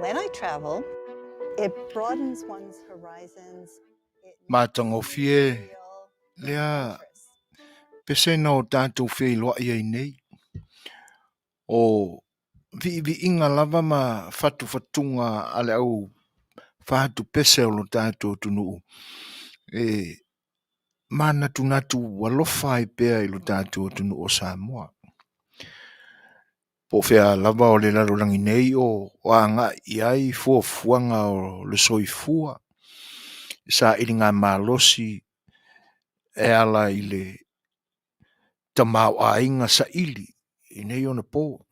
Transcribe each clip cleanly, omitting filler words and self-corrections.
When I travel, it broadens one's horizons. Matagofie lea pese na o tatou feiloai ai nei. O viiviiga lava ma fatufatuga a le au fatupese o lo tatou atunuu e manatunatu alofa ai pea i lo tatou atunuu o Samoa. Po o fea lava o le lalolagi nei o agai i ai fuafuaga o le soifua, sailigamalosi e ala i le tamaoaiga saili i nei ona po.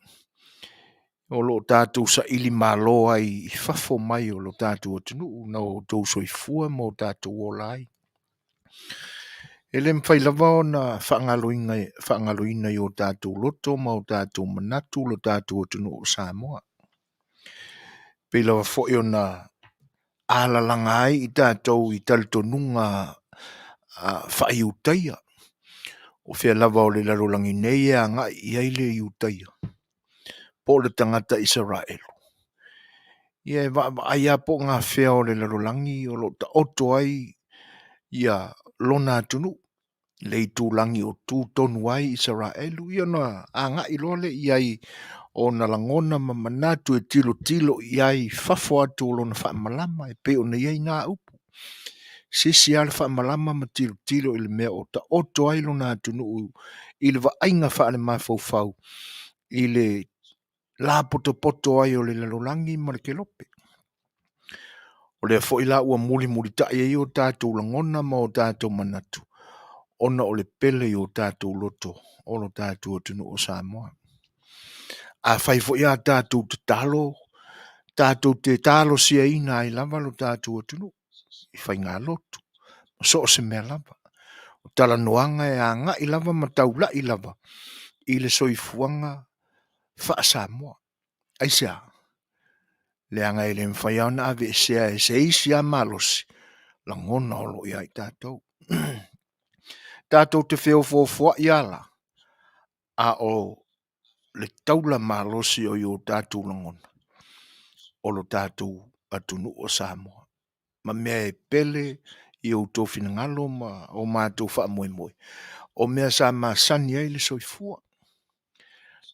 O lo o tatou saili malo ai i fafo mai o lo tatou atunuu na o outou soifua ma o tatou ola ai. E le mafai lava ona faagaloina i o tatou loto ma o tatou manatu lo tatou atunuu o Samoa. Pei lava foi ona alalaga ai i tatou i talitonuga faa-Iutaia. O fea lava o le lalolagi nei e agai i ai le Iutaia po o le tagata Isaraelu. Ia e vaavaai lava po o gafea o le lalolagi o lo o taoto ai ia lona atunuu, le itulagi o tu tonu ai Isaraelu, ia ona agai loa lea i ai o ona lagona ma manatu e tilotilo i ai i fafo atu o lona faamalama e pei ona i ai na upu. Se isi lava le faamalama ma tilotilo i le mea o taoto ai lona atunuu i le vaaiga faalemafaufau i le lapotopoto ai o le lalolagi ma le kelope. O lea foi la ua mulimulitai ai o tatou lagona ma o tatou manatu ona o le pele i o tatou loto o lo tatou atunuu o Samoa. Afai foi a tatou tatalo, tatou te talosiaina ai lava lo tatou atunuu i faigalotu ma so o se mea lava. O talanoaga e agai lava ma taulai lava i le soifuaga faa-Samoa. Aisea? Leaga e le mafai lava ona aveesea e se isi lava malosi lagona o lo o ia i tatou. Tatou te feofoofoai lava la, a o le taula malosi o i o tatou lagona o lo tatou atunuu o Samoa ma mea e pele i outou finagalo ma o matou faamoemoe, o mea sa masani ai le soifua.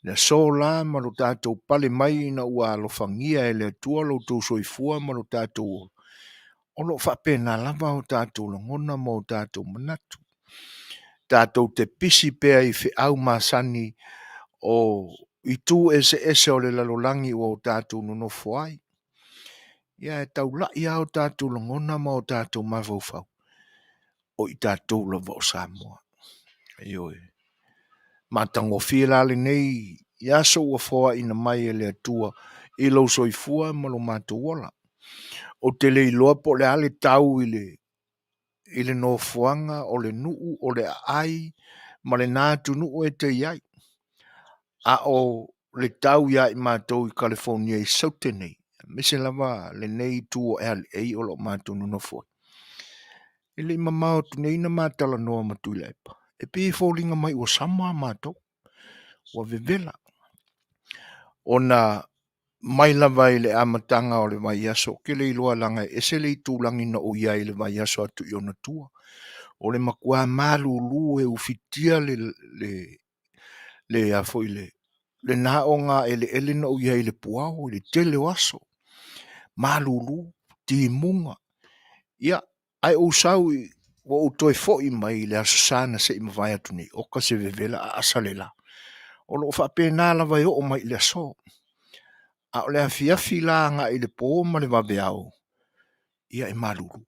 Le aso la ma lo tatou pale mai ina ua alofagia e le Atua lo outou soifua ma lo tatou ola, o lo o faapena lava o tatou lagona ma o tatou manatu. Tatou te pisi pea i feau masani o itu eseese o le lalolagi ua o tatou nonofo ai. Ia e taulai lava o tatou lagona ma o tatou mafaufau, o i tatou lava o Samoa. Ioe. Matagofie la lenei aso ua foaina mai e le Atua i lou soifua ma lo matou ola. Ou te le iloa po o le a le tau i le nofoaga o le nuu o le aai ma lena atunuu e te i ai. A o le tau ia i matou i Kalifonia i Saute nei, aemaise lava lenei itu o LA o lo o matou nonofo ai, e le i mamao atu nei na ma talanoa ma Tuilaepa, e pei e foliga mai ua sama matou, ua vevela. Ona mai lava i le amataga o le vaiaso, ou te le iloa leaga e ese le itulagi na ou i ai i le vaiaso atu i ona tua. O le matua malulu e ufitia le na ogaeleele na ou i ai i le puao i le tele o aso. Malulu, timuga, ia, ae ou sau ua ou toe foi mai i le Aso Sa na se i mavae atu nei, oka se vevela aasa le la. O lo o faapena lava e oo mai i le aso. A o le afiafi la agai i le po ma le vaveao, ia e malulu.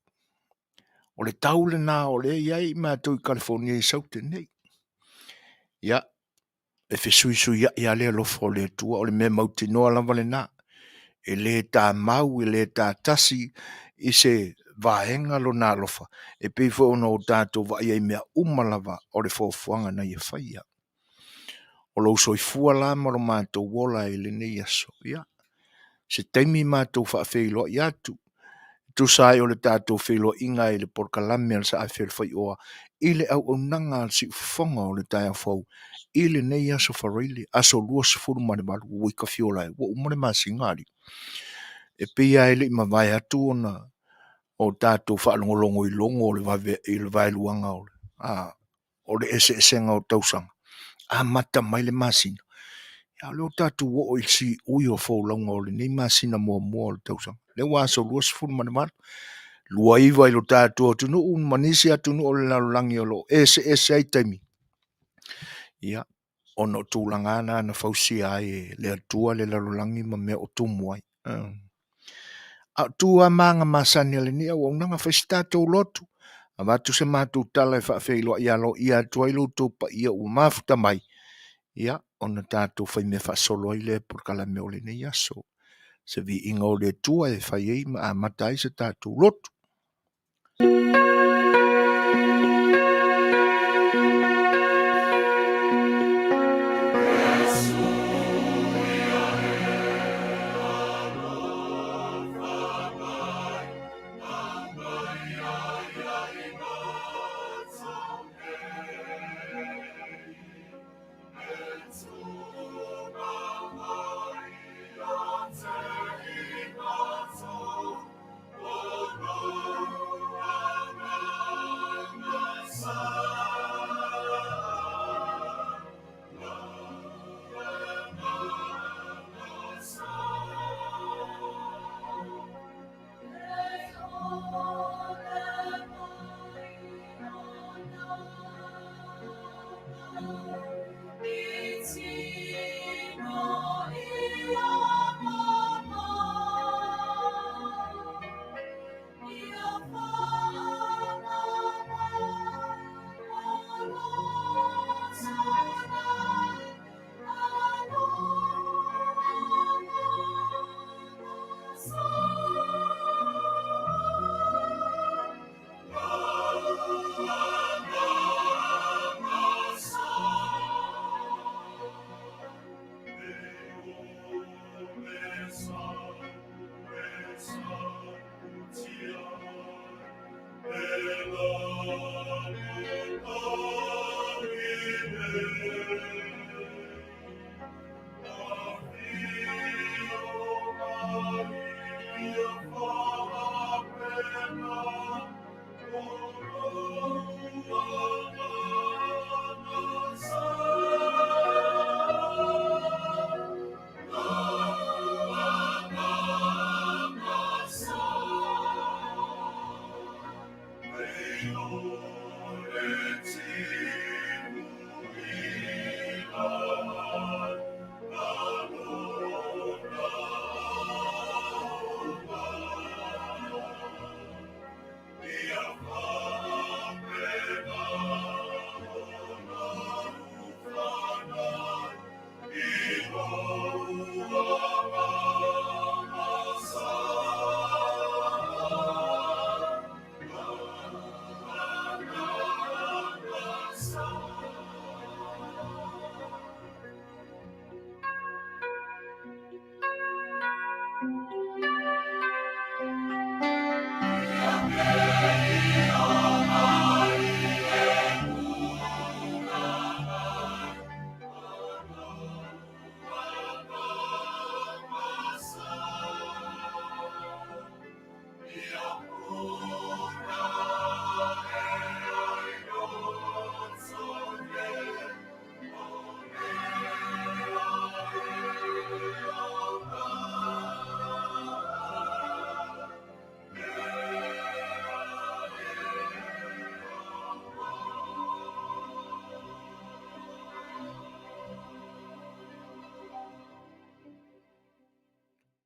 O le tau lena o lea e i ai matou i Kalifonia i Saute nei. Ia, e fesuisuiai lava le alofa o le Atua, o le mea mautinoa lava lena. E le tamau, e le tatasi i se vaega lona alofa, e pei foi ona o tatou vaaia i mea uma lava o le fuafuaga na ia faia. O lou soifua la ma lo matou ola i lenei aso, ia, se taimi matou faafeiloai atu, tusa ai o le tatou feiloaiga i le polokalame a le Saafi o le Faioa i le auaunaga a le Siufofoga o le taeao fou i lenei aso Faraile, aso 28, ua ui kafiola e, ua uma le masina alii. E pei lava e le i mavae atu ona o tatou faalogologo i logo o le vave i le vaeluaga o le o le eseesega o tausaga, amata mai le masina, a o lea ua tatou oo i le siui o folauga o lenei masina muamua o le tausaga. O lea ua aso 28, 29 i lo tatou atunuu ma nisi atunuu o le lalolagi o lo o eseese ai taimi, ia, ona o tulaga lava na na fausia ai e le Atua le lalolagi ma mea o tumu ai. A o tu lava ma aga masani a lenei auaunaga, fai se tatou lotu, avatu se matou tala e faafeiloai aloaia atu ai lo outou paia ua mafuta mai, ia ona tatou faimea faasolo ai lea i polokalame o lenei aso. Se viiga o le Atua e fai ai ma amata ai se tatou lotu.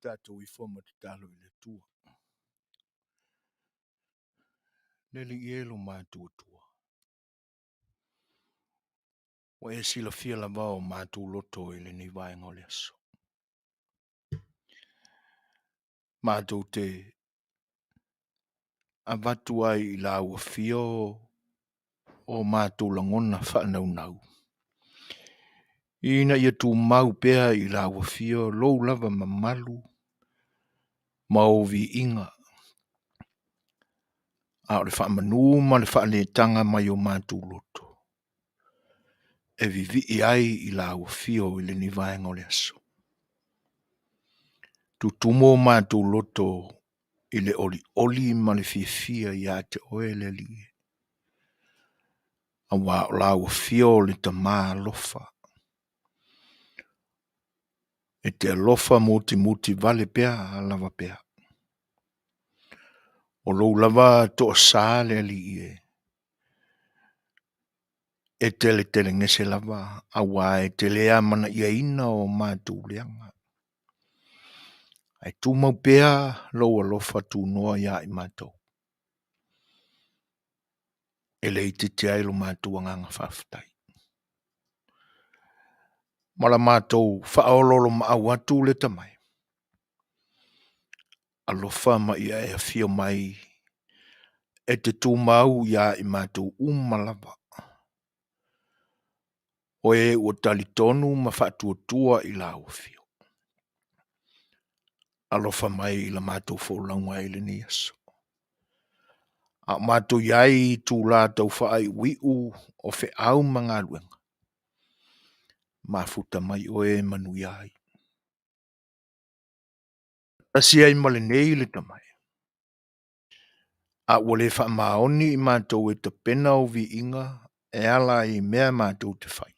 Tatou ifo ma tatalo i le Atua. Le Alii e lo matou Atua, ua e silafia lava o matou loto i lenei vaega o le aso. Matou te avatu ai i lau afio o matou lagona faanaunau, ina ia tumau pea i lau afio lou lava mamalu ma ou viiga, a o le faamanu ma le faaletaga mai o matou loto e vivii ai i lau afio i lenei vaega o le aso. Tutumu o matou loto i le olioli ma le fiafia ia te oe le Alii e, auā o lau afio o le Tama alofa. E te alofa mutimuti vale pea lava pea. O lou lava toasa le Alii e, e teletelegese lava auā e te le amanaiaina o matou leaga. Ae tumau pea lou alofa tunoa ia i matou. E le itiiti ai lo matou agaga faafetai. Ma la matou faaoloolomaau atu le tamai. Alofa ma ia e afio mai e te tumau ia i matou uma lava. O e ua talitonu ma faatuatua i lau afio. Alofa mai i la matou folauga i lenei aso. A o matou i ai i itula tau faaiuiu o feau ma galuega, mafuta mai oe e manuia ai. Tasi ai ma lenei le tamai. A ua le faamaoni i matou e tapena ou viiga e ala i mea matou te fai.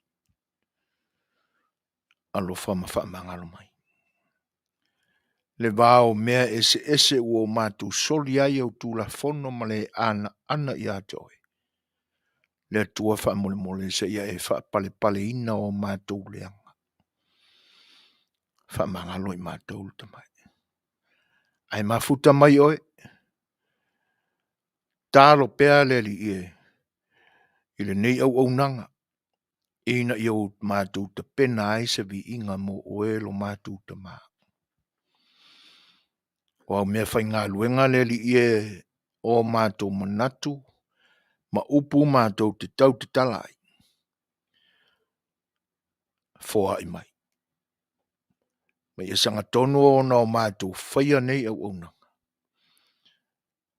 Alofa ma faamagalo mai. Le va o mea eseese ua o matou soli ai au Tulafono ma le anaana ia te oe. Le Atua faamolemole seia e faapalepaleina o matou leaga. Faamagalo i matou le tamai. Ae mafuta mai oe. Talo pea le Alii e i lenei auaunaga ina ia o matou tapena ai se viiga mo oe lo matou Tama. O au meafaigaluega le Alii e, o matou manatu ma upu matou te tautatala ai, foai mai. Ma ia sagatonu ona o matou faia nei auaunaga,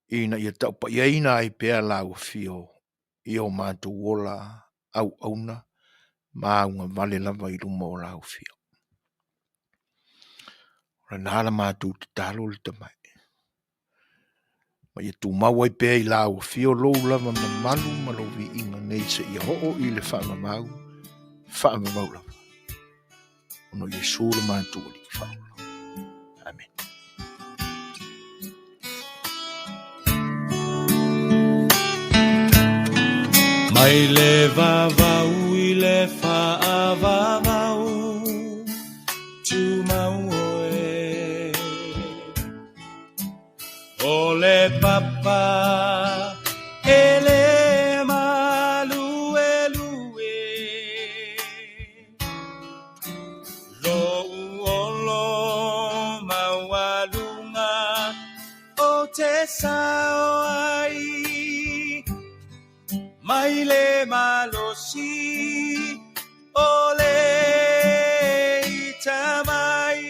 ina ia taupaiaina ai pea lau afio i o matou ola auauna ma augavale lava i luma o lau afio. O lena la matou tatalo le tamai. Ma ia tumau ai pea i lau afio lou lava mamalu ma lou viiga nei seia oo i le faavavau, faavavau lava. Ona o Iesu lo matou Alii Faaola. Amene. Mai le vavau i le faavavau, tumau oe. O le papa e le maluelue, Lou olo maualuga o te sao ai, mai le malosi o le ita mai.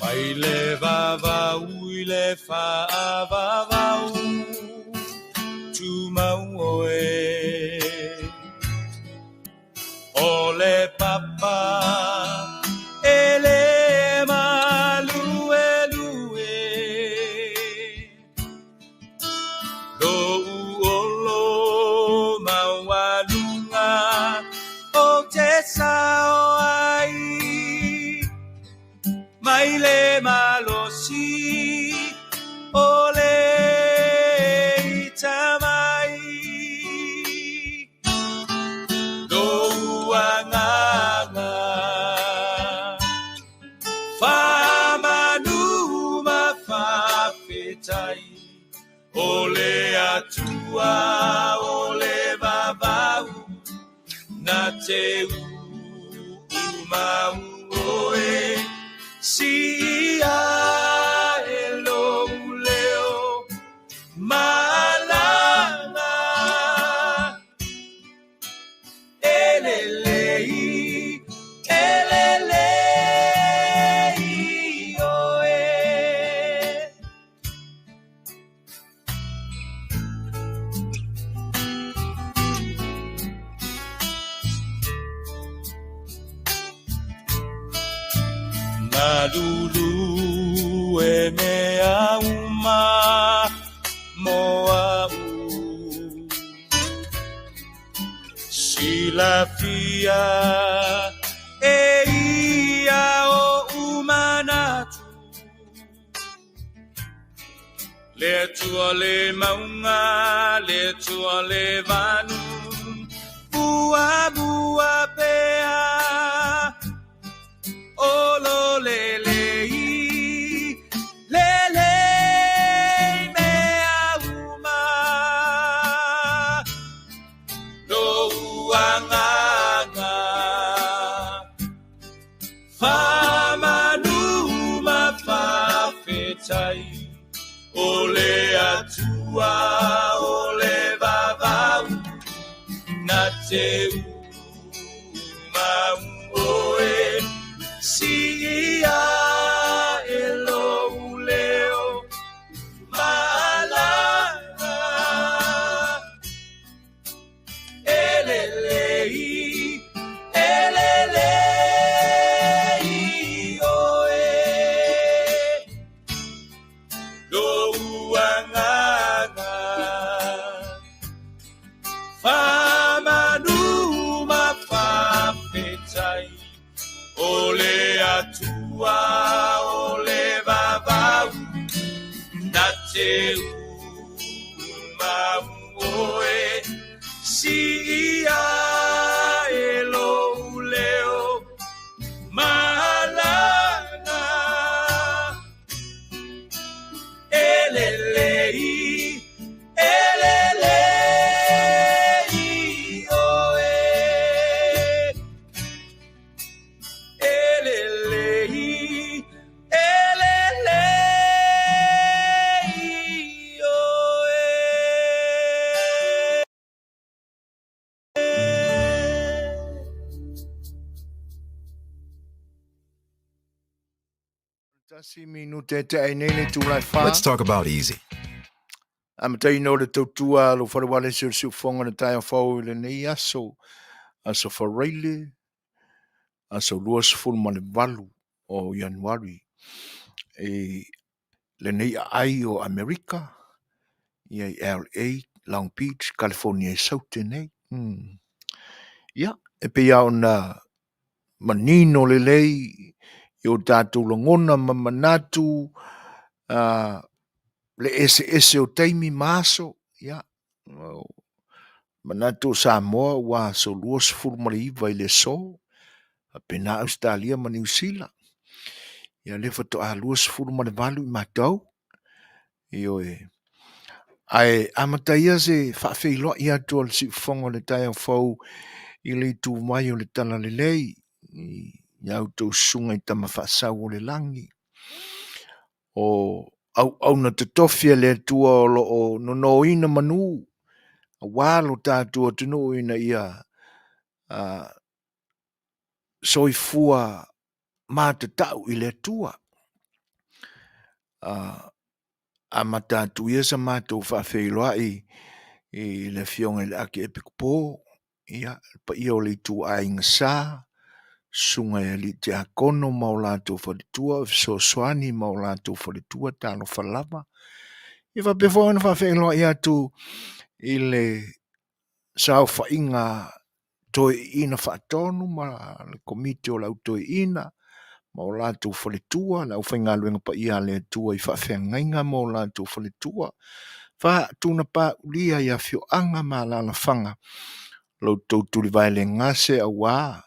Mai le vavau i le faavavau, tumau oe. O le papa e le maluelue, Lou olo maualuga o te sao ai, mai le malosi o le ita mai. Lou agaga faamanu ma faafetai, o le Atua o le vavau na te uumau oe, siia e lou leo malaga. E lelei, e lelei oe. Lulu e mea uma mo a'u. Silafia e ia oʻu manatu. Le Atua le mauga, le Atua le vanu, muamua pea, o lo lelei, lelei mea uma, lou agaga. Faamanu ma faafetai, o le Atua o le vavau, na te uma oe, siia e lou leo maalaga. E lelei, e lelei oe, lou agaga. Faamanu ma faafetai, o le Atua o le vavau, na te uma oe, siia e lou leo maalaga. E lelei, e lelei oe, e lelei, e lelei oe. Tasi minute e tea nei le itula e whā. Let's talk about easy. Amataina o le tautua a lou fale walesi o le siufofoga i le taeao fou i lenei aso, aso Faraile, aso 28 o Ianuari i lenei aai o Amerika, ia i LA, Long Beach, California i Saute nei. Ia, e pei lava ona manino lelei i o tatou lagona ma manatu le eseese o taimi ma aso, ia, manatu o Samoa ua aso 29 i le aso, faapena Ausetalia ma Niu Sila. Ia lea faatoa 28 i matou. Ioe. Ae amata ia se faafeiloai atu a le siufofoga o le taeao fou i le itu mai o le Talalelei i a outou susuga i tama faasau o le lagi. O auauna totofi a le Atua o lo o nonoina manu aua lo tatou atunuu ina ia soifua matatau i le Atua. Amata atu ia sa matou faafeiloai i le Afioga i le Akiepikopo, ia, le paia o le ituaiga sa, susuga i alii tiakono ma o latou faletua, o fesoasoani ma o latou faletua, talofa lava. Ia faapea foi ona faafeiloai atu i le saofaiga toeaiina faatonu ma le komiti o le au toeaiina ma o latou faletua, le aufaigaluega paia a le Atua i faafeagaiga ma o latou faletua, faatunapaulia i afioaga ma alaalafaga, lo outou tulivae le gase aua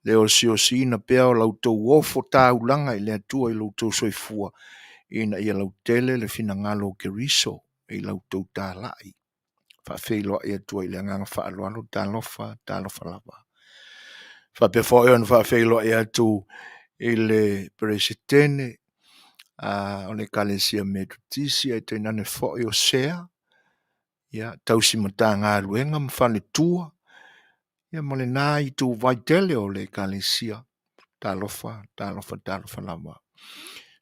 le osiosiina pea o la outou ofo taulaga i le Atua i lo outou soifua, ina ia lautele le finagalo o Keriso i la outou talai. Faafeiloai atu ai i le agaga faaaloalo, talofa, talofa lava. Faapea foi ona faafeiloai atu i le Peresetene o le Ekalesia Metotisi ae tainane foi o sea, ia, tausi matagaluega ma faletua, ia ma lena ituvai tele o le Ekalesia. Talofa, talofa, talofa lava.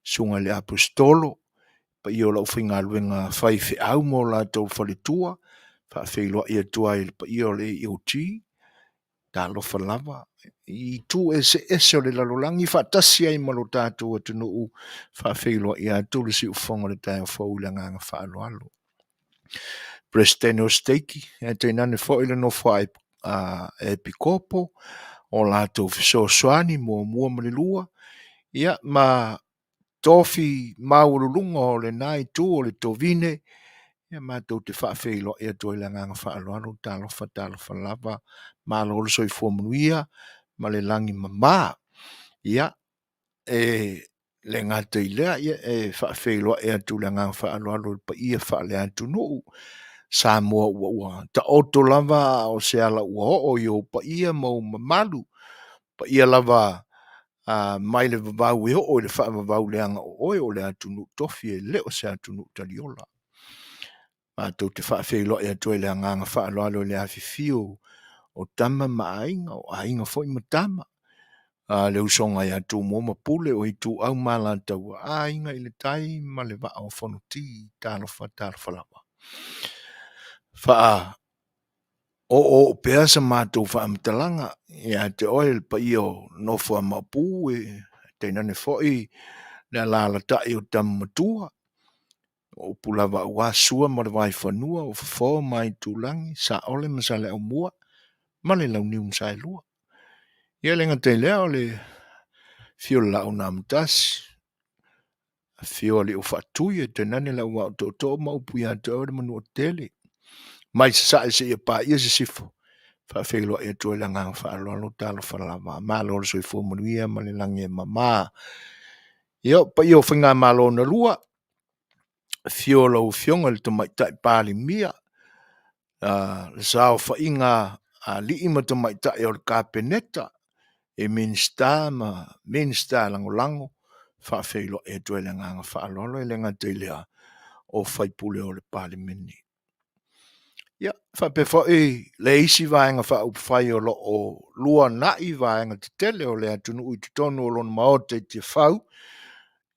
Susuga i le Aposetolo, paia o le aufaigaluega faifeau ma o latou faletua, faafeiloai atu ai i le paia o le AOG, talofa lava. i itu eseese o le lalolagi faatasi ai ma lo tatou atunuu, faafeiloai atu le siufofoga o le taeao fou i le agaga faaaloalo. Peresetene o Steiki, ae tainane foi le nofo a Epikopo, o latou fesoasoani muamua ma le lua, ia ma tofi maualuluga o lena itu o le tovine, ia matou te faafeiloai atu ai i le agaga faaaloalo, talofa talofa lava, malo le soifua manuia ma le lagi e mama. Ia, e le gata i lea, e faafeiloai atu i le agaga faaaloalo i le paia faale-atunuu, Samoa ua taoto lava a o se ala ua oo i ou paia ma ou mamalu, paia lava mai le vavau e oo i le faavavau, leaga o oe o le atunuu tofi e le o se atunuu taliola. Matou te faafeiloai atu ai i le agaga faaaloalo i le afifio o Tama ma Aiga, o Aiga foi ma Tama, le usoga ia Tumua ma Pule, o Ituau ma Alataua, Aiga i le Tai ma le Vaa o Fonoti. Talofa, talofa lava. Faaoooo pea sa matou faamatalaga ia te oe le paia o nofo a Maopu, e tainane foi le alaalatai o Tama Matua, o upu lava aua Sua ma le Vaifanua, o Fofo ma Aitulagi, Saole ma Saleaaumua ma le Launiu na Saelua. Ia e le gata i lea o le afio o le Laau na Amotasi, afio Alii o Faatui ae tainane le Auvaa o Tootoo ma upu ia te oe le Manuatele. Mai Sasae seia paia Sisifo, faafeiloai atu ai le agaga faaaloalo, talofa lava, malo le soifua manuia ma le lagi e mama. Ia, o paia o faigamalo na lua, afio lau Afioga i le Tamaitai Palemia, le saofaiga a alii ma tamaitai o le Kapeneta, i Minisita ma Minisita Lagolago, faafeiloai atu ai i le agaga faaaloalo. E le gata i lea o sui usufono o le Palemene. Ia, faapea foi le isi Vaega Faaupufai o lo o luanai vaega tetele o le atunuu i totonu o lona Maota i Tiafau,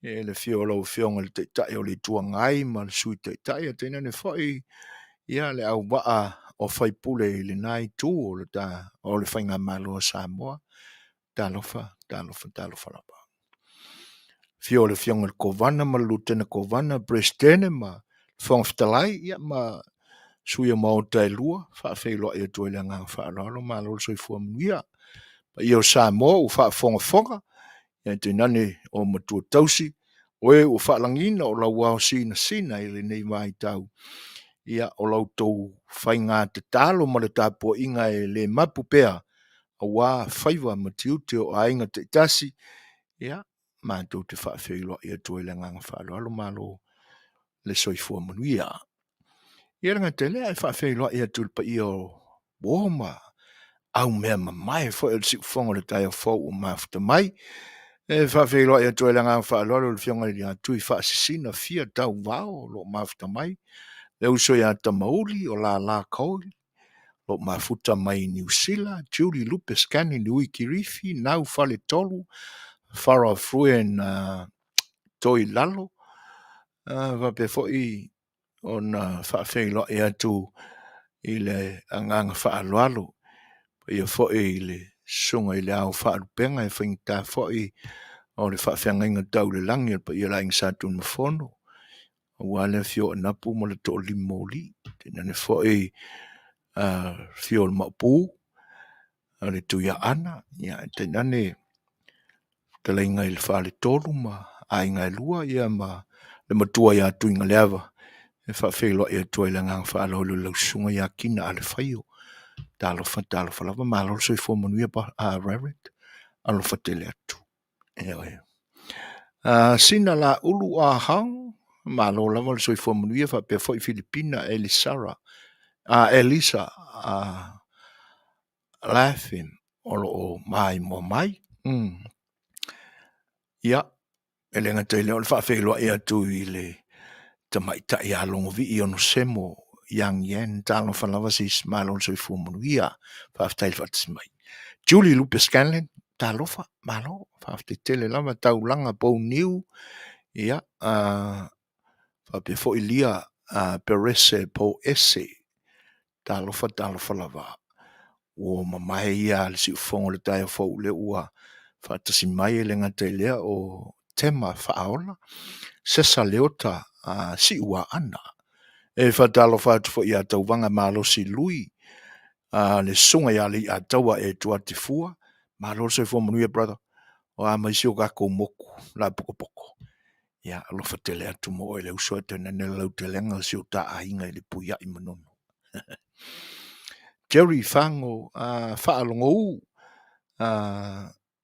i le afio o lau Afioga i le Taitai o le Itu Agai ma le Sui Taitai, ae tainane foi le auvaa o sui usufono i lena Itu o le Faigamalo a Samoa. Talofa, talofa, talofa lava. Afio o le Afioga i le Kovana ma le Lutena Kovana, Peresetene ma Fofoga Fetalai, ia ma sui o Maota e lua, faafeiloai atu ai le agaga faaaloalo, malo le soifua manuia. Paia o Samoa ua faafogafoga, ae tainane o matua tausi, o e ua faalagiga o lau ao sinasina i lenei vaitau, ia o la outou faiga tatalo ma le tapuaiga e le mapu pea, aua faiva ma tiute o aiga taitasi, ia matou te faafeiloai atu ai i le agaga faaaloalo, malo le soifua manuia. Ia le gata i lea, e faafeiloai atu i le paia o uo ma aumea mamae foi o le siufofoga o le taeao fou ua mafuta mai. E faafeiloai atu ai le agaga faaaloalo i le Afioga ia Tuifaasisina Fia Tauvao o lo o mafuta mai, le uso ia Tamauli o Lala Kaoli, o lo o mafuta mai Niu Sila, Julie Lupe Stanley Niui Kirifi, Nau Faletolu, Farah Fruen Toilalo, faapea foi ona faafeiloai atu i le agaga faaaloalo, paia foi i le susuga i le Ao Faalupega, e faigata foi o le faafeagaiga tau i le lagi o le paia o le Aiga Sa Tunumafono, aua le afio o Anapu ma le Toalima o Alii, tainane foi afio o le Maopu, o le Tuiaana, ia tainane fetalaiga i le Faletolu ma Aiga e Lua, ia ma le Matua ia Tuigaleava, e faafeiloai atu ai le agaga faaaloalo i lau susuga ia Kina Alefaio. Talofa, talofa lava, malo le soifua manuia, Reverend, alofa tele atu. Ioe. Sina Laulu Ah Hong, malo lava le soifua manuia faapea foi Filipina Elisara, Elisa Laffin o lo o maimoa mai. Ia, e le gata i lea o le faafeiloai atu i le tamaitai ia Logovii Onosemo Yang Yan, talofa lava sis, malo le soifua manuia, faafetai le faatasi mai. Julie Lupe Scanlan, talofa, malo, faafetai tele lava, taulaga pouniu, ia, faapea foi Lia Perese Poese, talofa, talofa lava. Ua mamae ia le siufofoga o le taeao fou lea ua faatasi mai e le gata i lea o Tema Faaola, Sesa Leota a Siuaana. E faatalofa atu foi ia Tauvaga Malosi Lui, a le susuga ia Leiataua Etuati Fua. Malo le soifua manuia brother. O a mai si o tatou motu lapokopoko. Ia alofa tele atu mo oe le uso ae tainane le lautelega o si o ta aiga i le Puiai Manono. Jerry Fago Faalogou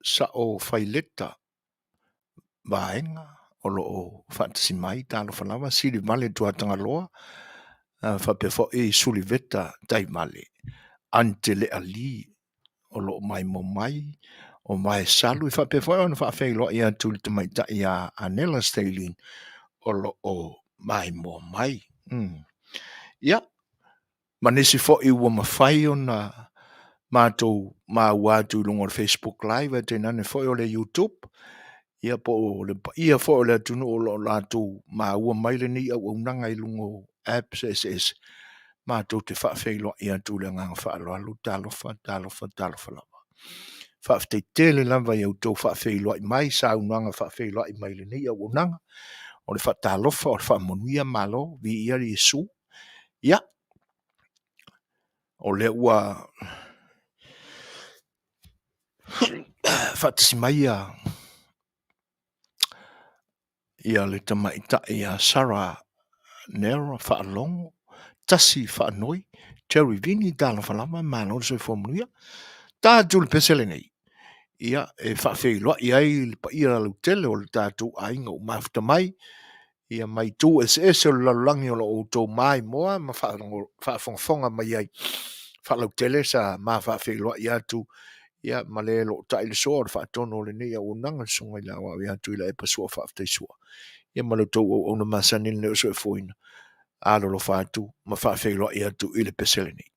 Sao Faileta Vaega o lo o faatasi mai, talofa lava, Silivale Tuatagaloa faapea foi Suliveta Taivale, Antelea Lee o lo o maimoa mai, o Vaesalu, e faapea foi ona faafeiloai atu i le tamaitai ia Anela Stalin o lo o maimoa mai. Ia, ma nisi foi ua mafai ona matou maua atu i luga o le Facebook Live ae tainane foi o le YouTube, ia po o le paia foi o le atunuu o lo o latou maua mai lenei auaunaga i luga o apps eseese, matou te faafeiloai atu i le agaga faaaloalo, talofa, talofa, talofa lava. Faafetai tele lava i a outou faafeiloai mai, saunoaga faafeiloai mai i lenei auaunaga. O le faatalofa, o le faamanuia, malo, viia le Iesu. Ia, o lea ua faatasi mai ia le tamaitai ia Sarah Nera Faalogo Tasi Faanoi Terry Vini, talofa lava, malo le soifua manuia. Ta atu le pese lenei, ia e faafeiloai ai le paia lautele o le tatou aiga ua mafuta mai, ia mai itu eseese o le lalolagi o lo o outou maimoa ma faafogafoga mai ai. Faalautele sa ma faafeiloai atu ia ma le lootai le soa o le faatonu o lenei auaunaga le susuga i le Aoao ia Tuilaepa Sua Faafetai Sua. Ia ma le tou auauna masani lenei o Soefuaina, alolofa atu ma faafeiloai atu i le pese lenei.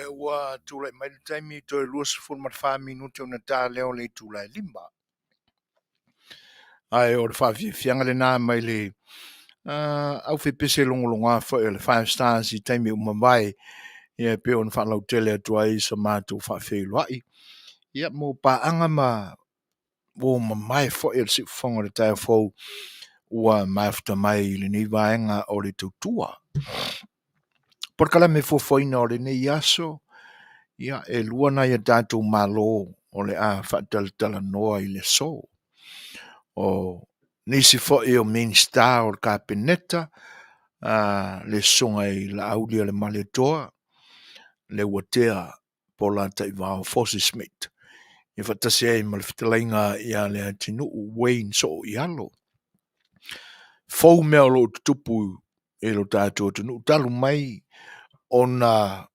Ua tulai mai le taimi toe 24 minute ona ta lea o le itula e 5. Ae o le faafiafiaga lena mai le aufaipisinisi logologoa foi o le Five Stars i taimi ua mavae, ia e pei ona faalautele atu ai sa matou faafeiloai, ia mo paaga ma uo mamae foi a le siufofoga o le taeao fou ua mafuta mai i lenei vaega o le tautua. Polokalame fuafuaina o lenei aso, ia e lua nai a tatou malo o le a faatalatalanoa i le aso. O nisi foi o Minisita o le Kapeneta, le Susuga i Laaulialemalietoa Leuatea Polataivao Fosi Smith, ia faatasi ai ma le fetalaiga ia Leatinuu Wayne Sooialo. Fou mea o lo o tutupu i lo tatou atunuu talu mai ona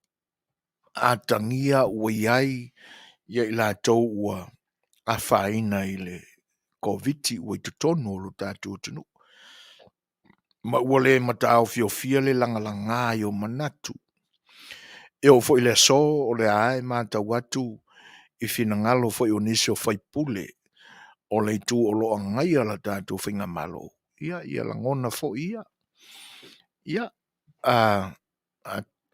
atagia ua i ai i latou ua afaina i le Koviti ua i totonu o lo tatou atunuu. Ma ua le mataofiofia le lagalaga ai o manatu. E oo foi i le aso o lea lava e matau atu i finagalo foi o nisi o sui usufono o le itu o lo o agaia le tatou faigamalo, ia lagona foi ia. Ia,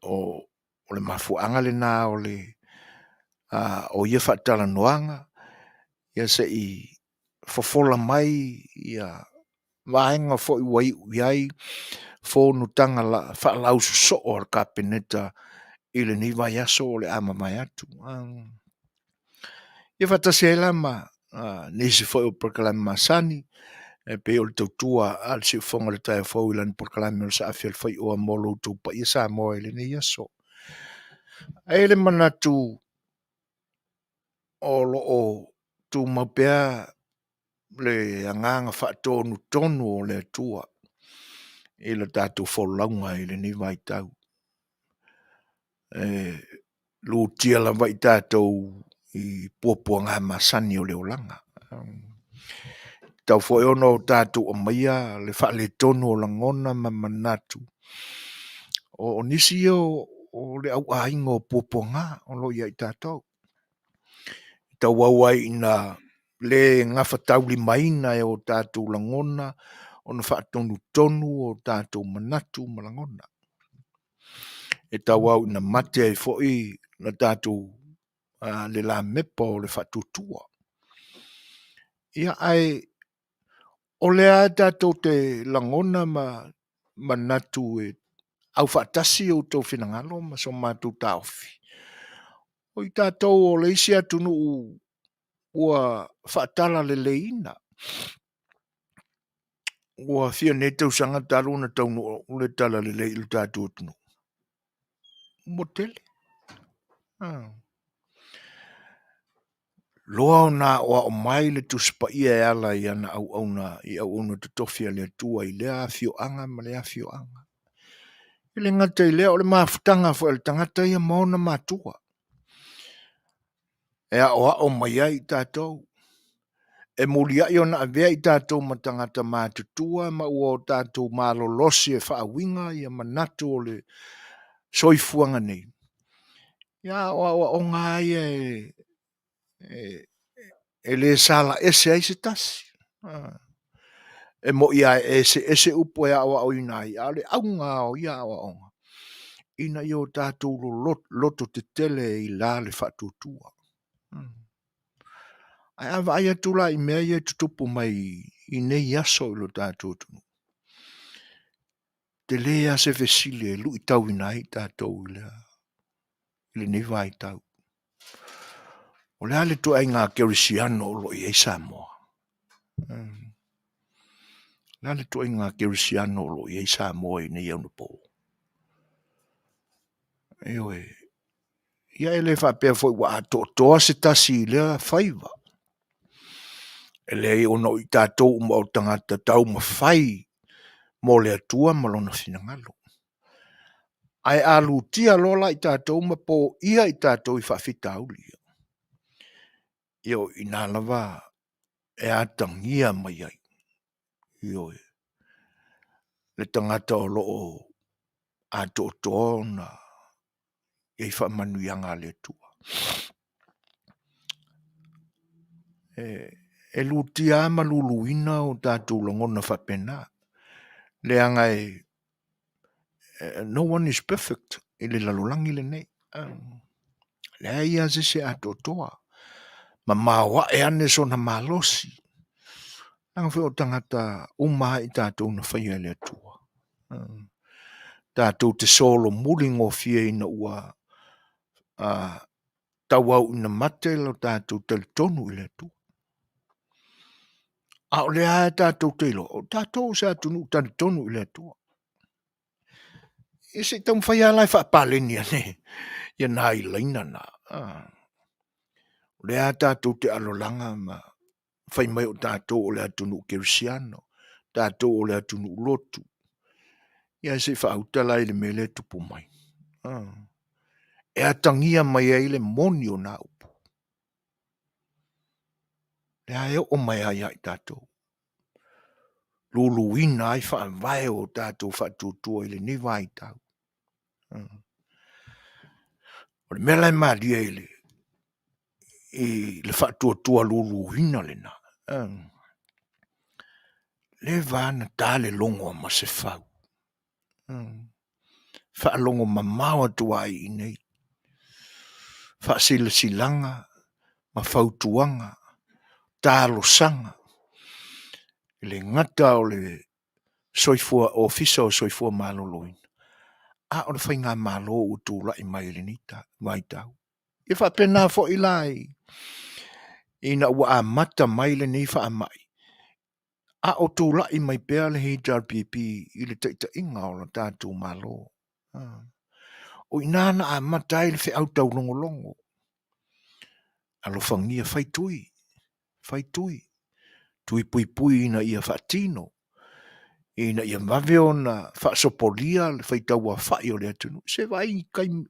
o le mafuaaga lena o ia faatalanoaga, ia se i fofola mai vaega foi ua iu i ai fonotaga faalausosoo a le Kapeneta i lenei vaiaso o le a mavae atu. Ia faatasi ai la ma nisi foi o polokalame masani e pei o le tautua a le siufofoga o le taeao fou i lana polokalame o le Saafi a le Faioa mo lo outou paia Samoa i lenei aso. Ae i ai le manatu o lo o tumau pea le agaga faatonutonu o le Atua i le tatou folauga i lenei vaitau. E lutia lava i tatou i puapuaga masani o le olaga. E tatau foi ona tatou aumaia le faaletonu o lagona ma manatu, o nisi ia o le au aiga o puapuaga o lo o ia i tatou. E tauau ai ina le gafataulimaina e o tatou lagona ona faatonutonu o tatou manatu ma lagona. E tauau ina mate ai foi le tatou le lamepa o le faatuatua. Ia ae o lea lava tatou te lagona ma manatu e aufaatasi outou finagalo ma so matou taofi, o i tatou o le isi atunuu ua faatalaleleiina. Ua fia nei tausaga talu ona taunuu le talalelei i le tatou atunuu? Ua tele. Loa ona aoao mai le Tusi Paia e ala i ana auauna i auauna totofi a le Atua i lea afioaga ma lea afioaga. E le gata i lea o le mafutaga foi a le tagata ia ma ona matua e aoao mai ai i tatou, e muliai ona avea i tatou ma tagata matutua ma ua o tatou malolosi e faauiga ia manatu o le soifuaga nei. Ia o aoaoga lava ia e le sala ese ai se tasi. E moni lava e eseese upu e aoaoina ai, a o le auga lava o ia aoaoga, ina ia o tatou lototetele i la le faatuatua. Ae a vaai atu la i mea ia e tutupu mai i nei aso i lo tatou atunuu, tele lava se fesili e luitauina ai tatou i lenei vaitau. O le a le ituaiga kerisiano o lo o i ai Samoa? O le a le ituaiga kerisiano o lo o i ai Samoa i nei onapo? Ioe. Ia e le faapea foi ua atoatoa se tasi i lea faiva. E leai ona o i tatou uma o tagata taumafai mo le Atua ma lona finagalo. Ae a lutia loa la i tatou ma poia i tatou i faafitauli, ia o i ina lava e atagia mai ai, ioe, le tagata o lo o atoatoa ona i ai faamanuiaga a le Atua. E lutia lava ma luluina o tatou lagona faapena, leaga e no one is perfect i le lalolagi lenei. Leai lava se isi e atoatoa, mamao ae ane sona malosi, leaga foi o tagata uma lava i tatou na faia e le Atua. Tatou te solomuli gofie ina ua tauau ina mate lo tatou talitonu i le Atua. A o lea lava tatou te iloa, o tatou o se atunuu talitonu i le Atua. Ia se i taumafai lava la e faapaleni ane ia nai laina na. O lea lava tatou te alolaga ma fai mai o tatou o le atunuu kerisiano, tatou o le atunuu lotu. Ia ae se i faauta la i le mea lea e tupu mai. E atagia mai ai le moni o na upu. Lea e oo mai lava ia i tatou, luluina ai faavae o tatou faatuatua i lenei vaitau. O le mea la e malie i le i le faatuatua luluina lena, leva na ta le logo a Masefau, faalogo mamao atu lava i inei, faasilasilaga ma fautuaga, talosaga, e le gata o le Ofisa o le Soifua Maloloina, a o le faigamalo ua tulai mai i lenei vaitau. E faapena foi la ina ua amata mai lenei faamai, a o tulai mai pea le HRPP i le taitaiga o le tatou Malo. O i ina na amata ai le feau taulogologo, alofagia fai tui, fai tui, tui puipui ina ia faatino, ina ia vave ona faasopolia le faitau aofai o le atunuu. Se vaai i taimi,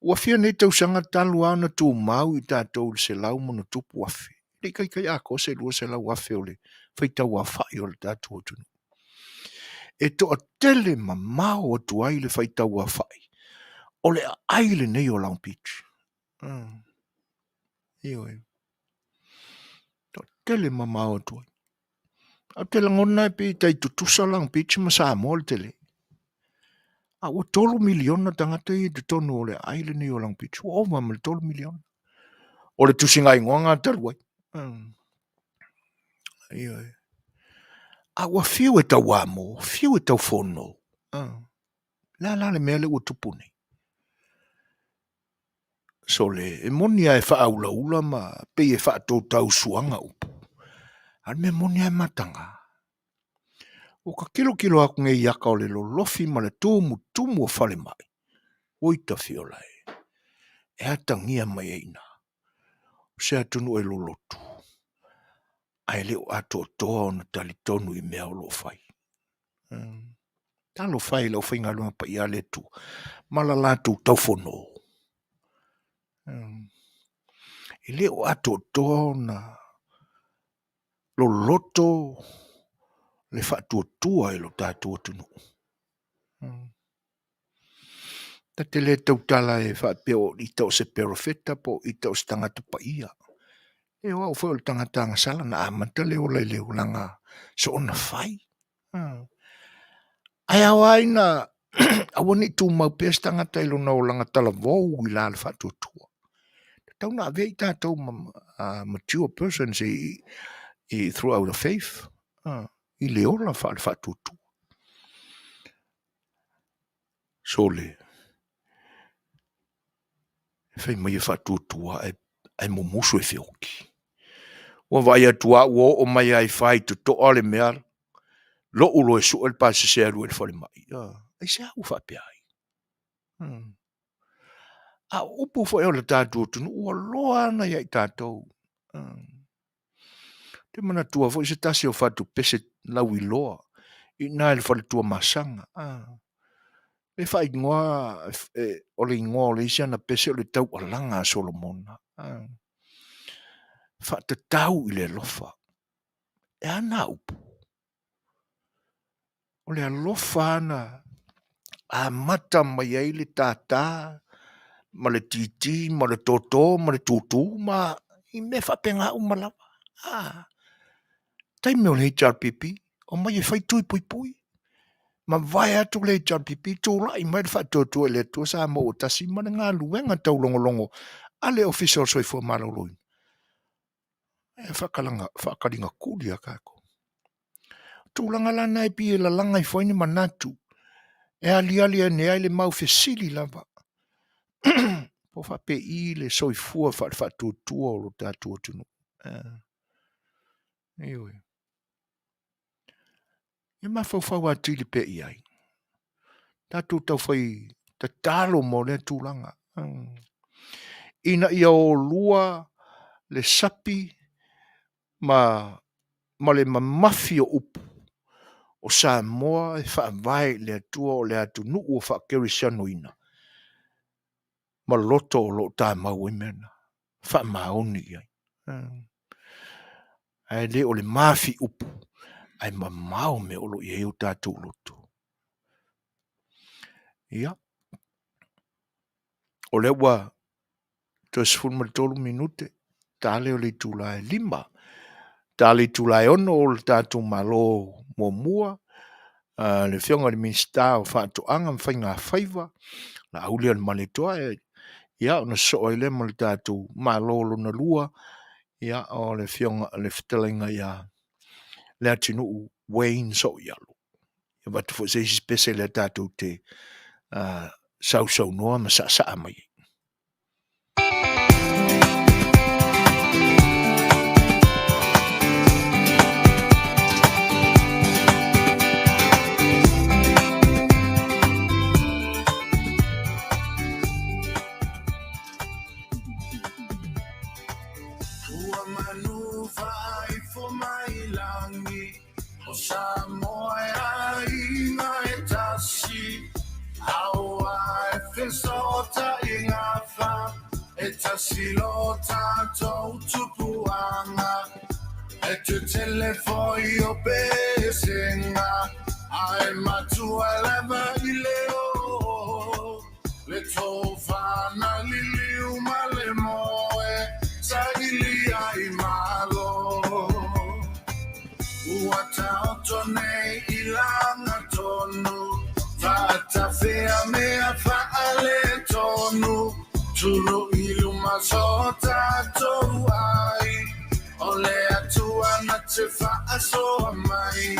ua fia nei tausaga talu lava ona tumau i tatou i le 100+,000, e le i taitai atoa se 200,000 o le faitau aofai o le tatou atunuu. E toatele mamao atu ai le faitau aofai o le aai lenei o Long Beach. Ioe. Toatele mamao atu ai. Ae ou te lagona e pei e tai tutusa Long Beach ma Samoa le tele. A ua 3 miliona tagata ia i totonu o le aai lenei o Long Beach. Ua ova ma le 3 miliona. O le tusigaigoa lena talu ai. Ioe. A ua fiu e tauamo, fiu e taufono. Le a la le mea lea ua tupu nei? Sole, e moni lava e faaulaula ma pei e faatotausuaga upu, a o le mea moni lava e mataga. Ua ta tilotilo atu nei i ata o le lolofi ma le tumutumu o falemai, oi tafiola e, e atagia mai ai i ina, o se atunuu e lolotu, ae le o atoatoa ona talitonu i mea o lo o fai. Talofa e i le aufaigaluega paia a le Atua ma la latou taufono. E le o atoatoa ona loloto le faatuatua i lo tatou atunuu. Ta te le tautala e faapea o ita o se perofeta po o ita o se tagata paia. E o au foi o le tagata agasala na amata le ola i le olaga soona fai. Ae ao lava ina aua ne i tumau pea se tagata i lona olaga talavou i la le faatuatua. Tatau ona avea i tatou ma mature persons i throughout the faith, i le ola faale-faatuatua. Sole, fai mai e faatuatua ae mumusu e feoti. Ua vaai atu lava ua oo mai lava i Faitotoa le mea, lou loa e sue le pasese e alu ai i le falemai. Aisea ua faapea ai? A o upu foi a le tatou atunuu ua loa lava ia i tatou. Ou te manatua foi se tasi o fatupese lauiloa i ina i le fale Tuamasaga. E faaigoa, o le igoa o le isi ana pese o le Taualaga a Solomona. Faatatau i le alofa. E a na upu? O le alofa na amata mai ai le tātā ma le titi ma le toto ma le tūtū ma i mea faapena uma lava. Ah, taimi o le HRPP, omai e fai tui puipui. Mavae atu le HRPP, tulai mai le faatuatua i le Atua Samoa ua tasi ma le galuega taulogologo a le Ofisa o le Soifua Maloloina. E faakalaga, faakaligatuli a tatou. Tulaga la na e pei e lalaga ifo ai ni manatu e aliali ane ai le mau fesili lava. Po o faapei le soifua faale-faatuatua o lo tatou atunuu. Ioe. E mafaufau atili pea i ai. Tatou taufai tatalo mo lea tulaga. Ina ia olua le sapi ma, ma le mamafi o upu o Samoa e faavae i le Atua o le atunuu ua faakerisianoina ma loto o lo o tamau ai mea na, faamaoni i ai. Ae le o le mafi upu, ae mamao mea o lo o i ai o tatou loto. Ia, o lea ua toe 13 minute, ta lea o le itula e 5, ta le itula e 6 o le tatou Malo muamua, le Afioga i le Minisita o Faatoaga ma Faiga Faiva, Laauli Alemaletoa, ia ona sosoo ai lea ma le tatou Malo lona lua, ia o le Afioga le fetalaiga ia Leatinuu Wayne Sooialo. E avatu foi se isi pese lea tatou te sausaunoa ma saasaa mai ai. Ua manu faaifo mai lagi O Samoa e aiga e tasi Aua e fesootaiga fa E tasi lo tatou tupuaga E tetele foi o pesega Ae matua lava i le oo Le tofa na liliu ma le moe Saili ai malo Ua taoto nei i lagatonu Faatafea mea faaletonu Tulu i luma so tatou ai O le Atua na te faasoa mai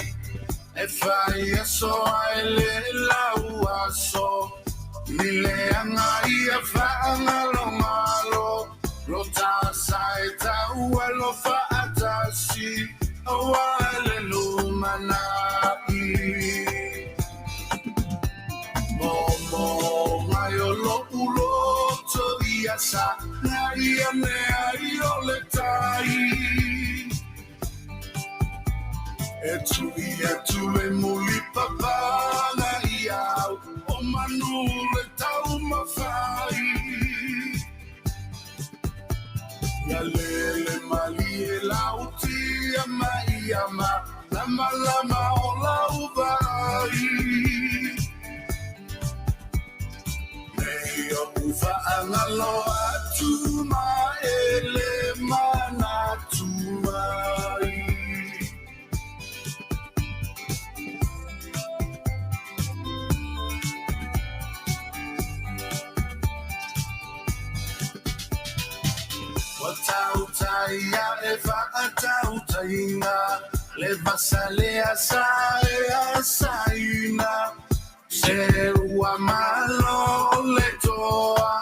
E fai aso ae le lau aso Ni leaga ia faagalogalo Lo ta sa e taua lo faatasi Aua le lumanai Momo mai o lo'u loto ia sa Ia mea i o le tai E tui atu le mulipapaga i au O manu le taumafai Ia lele malie lautia mai ia ma Lamalama o lau vaai Nei oʻu faagalo atu ma e le manatu mai. Ua tautai ae faatautaiga le vasa le asa e asaina Se ua malo le toa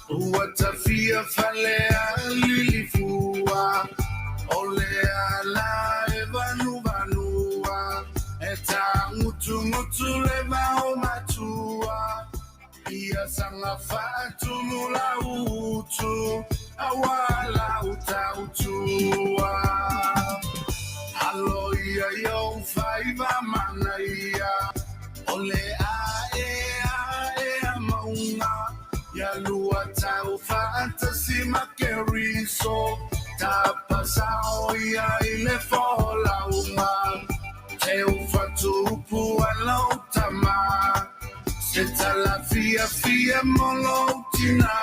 ua tafia fale a lilifua O le ala e vanuvanua e tagutugutu le vao matua Ia saga faatumu lau utu aua lau tautua Alo ia i ou faiva manaia O le ae ae a mauga Ia lua tau faatasi ma Keriso Tapa sao ia i le folauga Teu fatuupu a lou tama Se tala fiafia mo lou. tina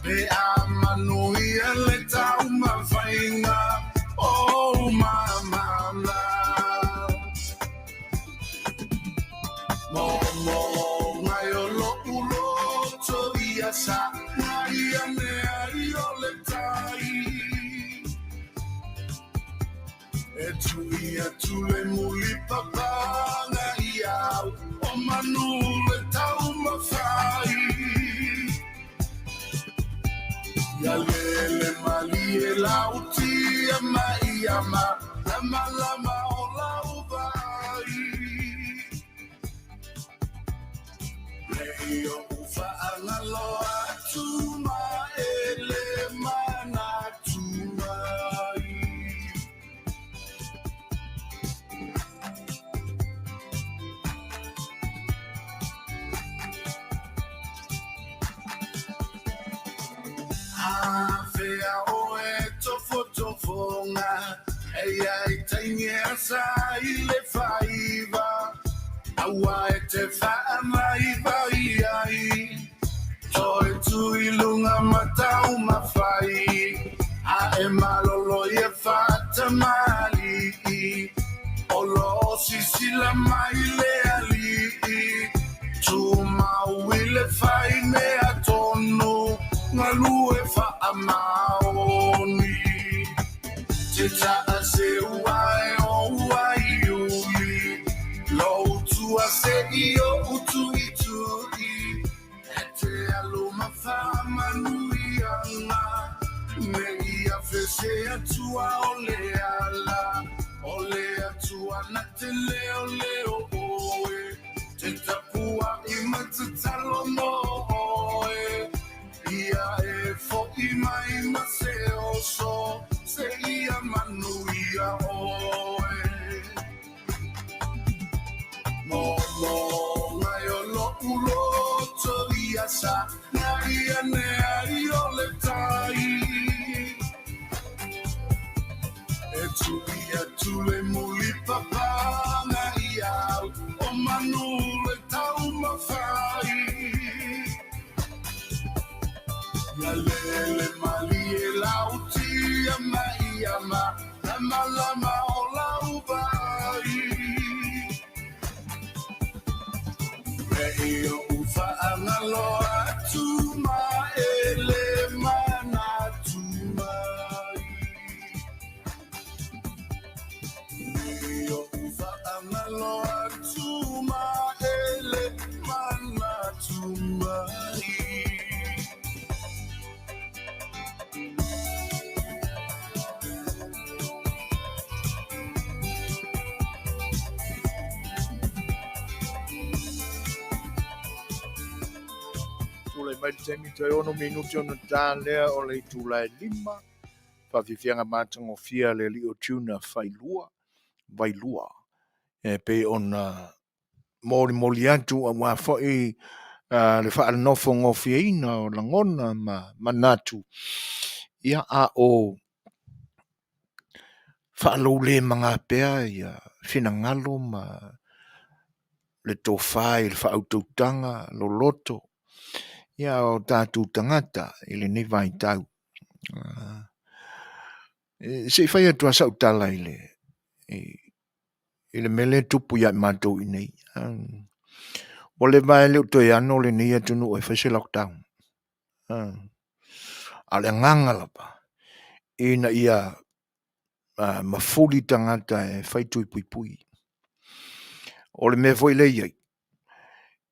Pe a manuia le taumafaiga o mamana Momoga i o lo'u loto ia sagai ane ai o le tai E tui atu le mulipapaga i au o manu le taumafai Ia lele malie lautia mai ama lamalama o lau vaai Nei oʻu faagalo atu ma e le manatu mai. Afea oe tofotofoga eia i taimi asa i le faiva aua e te faavaivai ai toe tu i luga ma taumafai a e malolo ia faatamali'i o lo o sisila mai le ali'i tumau i le fai mea tonu galue faamaoni te taaseu ai o uaiuli lou tua se i o utuitui e te alu ma faamanuiaga me ia fese atua o le ala o le Atua na te leoleo oe te tapuai ma tatalo mo oe ia e fo'i mai ma se oso se ia manuia oe Momoga i o lo'u loto ia sagai ane ai o le tai E tui atu le mulipapaga i au o manu le taumafai Ia lele malie lautia mai ama lamalama o lau vaai Nei oʻu faagalo atu ma e le manatu mai Nei oʻu faagalo atu ma e le manatu mai. Tulai mai le taimi toe 6 minute ona ta lea o le itula e 5. Faafiafiaga matagofie a le alii o Tuna Failua, Vailua. E pei ona molimoli atu aua foi le faalonofogofieina o lagona ma manatu, ia a o faaloulemaga pea ia finagalo ma le tofa i le faautautaga loloto ia o tatou tagata i lenei vaitau. Se i fai atu lava sau tala i le i le mea lea e tupu ia i matou i inei. Ua leva lava e le o toe ano lenei atunuu e fai se lockdown. A o le agaga lava, ina ia mafuli tagata e fai tui puipui. O le mea foi lea e i ai,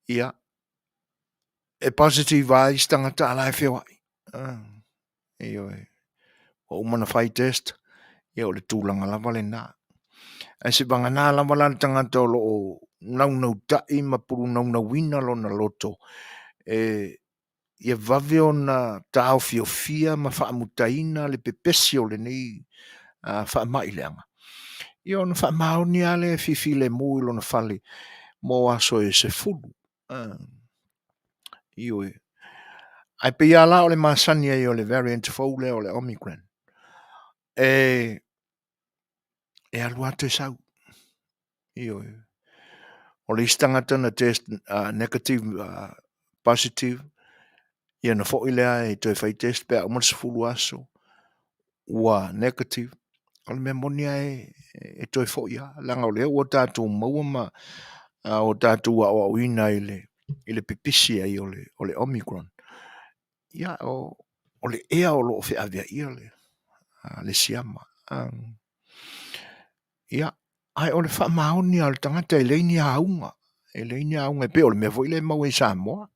ia, e positive lava isi tagata a o la e feoai. Ioe. Ua uma ona fai test, ia o le tulaga lava lena. Ae seivagana lava la le tagata o lo o naunautai ma pulunaunauina lona loto e ia vave ona taofiofia ma faamutaina le pepesi o lenei faamai leaga, ia ona faamaoni lava lea e fifilemu i lona fale mo aso e 10. Ioe. Ae pei lava la o le masani ai o le variant fou lea o le Omicron, e alu lava toe sau. Ioe. O le isi tagata na test negative, positive, Ia ona foi lea e toe fai test pe a uma le 10 aso ua negative. O le mea moni lava e toe foi lava, leaga o lea ua tatou maua ma ua tatou aoaoina i le pipisi ai o le Omicron. Ia, o le ea o lo o feaveaia le siama. Ia, ae o le faamaoni lava o le tagata e leai ni auga, e leai ni auga e pei o le mea foi lea e maua i Samoa.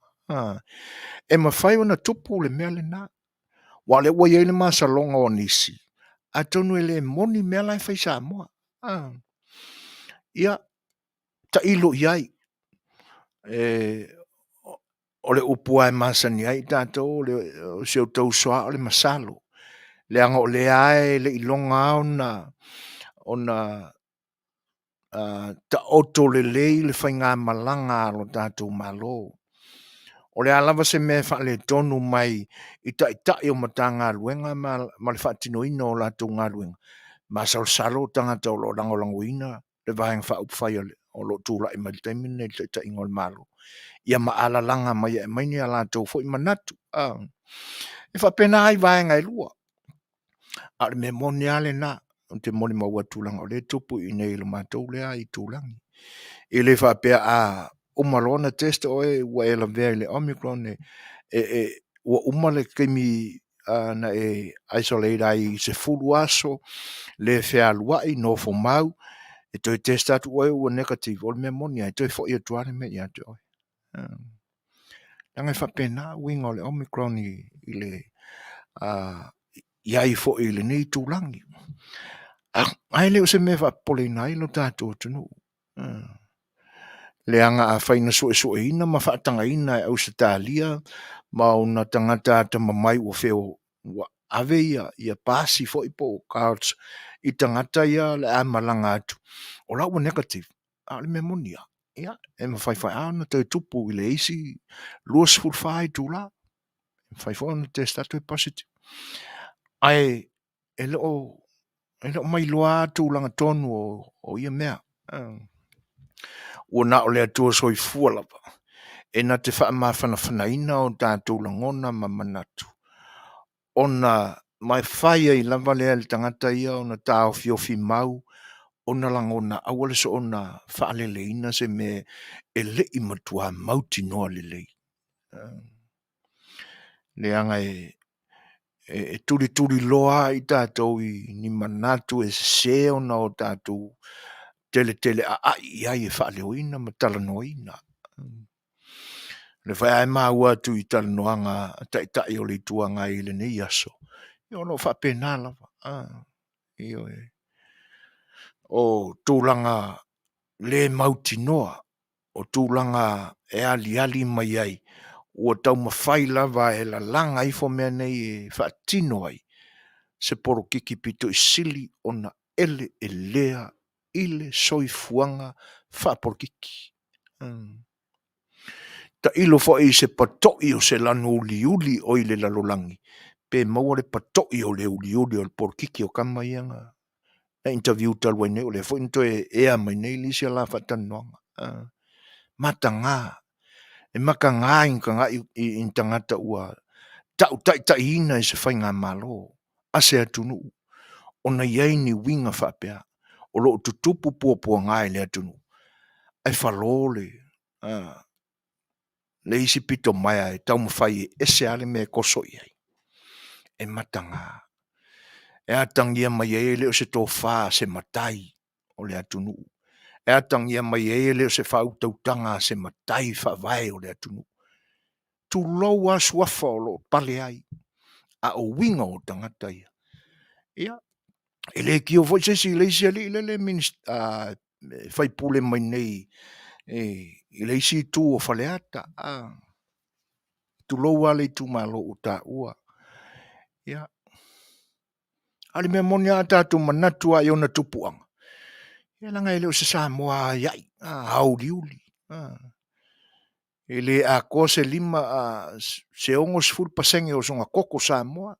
E mafai ona tupu le mea lena, aua o lea ua i ai le masaloga o nisi, atonu e le moni mea la e fai i Samoa. Ia, tailo i ai, o le upu lava e masani ai tatou, o si ou uso lava o le masalo, leaga o lea lava e le i iloga lava ona taoto lelei le faigamalaga a lo tatou Malo. O le a lava se mea e faaletonu mai i Taitai o Matagaluega ma le faatinoina o latou galuega, masalosalo tagata o lo o lagolagoina le Vaega Faaupufai o lo o tulai mai i le taimi lenei i le taitaiga o le Malo, ia ma alalaga mai e aumai ni a latou foi manatu. E faapena lava i vaega e lua. A o le mea moni lava lena, ou te molimau atu leaga o lea e tupu i inei i le matou lea itulagi. E le faapea a uma loa ona test oe ua e lavea i le Omicron, ua uma le taimi na e isolate ai i le 10 aso, le fealuai, nofomau, e toe test atu oe ua negative, o le mea moni lava, e toe foi atu lava le mea ia te oe. Leaga e faapena uiga o le Omicron i le i ai foi i lenei itulagi. Ae le o se mea e faapopoleina ai lo tatou atunuu. Leaga afai na suesueina ma faatagaina e Ausetalia ma ona tagata atamamai ua ave ia pasi foi po o cards i tagata ia o le a malaga atu, o la ua negative. A o le mea moni lava, ia, e mafai foi lava ona toe tupu i le isi 24 itula. E mafai foi ona test atu e positive. Ae e le o mailoa lava tulaga tonu o ia mea. Ua na o le Atua Soifua lava e na te faamafanafanaina o tatou lagona ma manatu, ona mafai ai lava lea e le tagata ia ona taofiofi mau ona lagona, aua le soona faaleleina se mea e le i matua mautinoa lelei. Leaga e tulituliloa lava i tatou i ni manatu e sese ona o tatou teleteleaai i ai e faaleoina ma talanoaina. O lea foi lava e maua atu i talanoaga a Taitai o le Itu Agai i lenei aso, ia o lo o faapena lava. Ioe. O tulaga le mautinoa, o tulaga e aliali mai ai, ua taumafai lava e lalaga ifo mea nei e faatino ai se polokiki pito i sili ona eleelea i le soifuaga faapolokiki. Tailo foi i se patoi o se lanu uliuli o i le lalolagi, pe maua le patoi o le uliuli o le polokiki o tama ia na interview talu ai nei, o lea foi na toe ea mai nei le isi a la faatalanoaga. Mataga, e mataga i ni tagata ua tau taitaiina e se faigamalo a se atunuu ona i ai ni uiga faapea o lo o tutupu puapuaga i le atunuu, ae falo le isi pito maea e taumafai e ese lava le mea e toso i ai. E mataga. E atagia mai ai e le o se tofa a se matai o le atunuu. E atagia mai ai e le o se faautautaga a se matai faavae o le atunuu. Tulou lava suafa o lo o pale ai, a o uiga o tagata ia. Ia, e le tio foi se isi i le isi alii lele e faipule mai nei i le isi itu o Faleata, tulou lava le itumalo ua taua. Ia, a o le mea moni lava a tatou manatu lava i ona tupuaga, ia leaga e le o se Samoa aiai, aoliuli, e le atoa se 60% o sona toto Samoa,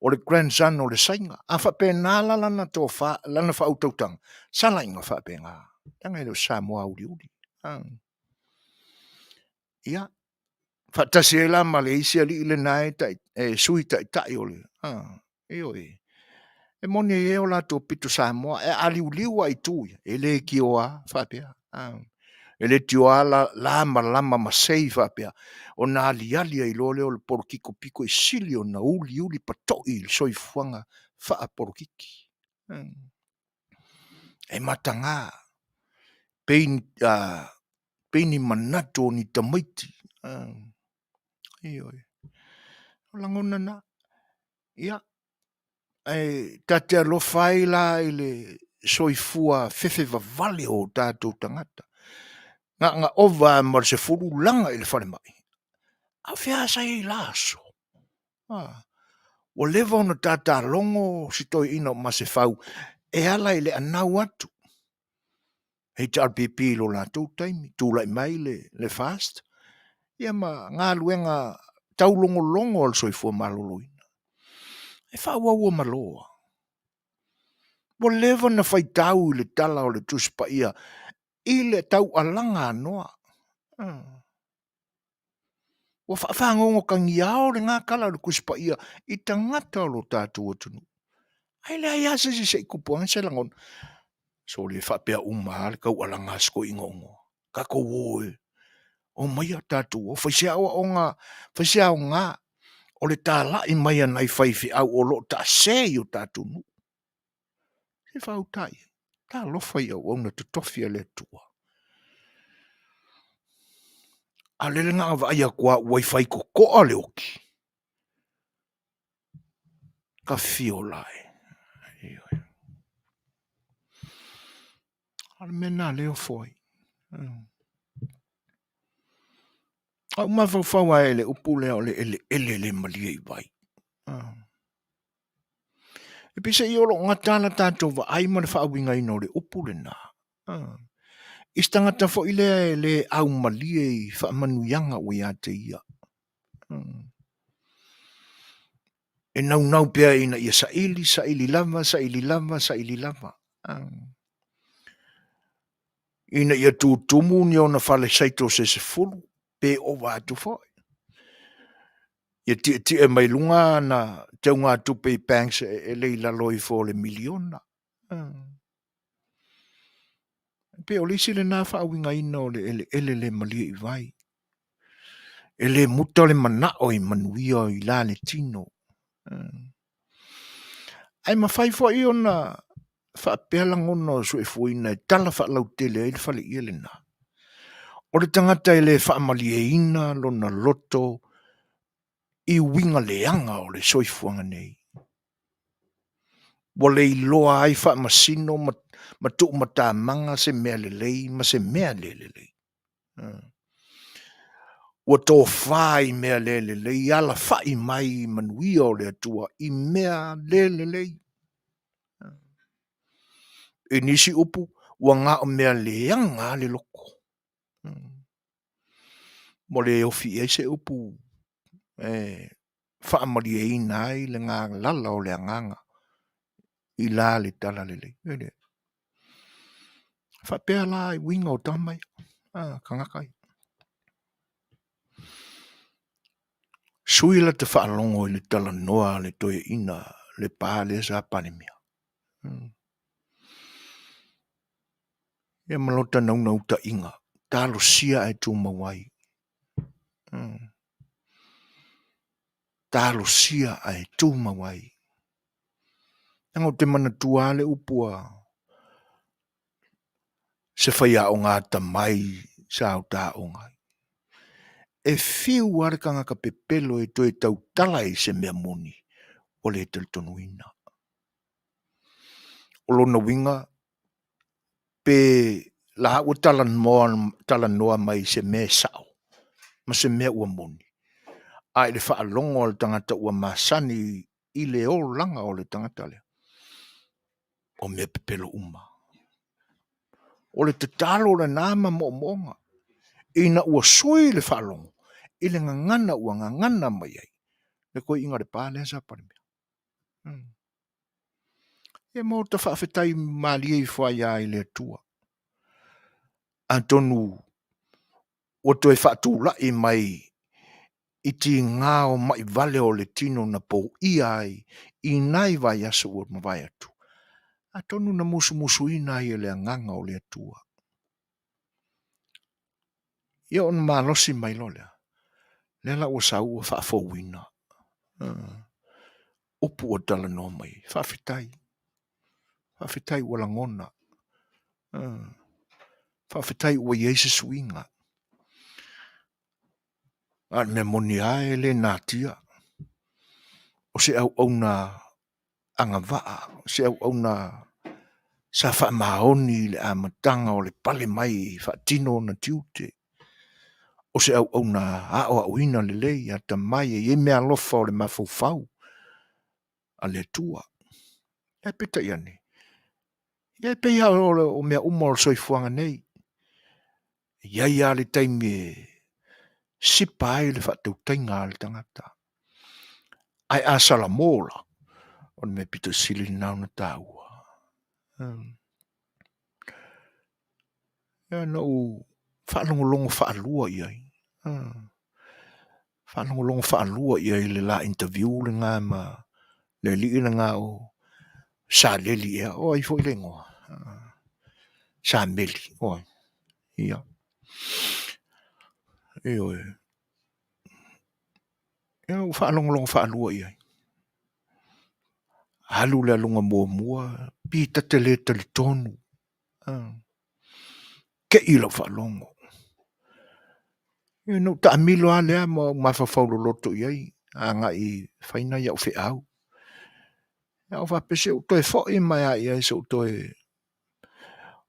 o le grandson o le Saina. A faapena la lana tofa, lana faautautaga, sala ina faapena, leaga e le o se Samoa auliuli. Ia, Faatasi ai la ma le isi alii lena e, tai, e sui taitai o le, ioe. E moni e i ai o latou pito Samoa, e a liuliu lava i itu ia, e le tioa faapea. E le tioa la, la ma lama ma sei faapea, ona aliali ai loa lea o le polokiko pito i sili ona uliuli patoi i le soifuaga faapolokiki. E mataga, pei pei ni manatu o ni tamaiti. Ioe. O lagona na. Ia, ae ta te alofa ai la i le soifua fefevavale o tatou tagata. Na ona ova lava ma le 10 laga i le falemai. A o fea sa i ai i la aso? Ua leva ona tata logo si toeaina o Masefau e ala i le anau atu. HRPP i lo latou taimi, tulai mai le FAST ia ma galuega taulogologo a le soifua maloloina. E faaauau malo lava. Ua leva ona faitau i le tala o le Tusi Paia i le taualaga a Noa. Ua faafagogotagiao lena tala o le Tusi Paia i tagata o lo tatou atunuu. Ae leai lava se isi se i tupu ane se lagona, sole, e faapea uma lava le taualaga a si toeaina o Noa. Tatou o e omaia tatou o, fai se aoaoga, fai se aoga o le talai mai a nai faifeau o lo o taase i o tatou nuu. Se i faauta i ai, talofa i auauna totofi a le Atua. A o lele na ona vaai atu lava ua i faitotoa le oti, ta fiola e. Ioe. O le mea lena o lea e ofo ai. A ou mafaufau lava i le upu lea o le eleele le malie i vai. E peiseai o lo o gata la tatou vaai ma le faauigaina o le upu lena. I se tagata foi lea e le aumalie i faamanuiaga ua ia te ia. E naunau pea ina ia saili, saili lava, saili lava, saili lava. Ina ia tutumu ni ona fale saito se 10 pe ova atu foi. Ia tietie mai luga ana teugatupe i banks e le i lalo ifo o le miliona. E pei o le isi lena faauigaina o le eleele le malie i vai. E le muta le manao i manuia i la le tino. Ae mafai foi ona faapea lagona o Suefuaina e tala faalautele ai le faleie lena. O le tagata e le faamalieina lona loto i uiga leaga o le soifuaga nei. Ua le iloa ai faamasino ma, ma tuumatamaga se mea lelei ma se mea le lelei. Ua tofa i mea le lelei, alafai mai i manuia o le Atua i mea le lelei. I nisi upu, ua na o mea leaga lava le loto. Ua le ofi i ai se upu e faamalieina ai le galala o le agaga i la le talalelei. E le faapea la i uiga o tama ia, a, tagata ia. Sui la ta faalogo i le talanoa a le toeaina le pa lea sa Palemia. Ia ma lota naunautaiga, talosia ae tumau ai. Talosia ae tumau ai. Leaga ou te manatua lava le upu a se faiaoga atamai sa ota aoga ai. E fiu lava le tagata pepelo e toe tautala i se mea moni, ua le talitonuina. O lona uiga, pe la ua talanoa, talanoa mai i se mea e sao ma se mea ua moni, a i le faalogo a le tagata ua masani i le olaga o le tagata lea, o mea pepelo uma. O le tatalo lena ma moomooga ina ua sui le faalogo i le gagana ua gagana mai ai le toeaina Lepa lea sa Palemia. Ia ma ota faafetai malie ifo ai lava i le Atua. Atonu ua toe faatulai mai i tiga o ma'i vale o le tino na poia ai i nai vaiaso ua mavae atu, atonu na musumusuina ai e le Agaga o le Atua. Ia ona malosi mai loa lea, lea la ua sau ua faafouina. Upu ua talanoa mai ai. Faafetai. Faafetai ua lagona. Faafetai ua i ai se suiga. A o le mea moni lava e le natia. O se auauna agavaa, o se auauna sa faamaoni i le amataga o le pale mai e faatino ona tiute. O se auauna aoaoina lelei, atamai, e i ai meaalofa o le mafaufau a le Atua. Ae peitai ane, ia e pei lava o mea uma o le soifuaga nei, e i ai lava le taimi e sipa ai le faatautaiga a le tagata. Ae a salamo la, o le mea pito sili lena ona taua. Ia na ou faalogologo faalua i ai. Faalogologo faalua i ai i le la interview lena ma le alii lena o Saleli ea, o ai foi le igoa? Sameli, o ai? Ia. Ioe. Ia ua faalogologo faalua i ai. Alu le aluga muamua, pi ta te le talitonu. Te i lau faalogo. Ia na ou taamilo lava lea ma ou mafaufau loloto i ai, agai e fai nai au feau. Ia ou faapea se i ou toe foi mai lava i ai se i ou toe...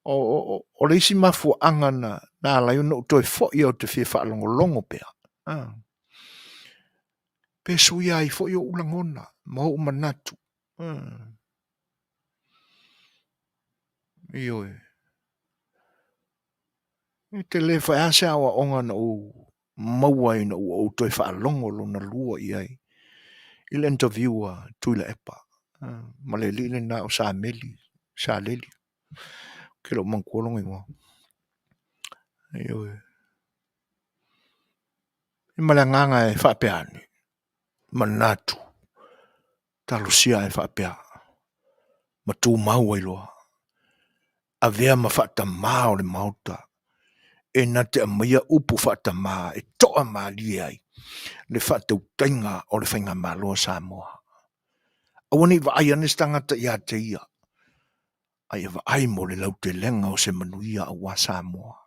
O le isi mafuaaga na ala ai ona ou toe foi ou te fia faalogologo pea, pe suia ai foi ou lagona ma ou manatu. Ioe. E tele foi lava se aoaoga na ou maua ina ua ou toe faalogo lona lua i ai i le interview a Tuilaepa ma le alii lena o Sameli, Saleli, ou te le o manatua lona igoa. Ioe. Ma le agaga e faapea ane, manatu, talosia ae faapea, ma tumau ai loa, avea ma faatamā o le Maota e na te aumaia upu faatamā e toamalie ai le faatautaiga o le Faigamalo a Samoa. Aua ne i vaai ane se tagata ia te ia, a ia vaai mo le lautelega o se manuia aua Samoa.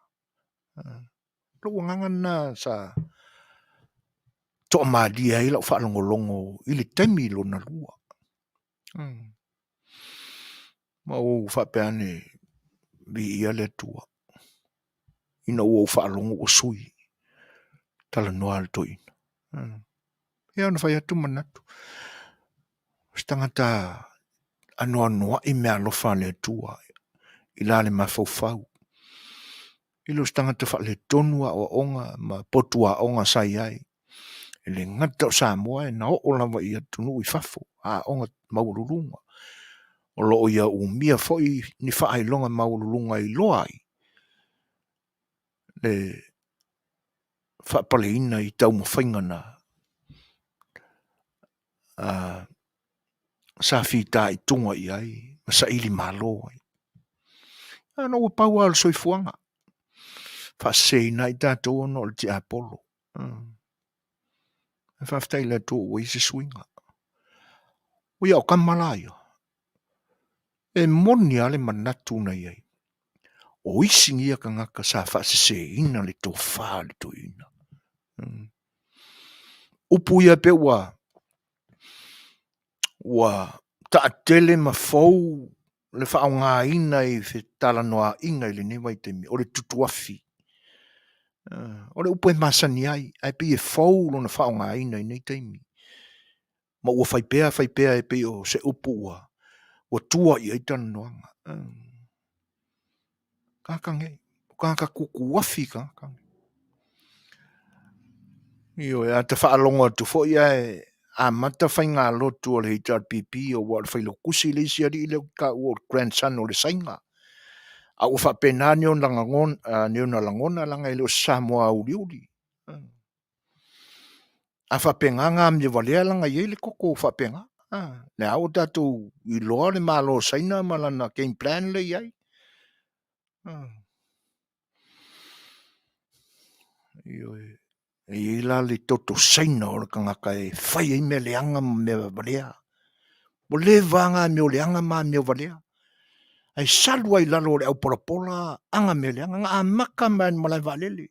Lou agaga lena sa toamalie ai lau faalogologo i le taimi lona lua. Ma ua ou faapea ane, viia le Atua, ina ua ou faalogo ua sui, talanoa a le toeaina. Ia ona fai atu manatu, o se tagata anoanoai meaalofa a le Atua i la le mafaufau. E le o se tagata faaletonu aoaoga ma potu aoga sa i ai. E le gata o Samoa e na oo lava i atunuu i fafo, aoga maualuluga. O lo o ia umia foi ni faailoga maualuluga e iloa ai le faapaleina i taumafaiga na sa fitaituga i ai ma saili malo ai. Ona ua pau lava o le soifuaga, faaseseina ai tatou ona o le tiapolo. Ae faafetai i le Atua ua i ai se suiga. Ui a o tama la ia, e moni lava le manatu na i ai. O isi ia tagata sa faaseseina le tofa a le toeaina. Upu ia pei ua ua taatele ma fou le faaaogaina i fetalanoaiga i lenei vaitaimi, o le tutuafi. O le upu e masani ai, ae pei e fou lona faaaogaina i nei taimi. Ma ua fai pea fai pea e pei o se upu ua tua i ai talanoaga. Tagata nei, o tagata tutuafi tagata nei. Ioe, a ta faalogo atu foi ae amata faigalotu a le HRPP aua o le failautusi le isi alii lea ou te taua o le grandson o le Saina. A ua faapena ni ona lagona leaga e le o se Samoa auliuli. A faapena ga amio valea laga e i ai le koko faapena. Lea ua tatou iloa le Malo o Saina ma lana game plan lea e i ai. Ioe. E i ai la le toto Saina o le tagata e fai ai mea leaga ma mea valea. Ua leva lava amio leaga ma amio valea. Ae salu lava i lalo o le aupolapola aga mea leaga. Na amata mai lava i le malae vaalele.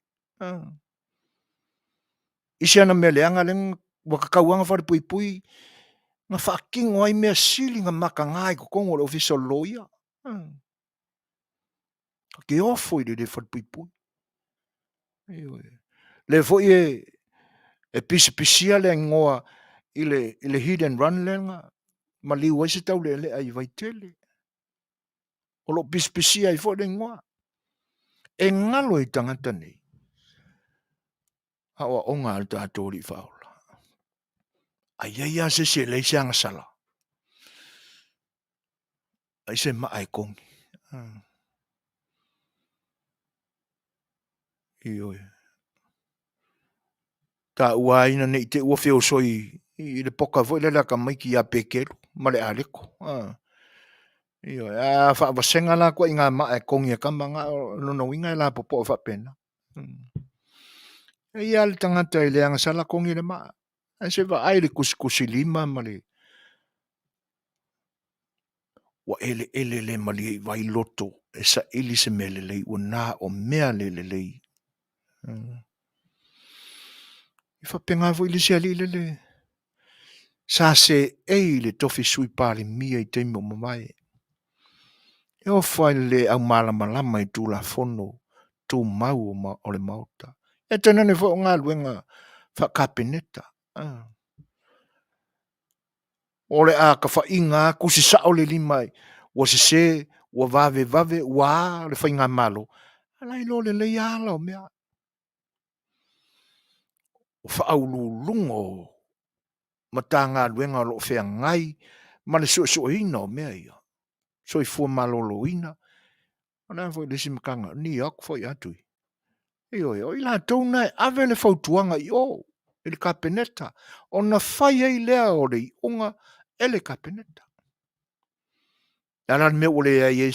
I si ana mea leaga lea ua tatau lava ona falepuipui na faatino ai mea sili na mataga i totonu o le Ofisa o le Loia. Ta te ofo i le le falepuipui. Ioe. Lea foi e pisipisia le igoa i le hit and run lea na maliu ai se taulealea i Vaitele. O lo o pisipisia ai foi le igoa. E galo i tagata nei aoaoga a le tatou Alii Faaola. A i ai lava se isi e leai se agasala, ai se maa e kogi. Ioe. Taua ai ina ne i te i ua feosoi i le poka foi lele a tamaiti ia Pekelu ma le Aleko. Ioe. A faavasega la ituaiga maa e kogi e tama na, o lona uiga e lapopoa faapena. E i ai lava le tagata e le agasala togi le maa. Ae se vaai i le tusitusilima ma le ua eleele le malie i vai loto e saili se mea lelei ua na o mea le lelei. E faapena foi le isi alii lele sa seei i le tofi Sui Palemia i taimi ua mavae. E ofo lava i le le aumalamalama i Tulafono Tumau o le Maota. Ia tainane foi o galuega faa-Kapeneta. O le a tafaina lava tusi sao le lima ua sese, ua vavevave, ua a le faigamalo, a la e iloa lelei lava ala o mea. O faauluuluga o Matagaluega o lo o feagai ma le suesueina o mea ia, soifua maloloina, o le a foi le isi Matagaluega, NEOC foi atu i. Ioe, o i latou na e ave le fautuaga i o i le Kapeneta ona fai ai lea o le iuga e le Kapeneta. O le a la le mea ua leai ai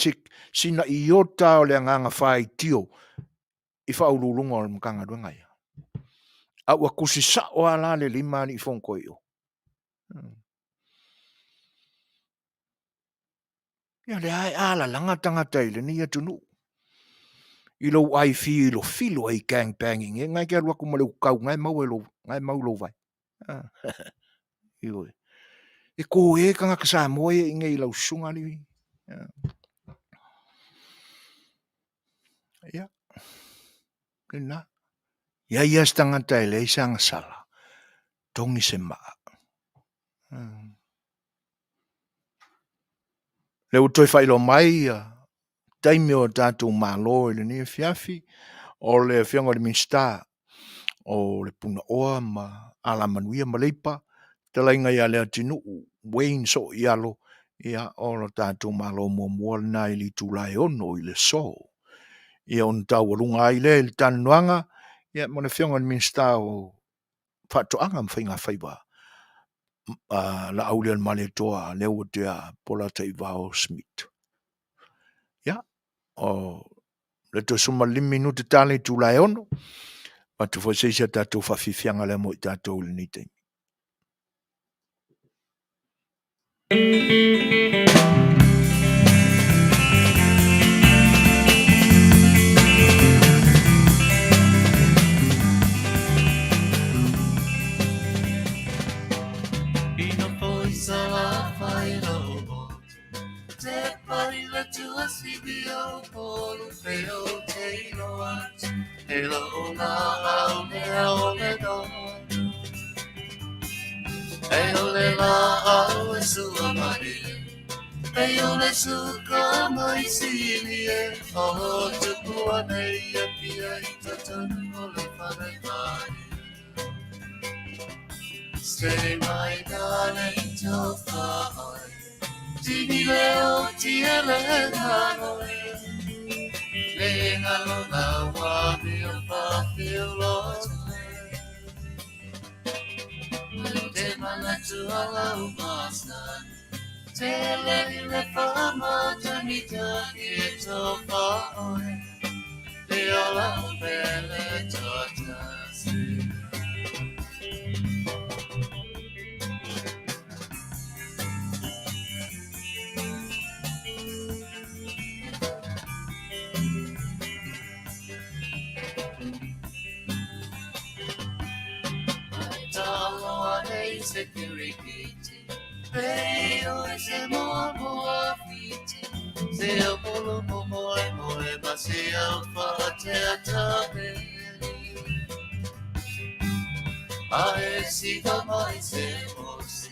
sina iota o le agaga faitio i faauluuluga o le Matagaluega ia? A ua tusi sao lava la le lima a alii fonotoe i o. Ia lea e alalaga tagata i lenei atunuu i lou ai filofilo ai gang banging e ngai ke alu atu ma le utau ngai mau e lou ngai mau lou vai. Ioe. E ko e tagata Samoa ia i nei lau susuga alii. Ia. Lena. Ia ia se tagata e leai se agasala. Togi se maa. Lea ua toe faailoa mai taimi o tatou malo i lenei afiafi, o le Afioga i le Minisita o le Punaoa ma Alamanuia ma Leipa, fetalaiga ia Leatinuu Wayne Sooialo, ia o lo tatou malo muamua lena i le itula e 6 i le aso. Ia ona taualuga ai lea i le talanoaga ia ma le Afioga i le Minisita o Faatoaga ma Faigafaiva, Laaulialemalietoa Leuatea Polataivao Schmidt. Ia, o le toe 15 minute tala i itula e 6, avatu foi se isi a tatou faafiafiaga lea mo i tatou i lenei taimi. manatu a lau masani Tele i le whaamatagitagi e tō whaoe Le ola o pele toatasi. Mai talo ane i se kirikiti, Pei o se moa moa whiti, Se au polo mo moe moe ma se au whaatea taperi. A e siga mai se mose,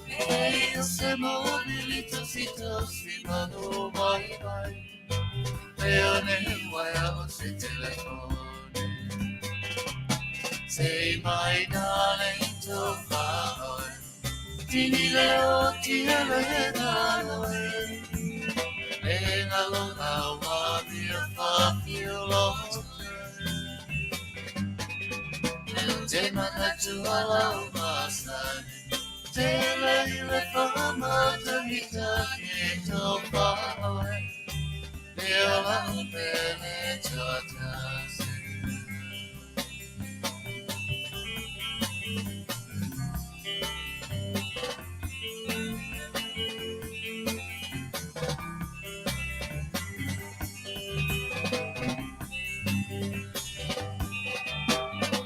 E o se mo lili tosi tosi manu mai mai, E ane waia o se telefone. Say my darling to whaoe, Tini leo tiele naloe, E ngalo ngā wāmia whawhio Te manatu a lau masani, Te lei le whamatagitagi e tō whaoe, Le ola o pele tuatasi.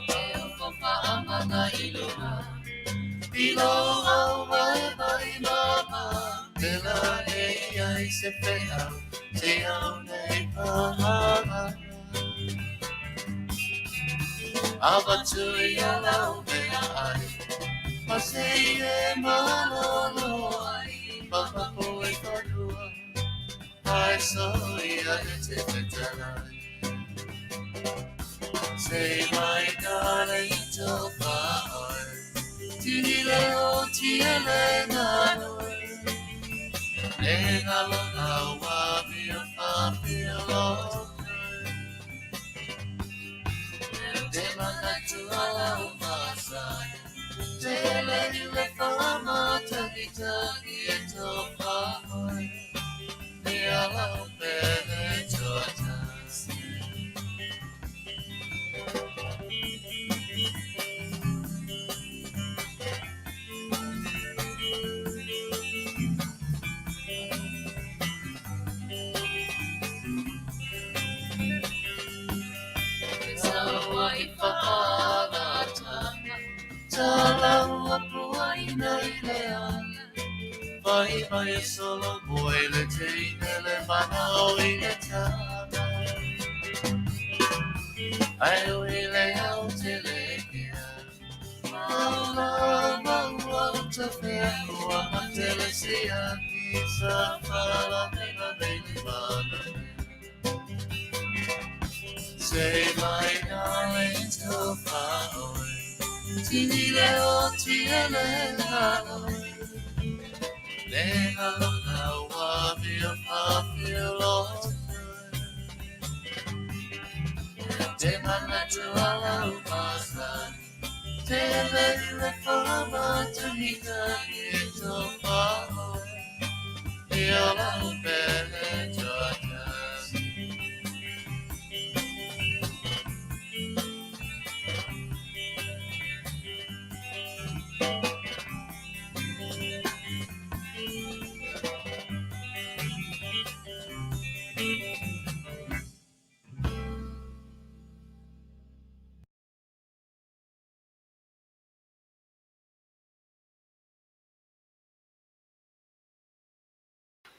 Te ufofa amana i luna, I lo au mai mai mama, Te la e ai se wheau, Te au nei pahanga. Avatu i a lau mea ai, Ma se i e malolo ai, Papapo e whanua, Ai so ia e te whetalai. Say my darling to whaoe, Tini leo tiele nanoe, E ngalo ngā wāmia whawhia loke. Te manatu a lau masani, Te lei le whamatagitagi e tō whaoe, Le ala o pele tuatasi. Te saua i whakaratanga, Tā lau puaina i le ala, Vai mai solo moe le teine le manao i le tama. Ai ui le au te le kea, Maula maua o te whea kua matele siaki sa whala mena meili mana. Say my darling to whaoe, Tini leo tiele naloe, Le ngalo ngā wāmia whawhia lote. Te manatu a lau masani, Te lei le whamatagitagi e tō whaoe, E ola o pele tuatasi.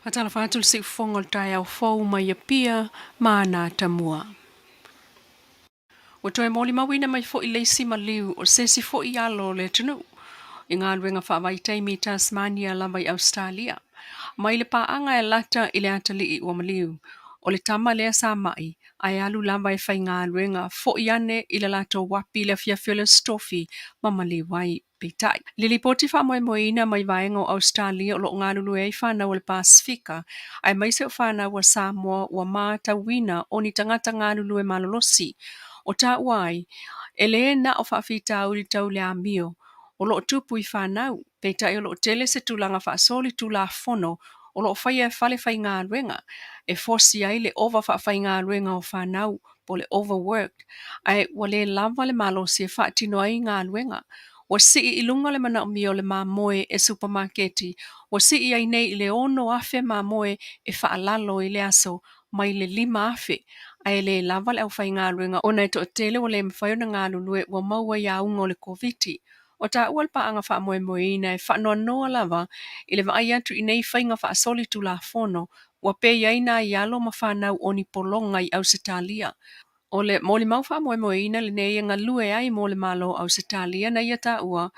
Faatalofa atu le siufofoga o le taeao fou mai Apia ma Anatamua. Ua toe molimauina mai foi le isi maliu o se isi foi alo o le atunuu i galuega faavaitaimi i Tasmania lava i Ausetalia. Mai le paaga e lata i le atalii ua maliu, o le tama lea sa mai ae alu lava e faigaluega foi ane i le latou api i le afiafi o le Aso Tofi ma maliu ai. Peitai, i le lipoti faamoemoeina mai vaega o Ausetalia o lo o galulue ai fanau a le Pasefika, aemaise o fanau a Samoa ua matauina o ni tagata galulue malolosi, o taua ai, e lē na o faafitauli tau le amio o lo o tupu i fanau, peitai o lo o tele se tulaga faasolitulafono o lo o faia e fale faigaluega e fosi ai le ova faafaigaluega o fanau po o le overwork, ae ua le lava le malosi e faatino ai galuega. Ua sii i luga le manaomia o le mamoe e supamaketi, ua sii ai nei i le 6,000 mamoe e faalalo i le aso mai le 5,000, ae le lava le aufaigaluega ona e toatele ua le mafai ona galulue ua maua i auga o le Koviti. O taua le paaga faamoemoeina e faanoanoa lava i le vaai atu i nei faiga faasolitulafono ua pei ai nai alo ma fanau onipologa i Ausetalia. O le molimau faamoemoeina lenei e galue ai mo le Malo o Ausetalia na ia taua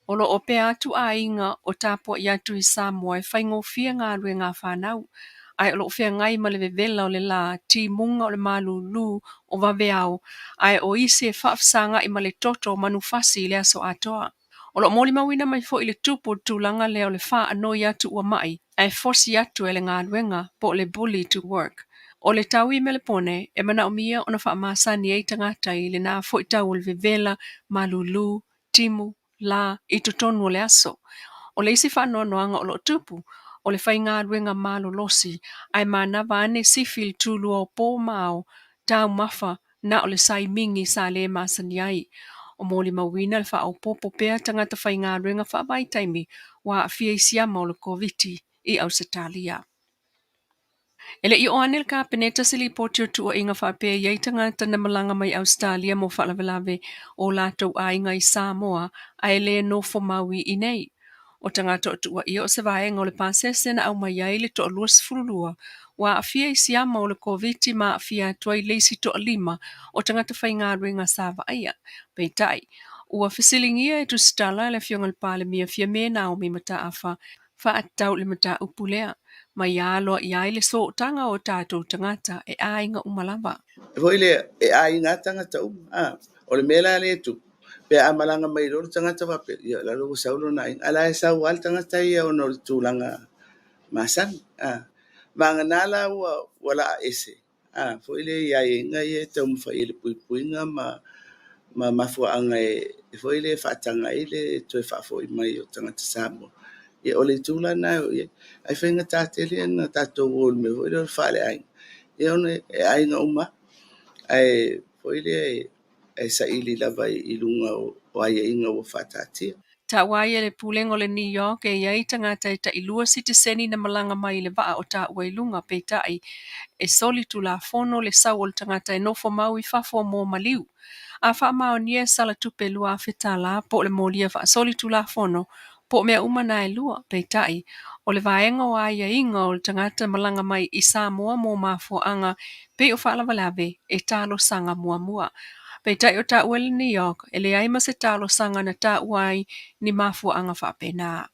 o lo o pea atu aiga o tapuai atu i Samoa e faigofie galuega a fanau, ae o lo o feagai ma le vevela o le la, timuga o le malulu o vaveao, ae o isi e faafesagai ma le toto o manufasi i le aso atoa. O lo o molimauina mai foi le tupu o le tulaga lea o le faanoi atu ua mai, ae fosi atu e le galuega po o le bully to work. O le tau i Melepone e manaomia ona faamasani ai tagata i lena foi tau o le vevela, malulu, timu, la i totonu o le aso. O le isi faanoanoaga o lo o tupu, o le faigaluega malolosi, ae manava ane sifi le tulua o po ma ao, taumafa na o le saimigi sa le masani ai. O molimauina le faaopoopo pea tagata faigaluega faavaitaimi ua aafia i siama o le Koviti i Ausetalia. E le i oo ane le Kapeneta se lipoti o tuuaiga faapea i ai tagata na malaga mai Ausetalia mo faalavelave o latou aiga i Samoa ae le nofo maui i nei. O tagata o tuuaia o se vaega o le pasese na aumai ai le toa 22 ua aafia i siama o le Koviti ma aafia atu ai le isi toa 5 o tagata faigaluega sa vaaia. Peitai, ua fesiligia e tusitala le afioga i le Palemia Fiame Naomi Mataafa faatatau i le mataupu lea, ma ia aloa i ai le sootaga o tatou tagata e aiga uma lava. E foi le e aiga tagata uma. O le mea la le tupu, pe a malaga mai loa le tagata faapea, ia lalo ua sau lona aiga. A la e sau lava le tagata ia ona o le tulaga masani. Vagana la ua laa ese. Foi le i aiaiga ia e taumafai i le puipuiga ma mafuaaga e foi le faataga ai le toe faafoi mai o tagata Samoa. Ia o le itu la na e o i ai. Ae faigata tele na tatou o i le mea foi lea o le faaleaiga. Ia ona e aiga uma, ae foi le e saili lava i luga o aiaiga ua faataatia. Taua ai e le pulega o le New York e i ai tagata e tailua sitiseni na malaga mai i le vaa o taua i luga, peitai e solitulafono le sau o le tagata e nofo mau i fafo mo maliu. A faamaonia e sala tupe $2,000 po o le molia faasolitulafono po o mea uma na e lua, peitai o le vaega o aiaiga o le tagata malaga mai i Samoa mo mafuaaga pei o faalavelave e talosaga muamua. Peitai o taua le New York e leai ma se talosaga na taua ai ni mafuaaga faapena.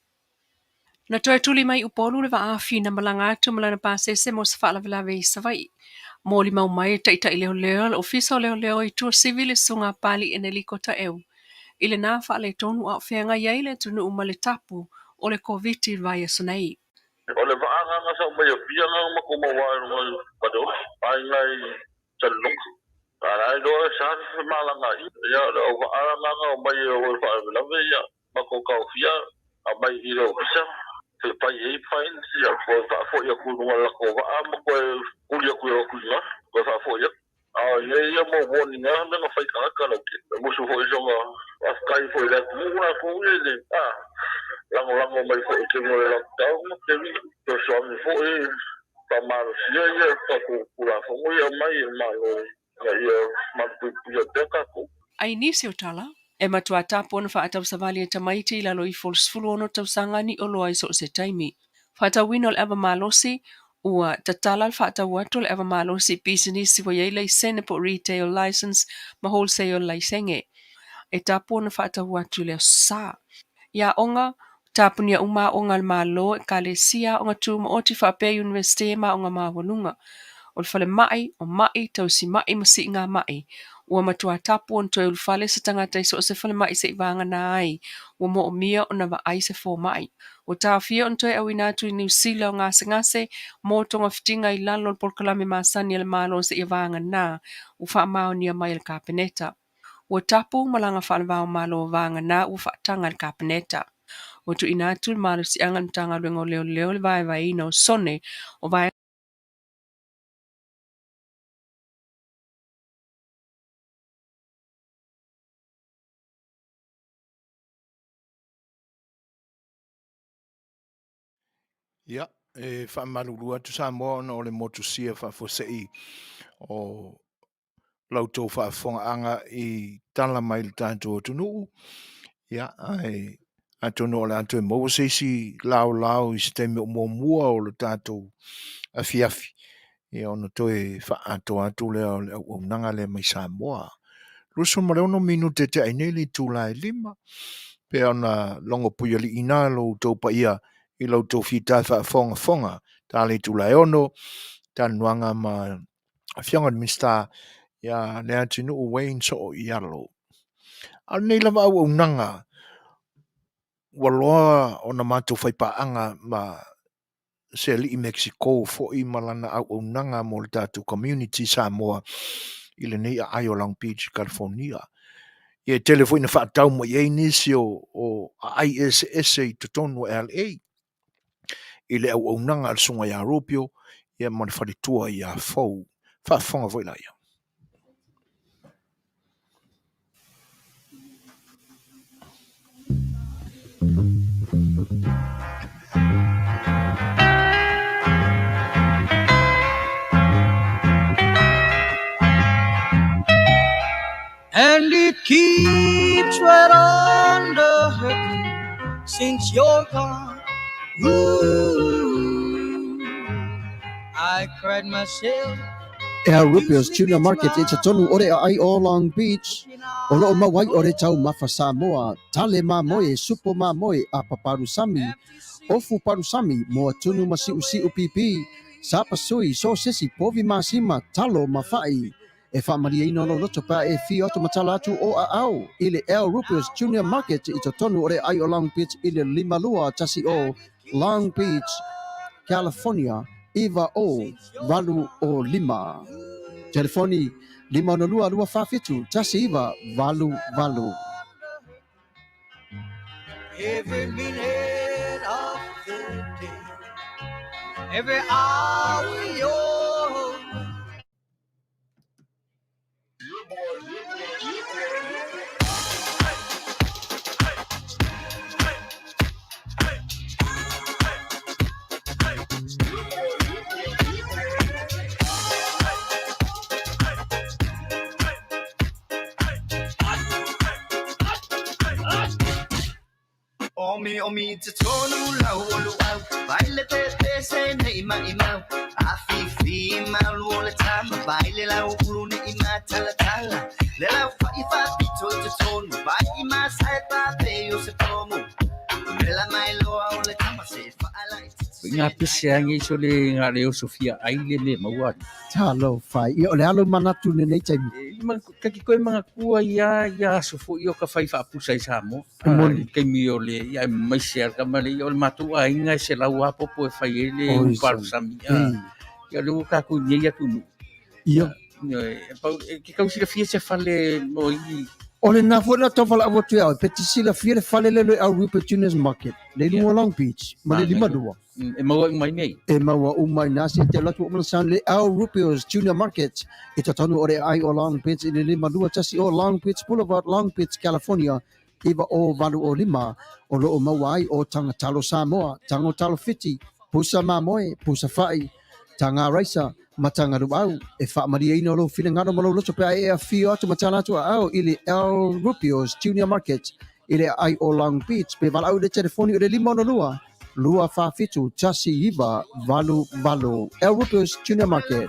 Na toe tuli mai Upolu le vaafi na malaga atu ma lana pasese mo se faalavelave i Savaii. Molimau mai e taitai leoleo le ofisa o leoleo i Tuasivi le susuga Pali Eneliko Taeu. I lena faaletonu a o feagai ai le atunuu ma le tapu o le Koviti i le vaiaso nei. O le vaagaga sa mai Apia na matou maua ai luga i Faleolo, aiga i Salelologa. A la e iloa e sa se femalagaaiga. Ia o le auvaagaga o mai e o e faalavelave ia matou taofia aumai i le ofisa se fai ai fines ia toe faafoi atu i luga o le latou vaa ma toe tuli atu i o atu i ina toe faafoi atu. A o nei ia mo warning lava mea na fai tagata lautele. E musu foi soga faafetai foi i le atunuu latou ia i le lagolago mai foi i taimi o le lockdown ma taimi fesoasoani foi faamalosia ia tatou Tulafono ia aumai e le Malo ina ia malupuipuia pea tatou. Ai nisi o tala, e matua tapu ona faatausavali e tamaiti i lalo ifo o le 16 tausaga ni oloa i so o se taimi. Faatauina o le ava malosi, ua tatala le faatau atu o le ava malosi i pisinisi ua i ai laisene po o retail license ma wholesale laisene. E tapu ona faatau atu i le aso Sa. I aoga, tapunia uma aoga a le Malo, ekalesia, aoga tumaoti faapea Iunivesite ma aoga maualuga. O le falemai, o mai, tausimai ma siigamai. Ua matua tapu ona toe ulufale se tagata i so o se falemai se'i vagana ai, ua moomia ona vaai se fomai. Ua taofia ona toe auina atu i Niu Sila o gasegase mo togafitiga i lalo o le polokalame masani a le Malo seia vagana ua faamaonia mai e le Kapeneta. Ua tapu malaga faale-va o Malo vagana ua faataga e le Kapeneta. Ua tuuina atu le malosiaga i le Matagaluega o Leoleo le vaevaeina o sone o vaega Ia, e faamalulu atu Samoa ona o le motusia faafuasei o la outou faafofogaaga i tala mai le tatou atunuu. Ia, ae atonu o le a toe maua se isi laolao i se taimi o muamua o le tatou afiafi, ia ona toe faaatoa atu lea o le auaunaga lea mai Samoa. 26 minute tea ai nei le itula e 5, pei ona logo puialiiina lo outou paia i lo outou fita faafogafoga. Ta le itula e 6, talanoaga ma Afioga i le Minisita ia Leatinuu Wayne Sooialo. A o lenei lava auaunaga ua loa ona matou faipaaga ma se alii Mexico foi ma lana auaunaga mo le tatou community Samoa i lenei aai o Long Beach, California. Ia e tele foi na faatau mai ai nisi o aai eseese i totonu o LA i le auaunaga a le Susuga ia Rubio ia ma le faletua ia Fou. Faafofoga foi laia. And it keeps right on the hurting since you're gone. Ooh, I cried myself. El Rubio's Tuna Market i totonu o le aai o Long Beach, o loo mau ai o le taumafa Samoa, tale mamoe, supo mamoe, apa palusami, ofu palusami, moa tunu ma siusiu pipi, sapasui, sosesi, povi masima, talo ma fa'i. E faamalieina lou loto pe a e afio atu ma tala atu o aao i le El Rubio's Junior Market i totonu o le aai o Long Beach i le 5210 Long Beach, California 90805. Telefoni 562 247 1988. Every minute of the day, every hour you're Omi omi te tonu lau o luau Vai le te te se nei mai mau A fi fi malu o le tama Vai le lau ulu ne i ma tala tala Le lau fa i fa pito i te tonu Vai i ma sae pa pe o se tomu Le la mai loa o le tama se fa ala i te Nga pese ange so le nga le o Sofia ai le me maua. Talofa. Ia, o le a lou manatu i lenei taimi? E, ma, kaki koe manatua ia, ia aso foi o ka fai faapusa i Samoa. E moni. I taimi o le, ia, e maise a kama le, ia, o le matou aiga e selau a popo e fai ai le Oi, upalusami. Ei. Ia, o lea ua tatou i nei atunuu. Ia. Ia, e, pau, e, ke tau silafia se fale mo i... O lena foi na tau valaau atu ia oe, pe te silafia le fale lea o le Aurupa Juniors Market, le i luga o Long Beach, ma le 52. E maua uma i nei. E maua uma i nā se te alu atu o Mana le Al Rubio's Junior Market i totonu o le aai o Long Beach i le 521 o Long Beach Boulevard, Long Beach, California, 90805, o lo o maua ai o taga talo Samoa, tago talo Fiti, pusa mamoe, pusa fa'i, taga raisa, ma taga luau. E faamalieina lou finagalo ma lou loto pe a e afio atu ma tala atu aao i le Al Rubio's Junior Market i le aai o Long Beach pe valaau i le telefoni o le 562 247 1988. El Rubio's Junior Market.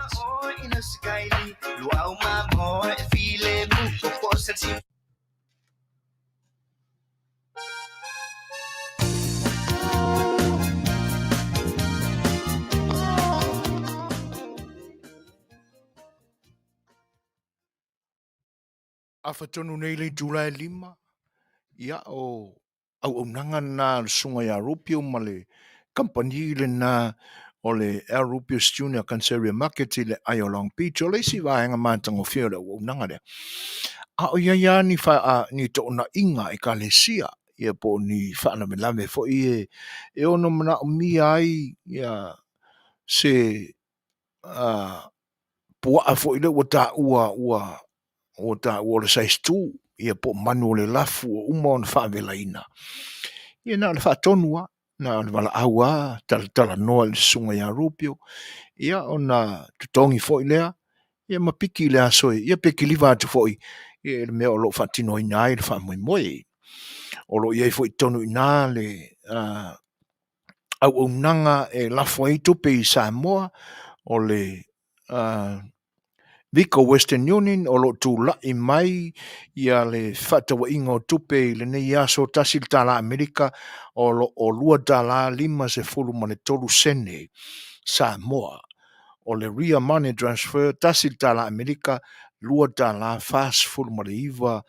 Afa tonu nei le itula e 5, ia o auaunaga lena a le Susuga ia Rupio ma le kamupani lena o le Al Rupio's Junior Canceria Market i le aai o Long Beach. O le isi vaega matagofie o le auaunaga lea. A o i ai lava ni, fa, a, ni toonaiga ekalesia, ia po o ni faalavelave foi e, e ono manaomia ai ia, se a, puaa foi lea ua taua ua, ua taua o le size 2, ia po o manu o le lafu ua uma ona faavelaina. Ia na o le faatonu lava, na o le valaau lava, talatalanoa i le susuga ia Rupio, ia ona totogi foi lea, ia ma piki i le aso e, ia pe kiliva atu foi i le mea o lo o faatinoina ai le faamoemoe. O lo o i ai foi i totonu i ina le uh, auaunaga e lafo ai tupe i Samoa, o le uh, Vico Western Union o lo o tulai mai ia le fefaatauaiga o tupe i lenei aso, tasi le tala Amerika o lo o $2.53 Samoa. O le Ria Money Transfer, tasi le tala Amerika, $2.49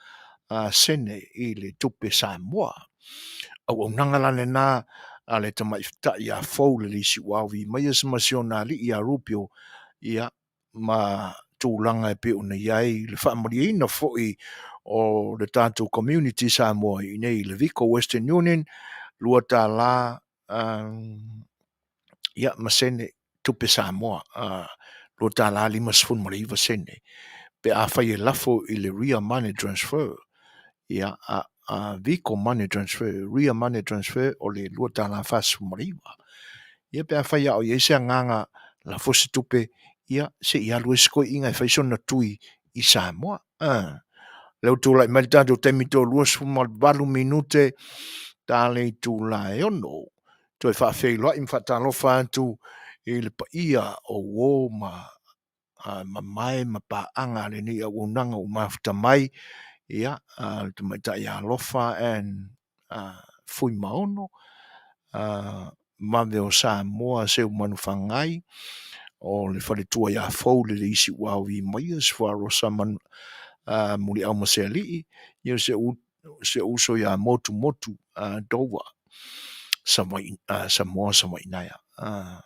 sene i le tupe Samoa. Auaunaga la lena a le tamaitai ia Fou le Leisiuao Vimaia ma si ona alii ia Rupio, ia ma tulaga e pei ona i ai le faamalieina foi o le tatou community Samoa i inei i le Vico Western Union, $2 um, ia ma sene tupe Samoa, uh, $2.59 sene pe a fai e lafo i le Ria Money Transfer, ia a, a Vico Money Transfer, Ria Money Transfer o le $2.49. Ia pe a fai a o i ai se agaga lafo se tupe, ia se i alu ai se toeaina e fai sona tui i Samoa. Ah, lea ua tulai mai le tatou taimi toe 28 minute ta le itula e ono. Toe faafeiloai ma faatalofa atu i le paia o uo ma a mamae ma paaga a lenei auaunaga ua mafuta mai, ia, a le tamaitai Alofa and a Fuimaono, a Vave o Samoa Seumanufagai, o le faletua ia Fou le Leisiuao Vimaia Sifuarosa Manu, a Muliau Masealii, ia se u, se uso ia Motumotu a Dover, Savaii, a Samoa Savaii naea. A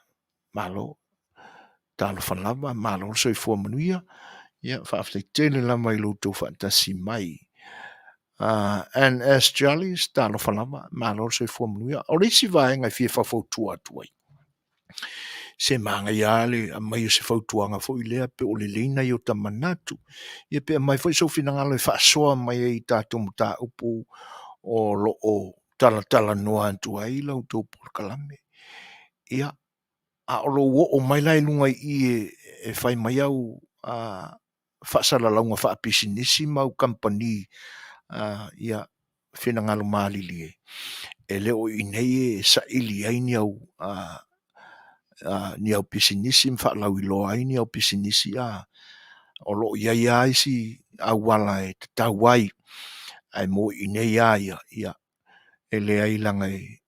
Malo. Talofa lava, malo le soifua manuia. Ia, faafetai tele lava i lo outou faatasi mai. Uh, NS Jollies, talofa lava, malo le soifua manuia. O le isi vaega e fia faufautua atu ai, se manaia lava le aumai o se fautuaga foi lea pe o lelei nai o ta manatu, ia pe aumai foi sou finagalo e faasoa mai ai i tatou mataupu o lo o talatalanoa atu ai la outou polokalame. Ia, a o lou oo mai la i luga i i e, e fai mai au a, faasalalauga faapisinisi ma au kamupani, a, ia, finagalo malilie, e le o i inei e saili ai ni au, a, a, ni au pisinisi ma faalauiloa ai ni au pisinisi, a, o lo o i ai lava isi auala e tatau ai, ae mo i inei lava ia, ia, e leai leaga e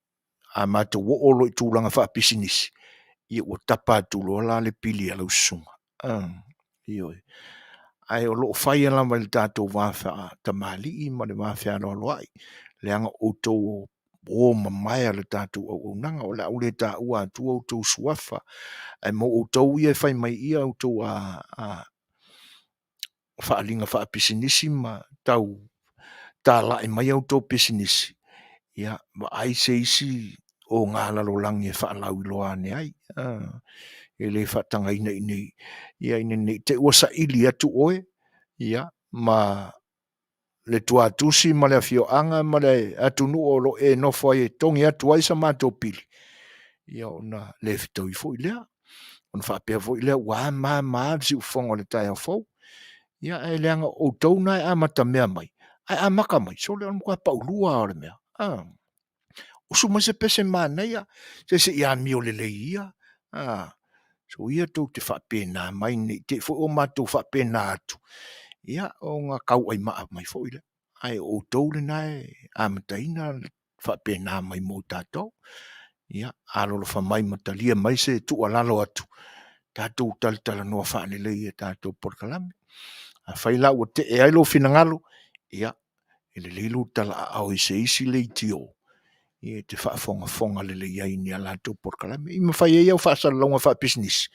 a matou oo loa i tulaga faapisinisi, ia ua tapa atu loa la le pili a lau susuga. Uh, ioe. Ae o lo o faia lava i le tatou va faatamalii ma le va fealoaloai, leaga o outou o uo mamae a le tatou auaunaga, o le a ou le taua atua outou suafa, ae mo outou ia e fai mai ia outou a, a, faaaliga faapisinisi ma tau talai mai a outou pisinisi, ia vaai se isi oga lalolagi e faalauiloa ane ai. Uh, e le faatagaina i nei, ia ina ne i te i ua saili atu oe, ia, ma le tuatusi ma le afioaga ma le atunuu o lo o e nofo ai e togi atu ai sa matou pili, ia ona le fetaui foi lea. Ona faapea foi lea ua a ma ma le siufofoga o le taeao fou. Ia ae leaga o outou na e amata mea mai, ae amata mai, sole o le matua paulua lava o le mea. Ah. Usu mai se pese manaia, se se i amio lelei ia. Ah. So ia tou te faapena mai ne i te i foi o matou faapena atu, ia ona tauai maa mai foi lea. Ae o outou lena e amataina le faapena mai mo tatou. Ia, alolofa mai ma talia mai se tuualalo atu, tatou talatalanoa faalelei i a tatou polokalame. Afai la ua tee ai lou finagalo, ia, e lelei lou talaaao i se isi leitio e te faafogafoga lelei ai i ni a latou polokalame. I mafai ai au faasalalauga faapisinisi,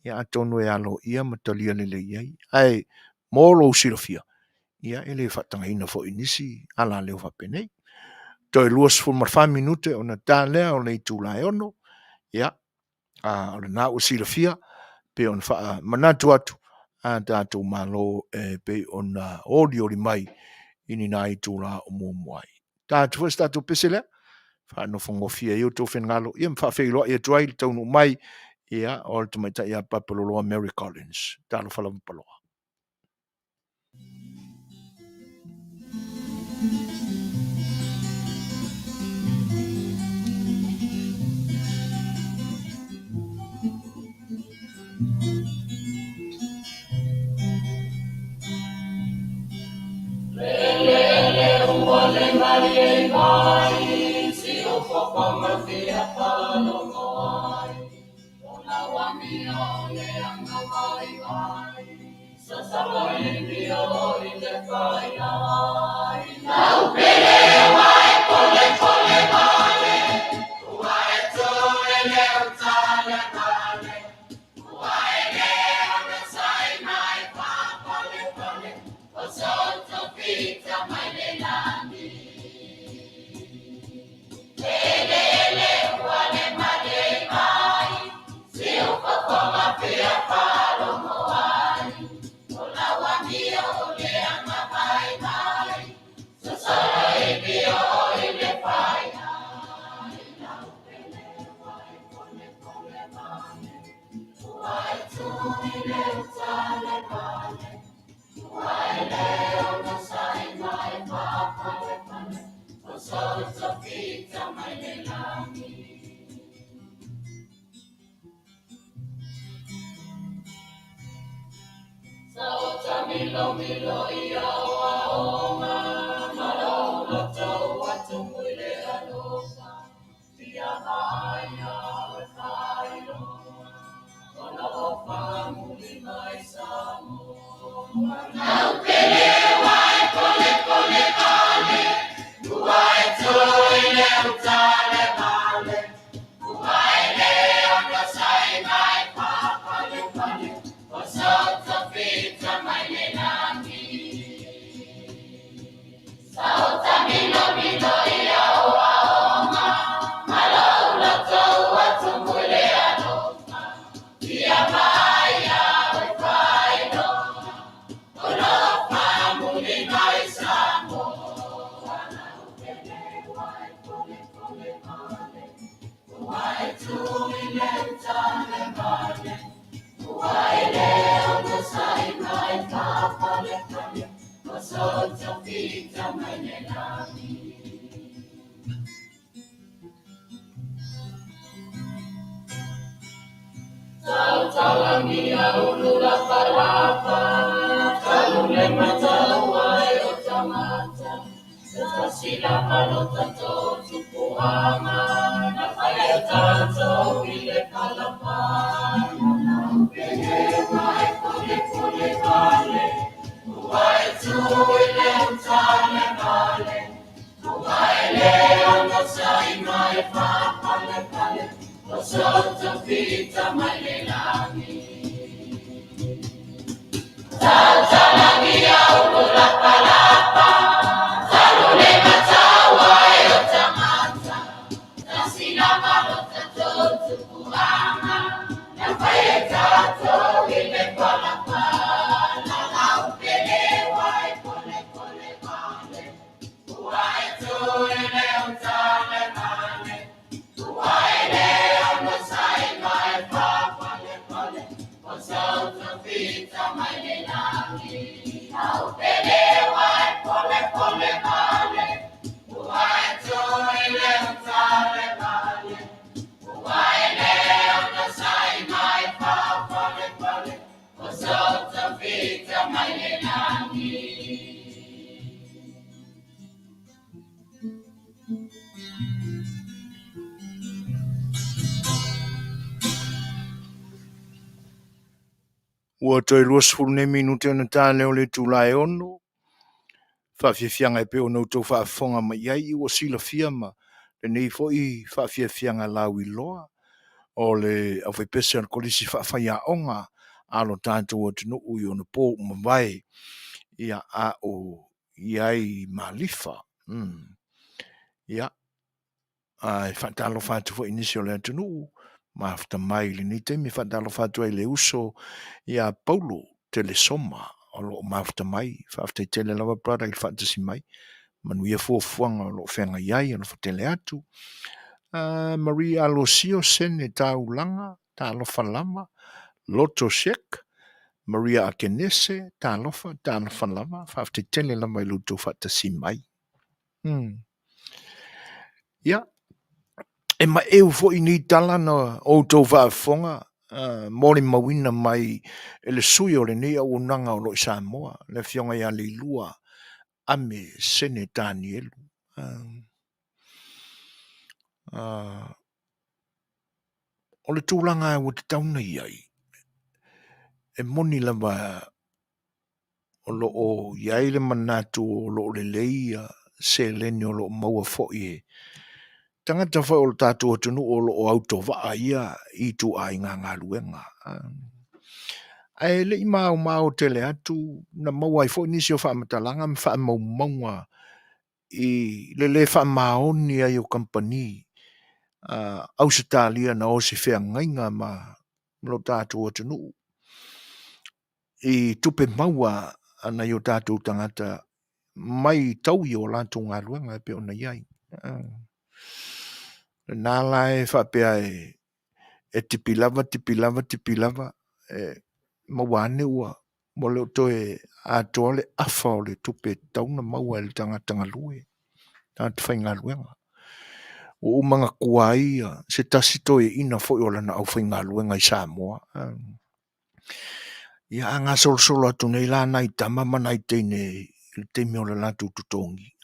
ia atonu e aloaia ma talia lelei ai. Ae mo lou silafia, Ia, e le faatagaina foi i nisi alaleo faapenei. Toe 24 minute ona ta lea o le itula e 6. Ia, a o lena ua silafia pei ona faamanatu atu a tatou Malo e pei ona olioli mai i ni nai itula o muamua ai. Ta atu foi se tatou pese lea, faanofogofie ai outou finagalo, ia ma faafeiloai atu ai le taunuu mai ia o le tamaitai ia Papaloloa Mary Collins. Talofa lava Paloa. Ua toe 20 nei minute ona ta lea o le itula e 6. Faafiafiaga e pei ona outou faafofoga mai i ai, ua silafia ma lenei foi faafiafiaga lauiloa o le aufaipese a le Kolisi Faafaiaoga a lo tatou atunuu i ona po ua mavae. Ia, a o i ai Malifa. Ia, a e faatalofa atu foi i nisi o le atunuu, mafuta mai i lenei taimi, e faatalofa atu ai i le uso ia Paulo Telesoma o lo o mafuta mai. Faafetai tele lava brother i le faatasi mai. Manuia fuafuaga o lo o feagai ai, alofa tele atu. Marie Alosio Sene Taulaga, talofa lava. Loto Shek, Maria Akenese, talofa, talofa lava. Faafetai tele lava i lo outou faatasi mai. Ia, e maeu foi nei tala na outou faafofoga molimauina mai e le sui o lenei auaunaga o lo o i Samoa, le Afioga ia Leilua Ame Sene Tanielu. O le tulaga ua tatau ona i ai, e moni lava o lo o i ai le manatu o lo o lelei ia seleni o lo o maua foi e tagata foi o le tatou atunuu o lo o autovaa ia i ituaiga galuega. Ae le i maomao tele atu na maua ai foi nisi o faamatalaga ma faamaumauga i le le faamaoni ai o kamupani Ausetalia na osi feagaiga ma lo tatou atunuu i tupe maua a nai o tatou tagata mai taui o latou galuega e pei ona i ai. Lena la e faapea e tipi lava, tipi lava, tipi lava, e maua ane ua le o toe atoa le afa o le tupe e tatau ona maua e le tagata galue, tagata faigaluega. Ua uma ona tua ai se tasi toeaina foi o lana aufaigaluega i Samoa. Ia a gasolosolo atu nei la nai tama ma nai teine i le taimi o le latou totogi,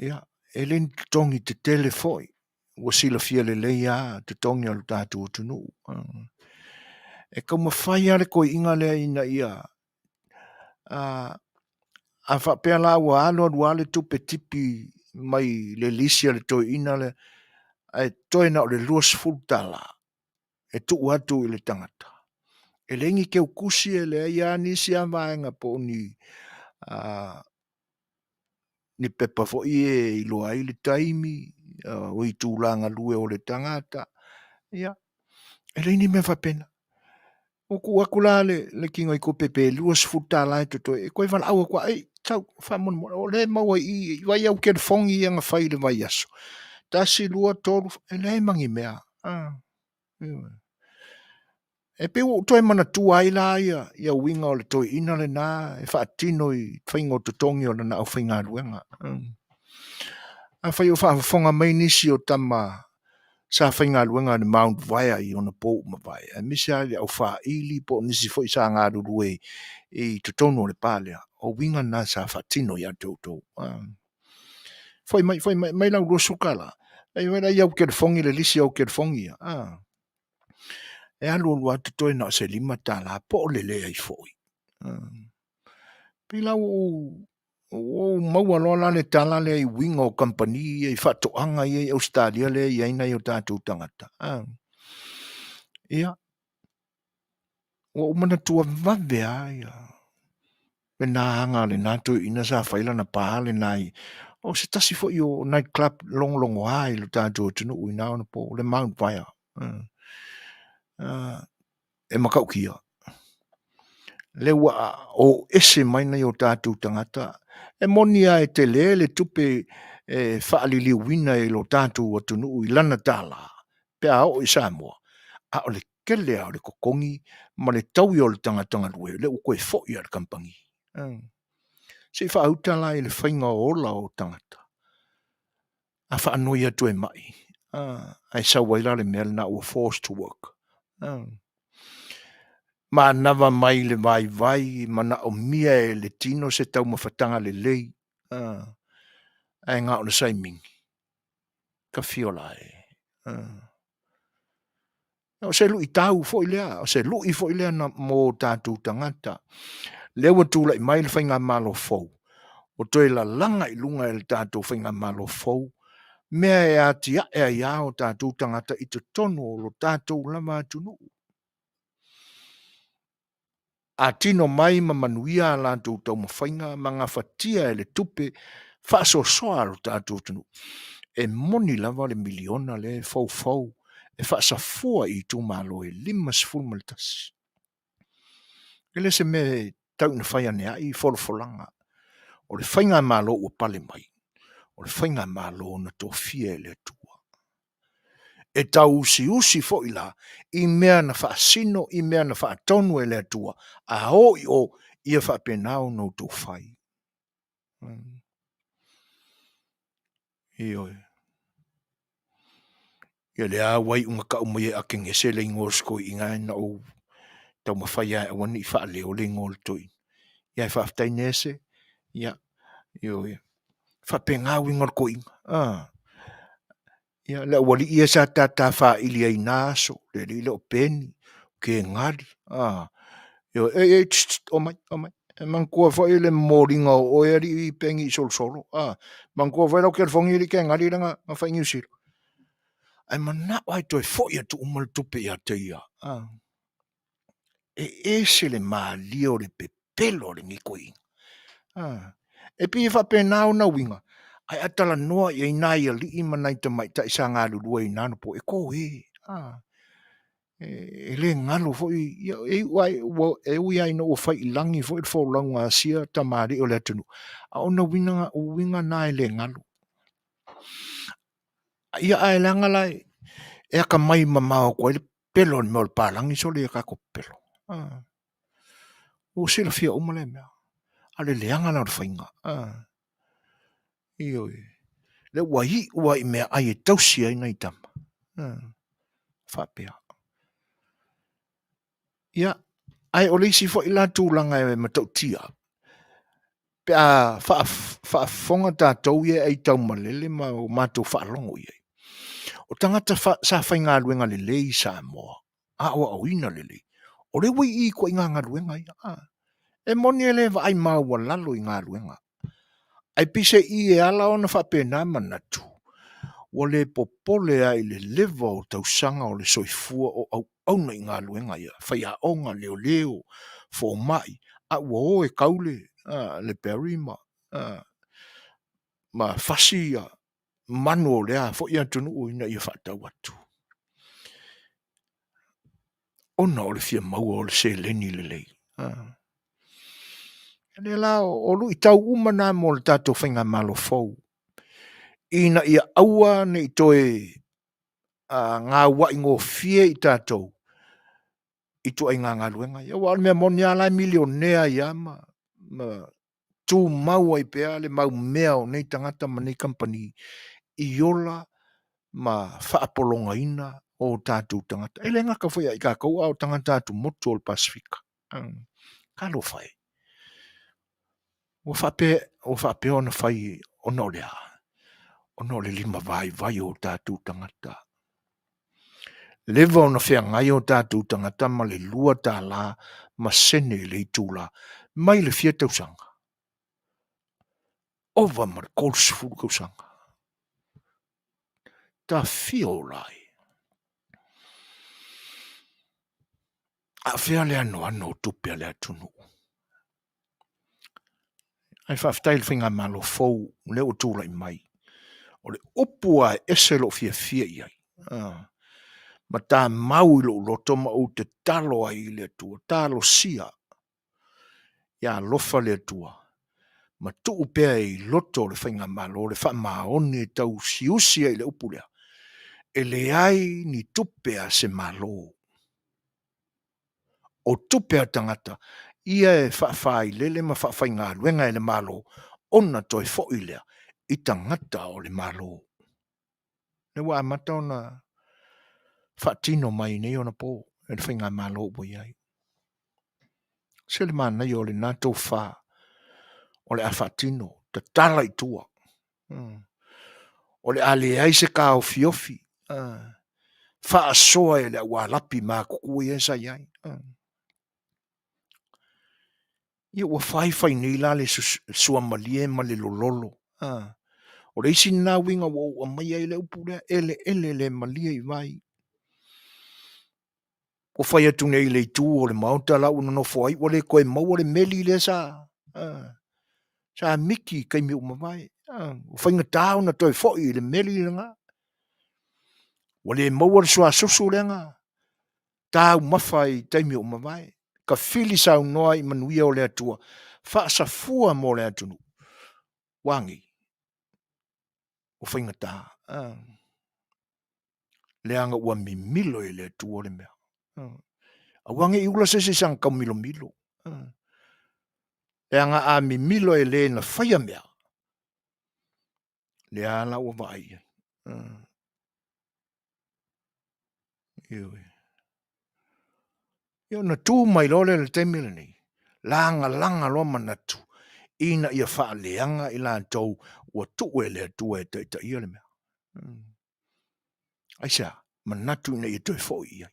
ia, e le ni totogi tetele foi, ua silafia lelei lava totogi o le tatou atunuu. E taumafai lava le toeaina lea ina ia a faapea la ua alu alu lava le tupe tipi mai le lisi a le toeaina lea, ae toe na o le $20 e tuu atu i le tagata. E leai ni teutusi, e leai lava nisi lava vaega po o ni ni pepa foi e iloa ai le taimi, o itula galue o le tagata, ia, e leai ni mea faapena. Ua tuu atu la le tigaitupe pe $20 e totoe, e toe valaau atu lava, ei, sau, faamolemole, o lea e maua i i, vaai au telefoni ia na fai i le vaiaso, 1, 2, 3, e leai ma ni mea. E pei ua ou toe manatua ai la ia uiga o le toeaina lena e faatino i faiga o totogi o lana aufaigaluega. Afai o faafofoga mai nisi o tama sa faigaluega i le Mount Vaea i ona po ua mavae, aemaise lava i le aufaili po o nisi foi sa galulue i totonu o le pa lea, o uiga na sa faatino ia te outou. Foi mai, foi mai, mai lau $20. Ai vai la i au telefoni le lisi o au telefoni ia. E alu alu lava totoe na o se $5 po o le leai foi. Pei la ua ou maua loa la le tala lea i uiga o kamupani ia i faatoaga ia i Ausetalia lea e i ai nai o tatou tagata. Ia, ua ou manatua vave lava ia lena aga a lena toeaina sa fai lana pa lena i o se tasi foi o night club logologoa i lo tatou atunuu i na ona po, le Mount Vaea. E matautia. Lea ua o ese mai nai o tatou tagata. E moni lava e tele le tupe e faaliliuina e lo tatou atunuu i lana tala pe a oo i Samoa, a o le tele lava o le totogi ma le taui o le tagata galue, lea ua toe foi lava i le kamupani. Se i faauta la i le faiga o ola o tagata. A faanoi atu e mai, ae sau ai la le mea lena ua forced to work. Manava mai le vaivai, manaomia e le tino se taumafataga lelei, ae na o le saimini. Tafiola e. O se luitau foi lea, o se lui foi lea na mo tatou tagata. Lea ua tulai mai le faigamalo fou, ua toe lalaga i luga e le tatou faigamalo fou, mea e atiae ai lava o tatou tagata i totonu o lo tatou lava atunuu. A tino mai ma manuia a latou taumafaiga ma gafatia e le tupe faasoasoa a lo tatou atunuu, e moni lava le miliona lea e foufou e faasafua i itumalo e 51. E le se mea e tau ina fai ane ai folafolaga o le faigamalo ua pale mai, o le faigamalo na tofia e le Atua. E tau usiusi foi la i mea na faasino, i mea na faatonu e le Atua, a o i o, ia faapena ona outou fai. Ioe. Ia lea ua iuga tau mai e Akenese le igoa o si toeaina ae na ou taumafai lava e aua ne i faaleo le igoa o le toeaina. Ia ae faafetai Nese, ia, ioe, faapena uiga o le toeaina. Ah. Ia, le aualii ia sa tata faili ai i na aso, le alii lea o Peni, Kegali, ah. Ioe, ei, ei, tss, tss, omai, omai. E manatua foi le momoliga o oe alii Peni i Solosolo, ah. Manatua foi lau telefoni alii Kegali lea na fai i Niu Sila. Ae manao lava e toe foi atu uma le tupe ia te ia. Ah. E ese le malie o le pepelo a lenei toeaina. Ah. E pei e faapena ona uiga, ae a talanoa i ai nai alii ma nai tamaitai sa galulue i na anapo, e toe. Ah. E le galo foi, ia, e iu lava, ua, e ui lava ina ua fai i lagi foi le folauga a sia tamalii o le atunuu, a o ona uiga, uiga na e le galo. Ia, ae leaga la e atamai mamao atu ai le pepelo o le mea o le palagi sole ia tatou pepelo. Ah. Ua silafia uma lea mea. A o le leaga la o le faiga. Ah. Ioe. Lea ua iu lava i meaai e tausi ai nai tama. Ah. Faapea. Ia, ae o le isi foi la tulaga e matautia, pe a faafofoga tatou ia e aitaumalele ma o matou faalogo i ai, o tagata sa faigaluega lelei i Samoa, aoaoina lelei, o lea ua i i ituaiga galuega ia. E moni e le vaai maualalo i galuega, Ae pei se i e ala ona faapena manatu, ua le popole lava i le leva o tausaga o le soifua o auauna i galuega ia, faiaoga, leoleo, fomai, a ua o e tau le, le Barry ma, ma fasi ia manu o lea foi atunuu ina ia faatau atu. Ona o le fia maua o le seleni lelei. Lea la, o luitau uma na mo le tatou faigamalo fou, ina ia aua ne i toe gauai gofie i tatou ituaiga galuega ia. Aua o le mea moni lava la e milionea ai lava ma tumau ai pea le mau mea o nei tagata ma nei kamupani i ola ma faapologaina o tatou tagata. E le gata foi ia i tatou, a o tagata atumotu o le Pasefika. Talofa e. Ua faapea, ua faapea ona fai ona o le a? Ona o le limavaivai o tatou tagata. Leva ona feagai o tatou tagata ma le $2 ma sene i le itula mai le fia tausaga. Ova ma le 30 tausaga. Tafia ola ai. A o fea le anoano o tupe a le atunuu? Ae faafetai i le faigamalo fou lea ua tulai mai. O le upu lava e ese lou fiafia i ai, ma tamau i lou loto ma ou tatalo ai i le Atua, talosia ia alofa le Atua ma tuu pea i loto o le faigamalo le faamaoni e tausiusi ai i le upu lea, e leai ni tupe a se Malo. O tupe a tagata ia e faafailele ma faafaigaluega e le Malo ona toe foi lea i tagata o le Malo. Lea ua amata ona faatino mai nei ona po e le faigamalo ua i ai. Se le manaia o lena tofa o le a faatino, tatala i tua. O le a leai se taofiofi faasoa e le aualapi matutua ia sa i ai. Ia ua fai fai nei la le suamalie ma le lololo. O le isi lena uiga ua ou aumaia ai le upu lea, eleele le malie i vai. Ua fai atu nei i le itu o le maota la ua nonofo ai, ua le toe maua le meli lea sa, sa miki i taimi ua mavae. Ua faigata ona toe foi i le meli lena. Ua le maua le suasusu lea na taumafa i taimi ua mavae. Tafili saunoa i manuia o le Atua, faasafua mo le atunuu. Ua a nei? Ua faigata. Leaga ua mimilo e le Atua le mea. Aua ne i ula se isi i sana taumilomilo. Leaga a mimilo e le na faia mea, lea la ua vaai i ai. Ioe. Ia ona tu mai loa lea i le taimi lenei, lagalaga loa manatu ina ia faaleaga i latou ua tuu e le Atua e taitaia le mea. Aisea? Manatu ina ia toe foi i ai.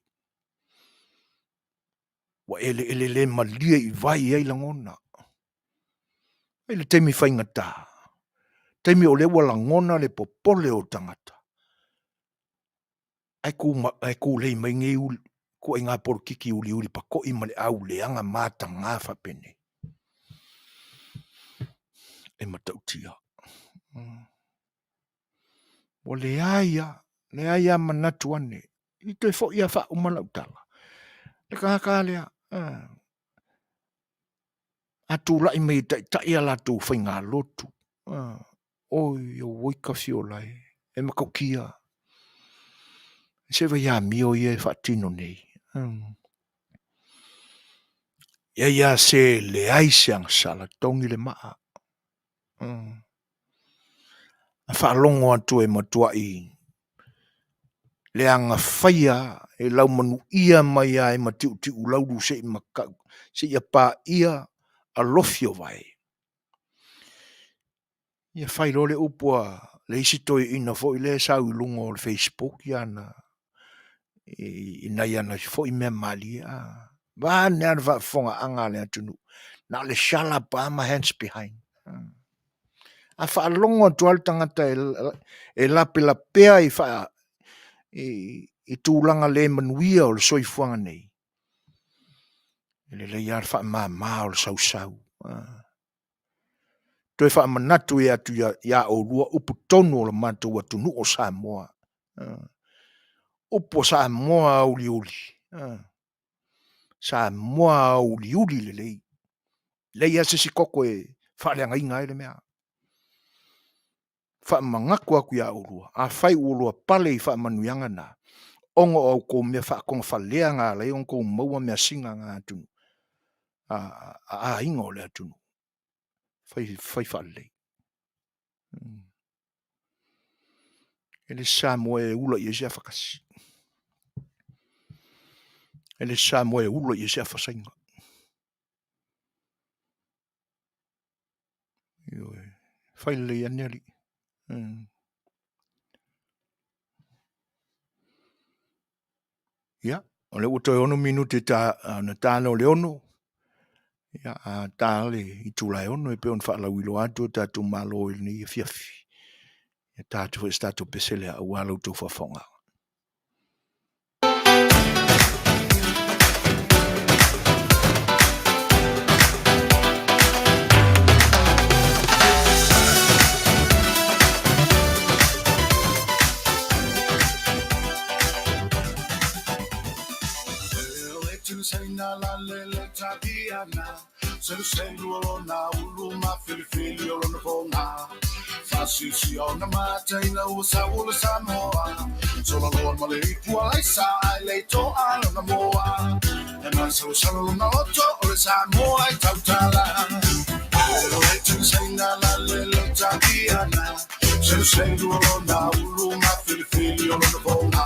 Ua eleele le malie i vai ai lagona. I le taimi faigata, taimi o lea ua lagona le popole o tagata, ae ku, ae kulei mai nei ituaiga polokiki uliuli pako'i ma le auleaga mataga faapenei. E matautia. Ua leai lava, leai lava manatu ane. I toe foi lava faauma lau tala. Le tagata lea, a tulai mai e taitai a latou faigalotu, oi auoi Tafiola e, e matautia. Se vai amio ia e faatino nei. Ia ia se leai se agasala, togi le maa. A faalogo atu e matuai leaga faia e laumanuia mai lava e matiutiulaulu se i matau, seia paia alofi o vae. Ia fai loa le upu a le isi toeaina foi lea e sau i luga o le Facebook i ana i nai ana foi mea malie a. Vaeane lava le faafofogaaga a le atunuu, na o le shut up lava ma hands behind. A faalogo atu lava le tagata e lapelapea i, faa, i tulaga le manuia o le soifuaga nei, e lelei lava le faamama o le sausau. Toe faamanatu atu ia oulua upu tonu o le matou atunuu o Samoa. Upu o Samoa auliuli. Samoa auliuli lelei. Leai lava se isi koko e faaleagaina ai le mea. Faamanatu atu ia oulua, afai ua oulua pale i faamanuiaga na, ona o a outou mea faatogafalea na ala ai ona outou maua measina na atunuu, a aiga o le atunuu. Fai, fai faalelei. E le Samoa e ula i ai se afatasi. E le Samoa e ula i ai se afasaina. Ioe. Fai lelei ane alii. Ia, o lea ua toe 6 minute ta, ona ta lea o le 6. Ia, a ta le itula e 6 e pei ona faalauiloa atu o tatou malo i lenei afiafi. Ia ta atu foi se tatou pese lea aua la outou faafofoga. Seluselu o lona ulu ma filifili o lona foga Faasiusia ona mata ina ua sau o le Samoa Solaloa ma le ipu a Laisa ae le i toa lona moa E masalosalo lona loto o le Samoa i tautala Seluselu o lona ulu ma filifili o lona foga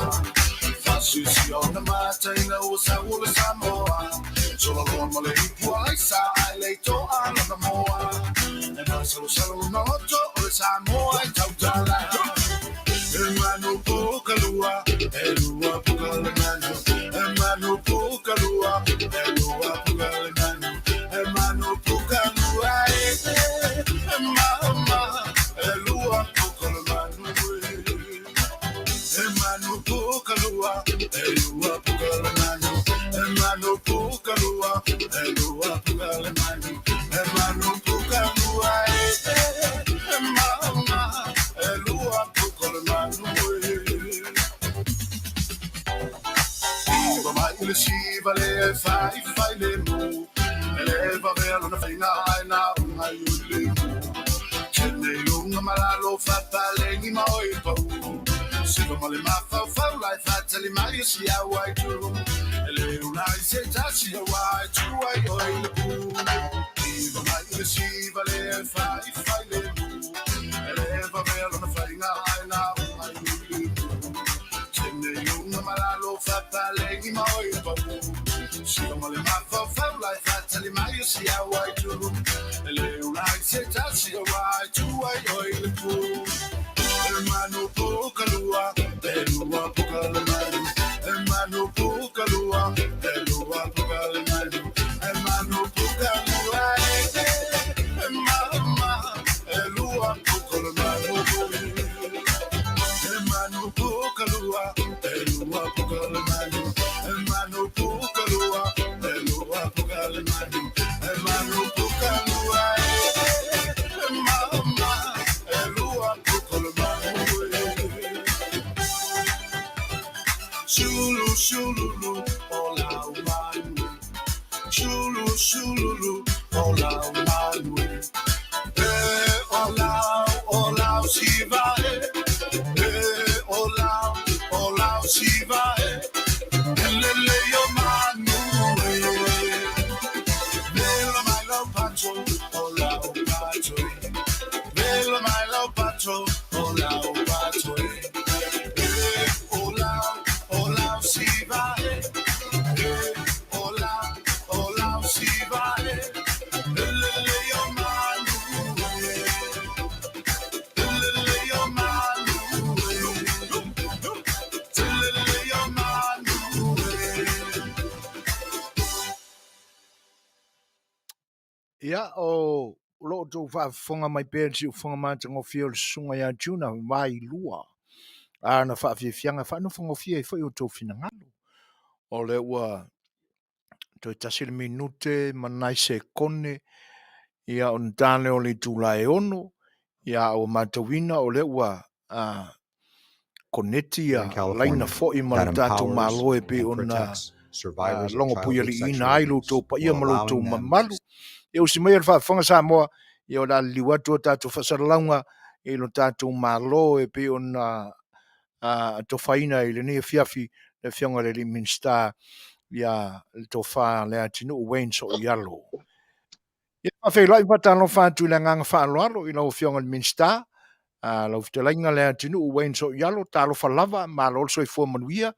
Faasiusia ona mata ina ua sau o le Samoa Solaloa ma le ipu a Laisa ae le i toa lona moa E masalosalo lona loto o le Samoa i tautala E manu puka lua, e lua puka le manu E manu puka lua, e lua puka le manu E manu puka lua e, e mama, e lua puka le manu e. E manu puka lua, e lua puka le manu. manu puka lua, e lua puka le manu, e manu puka lua e, e mama, e lua puka le manu e. Iwa mai le siva le fai fai le mu, e le va vea lona whainga ai nā unga i o le mu. Tene lunga malalo fapalengi ma oi pau. Siva ma le mafau fau lai fatali mai si au ai tu. E le unai se tasi au ai tu ai oi le pu. Iwa mai le siva le fai fai le mu. E le va vea lona whainga ai nā unga i o le mu. Tene lunga malalo fapalengi ma oi pau. Siva ma le mafau fau lai fatali mai si au ai tu. E le unai se tasi au ai tu ai oi le pu. E manu puka lua, e lua puka le manu. E manu puka lua, e lua puka le manu. E manu puka lua e, e mama, e lua puka le manu. E manu puka lua, e lua puka le manu. E manu puka lua, e lua puka le manu. E manu puka lua e, e mama, e lua puka le manu. Shulu shululu, ola manu. Shulu shululu, ola manu. Eh, ola, ola, siva e. Eh, ola, ola, siva e. Lele yo manu e. Velo mai lo pato, ola o pato e. Velo mai lo pato, ola o pato e. Eh, ola, ola, siva e. Eh, ola, ola, siva e. Lele yo manu e. Lele yo manu e. Lele yo manu e. Ia, o lo tou faafofoga mai pea i le siufofoga matagofie o le susuga ia Juna Vailua. A na faafiafiaga faanofogofie ai foi o tou finagalo. O lea ua toe tasi le minute ma nai sekone, ia ona ta lea o le itula e 6, ia ua matauina o lea ua koneti ia in California laina foi ma that le tatou empowers Malo e pei and ona protects survivors of logo pui childhood aliiina sexual ai lo abuse outou paia while ma lo outou allowing them to mamalu. Ia usi mai le faafofoga Samoa, ia o le a liliu atu o tatou faasalalauga i lo tatou Malo e pei ona atofaina i lenei afiafi le afioga i le alii Minisita ia le tofa le atinuu Wayne So'ialo. Ia faafeiloai ma faatalofa atu i le agaga faaaloalo i lau afioga i le Minisita, lau fetalaiga le atinuu Wayne So'ialo, talofa lava, malo le soifua manuia.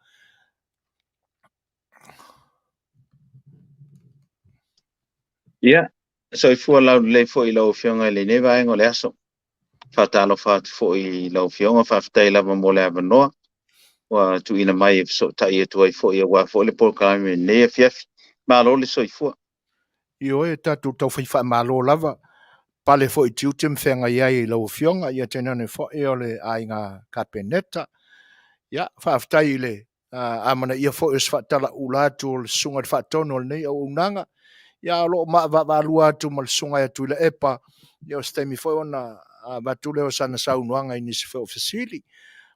Ia, soifua laulelei foi i lau afioga i lenei vaega o le aso. Faatalofa atu foi i lau afioga, faafetai lava mo le avanoa ua tuuina mai e fesootai atu ai foi aua foi le polokalame i lenei afiafi. Malo le soifua. Ioe, tatou taufai faamalo lava, pale foi tiute ma feagai ai i lau afioga, ia tainane foi o le aiga Kapeneta. Ia, faafetai i le amanaia foi o se faatalaula atu o le susuga i le faatonu o lenei auaunaga. Ia, o lo o maavaavaalua atu ma le susuga ia Tuilaepa, ia o se taimi foi ona avatu lea o sana saunoaga i nisi foi o fesili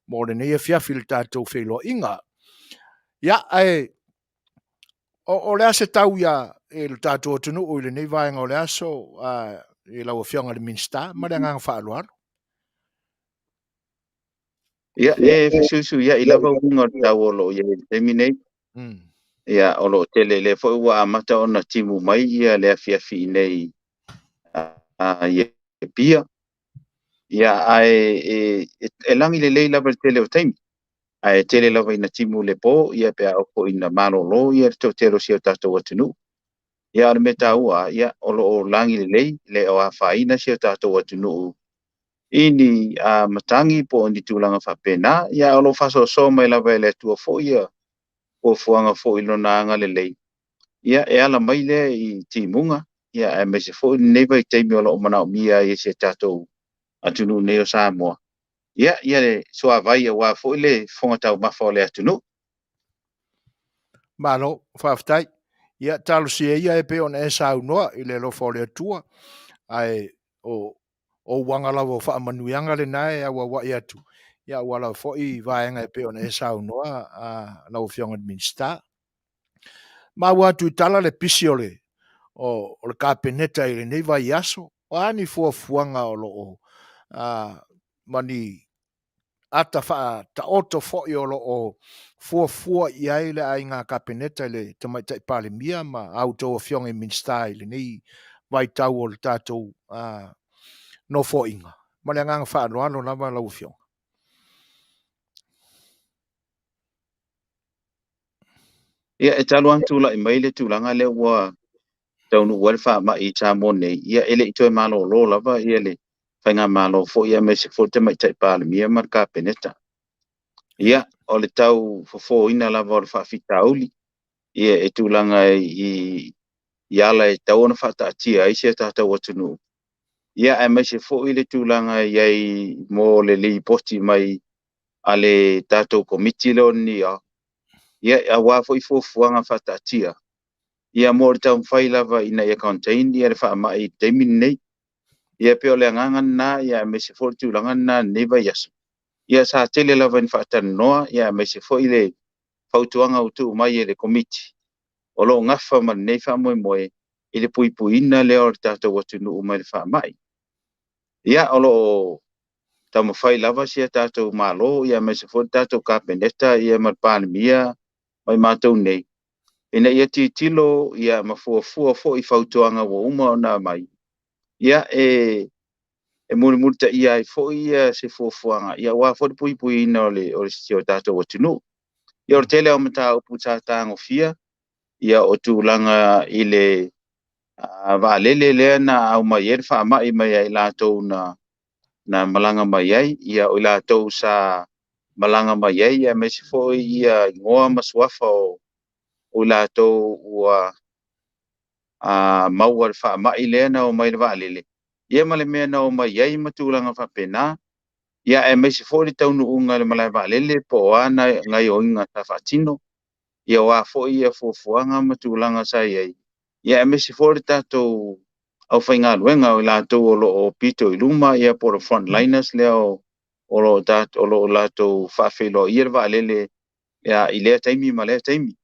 mo lenei afiafi i le tatou feiloaiga. Ia, ae o le a se tau ia i le tatou atunuu i lenei vaega o le aso i lau afioga i le Minisita ma le agaga faaaloalo? Ia, e fesuisuiai lava uiga o le tau o lo o i ai i le taimi nei. Ia, o lo o tele lea foi ua amata ona timu mai ia le afiafi i nei i Apia. Ia, ae e lagi lelei lava le tele o taimi. Ae tele lava ina timu le po, ia pe a oo foi ina malolo ia le toatele o si o tatou atunuu. Ia, o le mea taua, ia, o lo o lagi lelei, le o afaina si o tatou atunuu i ni matagi po o ni tulaga faapena. Ia, o lo o faasoasoa mai lava e le Atua foi ia fuafuaga foi i lona agalelei. Ia, e ala mai lea i timuga, ia, aemaise foi lenei vaitaimi o lo o manaomia ai e si o tatou atunuu nei o Samoa. Ia, ia le suavai aua foi le fofoga taumafa o le atunuu. Malo, faafetai. Ia, talosia ia e pei ona e saunoa i le alofa o le Atua, ae o ou aga lava o faamanuiaga lena e auauai atu, ia aua lava foi vaega e pei ona e saunoa a lau Afioga i le Minisita. Maua atu i tala le pisi o le o, o le Kapeneta i lenei vaiaso, o a ni fuafuaga o lo o ma ni ata faataoto foi o lo o fuafua i ai le aiga Kapeneta i le Tamaitai Palemia ma a outou afioga i Minisita i lenei vaitau o le tatou nofoaiga. Ma le agaga faaaloalo lava lau Afioga. Ia, e talu lava ona tulai mai le tulaga lea ua taunuu ai le faamai i Samoa nei, ia e le i toe malolo lava ia le faigamalo foi aemaise foi le Tamaitai Palemia ma le Kapeneta. Ia, o le tau fofoina lava o le faafitauli ia e tulaga i i ala e tatau ona faataatia ai si a tatou atunuu, ia aemaise foi le tulaga i ai mo le lipoti mai a le tatou Komiti lea o le NEOC, ia aua foi fuafuaga faataatia ia mo le taumafai lava ina ia contain ia le faamai i le taimi lenei. Ia e pei o le agaga lena ia aemaise foi le tulaga lena i lenei vaiaso. Ia sa tele lava ina faatalanoa ia aemaise foi le fautuaga ua tuu mai e le Komiti o lo o gafa ma lenei faamoemoe i le puipuiina lea o le tatou atunuu mai le faamai. Ia o lo o taumafai lava si a tatou Malo ia aemaise foi le tatou Kapeneta ia ma le Palemia ma i matou nei ina ia tilotilo ia ma fuafua foi fautuaga ua uma ona aumai ia e mulimulitaia ai foi ia se fuafuaga ia aua foi le puipuiina o le o si o tatou atunuu. Ia o le tele o mataupu sa tagofia ia o tulaga i le vaalele lea na aumai ai le faamai mai ia i latou na malaga mai ai, ia o i latou sa malaga mai ai, aemaise foi ia igoa ma suafa o i latou ua maua le faamai lea na omai i le vaalele, ia ma le mea na omai ai ma tulaga faapena, ia aemaise foi le taunuuga i le malae vaalele po o a gaoioiga sa faatino, ia o a foi ia fuafuaga ma tulaga sa i ai, ia aemaise foi le tatou aufaigaluega o i latou o lo o pito i luma, ia po o le frontliners lea o lo o latou faafeiloaia le vaalele i lea taimi ma lea taimi,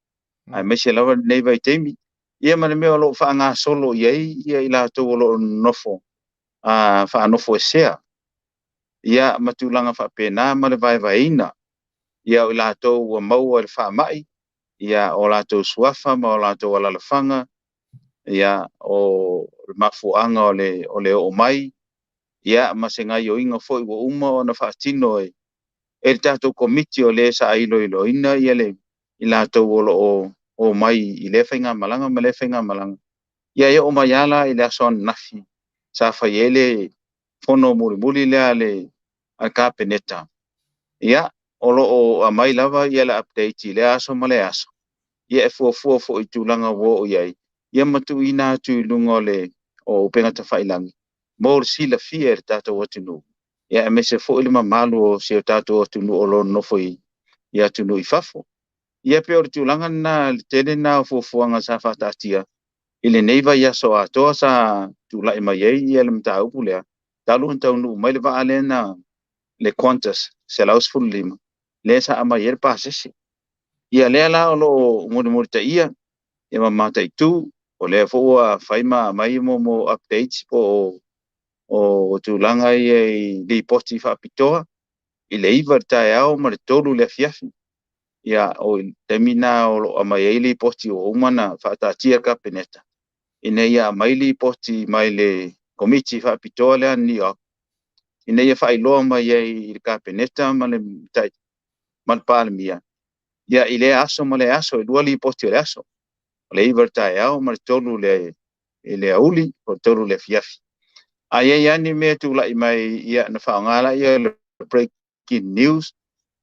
aemaise lava lenei vaitaimi, ia ma le mea o lo o faagasolo i ai ia i latou o lo o nonofo faanofoesea, ia ma tulaga faapena ma le vaevaeina ia o i latou ua maua le faamai, ia o latou suafa ma o latou alalafaga, ia o le mafuaaga o le oo mai, ia ma se gaoioiga foi ua uma ona faatino e le tatou Komiti o le sa iloiloina ia le i latou o lo o omai i lea faigamalaga ma lea faigamalaga. Ia e oo mai lava la i le aso ananafi sa fai ai le fono mulimuli lea a le Kapeneta, ia o lo o aumai lava ia le update i lea aso ma lea aso, ia e fuafua foi i tulaga ua oo i ai, ia ma tuuina atu i luga o upega tafailagi mo le silafia e le tatou atunuu, ia aemaise foi le mamalu o si o tatou atunuu o lo o nonofo i atunuu i fafo. Ia pei o le tulaga lena, le tele lena o fuafuaga sa faataatia i lenei vaiaso atoa sa tulai mai ai ia le mataupu lea, talu ona taunuu mai le vaa lea na le Qantas 115, lea sa aumai ai le pasese. Ia lea la o lo o mulimulitaia ia ma mataitu, o lea foi ua fai ma aumai mo updates po o tulaga ia i lipoti faapitoa i le 9 i le taeao ma le 3 i le afiafi. Ia o le taimi lena o lo o aumai ai lipoti ua uma ona faataatia le Kapeneta ina ia aumai lipoti mai le Komiti faapitoa lea a le NEOC ina ia faailoa mai ai i le Kapeneta ma le Palemia ia i lea aso ma lea aso, e 2 lipoti o le aso, o le 9 i le taeao ma le 3 i le aoauli po o le 3 i le afiafi. A i ai lava ni mea e tulai mai, ia ona faaaoga lea o le breaking news,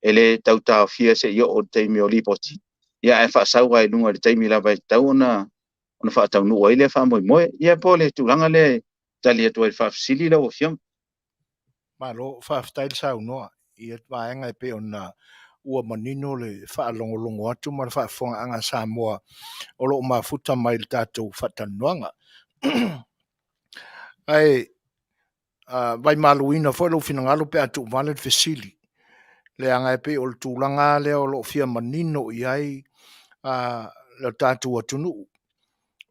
e le tau taofia se i oo i le taimi o lipoti, ia ae faasau lava i luga i le taimi lava e tatau ona faataunuu ai lea faamoemoe. Ia po o le tulaga lea e tali atu ai i le faafesili lau Afioga. Malo, faafetai le saunoa i vaega e pei ona Ua manino le faalogologo atu ma le faafofogaaga a Samoa o lo o mafuta mai i le tatou faatalanoaga. Ae vaimaluina foi lou finagalo pe a tuuvale le fesili, leaga e pei o le tulaga lava lea o lo o fia manino i ai le tatou atunuu,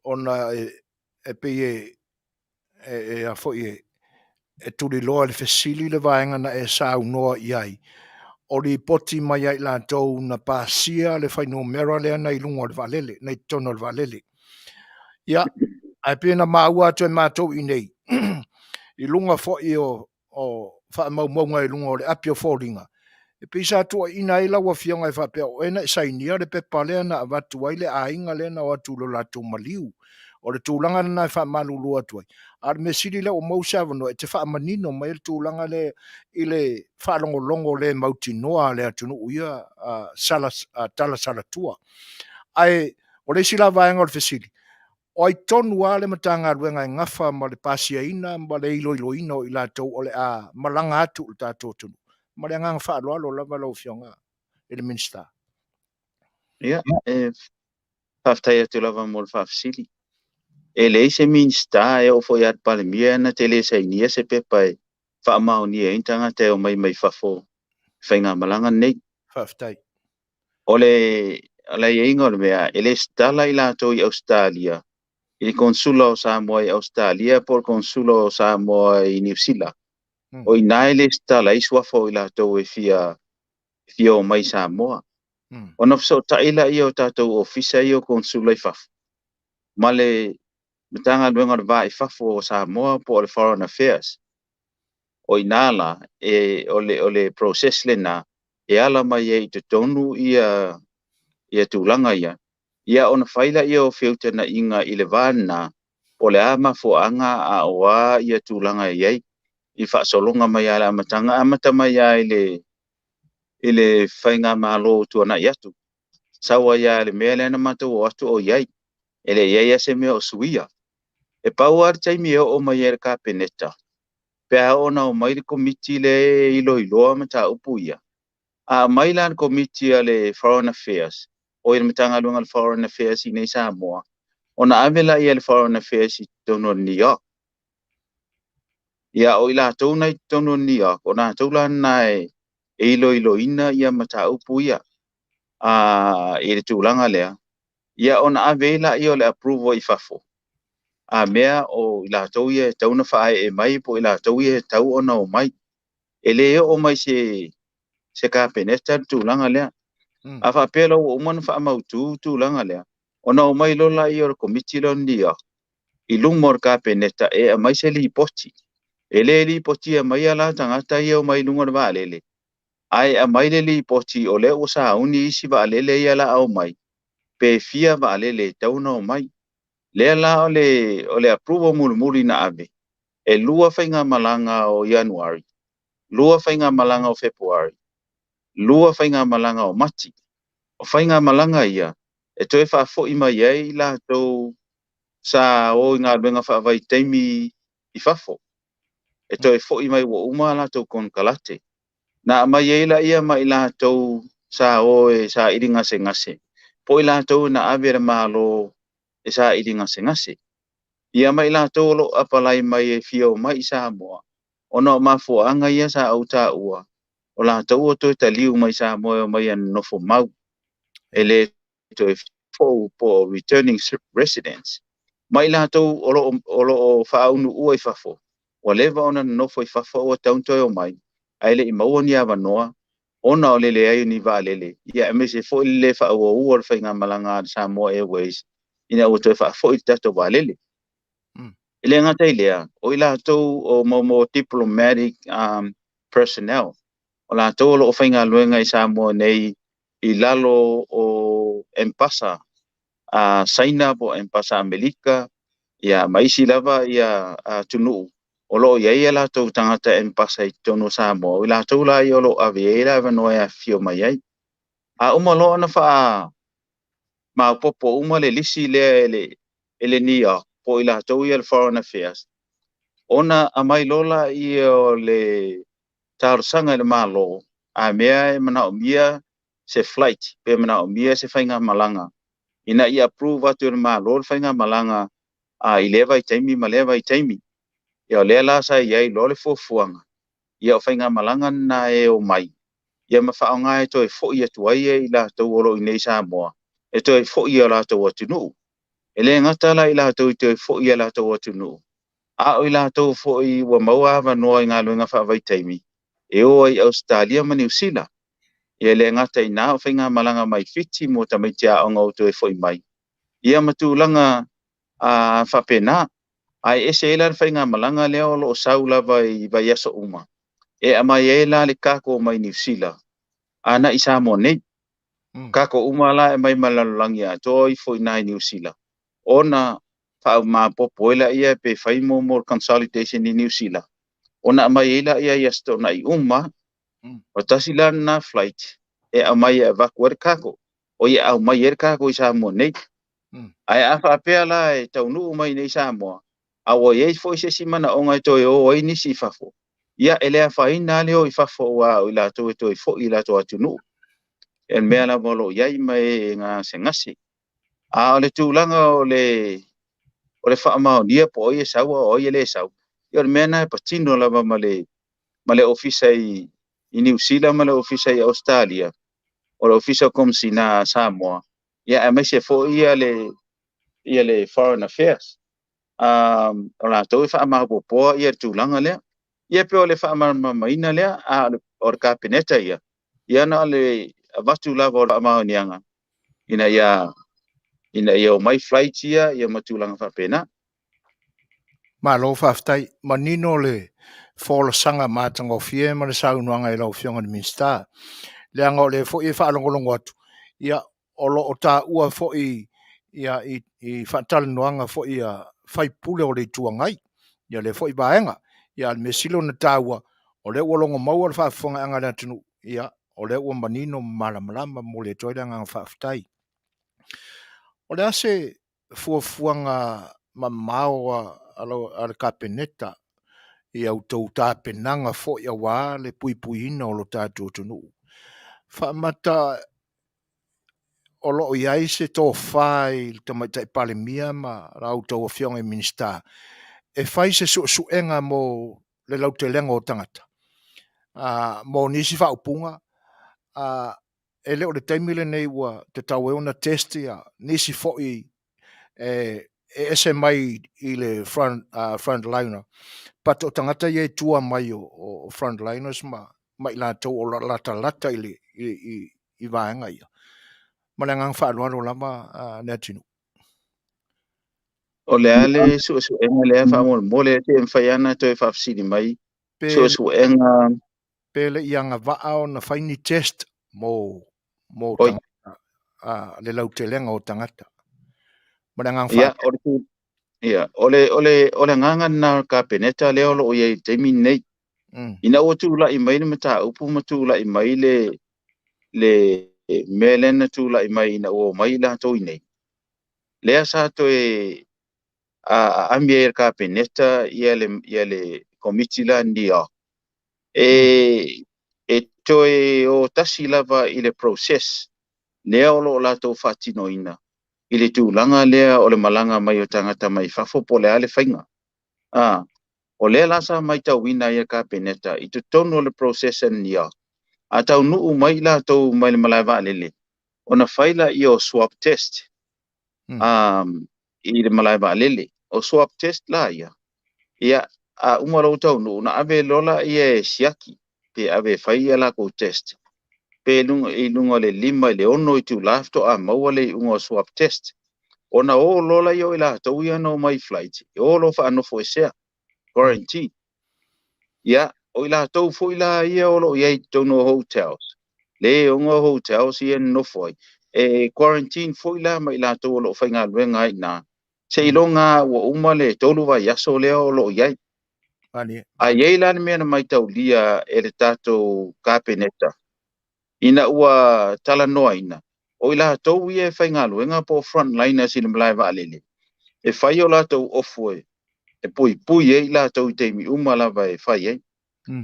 ona e pei e tuliloa e le fesili le vaega na e saunoa i ai, o lipoti mai ia i latou na pasia le fuainumera lea na i luga o le vaalele, na i totonu o le vaalele. Ia, ae pei ona maua atu e matou i inei, i luga foi o faamaumauga i luga o le api o foliga, e pei sa tuuaiina ai lau Afioga e faapea o oe na e sainia le pepa lea na avatu ai le aiga lea na o atu i lo latou maliu. O le tulaga lena e faamalulu atu ai, a o le mea sili lea ua maua se avanoa e te faamanino mai ai le tulaga lea i le faalogologo le mautinoa a le atunuu i ia tala salatua. Ae o le isi la vaega o le fesili, o ai tonu lava le Matagaluega e nafa ma le pasiaina ma le iloiloina o i latou o le a malaga atu i le tatou atunuu? Ma le agaga faaaloalo lava lau Afioga i le Minisita. Ia, e faafetai atu lava mo le faafesili. E leai se Minisita e oo foi ia le Palemia na te le sainia se pepa e faamaonia ai ni tagata e omai mai fafo i faigamalaga nei. Faafetai. O le aiaiga o le mea, e lesitala i latou i Ausetalia, i le Konesula o Samoa i Ausetalia po o le Konesula o Samoa i Niu Sila. O i ina e lesitala ai suafa o i latou e fia omai i Samoa. Ona fesootai lea o tatou ofisa ia o Konesula i fafo ma le Matagaluega o le Va i Fafo o Samoa po o le Foreign Affairs. O i ina la, o le process lena e ala mai ai i totonu ia tulaga ia, ia ona fai lea o feutagaiga i le va lena, po o le a mafuaaga a o a ia tulaga e i ai, i faasologa mai lava i le amataga, amata mai lava i le faigamalo ua tuanai atu. Sau ai lava i le mea lea na matou o atu o i ai, e le i ai lava se mea o suia. E pau lava le taimi e oo mai ai i le Kapeneta, pe a oo ina omai le komiti lea e iloiloa mataupu ia, a aumai la le komiti a le Foreign Affairs, o le Matagaluega o le Foreign Affairs i inei i Samoa, ona ave lea e le Foreign Affairs i totonu o le NEOC. Ia, o i latou na i totonu o le NEOC, o latou la na e iloiloina ia mataupu ia i le tulaga lea, ia ona ave ai lea o le approval i fafo, a mea o i latou ia e tatau ona faaee mai po o i latou ia e tatau ona omai. E le oo mai se Kapeneta le tulaga lea. A faapea loa ua uma ona faamautu tulaga lea, ona omai loa lea o le komiti lea o le NEOC i luma o le Kapeneta e aumai se lipoti. E le lipotia mai la tagata ia omai i luga o le vaalele, ae aumai le lipoti o lea ua sauni isi vaalele ia la omai, pe fia vaalele e tatau ona omai. Lea la o le approval mulimuli na ave, e 2 faigamalaga o Ianuari, 2 faigamalaga o Fepuari, 2 faigamalaga o Mati. O faigamalaga ia e toe faafoi mai ai latou sa o i galuega faavaitaimi i fafo. E toe foi mai ua uma latou konekarate. Na aumai ai laia ma i latou sa o e saili gasegase, po o i latou na ave le Malo e saili gasegase. Ia ma i latou o lo o apalai mai e fia omai i Samoa, ona o mafuaaga ia sa ou taua, o latou ua toe taliu mai Samoa e omai e nonofo mau, e le toe fou po o returning residents. Ma i latou o lo o faaunuua i fafo, ua leva ona nonofo i fafo ua tatau ona toe omai, ae le i maua ni avanoa ona o le leai o ni vaalele, ia aemaise foi le le faaauaua o le faigamalaga a le Samoa Airways ina ua toe faafoi le tatou vaalele. E le gata i lea, o i latou o mo diplomatic personnel, o latou o lo o faigaluega i Samoa nei i lalo o empasa a Saina po o empasa Amerika, ia ma isi lava ia atunuu o lo o i ai a latou tagata empasa i totonu o Samoa, o i latou la ia o lo o ave ai le avanoa e afifio mai ai. A uma loa ona faamaopoopo uma le lisi lea e le NEOC po o i latou ia le Foreign Affairs, ona aumai loa lea o le talosaga i le Malo, a mea e manaomia se flight pe manaomia se faigamalaga ina ia approve atu e le Malo le faigamalaga i lea vaitaimi ma lea vaitaimi. Ia o lea la sa i ai loa le fuafuaga, ia o faigamalaga na e omai, ia ma faaaoga e toe foi atu ai i latou o lo o i inei i Samoa, e toe foi i o latou atunuu. E le gata la i latou i toe foi i o latou atunuu, a o i latou foi ua maua avanoa i galuega faavaitaimi, e o ai i Ausetalia ma Niu Sila. Ia e le gata i ina o faigamalaga mai Fiti mo tamaiti aoga o toe foi mai, ia ma tulaga faapena. Ae ese ai la le faigamalaga lea o lo o sau lava i vaiaso uma, e aumai ai la le cargo mai Niu Sila agai i Samoa nei. Cargo uma la e aumai mai le lalolagi atoa ifo i ina i Niu Sila, ona faamaopoopo ai laia pe fai mo le consolidation i Niu Sila, ona aumai ai laia i Aso Toonai uma. O tasi la lena flight e aumai e avatu ai le cargo, o ia aumai ai le cargo i Samoa nei. Ae a faapea la e taunuu mai nei i Samoa, a ua i ai foi se isi manaoga e toe o ai nisi i fafo, ia e le afaina lava le o i fafo aua o i latou e toe foi i latou atunuu. E le mea lava o lo o i ai ma e gasegase. A o le tulaga o le faamaonia po o ai e sau a o ai e le sau, ia o le mea lena e patino lava ma le ofisa i Niu Sila ma le ofisa i Ausetalia, o le ofisa o Komesina a Samoa, ia aemaise foi ia le Foreign Affairs. O latou e faamaopoopoa ia le tulaga lea. Ia pe o le faamalamalamaina lea, a o le Kapeneta ia, ia na o le avatu lava o le faamaoniaga ina ia omai flight ia ma tulaga faapena. Malo faafetai. Manino le folasaga matagofie ma le saunoaga i lau Afioga i le Minisita. Leaga o lea foi e faalogologo atu, ia o lo o taua foi ia i faatalanoaga foi a faipule o le Itu Agai, ia lea foi vaega. Ia a o le mea sili ona taua, o lea ua logo maua le faafofogaaga a le atunuu, ia o lea ua manino ma malamalama, momoli atu ai le agaga faafetai. O le a se fuafuaga mamao a le Kapeneta i outou tapenaga foi aua le puipuiina o lo tatou atunuu? Faamata o lo o i ai se tofa i le Tamaitai Palemia ma la outou Afioga i Minisita e fai se suesuega mo le lautelega o tagata, mo nisi faaupuga, e le o le taimi lenei ua tatau ai ona test ia nisi foi e ese mai i le frontliner, but o tagata ia e tua mai o frontliners ma i latou o lo o latalata i vaega ia. Ma le agaga faaaloalo lava Leatinuu. O le a le suesuega lea faamolemole se mafai ona toe faafesili mai suesuega pe le i agavaa ona fai ni test mo tagata, le lautelega o tagata. Ma le agaga faaaloalo. Ia, o le agaga lena o le Kapeneta lea o lo o i ai i le taimi lenei. Ina ua tulai mai le mataupu ma tulai mai le mea lea na tulai mai ina ua omai i latou i nei, lea sa toe aami ai e le Kapeneta ia le komiti la NEOC, e toe o tasi lava i le process lea o lo o latou faatinoina i le tulaga lea o le malaga mai o tagata mai fafo po o le a le faiga. O lea la sa matauina ai e le Kapeneta i totonu o le process a le NEOC, a taunuu mai latou mai le malae vaalele, ona fai laia o swab test i le malae vaalele. O swab test la ia, ia a uma lou taunuu, na ave loa laia e siaki, pe ave e fai ia latou test, pe i luga o le 5 i le 6 itula faatoa maua le iuga o swab test. Ona o loa laia o i latou ia na omai flight, e o loa faanofoesea, quarantine. Ia, o i latou foi la ia o lo o i ai i totonu o hotels, le ona hotels ia nonofo ai, e quarantine foi la ma i latou o lo o faigaluega ai i ina, seiloga ua uma le 3 vaiaso lea o lo o i ai. A i ai la le mea na maitaulia e le tatou Kapeneta, ina ua talanoaina, o i latou ia e faigaluega po o frontliners i le malae vaalele, e fai o latou ofu e puipui ai i latou i taimi uma lava e fai ai.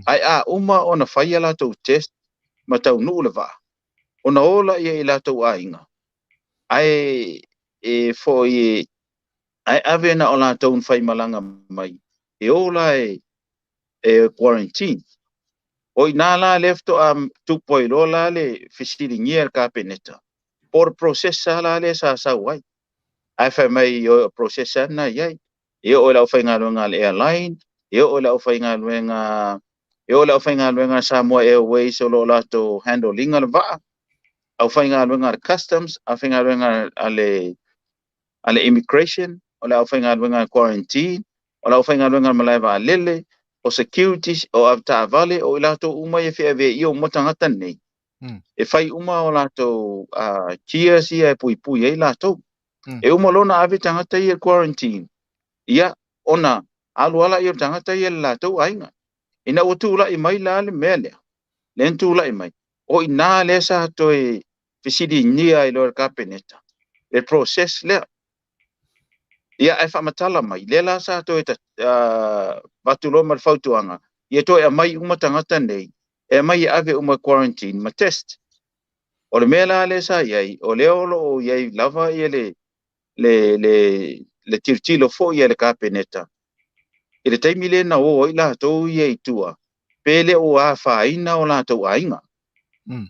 Ae a uma ona fai a latou test ma taunuu le vaa, Ona o laia i latou aiga, ae e foi e ae ave na o latou na faimalaga mai e o la e quarantine. O ina la lea faatoa tupu ai loa la le fesiligia e le Kapeneta, po o le process lava la lea sa sau ai. Ae fai mai o process lava lena e i ai. E oo i le aufaigaluega a le airline, e oo i le aufaigaluega e oo i le aufaigaluega a Samoa Airways o lo o latou handle ina le vaa, aufaigaluega a le customs, aufaigaluega a le immigration, o le aufaigaluega a le quarantine, o le aufaigaluega a le malae vaalele, o securities, o avetaavale, o i latou uma ia e feaveaia uma tagata nei, e fai uma o latou gears ia e puipui ai latou. E uma loa ona ave tagata ia i le quarantine, ia, ona alu lava lea o le tagata ia i le latou aiga. Ina ua tulai mai la le mea lea, lea na tulai mai, o i ina lea sa toe fesiligia ai loa e le Kapeneta le process lea. Ia, ae faamatala mai, lea la sa toe avatu loa ma le fautuaga, ia toe aumai uma tagata nei, e aumai e ave uma i quarantine ma test. O le mea la lea sa i ai, o lea o lo o i ai lava ia le tilotilo foi a le Kapeneta i le taimi lea na o ai latou ia i tua, pe le o afaina o latou aiga.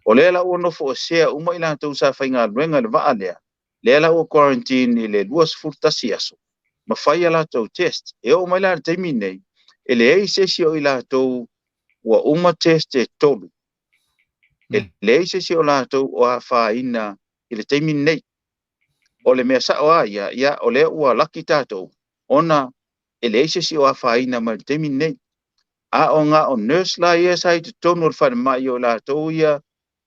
O lea la ua nofoesea uma i latou sa faigaluega i le vaa lea, lea la ua quarantine i le 21 aso, ma fai a latou test. E oo mai la i le taimi nei, e leai se isi o i latou ua uma test e 3. E leai se isi o latou o afaina i le taimi nei. O le mea sao lava ia, ia, o lea ua laki tatou, ona e leai se isi o afaina mai le taimi nei. A o na o nurse la ia sa i totonu o le falemai o latou ia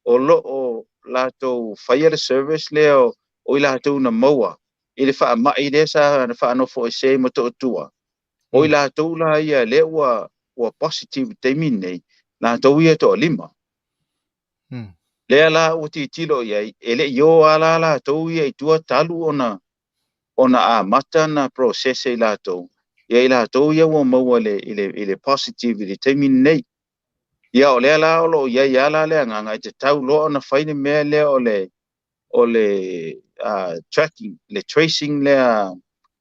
o lo o latou faia le service lea o i latou na maua i le faamai lea sa faanofoesea i Motootua. O i latou la ia lea ua positive i le taimi nei, latou ia e toalima. Lea la ua tilotilo i ai, e le i o lava la latou ia i tua talu ona amata na process e i latou, ia i latou ia ua maua i le positive i le taimi nei. Ia o lea la o lo o i ai lava la le agaga e tatau loa ona fai le mea lea o le tracking, le tracing lea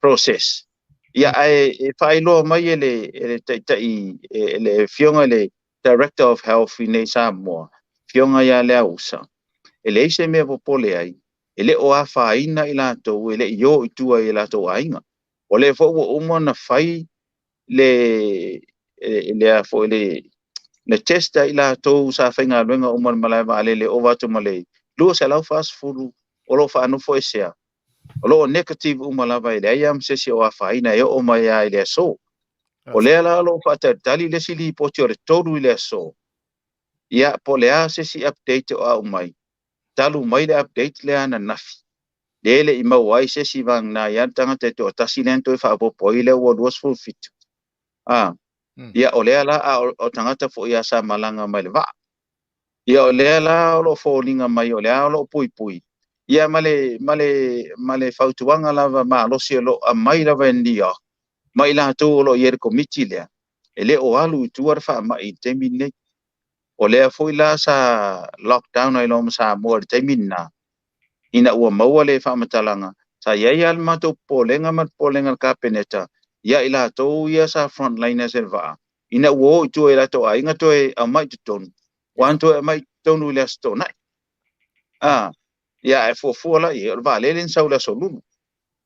process. Ia ae e faailoa mai e le taitai, e le afioga i le Director of Health i nei Samoa, afioga ia Leausa, e leai se mea popole ai, e le o afaina i latou, e le i o i tua i latou aiga. O lea foi ua uma ona fai le test a i latou sa faigaluega uma le malae vaalele ova atu ma le 240 o lo o faanofoesea. O lo o negative uma lava e leai lava ma se isi o afaina e oo mai lava i le aso. O lea la o lo o faatalitali le isi lipoti o le 3 i le aso. Ia, po o le a se isi update o au mai, talu mai le update lea ananafi. Le le i maua ai se isi vagana ia le tagata e toatasi lea na toe faaopoopo ai lea ua 27. Ia, o lea la o tagata foi ia sa malaga mai le vaa. Ia, o lea la o lo o foliga mai, o lea o lo o puipui. Ia, ma le fautuaga lava malosi o lo o aumai lava e NEOC, ma i latou o lo o i ai le komiti lea, e le o alu i tua le faamai i le taimi nei. O lea foi la sa lockdown ai loa ma Samoa i le taimi lena, ina ua maua le faamatalaga, sa i ai lava le matou popolega ma le popolega a le Kapeneta, ia i latou ia sa frontliners i le vaa, ina ua o i tua i latou aiga toe aumai i totonu, ua toe aumai i totonu i le Aso Toonai. Ia, ae fuafua la i ai, o le vaalele na sau i le Aso Lulu.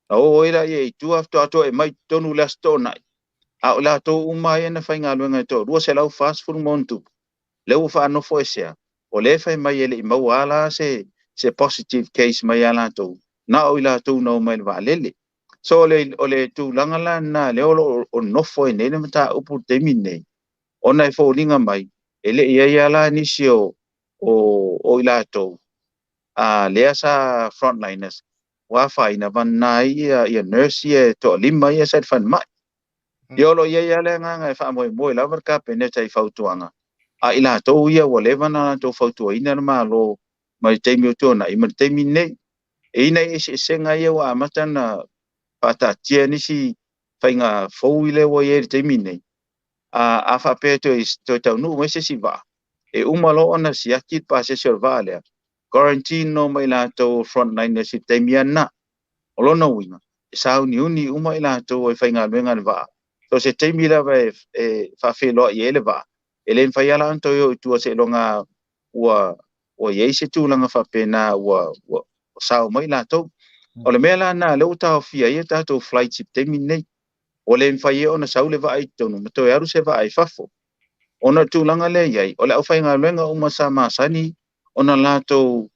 Na o ai la ia i tua faatoa toe aumai i totonu i le Aso Toonai. A o latou uma ia na faigaluega e toa 240 ma ona tupu, lea ua faanofoesea, o lea e fai mai e le i maua lava se positive case mai ia latou, na o i latou na o mai le vaalele. So o le tulaga la lena lea o lo o nofo ai nei le mataupu i le taimi nei, ona e foliga mai, e le i ai lava la nisi o i latou, lea sa frontliners, ua afaina vagana ai ia nurse ia e toalima ia sa i le falemai. Ia o lo o i ai lava le agaga e faamoemoe lava le Kapeneta i fautuaga, a i latou ia ua leva ona latou fautuaina le Malo mai le taimi o tuanai ma le taimi nei. E i ai nai eseesega ia ua amata ona faataatia nisi faiga fou lea ua i ai i le taimi nei. A faapea toe taunuu mai se isi vaa, e uma loa ona siaki le pasese o le vaa lea, Quarantine nō ma i latou o frontliners i le taimi lava lena. O lona uiga, e sauniuni uma i latou e faigaluega i le vaa, so o se taimi lava e faafeiloai ai le vaa, e le mafai lava la ona toe o i tua seiloga ua ua i ai se tulaga faapena ua ua sao mai latou. O le mea la lena lea ua taofia ai a tatou flights i le taimi lenei. Ua le mafai ai ona sau le vaa i totonu ma toe alu se vaa i fafo. Ona o le tulaga lea e i ai, o le aufaigaluega uma sa masani ona latou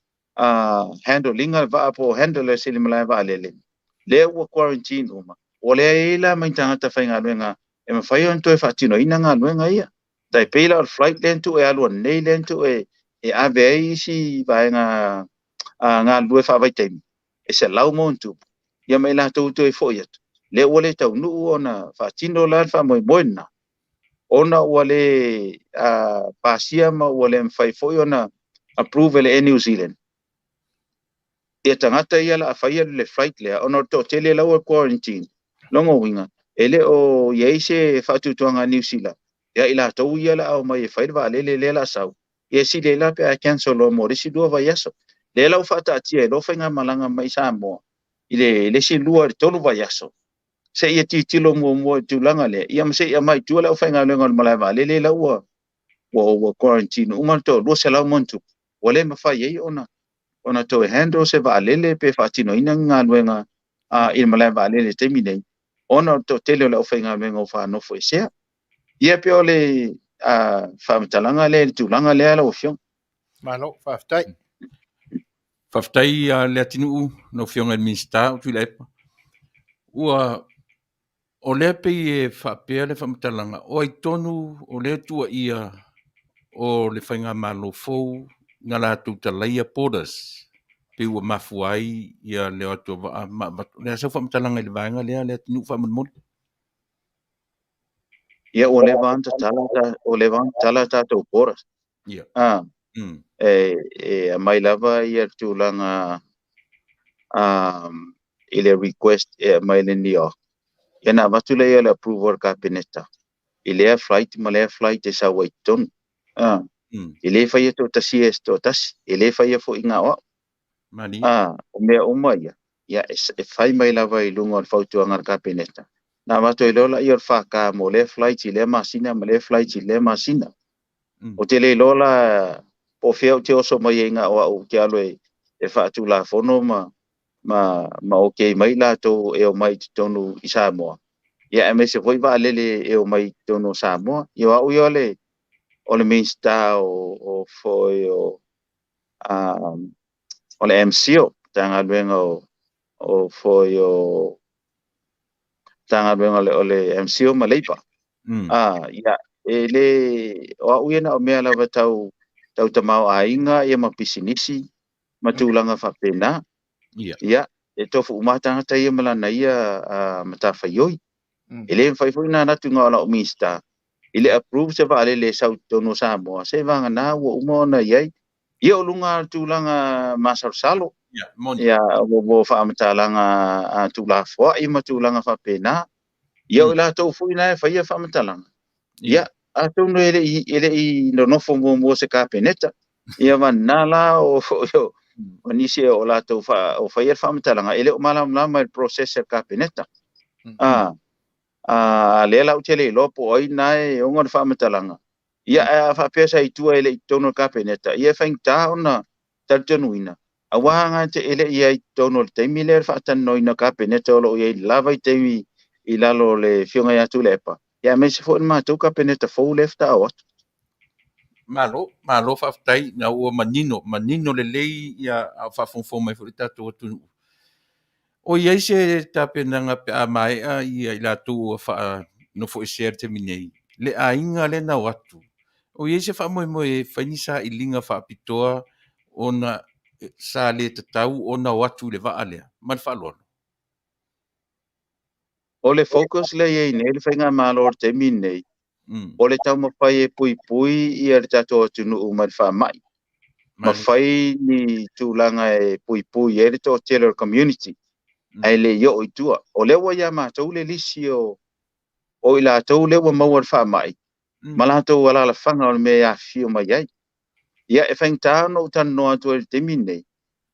handle ina le vaa po o handlers i le malae vaalele, lea ua quarantine uma, ua leai ai la ma ni tagata faigaluega e mafai ona toe faatinoina galuega ia. Tai pei la o le flight lea na tuu e alu ananei lea na tuu e ave ai isi vaega galulue faavaitaimi e 100+, ia ma i latou toe foi atu, lea ua le taunuu ona faatino la le faamoemoe lena, ona ua le pasia ma ua le mafai foi ona approve e le Air New Zealand ia tagata ia la a faia le flight lea ona o le toatele la ua quarantine. Lona uiga, e le o i ai se faatuatuaga a Niu Sila ia i latou ia la a omai e fai le vaalele lea la a sau, ia sili ai la pe a cancel loa mo le isi 2 vaiaso. Lea la ua faataatia ai loa faigamalaga mai Samoa i le isi 2 i le 3 vaiaso, seia tilotilo muamua i le tulaga lea, ia ma seia aumai i tua le aufaigaluega o le malae vaalele la ua ua quarantine uma le toa 200+, ua le mafai ai ona toe handle se vaalele pe faatinoina ni galuega i le malae vaalele i le taimi nei, ona o le toatele o le aufaigaluega ua faanofoesea. Ia pei o le faamatalaga lea i le tulaga lea lau Afioga. Malo, faafetai. Faafetai Leatinuu, lau Afioga i le Minisita o Tuilaepa. Ua o lea pei e faapea le faamatalaga, o ai tonu o lea tuuaia o le faigamalo fou na latou talaia borders pei ua mafua ai ia le o atu o vaa ma avatu. O le a sau faamatalaga i le vaega lea Leatinuu faamolemole? Ia ua leva ona tatala, ua leva ona tatala tatou borders. Ia. E aumai lava ia le tulaga i le request e aumai le NEOC. Ia na avatu lea le approval a le Kapeneta i lea flight ma lea flight e sau ai i totonu. E le faia toatasia e se toatasi, e le faia foi na o au. O mea uma ia, ia e fai mai lava i luga o le fautuaga a le Kapeneta. Na avatu ai loa laia o le FK mo lea flight i lea masina ma lea flight i lea masina. O te le iloa la po o fea ou te oso mai ai na o au ou te alu e faatulafono ma okay mai latou e omai i totonu i Samoa. Ia aemaise foi vaalele e omai i totonu o Samoa. Ia o au ia o le Minisita o foi o le MCIL, Matagaluega o foi o Matagaluega o le MCIL ma Leipa. Ia, e le, o au ia na o mea lava tau tamaoaiga ia ma pisinisi ma tulaga faapena. Ia, e tofu uma tagata ia ma lana ia matafaioi. E le mafai foi na atu na o lau Minisita i le approve se vaalele e sau i totonu o Samoa, se vagana ua uma ona i ai. Ia o luga o le tulaga masalosalo, ia o faamatalaga tulafoai ma tulaga faapena. Ia o i latou foi na e faia faamatalaga. Ia, atonu e le i nonofo muamua se Kapeneta. Ia vana la o nisi o latou o faia le faamatalaga, e le o malamalama i le process a le Kapeneta. Lea la ou te le iloa po o ai na e ona le faamatalaga. Ia, a faapea sa i tua e le i totonu o le Kapeneta, ia e faigata ona talitonuina. Aua nga te ele i ai totonu o le taimi lea le faatalanoaina o Kapeneta o lo o i ai lava i taimi i lalo o le Afioga ia Tuilaepa. Ia aemaise foi le matou Kapeneta fou lea faatoa oo atu. Malo faafetai na ua manino lelei ia a o faafogafoga mai foi le tatou atunuu. O i ai se tapenaga pe a maea ia i latou ua faanofoesea i le taimi nei, le aiga lea na o atu, o i ai se faamoemoe e fai ni sailiga faapitoa ona sa le tatau ona o atu i le vaa lea, ma le faaaloalo? O le focus lea i ai nei le faigamalo o le taimi nei, o le taumafai e puipui ia le tatou atunuu mai le faamai. Ma fai ni tulaga e puipui ai le toatele o le community, ae le i oo i tua. O lea ua ia matou le lisi o i latou lea ua maua le faamai, ma latou alalafaga o le mea e afifio mai ai. Ia, e faigata ona ou talanoa atu ai i le taimi lenei,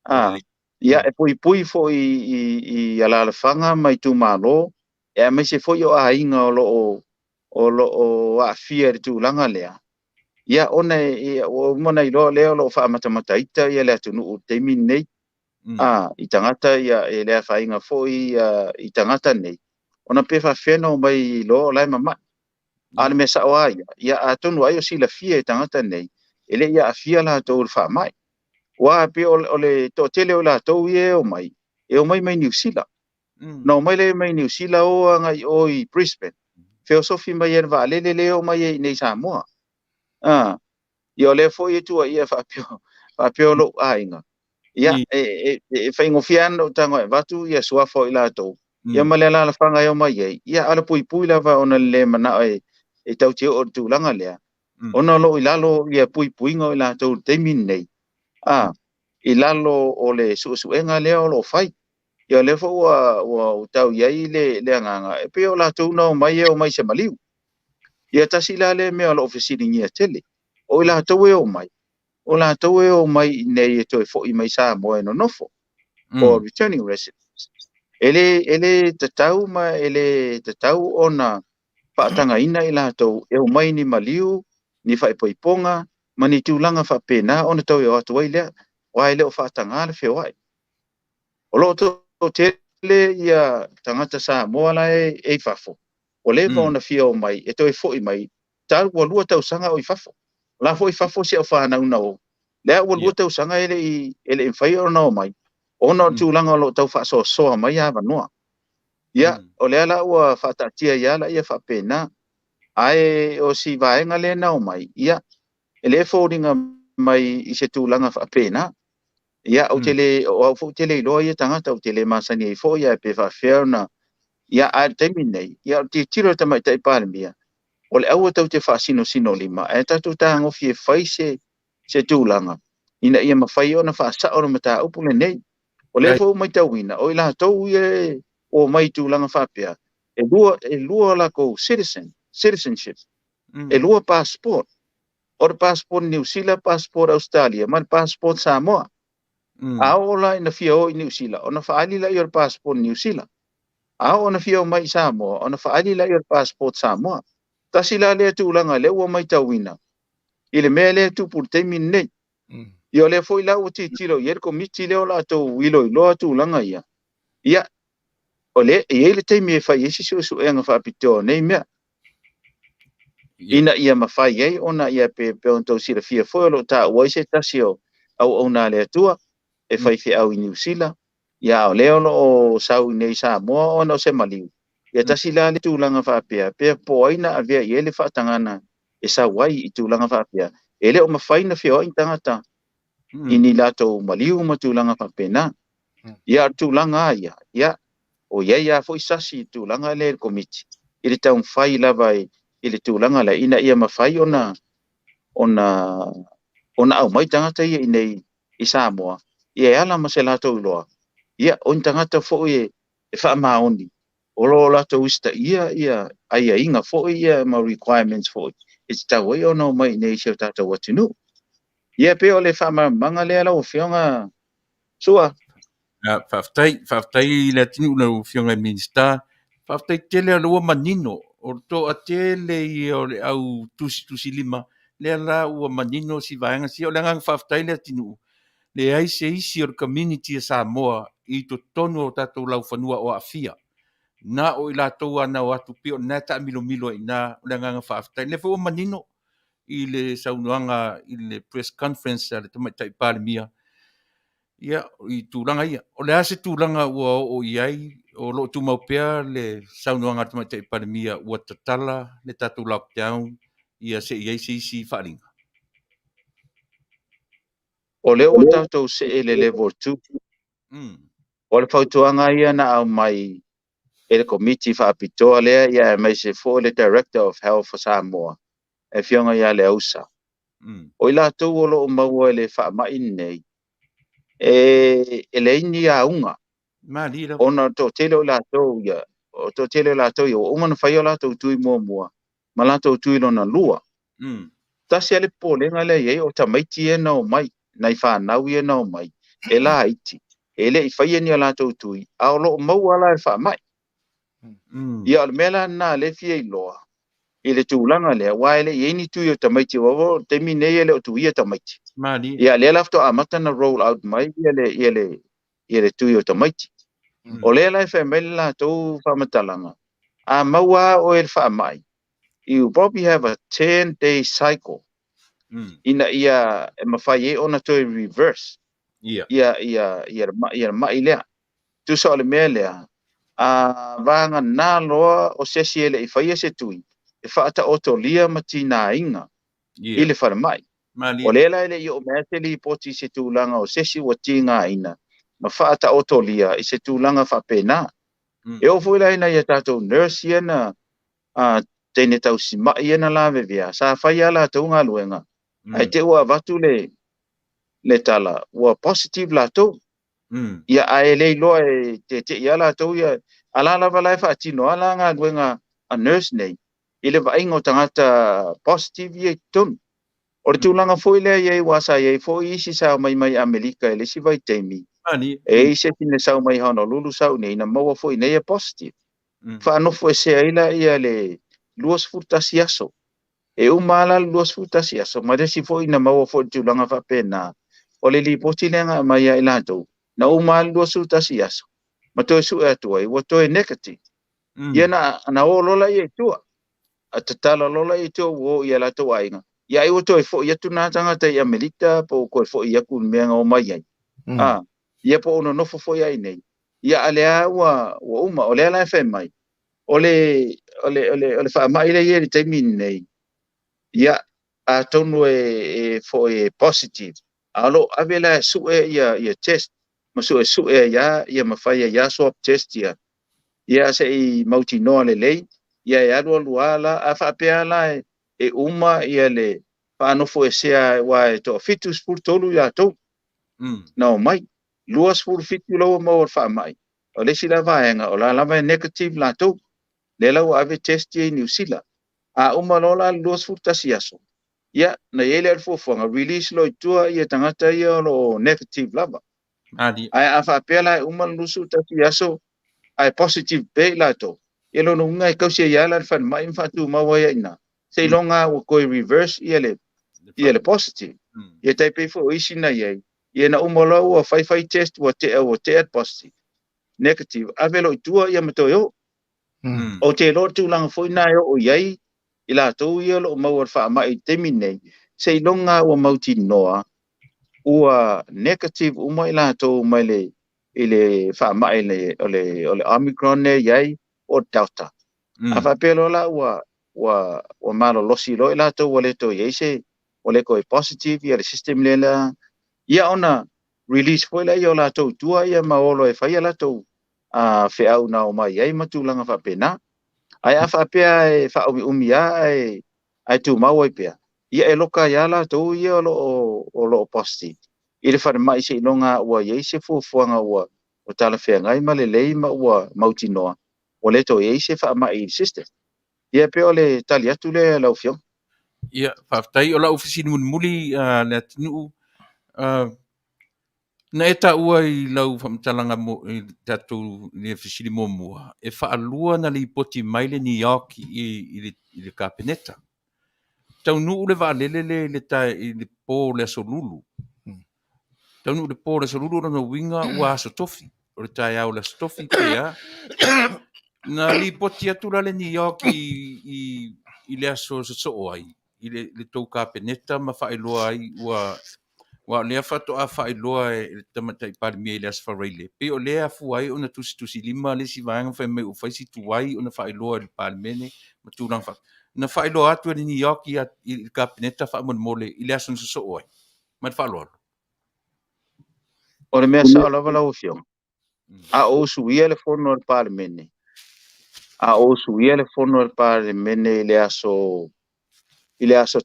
a, ia, e puipui foi i alaalafaga ma itumalo, e aemaise foi o aiga o lo o o lo o aafia i le tulaga lea, ia, ona e, ua uma ona iloa lea o lo o faamatamataita ia le atunuu i le taimi lenei, a, i tagata ia, e le afaina foi ia, i tagata nei, ona pe faafefea ona omai iloa o la e mamai. A o le mea sao lava ia, ia atonu ai o silafia e tagata nei, e le i aafia latou i le faamai. Aua e pei o le toatele o i latou ia e omai, e omai mai Niu Sila. Na omai lea mai Niu Sila o agai i o i Brisbane, feosofi mai ai i le vaalele lea e omai ai i inei i Samoa. A, ia o lea foi e tuuaia faapea, faapea o lou aiga. Ia, e faigofie lava ona ou tago e avatu ia suafa o i latou, ia ma le alaalafaga e omai ai, ia a o le puipui lava ona le le manao e tatou te oo i le tulaga lea, ona o lo o i lalo ia puipuiga o i latou i le taimi lenei, a, i lalo o le suesuega lea o lo o fai. Ia o lea foi ua tau i ai le agaga, e pei o latou na omai e omai i se maliu. Ia tasi la lea mea o lo o fesiligia tele, o i latou e omai, o latou e omai i inei e toe foi mai Samoa e nonofo, o returning residents. E le tatau ma e le tatau ona faatagaina i latou e omai ni maliu, ni faaipoipoga, ma ni tulaga faapena ona toe o atu ai lea, aua e le o faataga le feoai. O lo o toatele ia tagata Samoa la e i fafo, ua leva ona fia omai e toe foi mai, talu ua 2 tausaga o i fafo. O la foi i fafo si au fanau na o, lea ua 2 tausaga e le i mafai ona omai, ona o le tulaga o lo o tau faasoasoa mai avanoa. Ia, o lea la ua faataatia ai lava ia faapena. Ae o si vaega lea na omai, ia, e le foliga mai i se tulaga faapena. Ia, ou te le, o au foi ou te le iloa ia tagata, ou te le masani ai foi, ae pe faafefea ona, ia, ae o le taimi lenei, ia, o le tilotilo a le Tamaitai Palemia, o le aua tatou te faasinosino lima, ae tatou tagofi e fai se tulaga, ina ia mafai ona faasao le mataupu lenei. O lea foi ua matauina, o i latou ia ua omai i tulaga faapea, e lua latou citizenship, e 2 passport. O le passport Niu Sila, passport Australia, ma le passport Samoa. A oo la ina fia o i Niu Sila, ona faaali lea o le passport Niu Sila. A oo ona fia o mai i Samoa, ona faaali lea o le passport Samoa. Tasi la lea tulaga lea ua matauina i le mea lea tupu i le taimi lenei. Ia o lea foi la ua tilotilo i ai le komiti lea o latou iloiloa tulaga ia. Ia, o lea e i ai le taimi e fai ai se suesuega faapitoa o nei mea. Ina ia mafai ai ona ia pe ona tou silafia foi o lo o taua ai se tasi o auauna a le Atua e fai feau i Niu Sila, ia o lea o lo o sau i nei Samoa ona o se maliu. Ia tasi la le tulaga faapea, pe po ai na avea i ai le faatagana e sau ai i tulaga faapea. E le o mafai na feoai ni tagata i ni latou maliu ma tulaga faapena. Ia o le tulaga ia, ia o iai lava foi sasi i tulaga lea i le komiti, i le taumafai lava i le tulaga lea, ina ia mafai ona aumai tagata ia i nei i Samoa, ia e ala ma se latou iloa, ia o ni tagata foi e faamaoni, o lo o latou usitaia ia aiaiga foi ia ma requirements foi, e tatau ai ona omai i nei i si o tatou atunuu. Ia pei o le faamalamalamaga lea lau Afioga Sua. Faafetai le atunuu lau Afioga i le Minisita. Faafetai tele o le ua manino, o le toatele ia o le au tusitusilima, lea la ua manino si vaega sia. O le agaga faafetai le atunuu, leai se isi o le community a Samoa i totonu o tatou laufanua o aafia. Na o i latou ana o atu pei o lena e taamilomilo ai i ina, o le agaga faafetai. Lea foi ua manino i le saunoaga i le press conference a le Tamaitai Palemia, ia, i tulaga ia. O le a se tulaga ua oo i ai, o lo o tumau pea le saunoaga a le Tamaitai Palemia ua tatala le tatou lockdown, ia se i ai se isi faaaliga. O lea ua tatou see le level 2. O le fautuaga ia na aumai e le komiti faapitoa lea, ia aemaise foi le Director of Health for Samoa, e Afioga ia Leausa. O i latou o lo o maua i le faamai lenei, e leai ni auga. Ona o toatele o latou ia, o toatele o latou ia, ua uma ona fai o latou tui muamua, ma latou tui lona lua. Tasi lava le popolega lea e i ai o tamaiti ia na omai, nai fanau ia na omai, e laiti, e le i faia ni a latou tui, a o lo o maua la i le faamai. Ia o le mea la lena lea e fia iloa i le tulaga lea, aua e le i i ai ni tui o tamaiti, aua o le taimi nei e le o tuia tamaiti. Malie. Ia lea la faatoa amata ona roll out mai ia le tui o tamaiti. O lea la e fai mai le latou faamatalaga, a maua lava oe i le faamai, you probably have a 10 day cycle ina ia e mafai ai ona toe reverse ia le mai lea. Tusa o le mea lea, a vagana loa o se isi e le i faia se tui, e faataotolia ma tigaina i le falemai. Malie. O lea la e le i oo mai se lipoti i se tulaga o se isi ua tigaina ma faataotolia i se tulaga faapena. E oo foi la ina ia tatou nurse ia na teine tausimai ia na lavevea, sa fai lava latou galuega, ae te i ua avatu le tala ua positive latou. Ia ae le iloa e tete'i lava latou ia, a la lava la e faatino lava la galuega a nurse nei i le vaaiga o tagata positive ia i totonu. O le tulaga foi lea i ai, aua sa i ai foi isi sa omai mai Amerika i le isi vaitaimi, Malie. e i ai se isi na sau mai Honolulu sau nei na maua foi nei e positive. Faanofo esea ai laia le 21 aso. E uma lava la le 21 aso, ma le isi foi na maua foi i le tulaga faapena. O le lipoti lea na aumai ia i latou, na uma lava le 21 aso, ma toe sue atu ai, ua toe negative. Ia na o loa laia i tua. A tatala loa laia i tua ua o i a latou aiga. Ia ai ua toe foi atu na tagata i Amerika po o toe foi atu i le mea na omai ai. Ah, ia po o nonofo foi ai nei. Ia a lea ua uma, o lea la e fai mai. O le faamai lea e i ai i le taimi lenei, ia atonu e foi e positive. A o lo o ave la e sue ia test ma suesue ai lava ia ma fai ai lava swab test ia. Ia se i mautinoa lelei, ia e alu alu lava la, a faapea la e uma ia le faanofo esea aua e toa-73 i latou na omai. 27 la ua maua le faamai. O le isi la vaega, o la lava e negative latou. Lea la ua ave test ia i Niu Sila. A uma loa la le 21 aso, ia, na i ai lea o le fuafuaga, release loa i tua ia tagata ia o lo o negative lava. Malie. Ae a faapea la e uma le 21 aso, ae positive pea i latou, ia lona uiga e tausi ai lava la le falemai ma faatumau ai i ina. Seiloga ua toe reverse ia le positive. Ia tai pei foi o isi na i ai, ia na uma loa ua fai test ua tea positive. Negative, ave loa i tua ia ma toe o. Ou te iloa le tulaga foi na e oo i ai i latou ia o lo o maua le faamai i le taimi nei, seiloga ua mautinoa ua negative uma i latou mai le i le faamai o le Omicron lea e i ai o Delta. A faapea loa la ua malolosi loa i latou ua le toe i ai se ua le toe positive ia le system lea la, ia ona release foi lea o latou i tua ia ma o loa e fai a latou feau na omai ai ma tulaga faapena. Ae a faapea e faaumiumi lava ae tumau ai pea, ia e loka ai lava latou ia o lo o positive i le falemai seiloga ua i ai se fuafuaga ua talafeagai ma lelei ma ua mautinoa ua le toe i ai se faamai i le system. Ia pei o le tali atu lea lau Afioga. Ia, faafetai. O lau fesili mulimuli le atunuu. Na e taua i lau faamatalaga mo i tatou i le fesili muamua, e faalua na lipoti mai le NEOC i le Kapeneta. Taunuu le vaalele le i le po o le aso Lulu. Taunuu le po o le aso Lulu o lona uiga ua aso Tofi. O le taeao o le aso Tofi pe a. Na lipoti atu la le NEOC i le aso sosoo ai i le tou Kapeneta ma faailoa ai ua lea faatoa faailoa e le Tamaitai Palemia i le aso Faraile. Pei o lea afua ai ona tusitusi lima le isi vaega fai mai ua fai si tuai ona faailoa i le Palemene ma tulaga fa. Na faailoa atu e le NEOC i le Kapeneta faamolemole i le aso na sosoo ai. Ma le faaaloalo. O le mea sao lava lau Afioga. A o usuia le fono a le Palemene, a o usuia le fono a le Palemene i le aso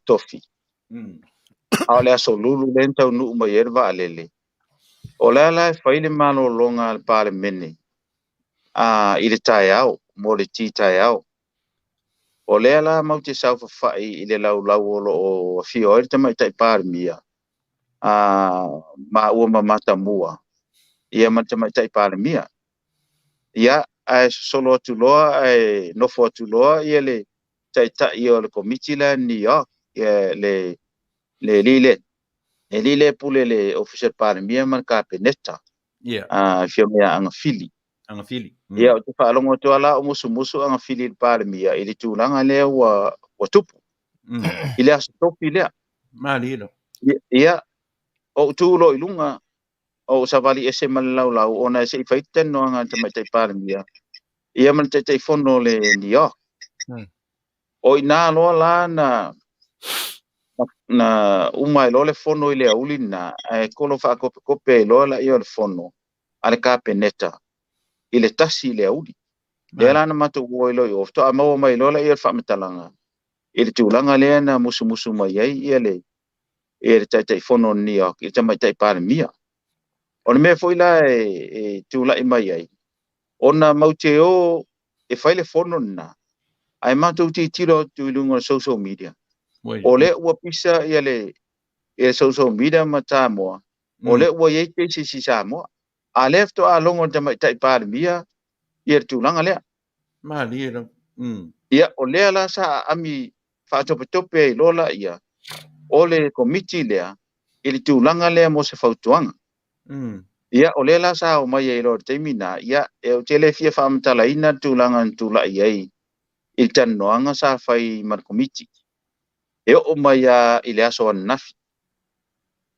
Tofi, a o le aso Lulu lea na taunuu mai ai le vaalele. O le la e fai le malologa a le Palemene i le taeao, mo le ti taeao. O lea la matou te saofafai i le laulau o lo o afio ai le Tamaitai Palemia, maua ma Matamua, ia ma le Tamaitai Palemia. Ia, ae sosolo atu loa ae nofo atu loa ia le taitai o le komiti lea a le NEOC, ia le alii lea, le alii lea e pule i le Ofisa o le Palemia ma le Kapeneta, Afioga ia Agafili. Agafili. Ia, ou te faalogo atu lava la o musumusu Agafili i le Palemia i le tulaga lea ua tupu i le aso tofi lea. Malie lava. Ia, ou tu loa i luga, ou savali ese ma le laulau ona se i fai le talanoaga a le Tamaitai Palemia ia ma le Taitaifono o le NEOC. O i ina loa la na uma ai loa le fono i le aoauli lena, ae kolo faakopekope ai loa laia o le fono a le Kapeneta i le 1 i le aoauli. Lea la na matou o ai loa i o, faatoa maua mai loa laia o le faamatalaga i le tulaga lea na musumusu mai ai ia le Taitaifono o le NEOC i le Tamaitai Palemia. O le mea foi la e tulai mai ai, ona matou te o e fai le fono lena, ae matou tilotilo atu i luga o le social media. O lea ua pisa ia le social media ma Samoa, o lea ua i ai cases i Samoa. A lea faatoa logo le Tamaitai Palemia ia le tulaga lea. Malie lava. Ia, o lea la sa aami faatopetope ai loa laia o le komiti lea i le tulaga lea mo se fautuaga. Ia, o lea la sa o mai ai loa i le taimi na, ia, ou te le fia faamatalaina le tulaga na tulai ai i le talanoaga sa fai ma le komiti. E oo mai lava i le aso ananafi,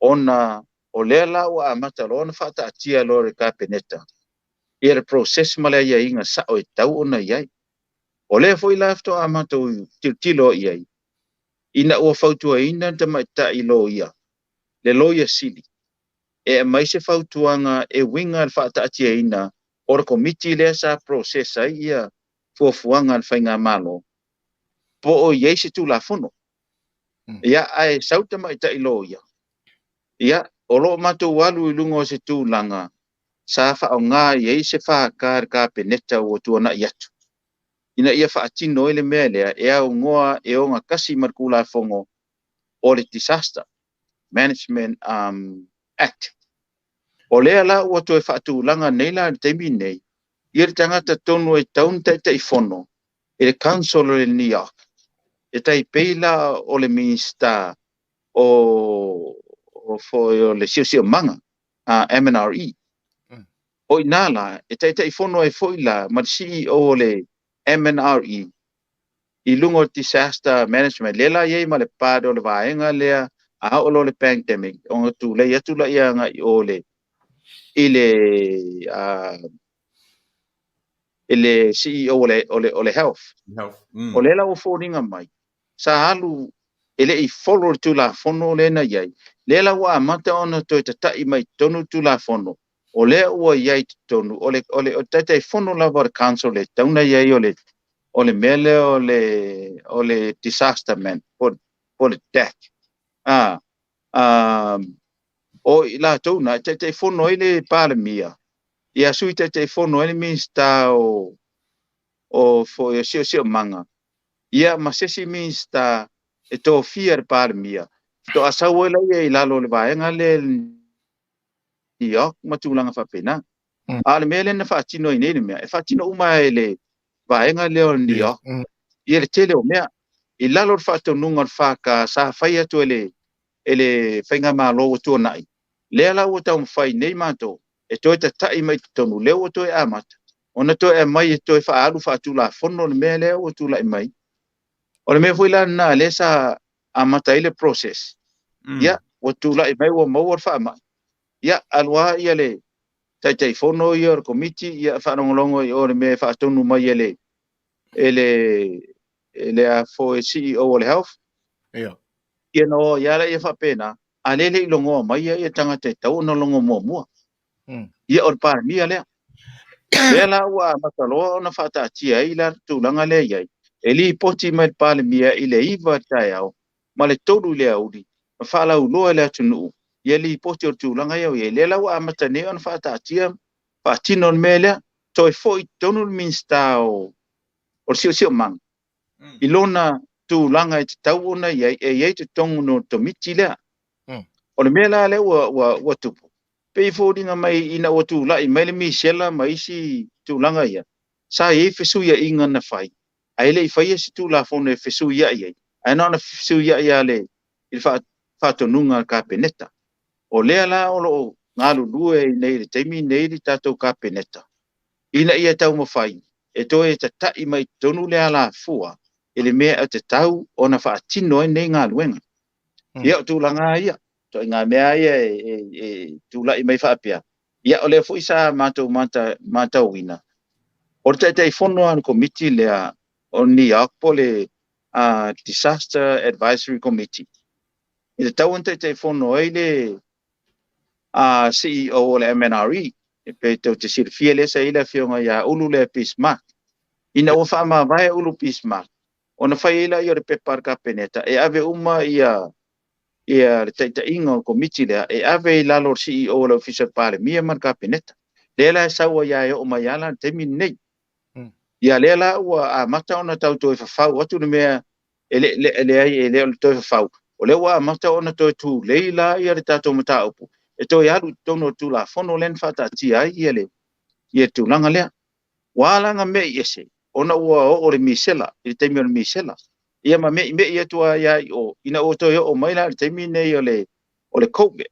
ona o lea la ua amata loa ona faataatia loa e le Kapeneta ia le process ma le aiaiga sao e tatau ona i ai. O lea foi la faatoa matou tilotilo i ai, ina ua fautuaina le tamaitai loia, le loia sili, e aumai se fautuaga e uiga i le faataatiaina o le komiti lea sa process ai ia fuafuaga a le Faigamalo, po o i ai se Tulafono. Ia, ae sau le tamaitai loia, ia, o lo o matou alu i luga o se tulaga sa faaaoga i ai se FK a le Kapeneta ua tuanai atu, ina ia faatino ai le mea lea e aunoa e ogatasi ma le Tulafono o le Disaster Management Act. O lea la ua toe faatulaga nei la i le taimi nei, ia le tagata tonu e tatau ona taitaifono i le Council o le NEOC, e tai pei la o le Minisita o foi o le Siosiomaga, MNRE. O ina la, e taitaifono ai foi la ma le CEO o le MNRE i luga o le Disaster Management. Lea la i ai ma le part o le vaega lea a oo loa le pandemic, ona tulei atu la ia agai o le i le CEO o le Health. O lea la ua foliga mai, sa alu e le i follow le Tulafono lea na i ai. Lea la ua amata ona toe tatai mai totonu le Tulafono, o lea ua i ai totonu, o le Taitaifono lava o le Council e tatau ona i ai o le mea lea o le Disaster Man, po o le DAC. O i latou na, e Taitaifono ai le Palemia, ia sui Taitaifono ai le Minisita o foi o Siosiomaga, ia ma se isi Minisita e tofia le Palemia, faatoa sau ai laia i lalo o le vaega lea NEOC ma tulaga faapena. A o le mea lea na faatino ai nei le mea, e faatino uma e le vaega lea o le NEOC, ia le tele o mea. I lalo o le faatonuga o le FK sa fai atu e le Faigamalo ua tuanai, lea la ua taumafai nei matou e toe tatai mai totonu, lea ua toe amata, ona toe aumai e toe faaalu faatulafono le mea lea ua tulai mai. O le mea foi la lena lea sa amata ai le process. Ia, ua tulai mai ua maua le faamai. Ia, alu lava ia le Taitaifono ia o le komiti, ia faalogologo i o le mea e faatonu mai e le foi CEO o le Health. Ia na o ia la ia faapena, a lea le i logoa mai ia tagata e tatau ona logo muamua. Ia o le Palemia lea. Lea la ua amata loa ona faataatia ai la tulaga lea i ai. E lipoti mai le Palemia i le 9 i le taeao ma le 3 i le aoauli, ma faalauiloa i le atunuu ia lipoti o le tulaga ia o i ai. Lea la ua amata nei ona faataatia faatino le mea lea, toe foi totonu le Minisita o le Siosiomaga. I lona tulaga e tatau ona i ai, e i ai totonu o le Komiti lea. O le mea la lea ua tupu, pei e foliga mai ina ua tulai mai le misela ma isi tulaga ia, sa i ai fesuiaiga na fai, ae le i faia se Tulafono e fesuiai ai, ae na ona fesuiai lava i le faatonuga a le Kapeneta. O lea la o lo o galulue ai nei i le taimi lenei le tatou Kapeneta, ina ia taumafai e toe tatai mai i totonu le alafua i le mea e tatau ona faatino ai nei galuega. Ia, o tulaga lava ia, ituaiga mea lava ia e tulai mai faapea. Ia, o lea foi sa matou matauina, o le Taitaifono lava o le Komiti lea o le NEOC po o le Disaster Advisory Committee, e tatau ona Taitaifono ai le CEO o le MNRE, e pei tou te silafia lea sa i ai le afioga ia Ulu lea Bismarck. Ina ua faamavae Ulu Bismarck, ona fai ai lea o le pepa a le Kapeneta e ave uma ia le taitaiga o le komiti lea e ave i lalo o le CEO o le Ofisa o le Palemia ma le Kapeneta. Lea la e sau ai lava e oo mai lava la i le taimi lenei. Ia lea la ua amata ona tau toe fafau atu le mea e leai e le o le toe fafau. O lea ua amata ona toe tulei la ia le tatou mataupu e toe alu i totonu o le Tulafono lea na faataatia ai ia le tulaga lea. Ua ala ona me'i ese ona ua oo le misela i le taimi o le misela. Ia ma me'i atu ai lava i o ina ua toe oo mai la i le taimi lenei o le COVID.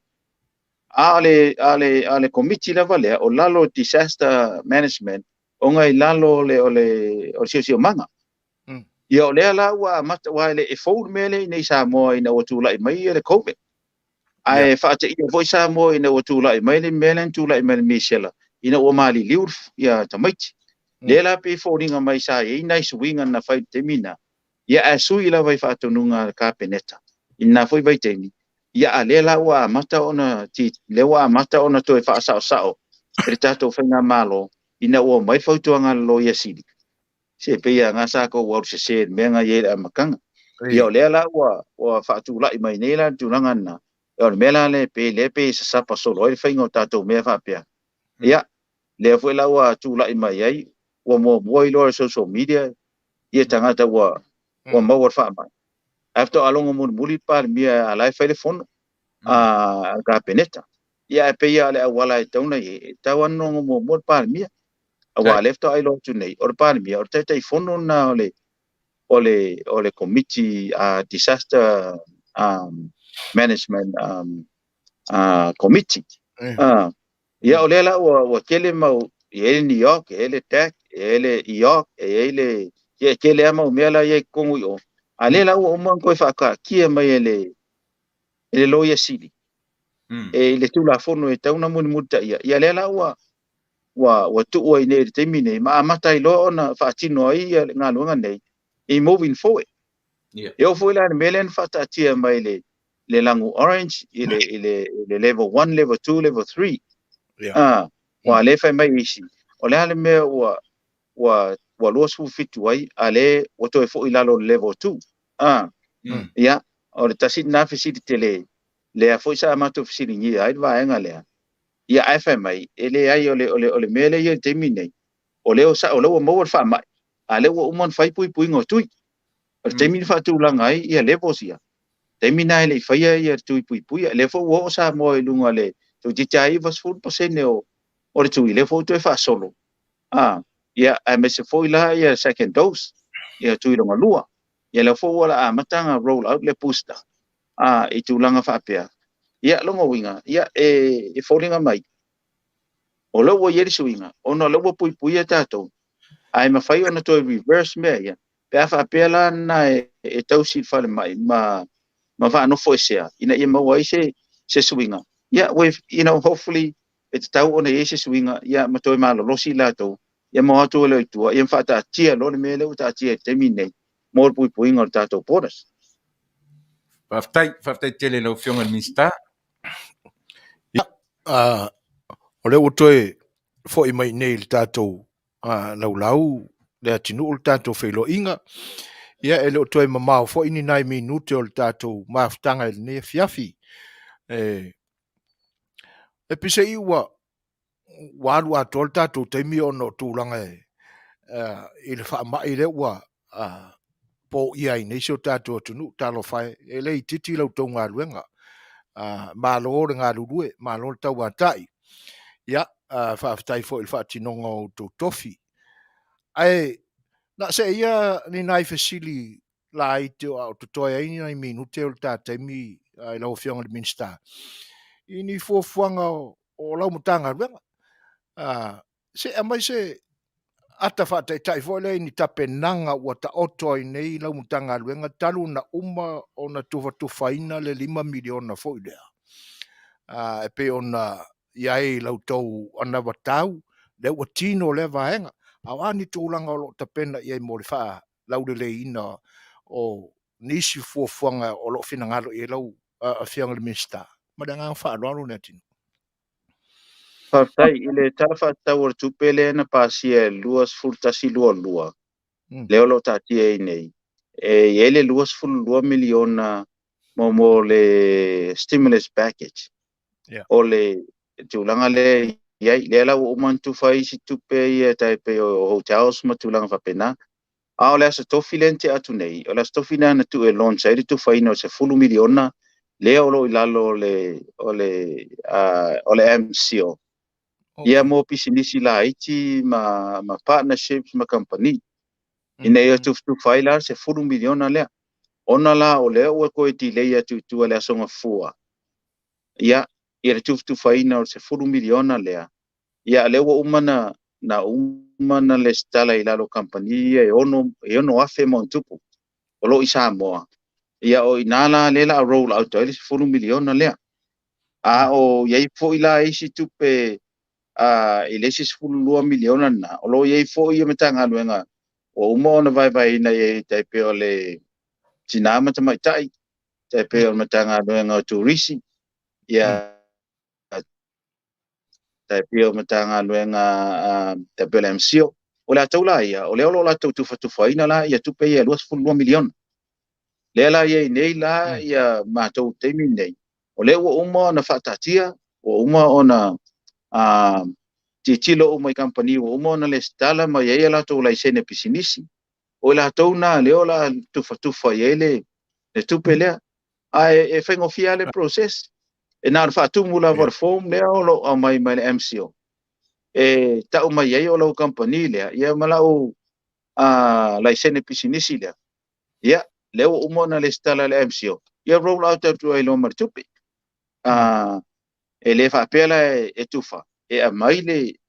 A o le komiti lava lea o lalo o disaster management ona i lalo o le siosiomaga. Ia o lea la ua amata, aua e fou le mea lea i inei i Samoa ina ua tulai mai le COVID. Ae faateia foi Samoa ina ua tulai mai le mea lea na tulai mai le misela ina ua maliliu ia tamaiti. Lea la pei e foliga mai sa i ai nai suiga na fai i le taimi lena, ia ae sui lava i faatonuga a le Kapeneta i lena foi vaitaimi, ia a lea la ua amata ona lea ua amata ona toe faasaosao e le tatou faigamalo ina ua omai le fautuaga a le Loia Sili. Se pei lava na sa tou alu sese i le mea na i ai i le amataga. Ia o lea la ua faatulai mai nei la le tulaga lena, o le mea la lea pei lea pei e sasapa solo ai le faiga o tatou mea faapea. Ia, lea foi la ua tulai mai ai, ua muamua iloa i le social media ia tagata ua maua le faamai. Ae faatoa logo mulimuli le Palemia a la e fai le fono a le Kapeneta. Ia ae pei lava o le auala e tatau ona i ai, e tatau lava ona logo muamua le Palemia. Aua o lea faatoa iloa atu nei, o le Palemia, o le Taitaifono lena o le Komiti Disaster Management Committee. Ia o lea la ua tele mau, e i ai le NEOC, e i ai le DAC, e i ai le EOC, e i ai le... Ia e tele lava mau mea la e i ai i totonu i o. A lea la ua uma ona toe faataatia mai e le Loia Sili, e le Tulafono e tatau ona mulimulitaia. Ia lea la ua tuu ai nei i le taimi nei, ma amata ai loa ona faatino ai le galuega nei i moving forward. E oo foi la i le mea lea na faataatia mai le lagu orange i le level 1, level 2, level 3. Ua le fai mai isi. O le a le mea ua 27 ai, a le ua toe foi lalo le level 2. Ia, o le tasi lena fesili tele, lea foi sa matou fesiligia ai le vaega lea. Ia ae fai mai, e leai o le mea lea i le taimi nei, o lea ua maua le faamai, a lea ua uma ona fai puipuiga o tui. O le taimi na faatulaga ai ia levels ia, taimi na e le i faia ia tui puipuia. Lea foi ua oo Samoa i luga le toeitiiti lava 90% o le tui, lea foi ua toe faasolo. Ia, aemaise foi la ia second dose, ia tui longa lua. Ia lea foi ua la amata ona roll out le booster i tulaga faapea. Ia, longa uiga, ia, e foliga mai. O lea ua i ai le suiga, ona o lea ua puipuia tatou, ae mafai ona toe reverse mea ia, pe a faapea la na e tausi i le falemai ma faanofo esea, ina ia maua ai se suiga. Ia, you know, hopefully, e tatau ona i ai se suiga, ia, ma toe malolosi latou, ia ma o atu e le i tua, ia ma faataatia loa le mea lea ua taatia i le taimi nei, mo le puipuiga o le tatou borders. Faafetai tele lau Afioga i le Minisita. Ia, o lea ua toe foi mai nei i le tatou laulau le atunuu le tatou feiloaiga. Ia, e le o toe mamao foi ni nai minute o le tatou mafutaga i lenei afiafi. E pisei ua alu atoa le tatou taimi ona o tulaga i le faamai lea ua poia ai nei si o tatou atunuu. Talofa e, e le itiiti la outou galuega. Malo le galulue, malo le tauatai. Ia, faafetai foi i le faatinoga o outou tofi. Ae na see ia ni nai fesili laiti o a o totoe ai ni nai minute o le ta taimi i lau Afioga i le Minisita, i ni fuafuaga o lau Matagaluega. Se aumai se ata faataitai foi lea i ni tapenaga ua taoto ai nei lau Matagaluega talu ona uma ona tufatufaina le $5 miliona foi lea, e pei ona i ai i la outou anavatau, lea ua tino lea vaega. A o a ni tulaga o lo o tapena i ai mo le faalauleleiina o nisi fuafuaga o lo o finagalo i ai lau Afioga i le Minisita? Ma le agaga faaaloalo Leatinuu. Faafetai. I le Tala Faatatau o le Tupe lea na pasia e 21/22, lea o lo o taatia ai nei, e i ai le $22 miliona mo le stimulus package. O le tulaga lea e i ai, lea la ua uma ona tufa ai isi tupe ia tai pei o hotels ma tulaga faapena. A o le Aso Tofi lea na tea atu nei, o le Aso Tofi lea na tuu e launch ai le tufaina o le $10 miliona lea o lo o i lalo o le MCIL. Ia mo pisinisi laiti ma partnerships ma kamupani. Ina ia tufatufa ai la le $10 miliona lea. Ona la o lea ua toe delay atu i tua i le Aso Gafua, ia le tufatufaina o le $10 miliona lea, ia lea ua uma na lesitala i lalo o kamupani ia e 6,000 ma ona tupu o lo o i Samoa. Ia o i ina la lea la roll out ai le $10 miliona lea. A o i ai foi la isi tupe i le isi $12 miliona lena, o lo o i ai foi ia Matagaluega ua uma ona vaevaeina i ai, tai pei o le Tina ma Tamaitai, tai pei o le Matagaluega o Turisi, ia tai pei o Matagaluega tai pei o le MCIL. O le latou la ia, o lea o lo o latou tufatufaina la ia tupe ia e $22 miliona. Lea la i ai nei la ia matou taimi nei, o lea ua uma ona faataatia, ua uma ona tilotilo uma i kamupani ua uma ona lesitala ma i ai a latou laisene pisinisi. O i latou na lea o le a tufatufa i ai le tupe lea. Ae e faigofie le process. E na o le faatumu lava o le form lea o lo o aumai mai le MCIL. E tau mai ai o lau kamupani lea, ia ma lau laisene pisinisi lea. Ia, lea ua uma ona lesitala le MCIL, ia roll out atu ai loa ma le tupe. E le faapea la e tufa, e aumai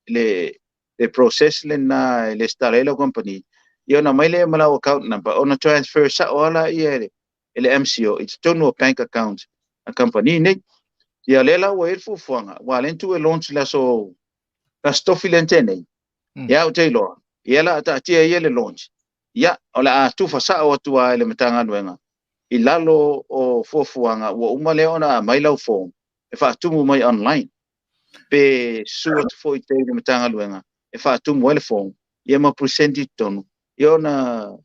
le process lena e lesitala ai lau kamupani, ia ona aumai lea ma lau account number, ona transfer sao lava ia e le MCIL i totonu o bank account a kamupani nei. Ia lea la ua i ai le fuafuaga, aua lea na tuu e launch le Aso Tofi lea na tea nei. Ia ou te iloa, ia la taatia ia le launch. Ia, o le a tufa sao atu lava i le Matagaluega i lalo o fuafuaga ua uma lea ona aumai lau form e faatumu mai online. Pe susu atu foi i le Matagaluega e faatumu ai le form, ia ma present i totonu, ia ona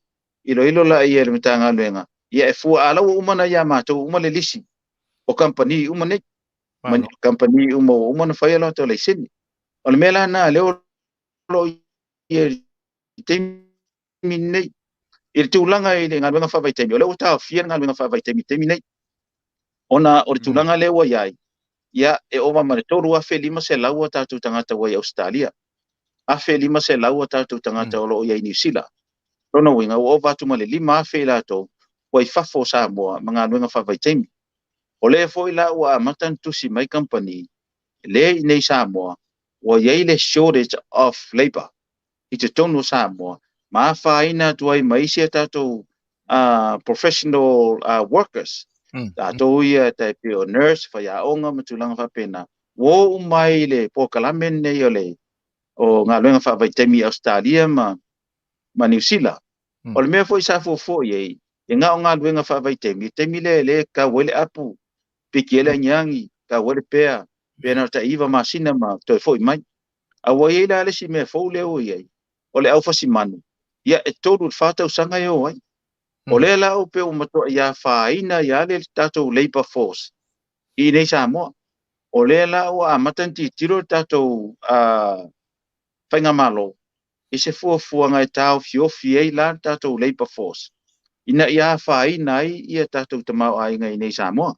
iloilo la ia e le Matagaluega. Ia e fua, a la ua uma na ia matou uma le lisi o kamupani uma nei. Kamupani uma ua uma na fai a latou laisene. O le mea la na lea o lo o i le taimi nei. I le tulaga i le galuega faavaitaimi, o lea ua taofia le galuega faavaitaimi i le taimi nei. Ona o le tulaga lea ua i ai, ia e ova ma le 3,500 a tatou tagata ua i Ausetalia. 1,500 a tatou tagata o lo o i ai Niu Sila. Lona uiga ua ova atu ma le 5,000 i latou ua i fafo o Samoa ma galuega faavaitaimi. O lea foi la ua amata ona tusi mai kamupani lea i nei Samoa, ua i ai le shortage of labour i totonu o Samoa, ma afaina atu ai ma isi a tatou professional workers. Tatou ia tai pei o nurse, faiaoga ma tulaga faapena. Ua oo mai le polokalame lenei o le o galuega faavaitaimi i Ausetalia ma Niu Sila. O le mea foi sa fuafua i ai, e na o galuega faavaitaimi, i taimi lea e le tau ai le apu, piki ai le agiagi, tau ai le pea, pe na o le tai 9 masina ma toe foi mai. A ua i ai la le isi mea fou lea ua i ai, o le aufasimanu, ia e 3 i le 4 tausaga e o ai. O lea la o pe ua matuai afaina ia le tatou labour force i nei Samoa. O lea la ua amata ona tilotilo le tatou faigamalo i se fuafuaga e taofiofi ai la le tatou labour force. ina ia afaina ai ia tatou tamaoaiga i inei i Samoa.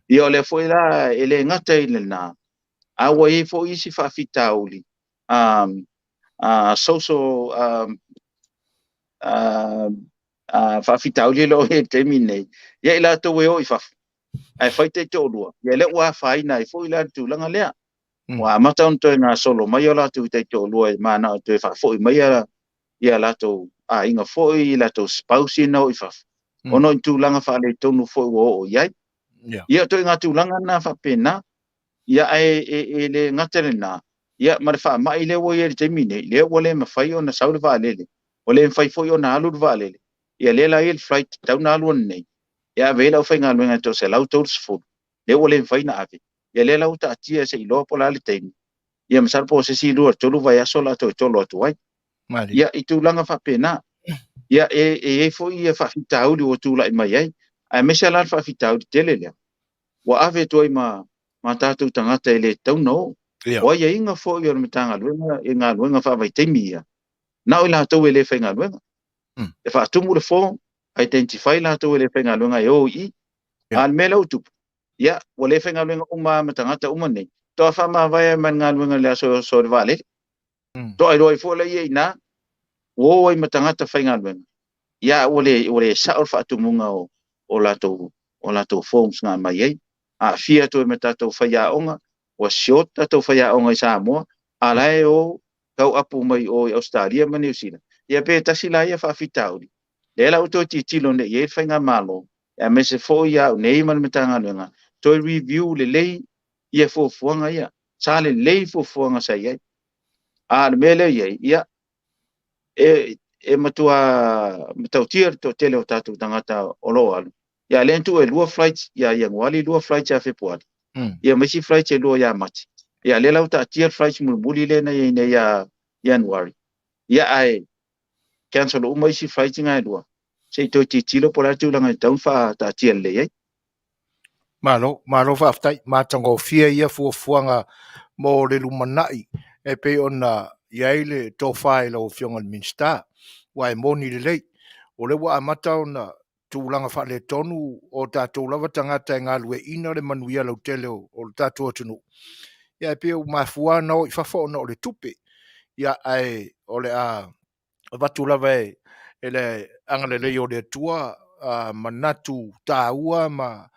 Ia o lea foi la e le gata i lena, a ua i ai foi isi faafitauli social faafitauli o lo o i ai i le taimi lenei, ia i latou e o i fafo ae fai taitoalua, ia lea ua afaina ai foi la le tulaga lea. Ua amata ona toe gasolo mai o latou taitoalua e manao e toe faafoi mai ia latou aiga foi, latou spouse na o i fafo, ona o ni tulaga faaletonu foi ua oo i ai. Ia o ituaiga tulaga na faapena. Ia ae e le gata lena, ia ma le faamai lea ua i ai i le taimi nei, lea ua le mafai ona sau le vaalele, ua le mafai foi ona alu le vaalele. Ia lea la e i ai le flight tatau ona alu ananei, e ave ai le aufaigaluega e toa 130, lea ua le mafai ona ave. Ia lea la ua taatia se i iloa po o le a le taimi. Ia masalo po o se isi 2 i le 3 vaiaso o le a toe tolo atu ai. Ia i tulaga faapena. Ia e i ai foi ia faafitauli ua tulai mai ai, aemaise la le faafitauli tele lea, ua ave atu ai ma tatou tagata e le tatau ona o. O aiaiga foi o le Matagaluega i galuega faavaitaimi ia, na o i latou e le faigaluega. E faatumu le form, identify latou e le faigaluega e o i i. A o le mea lea ua tupu, ia, ua le faigaluega uma lava ma tagata uma nei, faatoa faamavae ai ma le galuega i le aso e oso ai le vaalele. Toa iloa ai foi lea i ina, ua o ai ma tagata faigaluega, ia ua le sao le faatumuga o latou forms na aumai ai. Aafia atu ai ma tatou faiaoga, ua short tatou faiaoga i Samoa, a la e o tauapu mai o i Ausetalia ma Niu Sila. Ia pe tasi la ia faafitauli, lea la ua toe tilotilo nei i ai le faigamalo, aemaise foi au nei ma le Matagaluega, toe review lelei ia fuafuaga ia. Sa lelei fuafuaga sa i ai. A o le mea lea e i ai, ia, e matua matautia le toatele o tatou tagata o lo o alu. Ia lea na tuu e 2 flights ia Ianuari, 2 flights ia Fepuari, ia ma isi flights e 2 ia Mati. Ia lea la ua taatia le flights mulimuli lea na i ai nei ia Ianuari. Ia ae cancel uma isi flights na e 2. Se i toe tilotilo po o le a le tulaga e tatau ona faataatia lelei ai. Malo, malo faafetai. Matagofie ia fuafuaga mo le lumanai e pei ona i ai le tofa i lau Afioga i le Minisita. Ua e moni lelei, o lea ua amata ona tulaga faaletonu o tatou lava tagata e galueaiina le manuia lautele o le tatou atunuu. Ia e pei ua mafua ona o i fafo ona o le tupe. Ia ae o le a avatu lava e le agalelei o le Atua manatu taua ma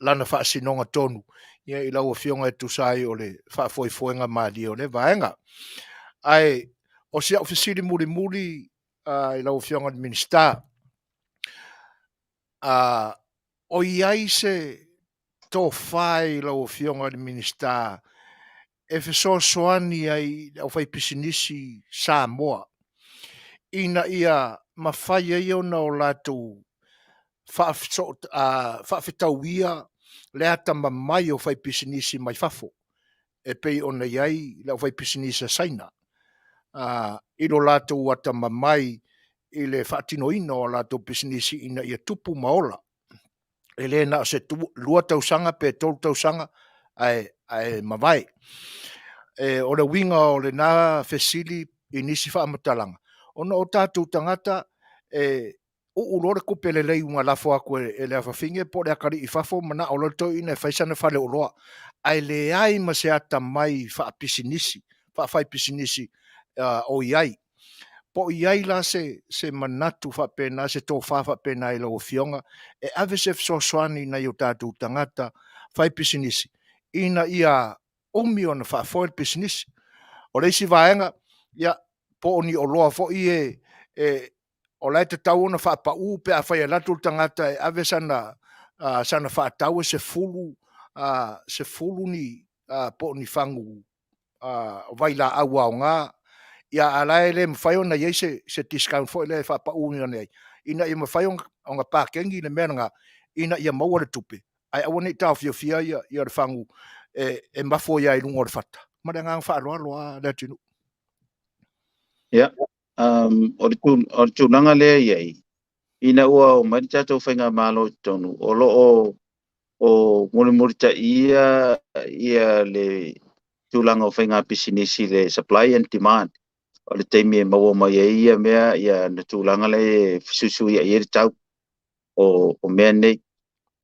lana faasinoga tonu ia i lau Afioga e tusa ai o le faafoefoega malie o lea vaega. Ae o si au fesili mulimuli i lau Afioga i le Minisita, o i ai se tofa i lau Afioga i le Minisita e fesoasoani ai i le aufaipisinisi Samoa ina ia mafai ai ona o latou faafetauia le atamamai o faipisinisi mai fafo e pei ona i ai le aufaipisinisi a Saina i lo latou atamamai i le faatinoina o latou pisinisi ina ia tupu ma ola. E le na o se 2 tausaga pe 3 tausaga ae mavae. O le uiga o lena fesili i nisi faamatalaga, ona o tatou tagata e uu loa le tupe lelei ua lafo atu e le afafine po o le atalii i fafo, manao loa le toeaina e fai sana faleoloa, ae leai ma se atamai faapisinisi, faafaipisinisi o i ai. Po o i ai la se manatu faapena, se tofa faapena i lau Afioga, e ave se fesoasoani i nai o tatou tagata faipisinisi ina ia umi ona faafoe le pisinisi. O le isi vaega, ia, po o ni oloa foi e o la e tatau ona faapau pe afai e alu atu le tagata e ave sana faatau e 10 ni po o ni fagu vailaau aoga, ia a la e le mafai ona i ai se discount foi lea e faapau ane ai, ina ia mafai ona pakeni le mea lena, ina ia maua le tupe, ae aua ne i taofiofia ia le fagu e mafua ai i luga o le fata. Ma le agaga faaaloalo lava Leatinuu. Ia, o le tulaga lea e i ai, ina ua omai le tatou faigamalo i totonu, o lo o mulimulitaia ia le tulaga o faiga pisinisi, le supply and demand. O le taimi e maua mai ai ia mea, ia na tulaga lea e fesuisuiai ai le tau o mea nei.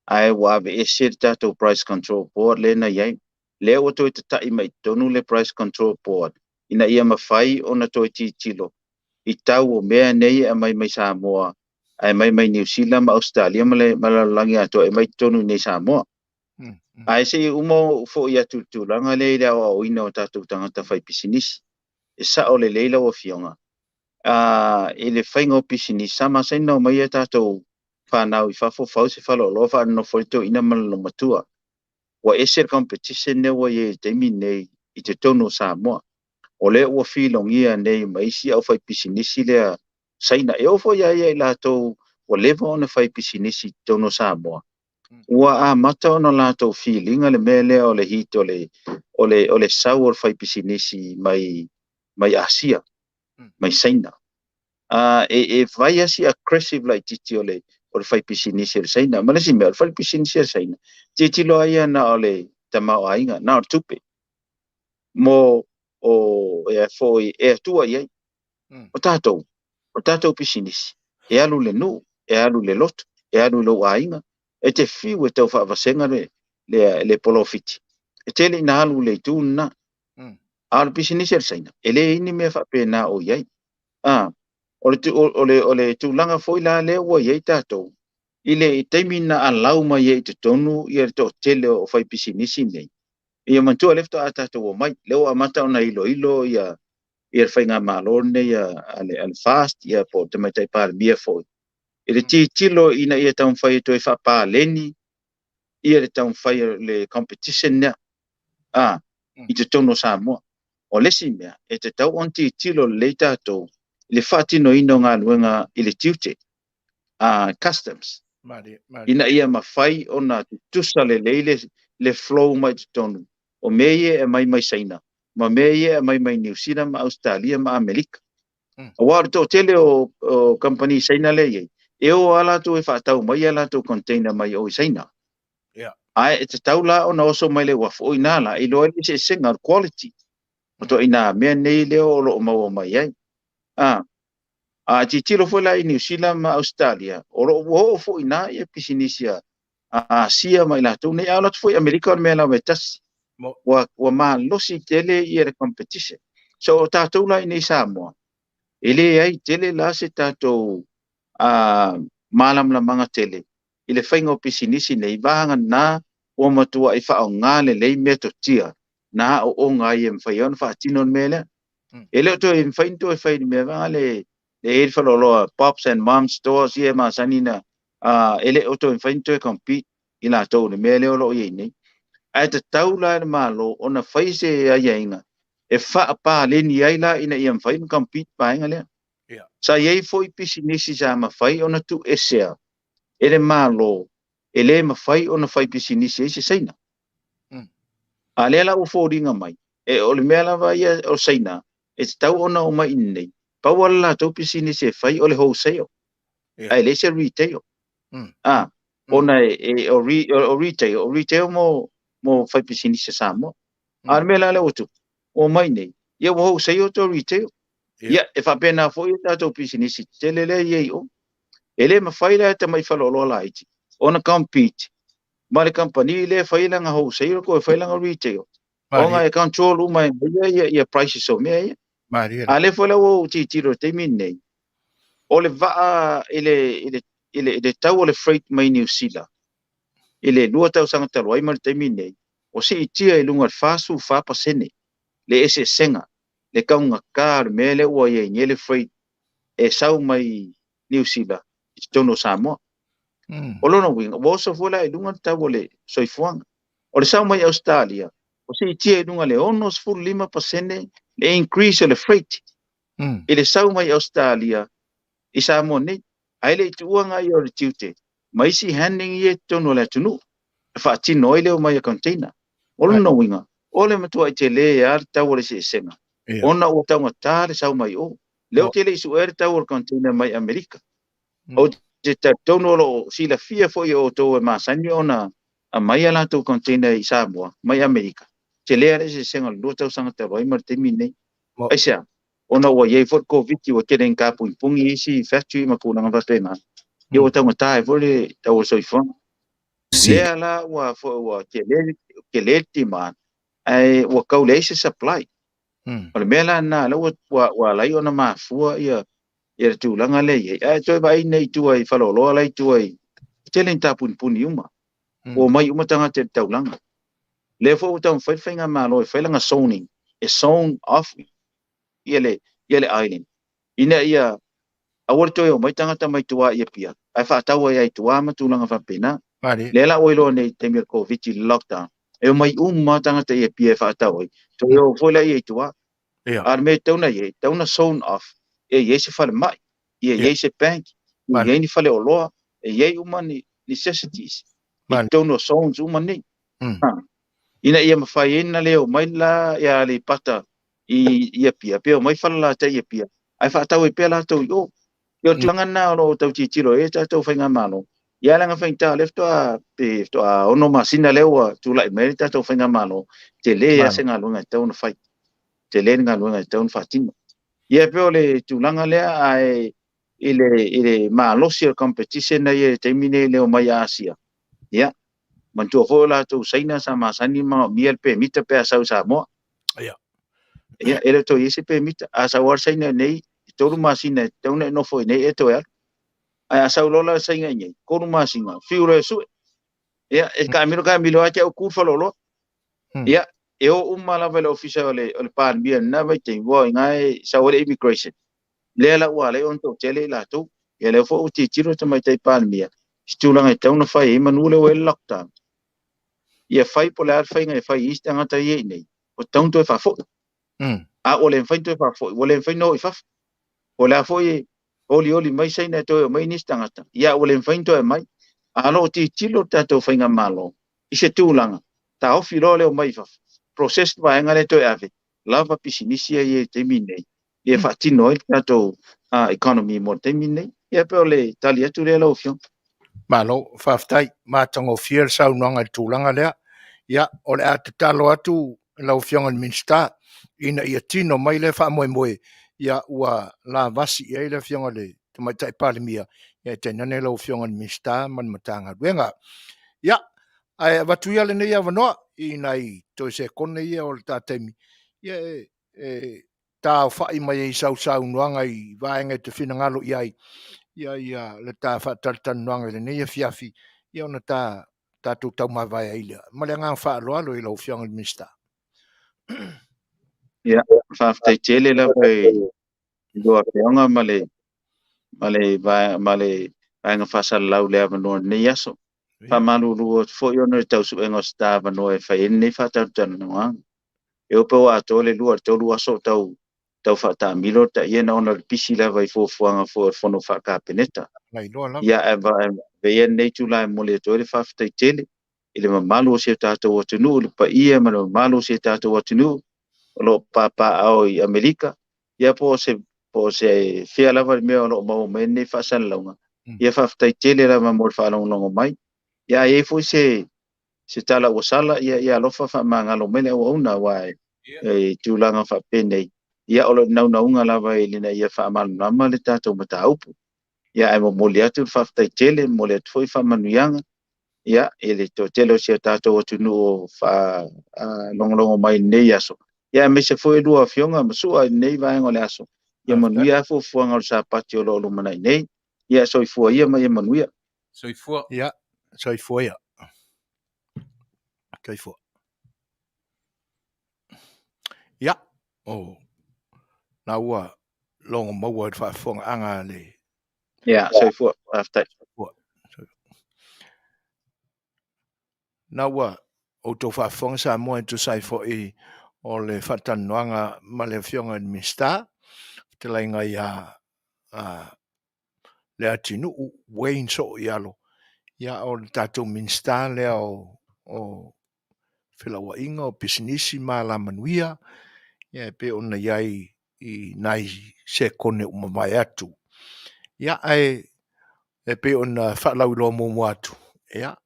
Ae ua aveese le tatou Price Control Board lea na i ai. Lea ua toe tatai mai i totonu le Price Control Board ina ia mafai ona toe tilotilo i tau o mea nei e aumai mai Samoa, ae aumai mai Niu Sila ma Ausetalia ma le lalolagi atoa e aumai i totonu i inei i Samoa. Ae se i uma ou foi atu i le tulaga lea i le aoaoina o tatou tagata faipisinisi. E sao lelei lau Afioga, i le faiga o pisinisi, sa masani ona omai a tatou fanau i fafo fau se faleoloa faanonofo ai le toeaina ma le matua. Ua ese le competition lea ua i ai i le taimi lenei i totonu o Samoa. O lea ua filogia nei ma isi aufaipisinisi lea Saina. E oo foi ia i latou ua leva ona fai pisinisi i totonu o Samoa, ua amata ona latou filiga le mea lea o le heat o le sau o le faipisinisi mai Asia, mai Saina. E fai asi aggressive laitiiti o le faipisinisi o le Saina. Ma le isi mea, o le faipisinisi o le Saina, tilotilo ai ia na o le tamaoaiga, na o le tupe, mo o e foi e atua i ai. O tatou pisinisi, e alu le nuu, e alu le lotu, e alu i lou aiga, e te fiu e tau faavasega le polofiti. E tele ina alu le itu lena. A o le pisinisi a le Saina, e le i ni mea faapena o i ai. O le tulaga foi la lea ua i ai tatou, i le taimi na alau mai ai i totonu ia le toatele o faipisinisi nei, ia manatua lea faatoa tatou omai, lea ua amata ona iloilo ia le faigamalo lenei a le FAST, ia po o le Tamaitai Palemia foi, i le tilotilo ina ia taumafai e toe faapaleni ia le taumafai o le competition lea i totonu o Samoa. O le isi mea, e tatau ona tilotilo lelei tatou i le faatinoina o galuega i le tiute, customs, ina ia mafai ona tutusa lelei le flow mai totonu o mea ia e aumai mai Saina ma mea ia e aumai mai Niu Sila ma Ausetalia ma Amerika. Aua o le toatele o kamupani Saina lea e i ai, e o lava latou e faatau mai a latou container mai o i Saina. Ae e tatau la ona oso mai le uafu, o i ina la, e iloa ai le eseesega o le quality o ituaiga mea nei lea o lo o maua mai ai. A tilotilo foi la i Niu Sila ma Ausetalia, o lo o ua oo foi i ina ia pisinisi a Asia ma i latou nei, a o atu foi Amerika o le mea lava e tasi. Ua malosi tele ia le competition. So o tatou la i nei Samoa, e leai tele la se tatou malamalamaga tele i le faiga o pisinisi nei, vagana ua matuai faaaoga lelei metotia na aooga ai e mafai ai ona faatino le mea lea. E le o toe mafai ona toe fai i le mea vaega le i ai le faleoloa Pops and Mom stores ia e masani na, e le o toe mafai ona toe compete i latou i le mea lea o lo o i ai nei. Ae tatau la e le Malo ona fai se aiaiga e faapaleni ai la ina ia mafai ona compete vaega lea. Sa i ai foi pisinisi sa mafai ona tuuesea e le Malo e le mafai ona fai pisinisi ai se Saina. A lea la ua foliga mai, e o le mea lava ia o Saina, e tatau ona omai i inei, pau lava le latou pisinisi e fai o le wholesale, ae leai se retail. Ona o retail mo fai pisinisi a Samoa. A o le mea la lea ua tupu, ua omai nei, ia ua wholesale to retail. Ia, e faapena foi o tatou pisinisi tetele lea e i ai o. E le mafai la e tamai faleoloa laiti ona compete ma le kamupani lea e fai lana wholesale ko e fai lana retail. Ona e control uma e ia prices o mea ia. A lea foi la ua ou tilotilo i le taimi lenei, o le vaa i le tau o le freight mai Niu Sila i le 2 tausaga talu ai ma le taimi lenei, ua siitia i luga o le 44% le eseesega, le taugata o le mea lea ua i ai nei le freight e sau mai Niu Sila i totonu o Samoa. O lona uiga, ua oso foi la i luga le tau o le soifuaga. O le sau mai Ausetalia, ua siitia i luga le 65% le increase o le freight i le sau mai Ausetalia i Samoa nei. Ae le i tuua ia o le tiute ma isi handling ia i totonu o le atunuu e faatino ai le omai a container. O lona uiga, o le matuai tele lava le tau o le eseesega, ona ua taugata le sau mai o. Lea ou te le i suea le tau o le container mai Amerika. Ou te talitonu o lo o silafia foi e outou e masani ona aumai a latou container i Samoa mai Amerika. Tele lava le eseesega o le 2 tausaga talu ai ma le taimi lenei. Aisea? Ona ua i ai foi le Koviti ua tele ina tapuipugi isi factory ma tulaga faapena, ia ua taugata ai foi le tau o le soifuaga. Lea la ua foi ua tele tele le demand ae ua tau leai se supply. O le mea la lena lea ua ala ai ona mafua ia le tulaga lea e i ai. Ae toe vaai nei i tua i faleoloa la i tua i tele ina tapunipuni uma. Ua omai uma tagata i le taulaga. Lea foi ua taumafai le faigamalo e fai lana zoning, e zone off ia le ia le island ina ia aua le toe omai tagata mai tua i Apia ae faatau ai i tua ma tulaga faapena. Lea la ua iloa nei i le taimi o le Koviti i le lockdown, e omai uma lava tagata i Apia e faatau ai, toe o foi laia i tua. A o le mea e tatau ona i ai, e tatau ona zone off, ia i ai se falemai, ia i ai se bank, ia i ai ni faleoloa, e i ai uma ni necessities i totonu o zones uma nei. Ina ia mafai ai ona le omai la ia Aleipata i Apia, pe omai Falelatai i Apia, ae faatau ai pea latou i o. Ia o le tulaga lena o lo o tau tilotilo ai le tatou faigamalo. Ia leaga faigata o lea faatoa pe faatoa 6 masina lea ua tulai mai ai le tatou faigamalo, tele lava se galuega e tatau ona fai. Tele le galuega e tatau ona faatino. Ia e pei o le tulaga lea ae i le malosi o le competition lea e i ai i le taimi nei i le omai a Asia, ia, manatua foi o latou Saina sa masani ma manaomia le pemita pe a sau i Samoa. Ia. Ia, e le o toe i ai se pemita. A sau lava le Saina nei, e 3 masina e tatau ona e nofo i inei e toe alu. Ae a sau loa la le Saina i inei, 3 masina, fiu loa e sue. Ia, e taamilo taamilo lava te au tu le faleoloa. Ia, e o uma lava i le ofisa o le, o le Palemia i lena vaitaimi, aua o i ina e sau ai le immigration. Lea la ua ala ai ona toatele i latou. Ia lea foi ua tilotilo le Tamaitai Palemia i se tulaga e tatau ona fai ai manu lea ua i ai le lockdown. Ia fai po o le a le faiga e fai i isi tagata ia i inei, ua tatau ona toe faafoi. A ua le mafai ona toe faafoi, ua le mafai ona o i fafo. Po o le a foi e olioli mai Saina e toe omai nisi tagata, ia ua le mafai ona toe aumai. A o lo o tilotilo le tatou faigamalo i se tulaga, taofi loa le omai i fafo, process le vaega lea toe ave, lava pisinisi ia i ai i le taimi lenei, ia faatino ai le tatou economy mo le taimi lenei. Ia pei o le tali atu lea lau Afioga. Malo, faafetai. Matagofie le saunoaga i le tulaga lea. Ia, o le a tatalo atu i lau Afioga i le Minisita ina ia tino mai lea faamoemoe, ia ua lavasi i ai le Afioga i le Tamaitai Palemia, ia e tainane lau Afioga i le Minisita ma le Matagaluega. Ia, ae avatu ia lenei avanoa i nai toe sekone ia o le ta taimi, ia e taaofai mai ai i sau saunoaga i vaega e te finagalo i ai, ia ia le ta faatalatalanoaga i lenei afiafi, ia ona ta tatou taumavae ai lea. Ma le agaga faaaloalo i lau Afioga i le Minisita. Ia, faafetai tele lava i lua afioga ma le ma le ma le vaega faasalalau i le avanoa i lenei aso. Faamalulu atu foi ona o le tau suega o se ta avanoa e fai ai lenei faatalatalanoaga. E oo pe ua atoa le 2 i le 3 aso o tau tau faataamilo le taia na ona o le pisi lava i fuafuaga foi o le fono faa-Kapeneta. Ia ae avea ia lenei itula e momoli atu ai le faafetai tele i le mamalu o si o tatou atunuu, le paia ma le mamalu o si o tatou atunuu o lo o papaaao i Amerika, ia po o se po o se fea lava le mea o lo o maua mai ai lenei faasalalauga. Ia faafetai tele lava mo le faalogologo mai. Ia a i ai foi se se tala ua sala, ia, ia alofa faamagalo mai le auauna, aua e tulaga faapenei, ia o le naunauga lava ina ia faamalamalama le tatou mataupu. Ia ae momoli atu le faafetai tele, momoli atu foi faamanuiaga, ia, i le toatele o si o tatou atunuu o faalogologo mai i lenei aso, ia aemaise foi lua afioga ma Sua i lenei vaega o le aso. Ia manuia fuafuaga o le Sapati o lo o lumanai nei. Ia soifua ia ma ia manuia. Soifua. Ia, soifua ia. Soifua. Ia, o, na ua logo maua i le faafofogaaga a le... Ia, soifua, faafetai. Soifua. Na ua outou faafofoga Samoa e tusa ai foi o le faatalanoaga ma le Afioga i le Minisita, fetalaiga ia Leatinuu Wayne Sooialo, ia o le tatou Minisita lea o Felauaiga, o Pisinisi ma Alamanuia, ia e pei ona i ai i nai sekone ua mavae atu. Ia ae e pei ona faalauiloa muamua atu, ia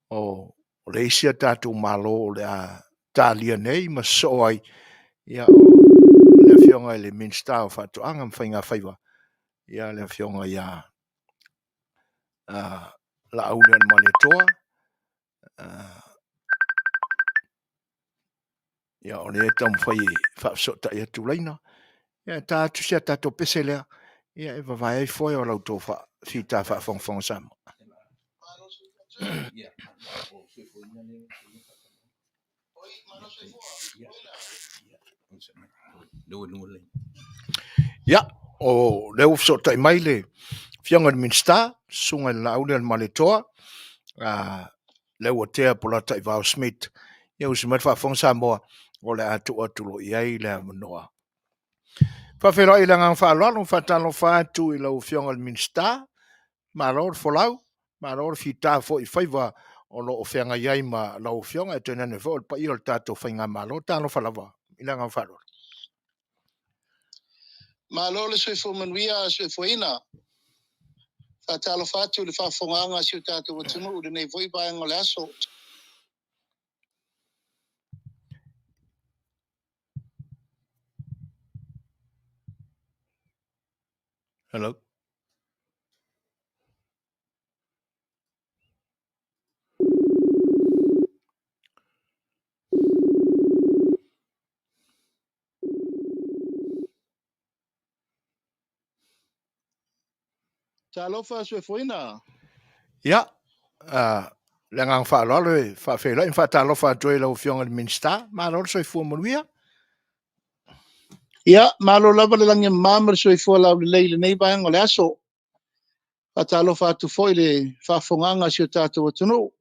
o le isi a tatou Malo o le a talia nei ma sosoo ai, ia o le Afioga i le Minisita o Faatoaga ma Faiga Faiva, ia le Afioga ia Laaulialemalietoa. Ia, o lea e taumafai e faafesootai atu laina. Ia, ta atu si a tatou pese lea, ia, e vavae ai foe o la outou fita faafogafoga Samoa. Ia, o lea ua fesootai mai le Afioga i le Minisita, Susuga i le Laaulialemalietoa, Leuatea Polataivao Schmidt. Ia usi mai le faafofoga Samoa, o le a tuu atu loa i ai le avanoa. Faafeiloai i le agaga faaaloalo, faatalofa atu i lau Afioga i le Minisita, malo le folau, malo le fita foi i faiva o lo o feagai ai ma lau Afioga, e tainane foi o le paia o le tatou Faigamalo. Talofa lava i le agaga faaaloalo. Malo le soifua manuia, soifuaina. Faatalofa atu i le faafofogaaga a si o tatou atunuu i lenei foi vaega o le aso. Hello. Talofa soifuaina. Ia, le agaga faaaloalo e faafeiloai ma faatalofa atu ai i lau Afioga i le Minisita. Malo le soifua manuia. Ia, malo lava le lagi e mama ma le soifua laulelei i lenei vaega o le aso. Faatalofa atu foi i le faafofogaaga a si o tatou atunuu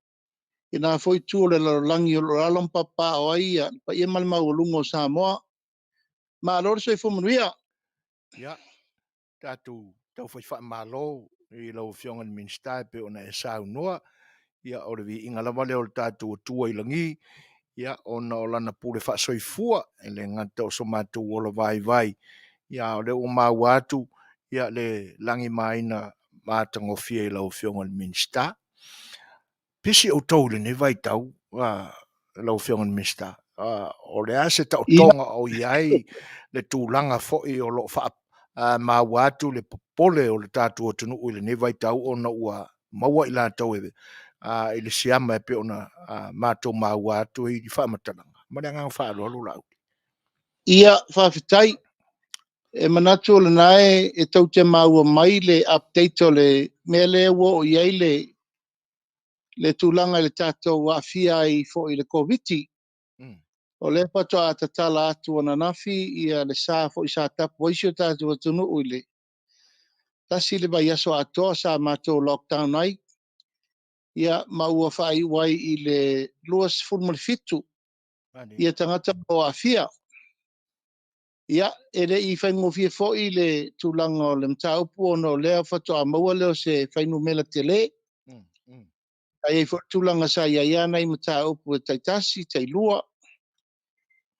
i na foi itu o le lalolagi o lo o alaala ma papaaao ai le paia ma le maualuga o Samoa. Malo le soifua manuia. Ia, tatou taufai faamalo i lau Afioga i le Minisita e pei ona e saunoa. Ia, o le viiga lava lea o le tatou Atua i lagi, ia, ona o lana pule faasoifua, e le gata o so matou ola vaivai, ia, a o lea ua maua atu, ia, le lagimaina matagofie i lau Afioga i le Minisita. Pisi outou i lenei vaitau, lau Afioga i le Minisita, o le a se taotoga o i ai le tulaga foi o lo o faamaua atu le popole o le tatou atunuu i lenei vaitau ona ua maua i latou i le siama e pei ona matou maua atu i faamatalaga. Ma le agaga faaaloalo Laauli. Ia, faafetai. E manatu o lena e tou te maua mai le update o le mea lea ua oo i ai le tulaga i le tatou aafia ai foi i le Koviti. O lea faatoa tatala atu ananafi ia le sa foi sa tapu ai si o tatou atunuu i le tasi le vaiaso atoa sa matou lockdown ai. Ia, ma ua faaiu ai i le 27 ia tagata o lo o aafia. Ia, e le i faigofie foi le tulaga o le mataupu ona o lea faatoa maua lea o se fuainumera tele. Sa i ai foi le tulaga sa i ai lava nai mataupu e taitasi, tailua.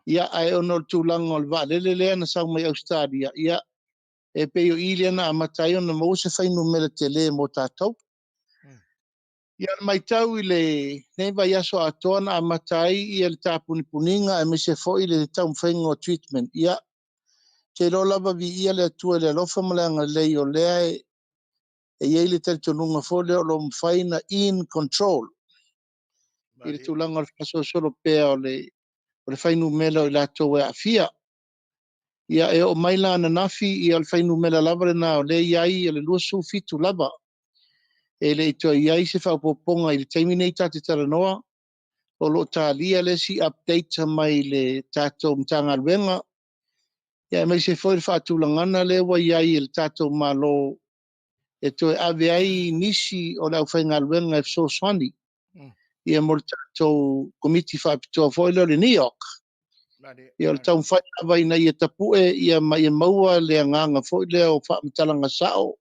Ia, ae ona o le tulaga o le vaalele lea na sau mai Ausetalia, ia, e pei o i lea na amata ai ona maua se fuainumera tele mo tatou. Ia, o le matau i lenei vaiaso atoa na amata ai ia le tapunipuniga aemaise foi le taumafaiga o treatment. Ia, ou te iloa lava viia le Atua i le alofa ma le agalelei o lea e i ai le talitonuga foi lea o lo o mafai ona in control i le tulaga o le faasolosolo pea o le fuainumera o i latou e aafia. Ia, e oo mai la ananafi, ia o le fuainumera lava lena o lea e i ai, o le 27 lava. E le i toe i ai se faaopoopoga i le taimi nei ta te talanoa, o lo o talia le isi update mai le tatou Matagaluega, ia aemaise foi le faatulagana lea ua i ai e le tatou Malo e toe ave ai nisi o le aufaigaluega e fesoasoani ia mo le tatou komiti faapitoa foi lea o le NEOC. Ia o le taumafai lava ina ia tapue ia ma ia maua le agaga foi lea o faamatalaga sao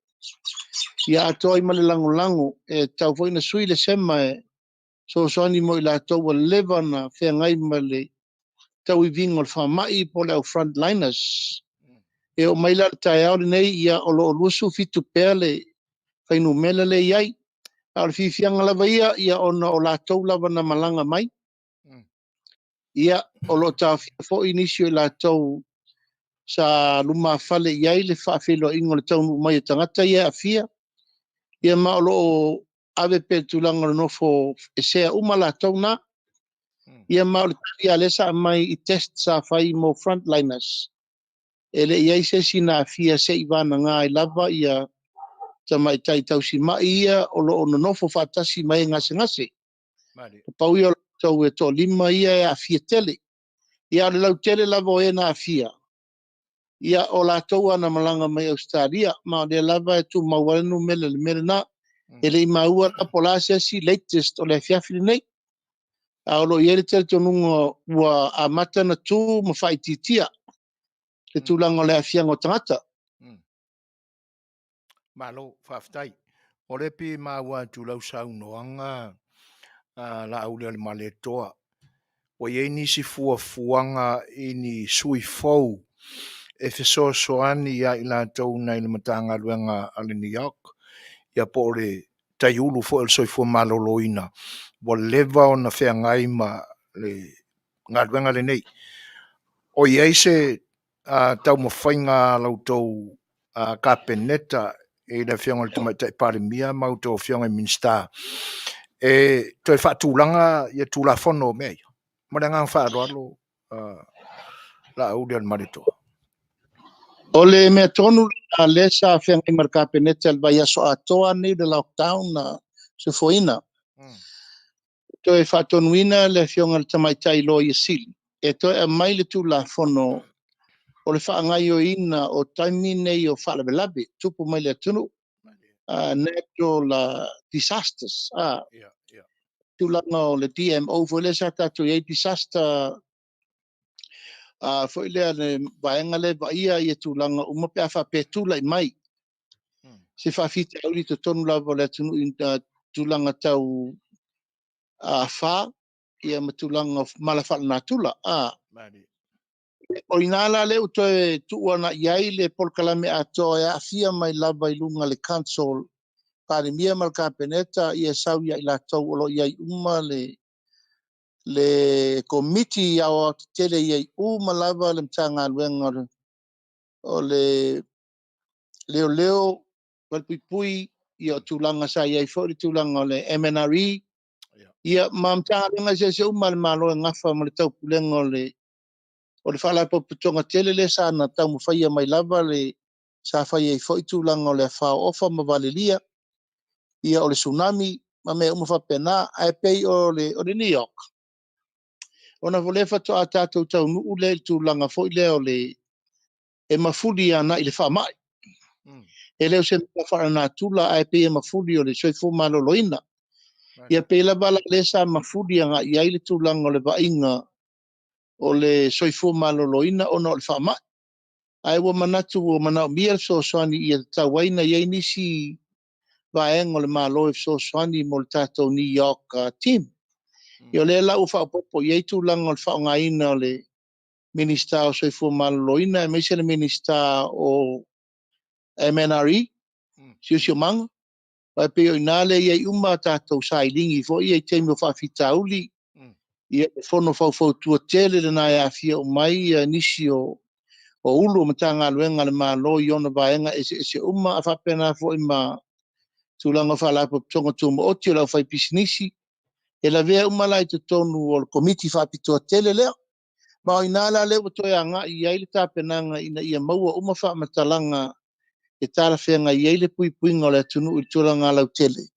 ia atoa ai ma le lagolago e tatau foi ona sui le sema e fesoasoani mo i latou ua leva ona feagai ma le tauiviga o le faamai po o le au frontliners. E oo mai la i le taeao lenei, ia o lo o 27 pea le fuainumera lea e i ai. A o le fiafiaga lava ia, ia ona o latou lava na malaga mai. Ia, o lo o taofia foi nisi o i latou sa lumafale i ai le faafeiloaiga o le taunuu mai o tagata ia e aafia, ia ma o lo o ave pea i le tulaga o le nofo esea uma latou na. Ia ma o le tali lava lea sa aumai i test sa fai mo frontliners, e le i i ai se isi na aafia se i vanaga ai lava ia tamaitai tausimai ia o lo o nonofo faatasi ma e gasegase. Na pau ia o latou e toalima ia e aafia tele. Ia a o le lautele lava o e na aafia, ia o latou lava na malaga mai Ausetalia, ma o lea lava e tumau ai le numera i le mea lena. E le i maua la po o le a se isi latest o le afiafi lenei, a o lo o i ai le talitonuga ua amata ona tu ma faaitiitia le tulaga o le aafiaga o tagata. Malo, faafetai. O lea pei e maua atu i lau saunoaga Laauli-a-le-Malietoa, ua i ai nisi fuafuaga i ni sui fou e fesoasoani ia i latou nai le Matagaluega a le NEOC, ia po o le taiulu foi o le soifua maloloina ua leva ona feagai ma le galuega lenei. O i ai se taumafaiga a la outou Kapeneta i le Afioga i le Tamaitai Palemia ma outou Afioga i Minisita e toe faatulaga ia Tulafono o mea ia? Ma le agaga faaaloalo, Laauli-a-le-Malietoa. O le mea tonu lena lea sa feagai ma le Kapeneta i le vaiaso atoa lenei o le lockdown na sofoina. Toe faatonuina le Afioga i le Tamaitai Loia Sili e toe aumai le Tulafono o le faagaoioiina o taimi nei o faalavelave tupu mai le atunuu, natural disasters, tulaga o le DMO foi lea sa tatou i ai, disaster foi lea le vaega lea e vaaia ia tulaga uma pe a faapea e tulai mai se faafitauli i totonu lava o le atunuu i tulaga tau afa ia ma tulaga o mala faalenatura. O i ina la lea ua toe tuu ana i ai le polokalame atoa e aafia mai lava i luga le Council Palemia ma le Kapeneta ia sau ia i latou o lo o i ai uma le Komiti Aoao Tetele i ai uma lava le Matagaluega o le Leoleo, Falepuipui, ia o tulaga sa i ai foi le tulaga o le MNRE, ia ma Matagaluega eseese uma a le Malo e gafa ma le taupulega o le Faalapotopotoga tele lea sa na taumafaia mai lava le sa fai ai foi tulaga o le afa o Ofa ma Valelia, ia o le tsunami ma mea uma faapena. Ae pei o le New York, ona o lea faatoa tatou taunuu lea i le tulaga foi lea o le e mafuli agai i le faamai. E le o se mea faalenatura ae pei e mafuli o le soifua maloloina. Ia pei lava la lea sa mafuli agai i ai le tulaga o le vaaiga o le soifua maloloina ona o le faamai. Ae ua manatu ua manaomia le fesoasoani ia tatau ai ona i ai nisi vaega o le Malo e fesoasoani mo le tatou New York team. Ia o lea la ua faaopoopo i ai tulaga o le faaaogaina o le Minisita o Soifua Maloloina aemaise le Minisita o MNRE, Siosiomaga, aua e pei o i ina lea e i ai uma a tatou sailigi foi ia i taimi o faafitauli, ia e fono faufautua tele lena e aafia uma ai nisi o Ulu o Matagaluega a le Malo i ona vaega eseese uma, a faapena foi ma tulaga o Faalapotopotoga Tumaoti o le aufaipisinisi, e lavea uma la i totonu o le Komiti Faapitoa tele lea. Ma o i ina la lea ua toe agai i ai le tapenaga ina ia maua uma faamatalaga e talafeagai ai le puipuiga o le atunuu i le tulaga lautele.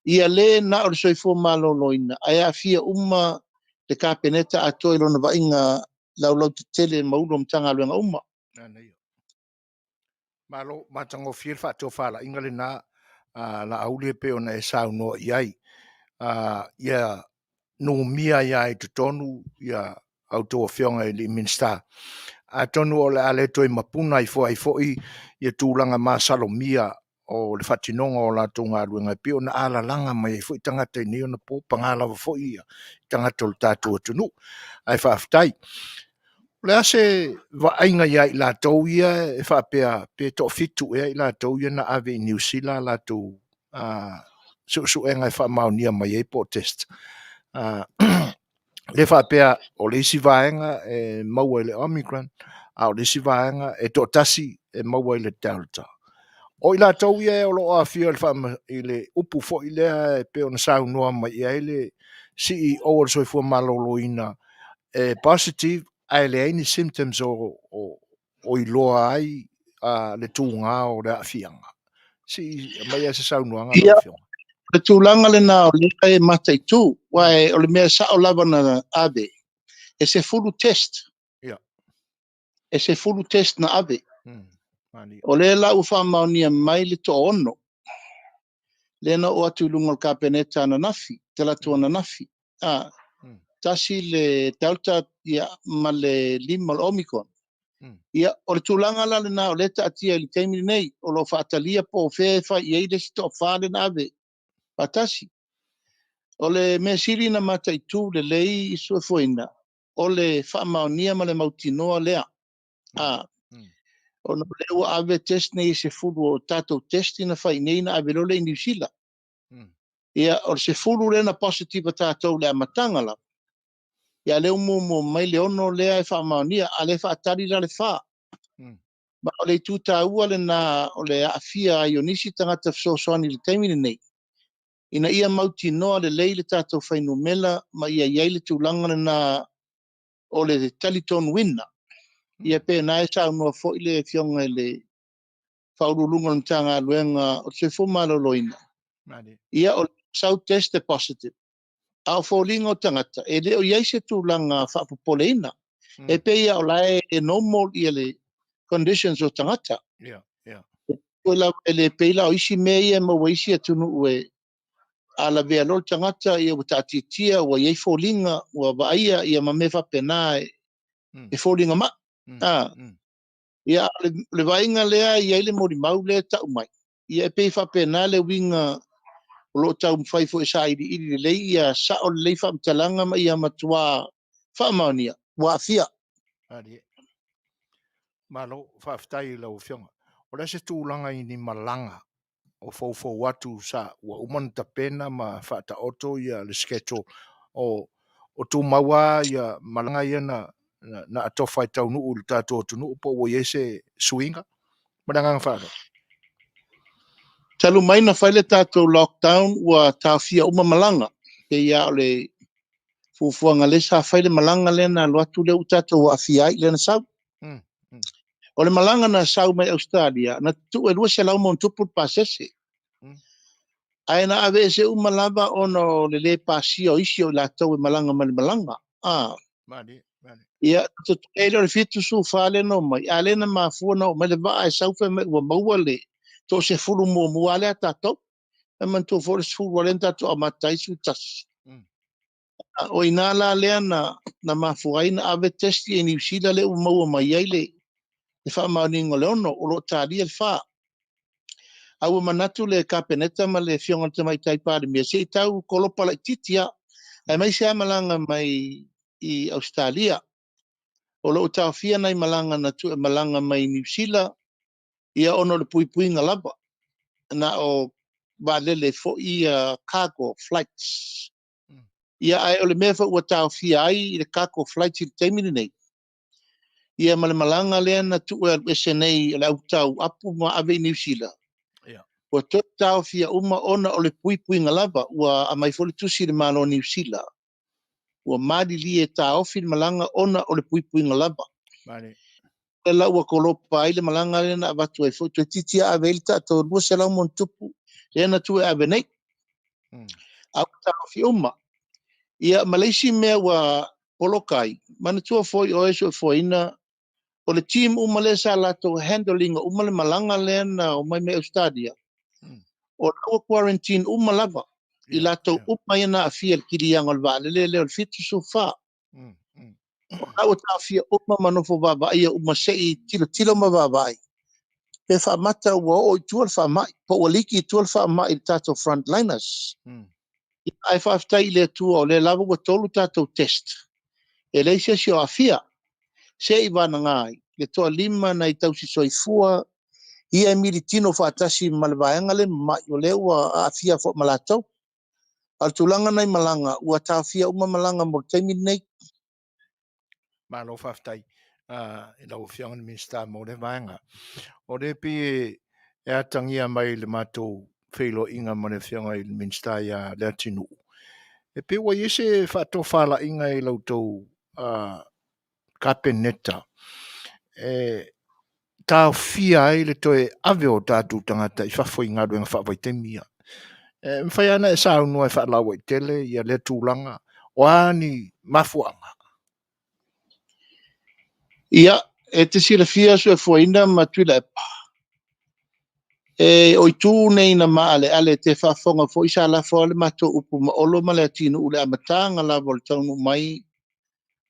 Ia le na o le soifua maloloina, ae aafia uma le Kapeneta atoa i lona vaaiga laulautetele ma ulu o Matagaluega uma. Malo, matagofie le faatofalaiga lena a Laauli e pei ona e saunoa i ai. Ia numia ai lava i totonu ia a outou Afioga i Minisita. Atonu o le a le toe mapuna ifo ai foi ia tulaga masalomia o le faatinoga o latou galuega e pei ona alalaga mai ai foi tagata i nei ona po, paga lava foi ia tagata o le tatou atunuu. Ae faafetai. O le a se vaaiga ia i latou ia e faapea pe toafitu ea i latou ia na ave i Niu Sila a latou suesuega e faamaonia mai ai po o test. Lea faapea o le isi vaega e maua i le Omicron, A o le isi vaega e toatasi e maua i le Delta. O i latou ia o lo o aafia i le, faama, i le upu foi lea e pei ona saunoa mai i ai le CEO o le Soifua Maloloina e positive ae leai ni symptoms o iloa ai le tuga o le aafiaga. Se i aumai lava se saunoaga lau Ia, Afioga. le tulaga lena o lea e mataitu, aua o le mea sao lava na ave, e 10 test. E 10 test na ave. O lea la ua faamaonia mai le 6, lea na oo atu i luga o le Kapeneta ananafi, talaatu ananafi. 1 le Delta, ia, ma le 5 o le Omicron. Ia, o le tulaga la lena o lea e taatia i le taimi lenei, o lo o faatalia po o fea e fai i ai le isi toafa lea na ave faatasi. O le mea sili na mataitu lelei i suefuaina, o le faamaonia ma le mautinoa lea. Ona o lea ua ave test nei e 10 o tatou test na fai nei na ave loa lea i Niu Sila. Ia, o le 10 lea na positive a tatou i le amataga lava. Ia, lea ua muamua mai le 6 lea e faamaonia, a lea faatali la le 4. Ma o le itu taua lena o le aafia ai o nisi tagata fesoasoani i le taimi lenei, ina ia mautinoa lelei le tatou fuainumera ma ia i ai le tulaga lena o le talitonuina. Ia pe na e saunoa foi le afioga i le Faauluuluga o le Matagaluega o le Soifua Maloloina. Ia, o le sau test e positive, a o foliga o tagata e le o i ai se tulaga faapopoleina. E pei o la e normal ia le conditions o tagata. Toe lava e le pei la o isi mea ia e maua i isi atunuu e a lavea loa le tagata, ia ua taatiatia, ua i ai foliga, ua vaaia ia ma mea faapena e foliga mai. Ia, le vaaiga lea e i ai le molimau lea e tau mai, ia e pei faapena le uiga o lo o taumafai foi e sailiili lelei ia sao lelei faamatalaga ma ia matua faamaonia ua aafia. Malo, faafetai i lau Afioga. O le a se tulaga i ni malaga o foufou atu sa ua uma ona tapena ma faataoto ia le schedule o tumau lava ia malaga ia na atofa e taunuu i le tatou atunuu po ua i ai se suiga? Ma le agaga faaaloalo. Talu mai na fai le tatou lockdown ua taofia uma malaga. Pei lava o le fuafuaga lea sa fai le malaga lea na alu atu lea ua tatou aafia ai lea na sau. O le malaga na sau mai Australia, na tuu e 200 ma ono tupu le pasese. Ae na aveese uma lava ona o le lē pasia o isi o i latou e malaga mai le malaga. Ia, totoe lea o le 74 lea na omai, a lea na mafua na oo mai le vaa e sau fai mai ua maua le 10 muamua lea a tatou. E manatua foi le 10 lea na tatou amata ai 11. O ina la lea na mafua ai na ave test i Niu Sila lea ua maua mai ai le faamaoniga o le 6, o lo o talia le 4. A ua manatu le Kapeneta ma le afioga i le Tamaitai Palemia se i tau kolopa laitiiti lava, aemaise lava malaga mai i Ausetalia. O lo o taofia nai malaga na tuu e malaga mai Niu Sila, ia ona o le puipuiga lava. Na o vaalele foi ia cargo flights. Ia, ae o le mea foi ua taofia ai le cargo flights i le taimi lenei, ia ma le malaga lea na tuu e alu ese nei o le autau apu ma ave i Niu Sila. Ua toe taofia uma ona o le puipuiga lava. Ua aumai foi le tusi i le Malo o Niu Sila. Ua malilie e taofi le malaga ona o le puipuiga lava. Le la ua kolopa ai le malaga lea na avatu ai foi, toeitiiti ave ai le tatou 200 ma ono tupu lea na tuu e ave nei. A ua taofi uma. Ia, ma le isi mea ua poloka ai, manatua foi oe soifuaina, o le team uma lea sa latou handle ina uma le malaga lea na omai mai Australia, o la ua quarantine uma lava i latou uma ia na aafia i le kiliaga o le vaalele lea o le 74. O la ua taofia uma ma nofo vaavaaia uma se i tilotilo ma vaavaai pe faamata ua oo i tua le faamai, po ua liki i tua le faamai i le tatou frontliners. Ae faafetai i le Atua o lea lava ua 3 tatou test, e leai se isi o aafia. Se i vanaga ai le toalima nai tausi soifua ia e militino faatasi ma le vaega le mamai o lea ua aafia foi ma latou. A o le tulaga nai malaga ua taofia uma malaga mo le taimi lenei. Malo faafetai. i lau Afioga i le Minisita mo lea vaega. O lea pei e, e atagia mai le matou feiloaiga ma le Afioga i le Minisita ia Leatinuu, e pei ua i ai se faatofalaiga i la outou Kapeneta e taofia ai le toe ave o tatou tagata i fafo i galuega faavaitaimi ia. E mafai lava ona e saunoa e faalauaitele ia lea tulaga, o a ni mafuaaga? Ia, e te silafia Soefuaina ma Tuilaepa, e o itu nei na maaleale te faafofoga foi sa lafo lava le matou upu ma Olo ma Leatinuu i le amataga lava o le taunuu mai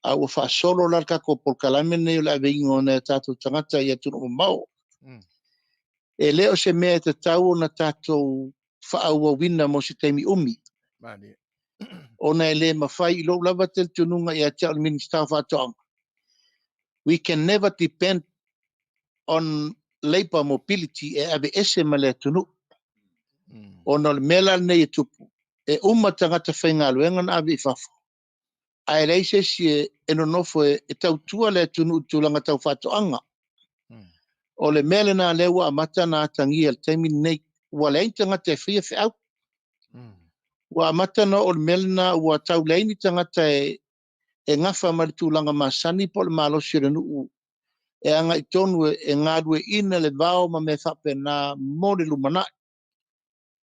a ua faasolo la le tatou polokalame lenei o le aveina o nai o tatou tagata i atunuu mamao. E le o se mea e tatau ona tatou faaauauina mo se taimi umi, ona e le mafai i lou lava talitonuga ia te au o le Minisita o Faatoaga, we can never depend on labour mobility e aveese ma le atunuu. Ona o le mea la lenei e tupu, e uma tagata faigaluega na ave i fafo, ae leai se isi e nonofo e tautua le atunuu i tulaga tau faatoaga. O le mea lena lea ua amata ona atagia i le taimi lenei, ua leai ni tagata e faia feau. Ua amata ona oo i le mea lena ua tau leai ni tagata e gafa ma le tulaga masani po o le malosi o le nuu e agai tonu e galueaiina le vao ma mea faapena mo le lumanai.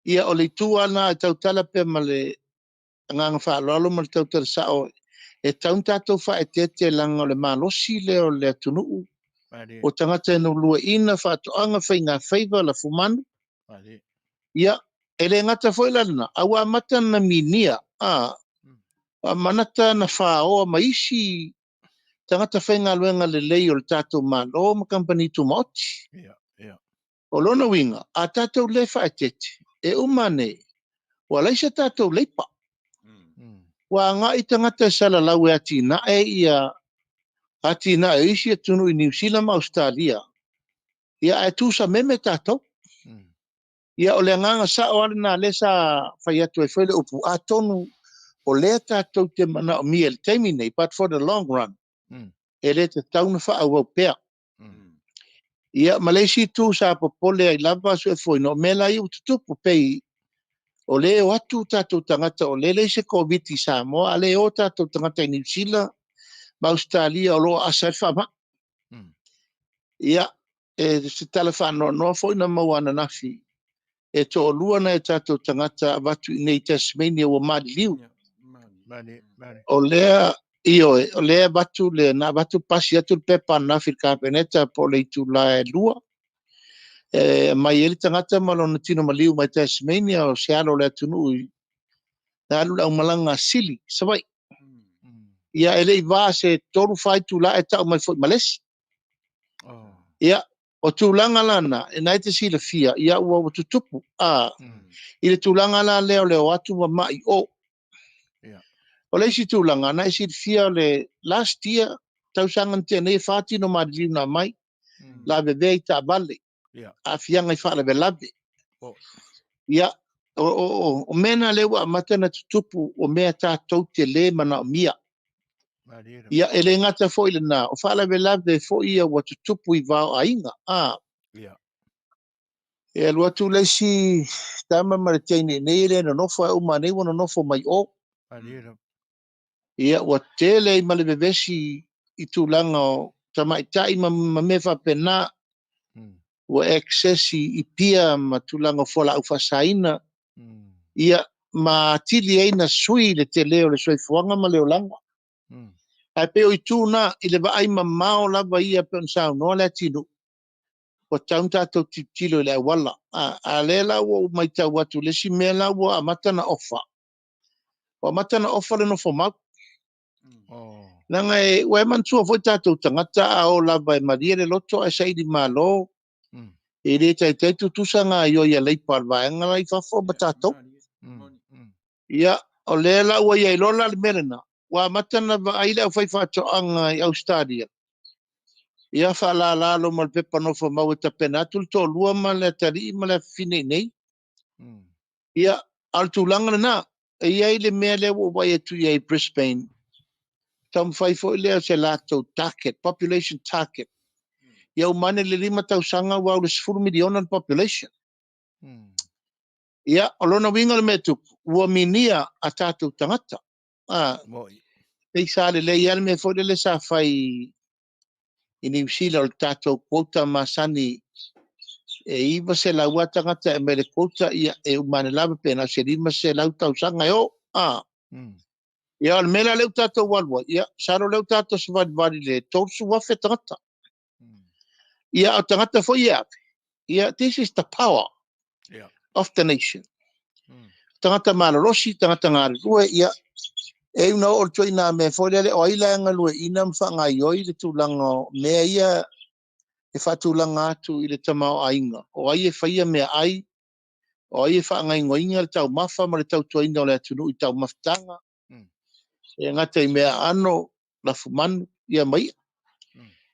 Ia, o le itu lava lena e tautala pea ma le agaga faaaloalo ma le tautala sao, e tatau ona tatou faaeteete leaga o le malosi lea o le atunuu, o tagata e galueaiina faatoaga, faigafaiva, lafumanu. Ia, e le gata foi la lena, a ua amata ona minia, a amata ona faoa ma isi tagata faigaluega lelei o le tatou Malo ma kamupani tumaoti. O lona uiga, a tatou le faaeteete, e uma ane ua leai se tatou leipa. Ua agai tagata e salalau e atinae ia atinae o isi atunuu i Niu Sila ma Ausetalia, ia ae tusameme tatou. Ia, o le agaga sao lava lena lea sa fai atu ai foi le upu, atonu o lea tatou te manaomia i le taimi nei, but for the long run, e le tatau ona faaauau pea. Ia, ma le isi itu sa popole ai lava Soefuaina, o mea la ia ua tutupu, pei o lea e o atu tatou tagata, o lea e leai se Koviti i Samoa, a lea e o tatou tagata i Niu Sila ma Ausetalia o lo o aasa ai le faamai. Ia, e se tala faanoanoa foi na maua ananafi, e toalua nai o tatou tagata avatu i nei i Tasmania ua maliliu. O lea, ioe, o lea avatu le, na avatu pasi atu le pepa ananafi i le Kapeneta po o le itula e 2, e aumai ai le tagata ma lona tino maliu mai Tasmania, o se alo o le atunuu i na alu le aumalaga a Sili, Savaii. Ia, e le i va se 3-4 itula e tau mai foi ma le isi. Ia, o tulaga la na, e na e te silafia, ia ua tutupu, a, i le tulaga la lea o le o atu ma mai o. O le isi tulaga, na e silafia o le last year, tausaga na tea nei e 4 tino maliliu na aumai, lavevea i taavale, aafiaga i faalavelave. Ia, o mea na lea ua amata ona tutupu, o mea tatou te le manaomia. Ia, e le gata foi lena, o faalavelave foi ia ua tutupu i va o aiga. A. E alu atu le isi tama ma le teine nei e le nonofo, ae uma nei ua nonofo mai o. Ia, ua tele ai ma le vevesi i tulaga o tamaitai ma mea faapena. Ua access i pia ma tulaga o fualaau faasaina. Ia, ma atili ai na sui le tele o le soifuaga ma le olaga. Ae pei o itu na, i le vaai mamao lava ia pei ona saunoa Leatinuu, ua tatau ona tatou tilotilo i le auala. A lea la ua ou matau atu i le isi mea la ua amata ona ofa, ua amata ona ofa le nofo mau. Leaga e, ua e manatua foi tatou tagata a o lava e malie le loto ae saili malo, e le taitai tutusa gaoioi a leipa a le vaega la i fafo ma tatou. Ia, o lea la ua i ai loa la le mea lena, ua amata ona vaai le aufaifaatoaga i Ausetalia, ia faalala loa ma le pepa nofo mau e tapena atu le toalua ma le atalii ma le afafine i nei. Ia, a o le tulaga lena, e i ai le mea lea ua ou vaai atu i ai i Brisbane, taumafai foi lea o se latou target, population target. Ia uma ane le 5 tausaga ua au le 10 miliona le population. Ia, o lona uiga o le mea e tupu, ua minia a tatou tagata. Ah, pei sa lelei lava le mea foi lele sa fai i Niu Sila o le tatou quota masani e 900 lava tagata e aumai le quota, ia e uma ane lava pe na o se 500 tausaga e oo. Ah. Ia, o le mea la lea ua tatou alu ai, ia, masalo lea ua tatou savalivali i le 30,000 tagata. Ia, o tagata foi e ave, ia, this is the power of the nation. Tagata malolosi, tagata galulue, ia, e iu na oo le ituaiga mea foi lele, o ai la e galueaiina ma faagaoioi le tulaga o mea ia e faatulaga atu i le tamaoaiga, o ai e faia meaai, o ai e faagaoioiga le taumafa ma le tautuaina o le atunuu i taumafataga, e gata i mea aano, lafumanu, ia ma i'a.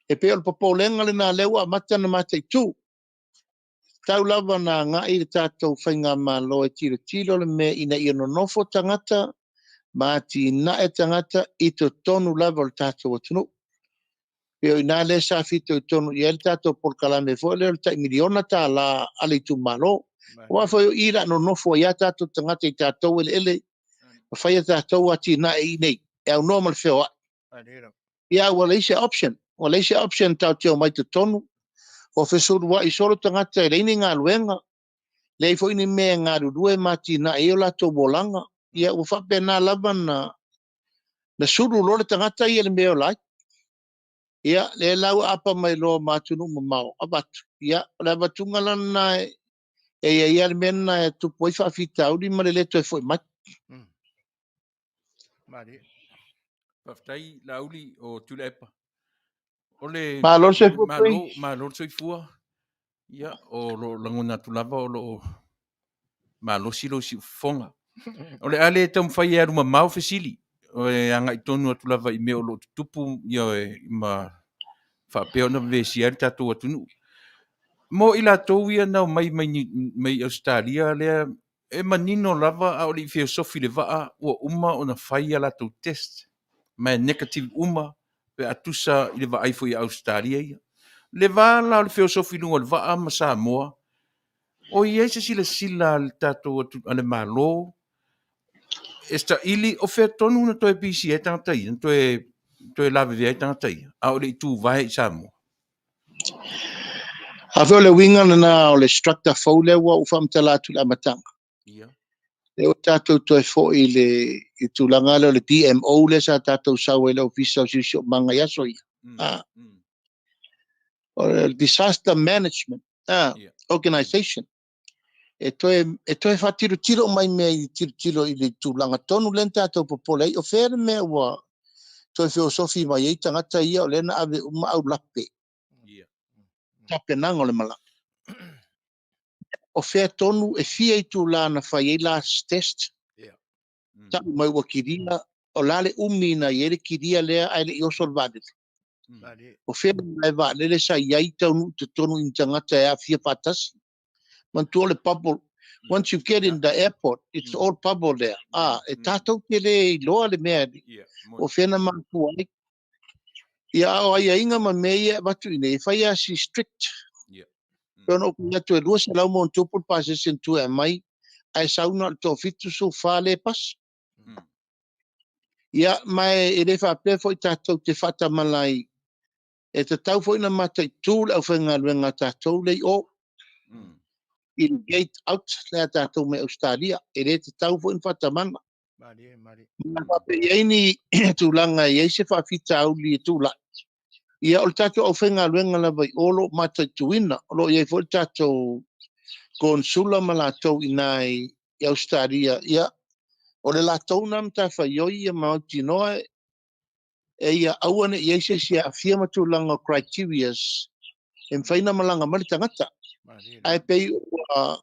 E pei o le popolega lena lea ua amata ona mataitu. Tau lava na agai le tatou faigamalo e tilotilo le mea ina ia nonofo tagata ma atinae tagata i totonu lava o le tatou atunuu. Pei o i ina lea sa fitoitonu i ai le tatou polokalame foi lea o le tai miliona tala a le itumalo. Aua foi o i o le a nonofo ai lava tatou tagata i tatou eleele ma fai a tatou atinae i inei e aunoa ma le feoai. Ia, ua leai se option, ua leai se option tatou te omai totonu, ua fesulua'i solo tagata e leai ni galuega, leai foi ni mea e galulue ma atinae ai o latou olaga. Ia, ua faapena lava na sulu loa le tagata ia i le mea e ola ai. Ia, lea la ua apa mai loa ma atunuu mamao, avatu. Ia, o le avatuga la lena e i ai lava le mea lena e tupu ai faafitauli ma le le toe foi mai. Faafetai Laauli o Tuilaepa. O le Malo le soifua. Malo, malo le soifua. Ia, o lo o lagona atu lava o lo o malosi lou siufofoga. O le a le taumafai e alu mamao fesili, e agai tonu atu lava i mea o lo o tutupu ia, ma faapea ona vevesia ai le tatou atunuu. Mo i latou ia na omai mai, mai Ausetalia lea e manino lava a o le i feosofi le vaa ua uma ona fai a latou test ma e negative uma pe a tusa i le vaai foi a Ausetalia ia. Le va la o le feosofi i luga o le vaa ma Samoa, o i ai se silasila a le tatou a le Malo e saili o fea tonu na toe pisi ai tagata ia, na toe lavevea ai tagata ia, a o le i tuvae i Samoa? A foi o le uiga lena o le structure fou lea ua ou faamatala atu i le amataga. Lea ua tatou toe foi i le i tulaga lea o le DMO lea sa tatou sau ai i le Ofisa o Siosiomaga i aso ia. O le Disaster Management Organization. E toe faatilotilo mai mea i tilotilo i le tulaga tonu lea na tatou popole ai. O fea le mea ua toe feosofi mai ai tagata ia o lea na ave uma aulape tapenaga o le malaga. O fea tonu e fia itula na fai ai last test, tau mai ua kilia, o la le umi na i ai le kilia lea ae le i oso le vaalele. O fea le malae vaalele sa i ai taunuu totonu i ni tagata e aafia faatasi. Manatua o le bubble, once you get in the airport, it's all bubble there. E tatou te le iloa le mea o fea na mafua ai. Ia, a o aiaiga ma mea ia e avatu i inei, e fai lava si strict. Pei ona ou fai atu e 200 ma ona tupu le pasese na tuu e aumai, ae sau na o le toa-74 lea e pasi. Ia, ma e le faapea foi tatou te faatamala ai, e tatau foi ona mataitu le aufaigaluega a tatou lea i o, i le gate out lea a tatou mai Ausetalia. E le tatau foi ona faatamala. Ma faapea i ai ni tulaga e i ai se faafitauli e tulai. Ia, o le tatou aufaigaluega lava i o lo o mataituina, o lo o i ai foi le tatou konsula ma latou i ina i Ausetalia. Ia, o le latou na matafaioi ia mautinoa e ia aua ne i i ai se isi e aafia ma tulaga o criterias e mafai ona malaga mai le tagata. Ae pei ua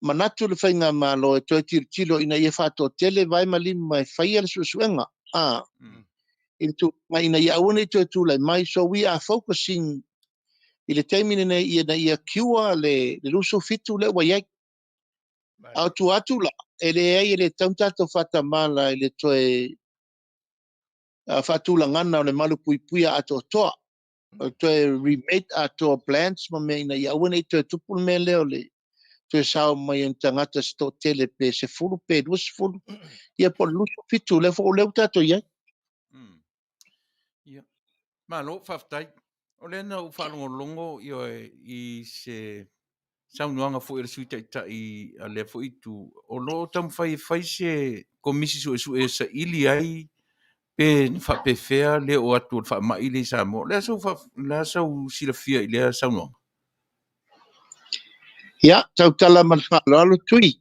manatu le faigamalo e toe tilotilo ina ia faatoatele vae ma lima e faia le suesuega i le tulaga ina ia aua ne i toe tulai mai. So we are focusing i le taimi lenei ina ia cure le 27 lea ua i ai. A o tua atu la, e leai e le tatau ona tatou faatamala i le toe Faatulagana o le malupuipuia atoatoa, o le toe remake atoa plans ma mea ina ia aua ne i toe tupu le mea lea o le toe sao mai o ni tagata se toatele pe 10 pe 20 ia po o le 27 lea foi o lea ua tatou i ai. Ia. Malo, faafetai. O lea na ou faalogologo ioe i se saunoaga foi a le Sui Taitai a lea foi itu, o lo o taumafai e fai se komisi suesue e saili ai pe na faapefea le oo atu o le faamai lea i Samoa. O le a sau, le a sau silafia i lea saunoaga? Ia, tautala ma le faaaloalo Tui.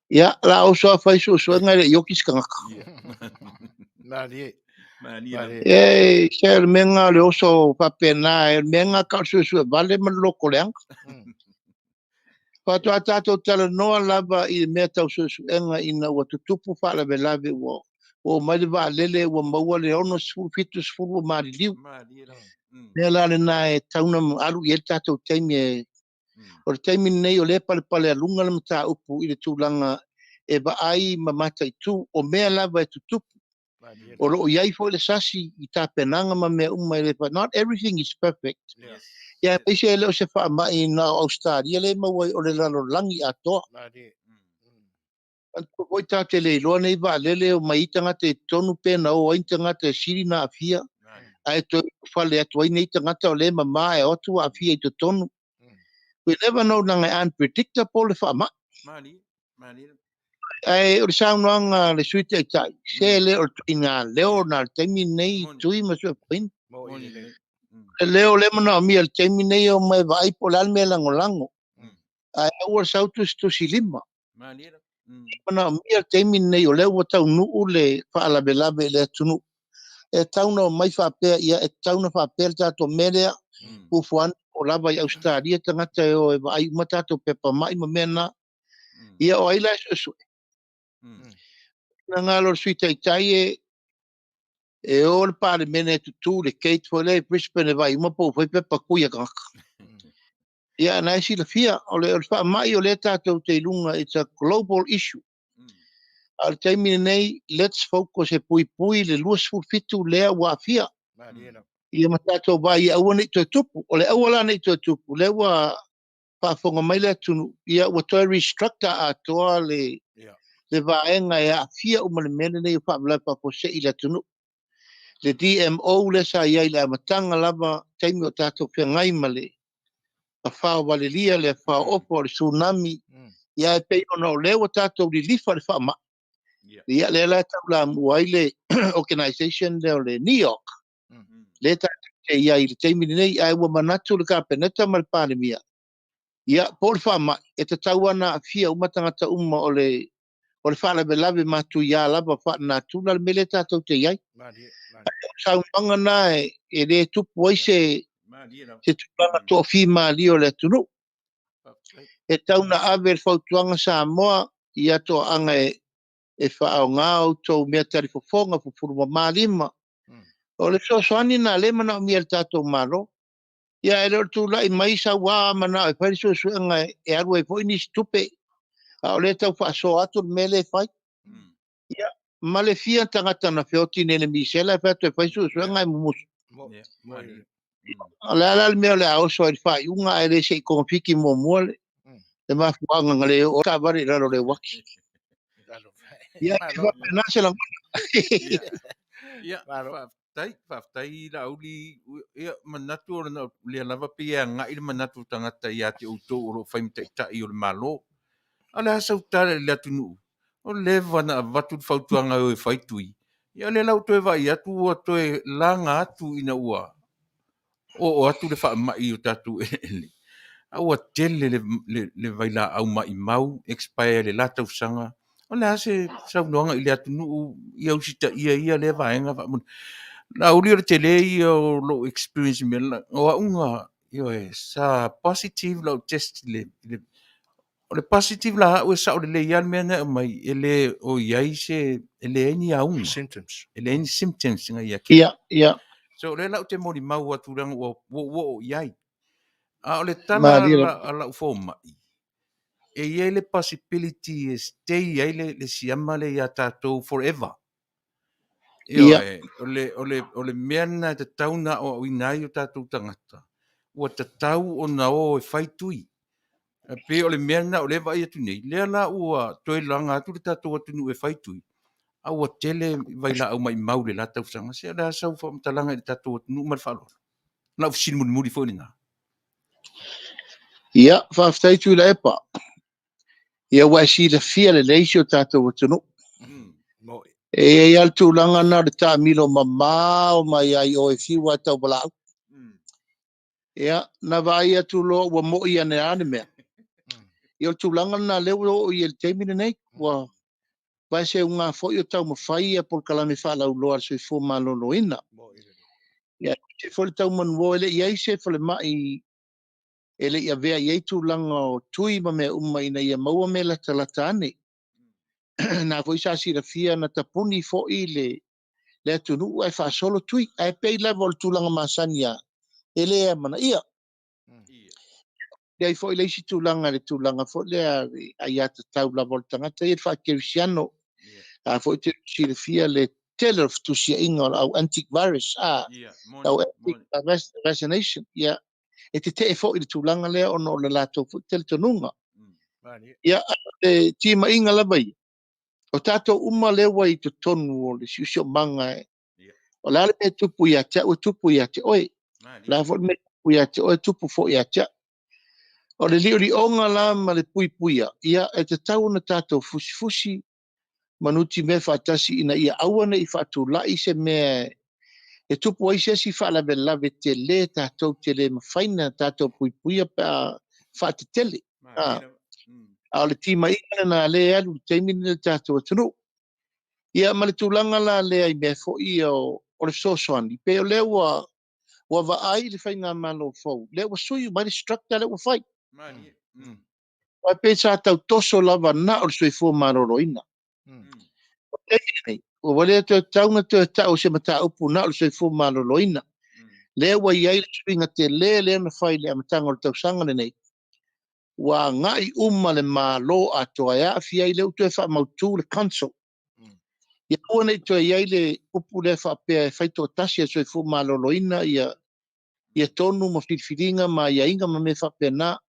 Ia, la oso a fai suesuega e le i oki se tagata. Malie. Malie. E, se o le mea lena o le oso faapena, o le mea lena tau o le suesue vale ma le loto leaga. Faatoa tatou talanoa lava i le mea tau suesuega ina ua tutupu faalavelave ua oo mai le vaalele ua maua le 60, 70 ua maliliu. Mea la lena e tatau ona alu i ai le tatou taimi e O le taimi lenei o lea e palepalealuga le mataupu i le tulaga e vaai ma mataitu o mea lava e tutupu. O lo o i ai foi le sasi i tapenaga ma mea uma e le not everything is perfect. Ia aemaise e le o se faamai na o Ausetalia lea e maua ai o le lalolagi atoa. Manatua foi tatou te le iloa nei vaalele e omai ai tagata i totonu pe na o ai ni tagata e sili na aafia ae toe ulufale atu ai nei tagata o lea e mama ae o atu aafia i totonu. We never know leaga e unpredictable le faamai. Ae o le saunoaga a le Sui Taitai, se le o le ituaiga leo na le taimi lenei Tui ma Suefuaina. Le leo lea e manaomia i le taimi lenei e omai e vaai po o le a le mea e lagolago. Ae aua le sau tusitusilima. Manaomia le taimi lenei o lea ua taunuu le faalavelave i le atunuu. E tatau ona omai faapea, ia e tatau ona faapea le tatou mea lea, fuafua ane po o lava i Ausetalia tagata e o e vaai uma tatou pepa mai ma mea na. Ia o ai la e suesue? Finagalo o le Sui Taitai e o le Palemene e tutu i le gate foi lea i Brisbane e vaai uma po ua fai pepa kui a tagata. Ia, na e silafia, o le faamai o lea tatou te i luga, it's a global issue. A o le taimi lenei, let's focus e puipui le 27 lea ua aafia. Ia ma tatou vaai ia aua ne i toe tupu. O le aua la ne i toe tupu, lea ua faafofoga mai le atunuu, ia ua toe restructure atoa le, le vaega e aafia uma le mea lenei o faalavelave faafuasei i le atunuu. Le DMO lea sa i ai i le amataga lava, taimi o tatou feagai ma le afao valelia, le afao ofa o le tsunami, ia e pei ona o lea ua tatou lilifa i le faamai. Ia lea la e taulamua ai le organization lea o le NEOC, lea tatou te i ai i le taimi lenei, ae ua manatu le Kapeneta ma le Palemia, ia po o le faamai, e tatau lava ona aafia uma tagata uma o le o le faalavelave matuia lava faalenatura le mea lea tatou te i ai. Ae o saunoaga na e le tupu ai se se tulaga toafimalie o le atunuu. E tatau ona ave le fautuaga Samoa ia toaaga e faaaoga outou mea talifofoga, fufulu mama lima. O le fesoasoani lena lea e manaomia e le tatou Malo. Ia e le o le tulai mai sau lava manao e fai le suesuega e alu ai foi nisi tupe, a o lea e tau faasoa atu le mea lea e fai. Ia, ma le fia tagata na feoti nei i le misela e fai atu e fai suesuega ae mumusu. O le a la le mea o le a oso ai i le faaiuga ae le se i togafiti muamua le mafuaaga na le oo ai taavale i lalo o le uati. Ia, e faapena se lagona. Ia, faafetai, faafetai Laauli. Ia, manatu o lea lava pei e agai le manatu o tagata ia te outou o lo o fai ma taitai o le Malo. A o le a sau tala i le atunuu? O leva na avatu le fautuaga e o e fai tui. Ia o lea la ua toe vaai atu ua toe laga atu ina ua oo atu le faamai i o tatou eleele. A ua tele le vailaau maimau expire i le la tausaga. O le a se saunoaga i le atunuu ia usitaia ia lea vaega faamolemole. Laauli o le tele ia o lou experience i mea la, o au na, ioe, sa positive lau test i le, o le positive la au e sao lelei lava le mea na e aumai, e le o i ai se, e leai ni auga. Symptoms. E leai ni symptoms na ia ke. Ia, ia. So o lea la ou te molimau atu leaga ua ua oo i ai. A o le tala a lau fomai, e i ai le possibility e stay ai le siama lea ia tatou forever. Ioe, o le mea lena e tatau ona aoaoina ai o tatou tagata, ua tatau ona o e fai tui. E pei o le mea lena o lea e vaai atu nei, lea la ua toe laga atu le tatou atunuu e fai tui, a ua tele vailaau maimau i le la tausaga. Se o le a sau faamatalaga i le tatou atunuu ma le faaaloalo? Lau fesili mulimuli foi lena. Ia, faafetai Tuilaepa. Ia, ua e silafia lelei si o tatou atunuu. E i ai lava le tulaga lena o le taamilo mamao mai ai oe fiu lava e tauvalaau. Ia, na vaai atu loa ua moi ane lava le mea. Ia, o le tulaga lena lea ua oo i ai i le taimi lenei. Ua vaeseuga foi o taumafai ia polokalame faalauiloa a le Soifua Maloloina. Ia, aemaise foi le taumanuo e le i i ai se falemai e le i avea i ai tulaga o tui ma mea uma ina ia maua mea latalata ane. Na foi sa silafia na tapuni foi le atunuu ae faasolo tui. Ae pei lava o le tulaga masani lava, e le amanaia. E i ai foi le isi tulaga, le tulaga foi lea aiatatau lava o le tagata ia le faakerisiano. A foi te silafia le tele o le fetusiaiga o le au antivirus, au anti-vaccination, ia, e tetee foi le tulaga lea ona o le latou foi talitonuga. Ia, le timaiga lava ia, o tatou uma lea ua i totonu o le siosiomaga, o le a le mea e tupu ia te au e tupu ia te oe. O le a foi le mea e tupu ia te oe e tupu foi ia te au. O le liolioga la ma le puipuia, ia e tatau ona tatou fusifusi ma nutimea faatasi ina ia aua ne i faatulai se mea e tupu ai se isi faalavelave tele tatou te le mafai ona tatou puipuia pe a faatetele. A o le timaiga lena lea e alu i le taimi lenei o le tatou atunuu. Ia ma le tulaga la lea i mea foi o le fesoasoani, pei o lea ua vaai le faigamalo fou, lea ua sui uma ai le structure lea ua fai. Aua pei sa tau toso lava na o le soifua maloloina. O le taimi lenei, ua le toe tatau ona toe tau se mataupu na o le soifua maloloina. Lea ua i ai le suiga tele lea na fai i le amataga o le tausaga lenei, ua agai uma le Malo atoa e aafia ai lea ua toe faamautu le council. Ia aua ne i toe i ai le upu lea faapea e faitoatasi e le soifua maloloina ia tonu ma filifiliga ma aiaiga ma mea faapena.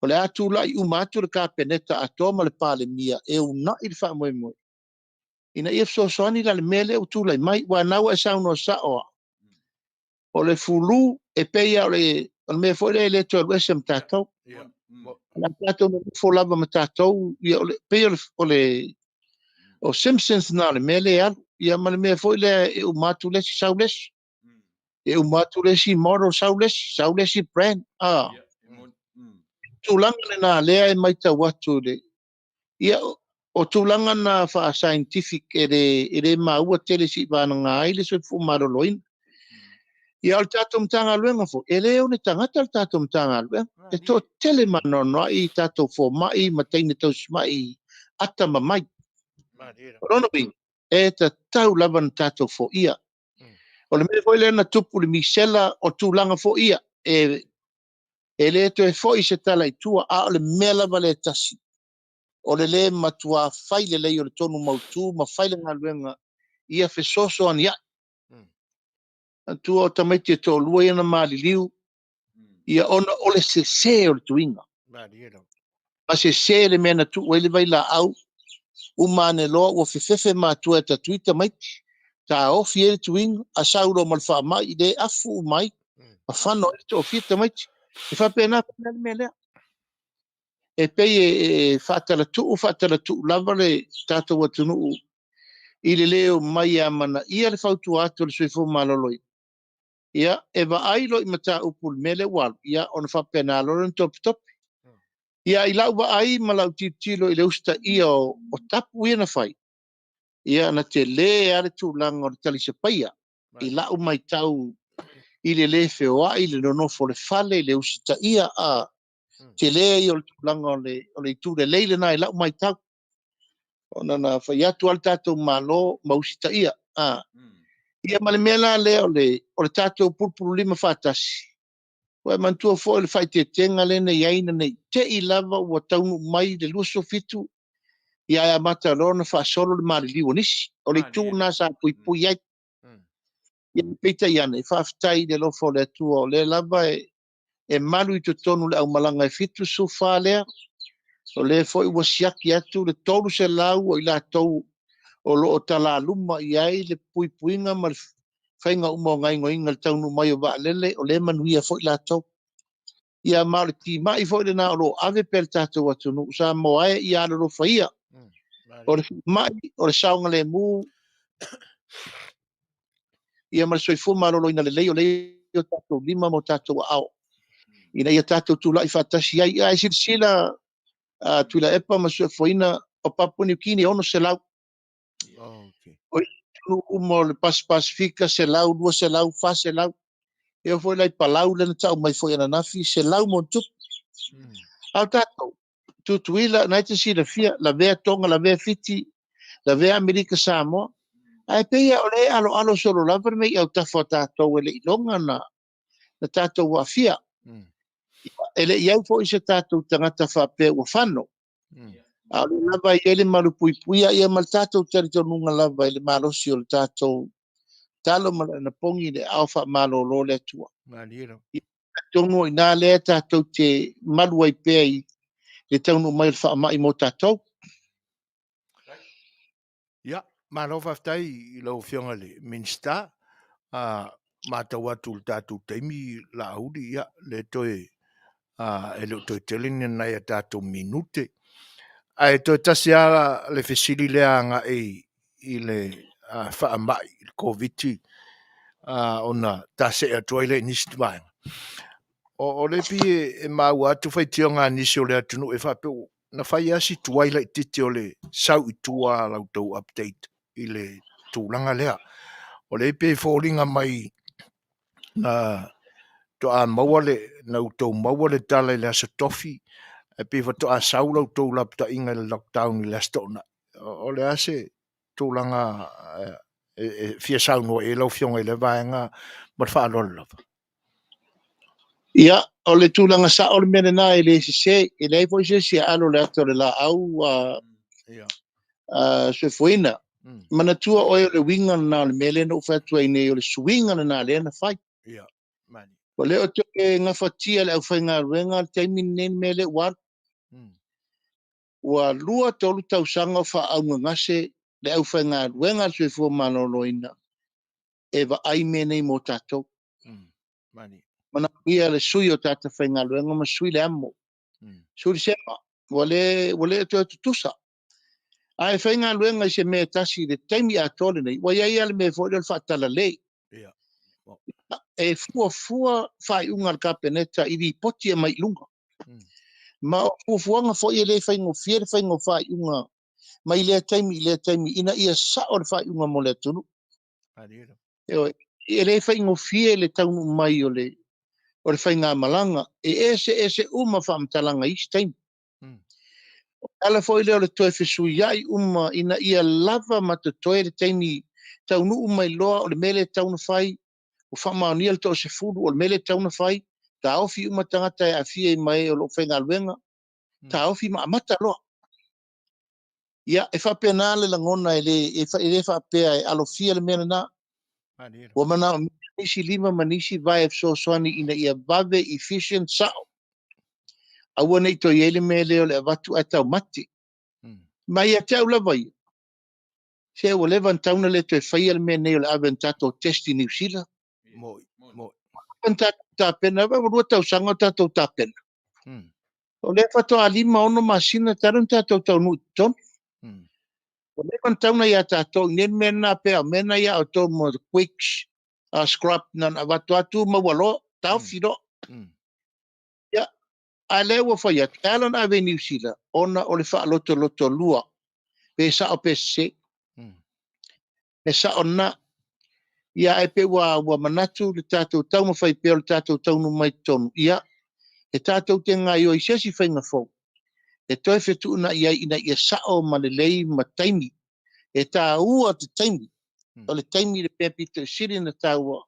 O le a tulai uma atu le Kapeneta atoa ma le Palemia e unai le faamoemoe ina ia fesoasoani la le mea lea ua tulai mai. Ua na ua e saunoa sao lava. O le flu e pei lava o le mea foi lea e le toe alu ese ma tatou. O le a tatou nonofo lava ma tatou, ia o le, pei o symptoms na o le mea lea e alu. Ia ma le mea foi lea e uma atu le isi sau le isi. E uma atu le isi model sau le isi, sau le isi brand. Tulaga lena lea e matau atu le, ia o tulaga na faa-scientific e le maua tele seivagana ai le soifua maloloina. Ia o le tatou Matagaluega foi, e le one tagata le tatou Matagaluega. E toatele maanoanoai tatou fomai ma teine tausimai atamamai. O lona uiga, e tatau lava ona tatou foia. O le mea foi lea na tupu i le misela o tulaga foi ia, e le toe foi se tala i tua, a o le mea lava lea e tasi, o le lē matuā fai lelei o le tonu mautu ma fai le galuega ia fesoasoani ai. Atua o tamaiti e toalua ia na maliliu, ia ona o le sesē o le tuiga. Ma sesē le mea na tuu ai le vailaau, uma ane loa ua fefefe matua e tatui tamaiti, taofi ai le tuiga, a sau loa ma le faamai, le afu uma ai, ma fano ai le toafia tamaiti. E faapena le mea lea. E pei e faatalatuu faatalatuu lava le tatou atunuu i le lē omai e amanaia le fautua atu o le soifua maloloina. Ia, e vaai loa i mataupu i le mea lea ua alu, ia ona faapena loa lea ona topetope. Ia, i lau vaai ma lau tilotilo i le usitaia o tapu ia na fai, ia na tele lava le tulaga o le talisapaia. I lau matau i le lē feoai, le nonofo o le fale, le usitaia, a tele ia o le tulaga o le itu lelei lena i lau matau. Ona na fai atu lava le tatou Malo ma usitaia. Ia ma le mea la lea o le tatou pulupululima faatasi, ua e manatua foi le faaeteetega lea na i ai ina ne i te i lava ua taunuu mai le 27, Ia ae amata loa ona faasolo le maliliu o nisi. O le itu lena sa puipui ai. Ia peitai ane, faafetai i le alofa o le Atua, o lea lava e malu i totonu le aumalaga e 74 lea, o lea foi ua siaki atu le 300 o i latou o lo o talaluma i ai le puipuiga ma le faiga uma o gaoioiga i le taunuu mai o vaalele, o lea e manuia foi latou. Ia ma o le timai foi lena o lo o ave pea le tatou atunuu Samoa e, ia alolofa ia. O le mai, o le saogalemu, ia ma le soifua maloloina lelei o lea i o tatou lima ma o tatou aao, ina ia tatou tulai faatasi ai. Ae silasila Tuilaepa ma Suefoina, o Papua New Guinea e 600. O atunuu uma o le Pasifika, 100, 200, 400. E oo foi la i Palau lea na tau mai foi ananafi, 100 ma ona tupu. A o tatou, Tutuila, na e te silafia, lavea Toga, lavea Fiti, lavea Amerika Samoa. Ae pei o lea e aloalo solo lava le mea i autafa o tatou e le i iloga na tatou aafia. E le i ai foi se tatou tagata faapea ua fano. A o lea lava e i ai le malupuipuia ia ma le tatou talitonuga lava i le malosi o le tatou talo ma le anapogi i le aao faamalolo o le Atua. Atonu o i ina lea tatou te malu ai pea i le taunuu mai o le faamai mo tatou. Ia, malo faafetai i lau Afioga i le Minisita. Matau atu i le tatou taimi Laauli, ia, le toe, e le o toe tele ni nai a tatou minute. Ae toe tasi lava le fesili lea agai i le faamai, i le Koviti, ona tasee atu ai lea i nisi vaega. O lea pei e maua atu faitioga a nisi o le atunuu e faapea na fai lava si tuai laitiiti o le sau i tua a la outou update i le tulaga lea. O lea pei e foliga mai na toa maua le, na outou maua le tala i le Aso Tofi, ae pei faatoa sau la outou lapataiga i le lockdown i le Aso Toonai. O le a se tulaga e fia saunoa i ai lau Afioga i lea vaega ma le faaaloalo lava? Ia, o le tulaga sao le mea lena e le sese, e leai foi se isi e alo le ata o le laau soifuaina. Manatua oe o le uiga lena o le mea lea na ou fai atu ai nei, o le suiga lena lea na fai. Ua le o toe gafatia le aufaigaluega le taimi lenei le mea lea ua alu. Ua 2-3 tausaga o faaaaugagase le aufaigaluega a le soifua maloloina e vaai mea nei mo tatou. Manaomia le sui o tagata faigaluega ma sui le amo, sui le sema, ua le toe tutusa. Ae faigaluega i se mea e tasi i le taimi atoa lenei, ua i ai lava le mea foi lea o le faatalale. E fuafua faaiuga a le Kapeneta i lipoti e aumai i luga. Ma o fuafuaga foi e le faigofie le faiga o faaiuga mai lea taimi i lea taimi ina ia sao le faaiuga mo le atunuu. E le faigofie le taunuu mai o le faigamalaga, e eseese uma faamatalaga i isi taimi. O le ala foi lea o le toe fesuiai uma ina ia lava ma totoe le taimi taunuu mai loa o le mea lea e tatau ona fai, ua faamaonia le 10, o le mea lea e tatau ona fai, taofi uma tagata e aafia i ma e o lo o faigaluega, taofi ma amata loa. Ia, e faapena le lagona e le faapea e alofia le mea lena. Ua manaomia nisi lima ma nisi vae e fesoasoani ina ia vave efficient sao. Aua ne i toe i ai le mea lea o le avatu ae taumate. Ma ia te au lava ia, se ua leva ona tatau ona le toe faia le mea nei o le ave na tatou test i Niu Sila. Ua tatou tapena, ua 2 tausaga o tatou tapena. O lea faatoa 5 6 masina talu ona tatou taunuu i totonu. Ua leva ona tatau ona ia tatou i nei mea na pea, o mea na ia outou mo the quick scrub na avatu atu maua loa, taofi loa. Ia, a lea ua fai atu, e ala ona ave i Niu Sila, ona o le faalotoloto lua, pe sao pe sese. E sao na. Ia, ae pe ua manatu le tatou taumafai pea o le tatou taunuu mai totonu. Ia, e tatou te gaoioi i se isi faiga fou, e toe fetuunai ai ina ia sao ma lelei ma taimi. E taua te taimi. O le taimi le mea pito i sili na taua,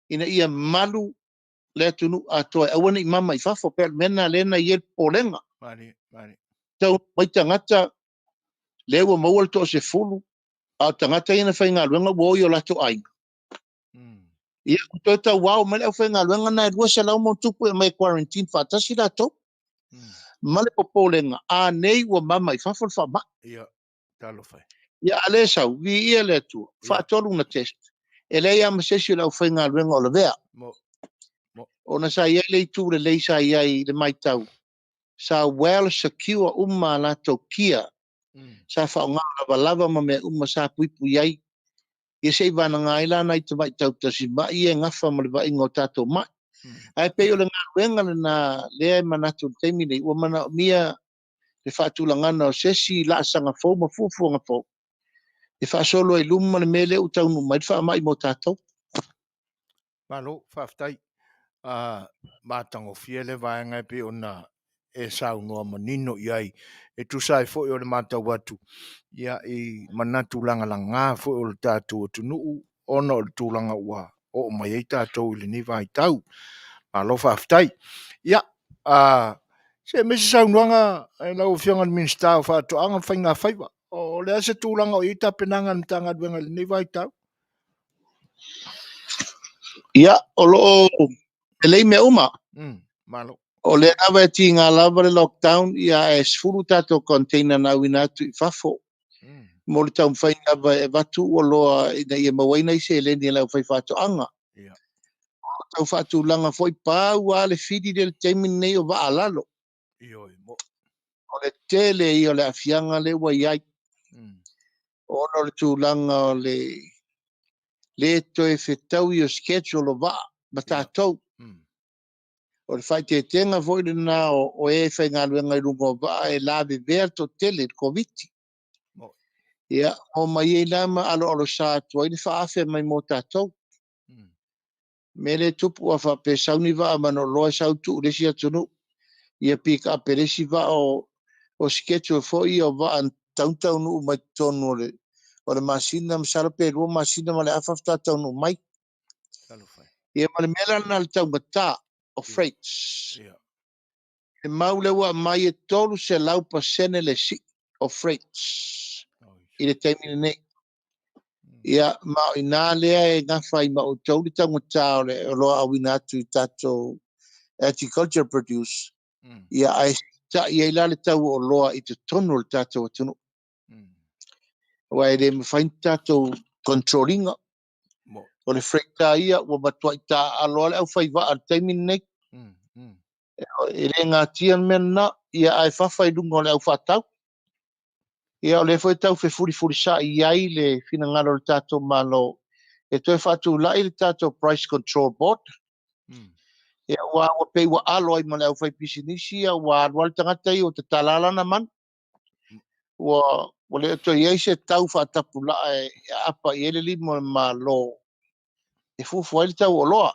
ina ia malu le atunuu atoa e aua ne i mama i fafo, pe o le mea lena lea na i ai le popolega. Tau mai tagata Lea ua maua le toasefulu, a o tagata ia na faigaluega ua o i o latou aiga. Ia, ua toe tauao mai le aufaigaluega na e 200 ma ona tupu e aumai e quarantine faatasi latou. Ma le popolega, a nei ua mama i fafo le faamai. Ia, talofa e. Ia, a le sau, viia le Atua, faatolu na test. E leai lava ma se isi o le aufaigaluega o lavea. Ona sa i ai le itu lelei sa i ai i le matau, sa well secure uma a latou gear, sa faaaoga lavalava ma mea uma sa puipui ai. Ia se i vanaga ai la nai tamai tautasimai ia e gafa ma le vaaiga o tatou mai. Ae pei o le galuega lena lea e manatu i le taimi nei, ua manaomia le faatulagana o se isi laasaga fou ma fuafuaga fou e faasolo ai i luma le mea lea ua taunuu mai le faamai mo tatou. Malo, faafetai. Matagofie le vaega e pei ona e saunoa manino i ai e tusa ai foi o le matau atu ia, i manatu lagalaga foi o le tatou atunuu ona o le tulaga ua oo mai ai tatou i lenei vaitau. Malo faafetai. Ia, se aumai se saunoaga lau Afioga i le Minisita o Faatoaga ma Faiga Faiva. O le a se tulaga o i ai tapenaga a le Matagaluega i lenei vaitau? Ia, o lo o lelei mea uma. Malo. O lea lava e tiga lava le lockdown, ia ae 10 tatou container na auina atu i fafo mo le taumafai lava e avatu oloa ina ia maua ai nai seleni a le aufaifaatoaga. O lo o tau faatulaga foi, pau lava le fili lea i le taimi lenei o vaa lalo. O le tele ia o le aafiaga lea ua i ai, ona o le tulaga o le le toe fetaui o schedule o vaa ma tatou. O le faaeteetega foi lena o e faigaluega i luga o vaa e lavevea le toatele i le Koviti. Ia, omai ai la ma aloalosa atu ai le faaafe mai mo tatou. Mea lea e tupu a faapea e sau ni vaa manoloa e sau tuu i le isi atunuu, ia pick up e le isi vaa o schedule foi ia o vaa na tatau ona taunuu mai totonu o le masina, masalo pe 2 masina ma le afa faatoa taunuu mai. Ia ma le mea la lena o le taugata o freights. Le mau lea ua aumai e 300% le sii o freights i le taimi lenei. Ia, ma o i ina lea e gafa ai ma outou le taugata o le oloa auina atu i tatou agriculture produce. Ia, ae siitai ai la le tau o oloa i totonu o le tatou atunuu. Aua e le mafai ni tatou control ina. O le freight lava ia ua matuai taaalo lava le aufaivaa i le taimi lenei. E le natia le mea lena, ia ae fafa i luga o le aufaatau. Ia o lea foi e tau fefulifulisa'i i ai le finagalo o le tatou Malo e toe faatulai le tatou Price Control Board. Ia aua ua pei ua alo ai ma le aufaipisinisi, ia ua alu lava le tagata ia ua tatala lana manu. Ua le o toe i ai se tau faatapulaa e aapa i ai le lima o le Malo e fuafua ai le tau o oloa.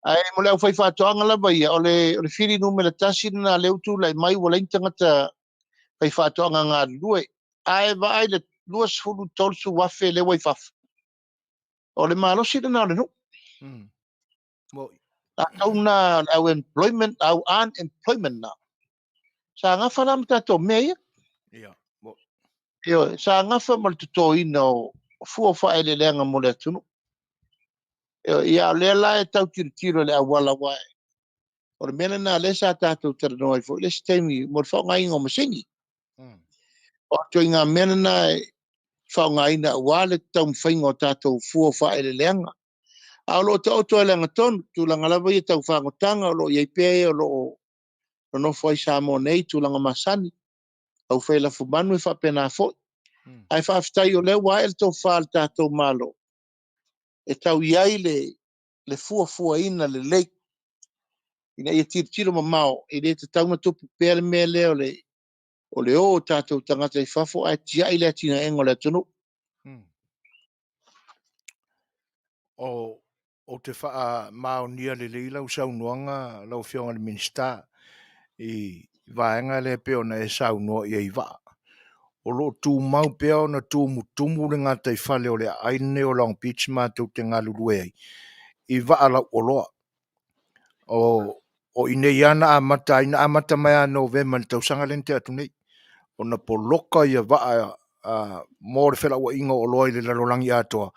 Ae mo le aufaifaatoaga lava ia, o le fili numera 1 lena lea ua tulai mai, ua leai ni tagata faifaatoaga galulue. Ae vaai le 20 30 afe lea ua i fafo. O le malosi lena o le nuu. Latou na le au employment, au unemployment na. Sa gafa la ma tatou mea ia. Ioe, sa gafa ma le totoina o fua o faaeleeleaga mo le atunuu. Ia, o lea la e tau tilotilo i le auala, aua o le mea lena lea sa tatou talanoa ai foi le isi taimi mo le faaaogaina o masini. O ituaiga mea lena e faaaogaina aua le taumafaiga o tatou fua o faaeleeleaga. A o lo o taoto ai le agatonu, tulaga lava ia tau fagotaga o lo o i ai pea e o lo o nonofo ai Samoa nei, tulaga masani, au fai lafumanu e faapena foi. Ae faafetai o lea ua ae le tofa a le tatou Malo e tau i ai le fuafuaina lelei ina ia tilotilo mamao, e le tatau ona tupu pea le mea lea o le o o tatou tagata i fafo ae tiai le atinaega o le atunuu. Ou te faamaonia lelei lau saunoaga lau Afioga i le Minisita i vaega lea e pei ona e saunoa i ai i vaa. O lo o tumau pea ona tumutumu le gataifale o le aai lenei o Long Beach matou te galulue ai i vaa lauoloa. O i nei lava na amata ai, na amata mai ia Novema i le tausaga lea na tea atu nei. ona poloka ia vaa mo le felauaiga o oloa i le lalolagi atoa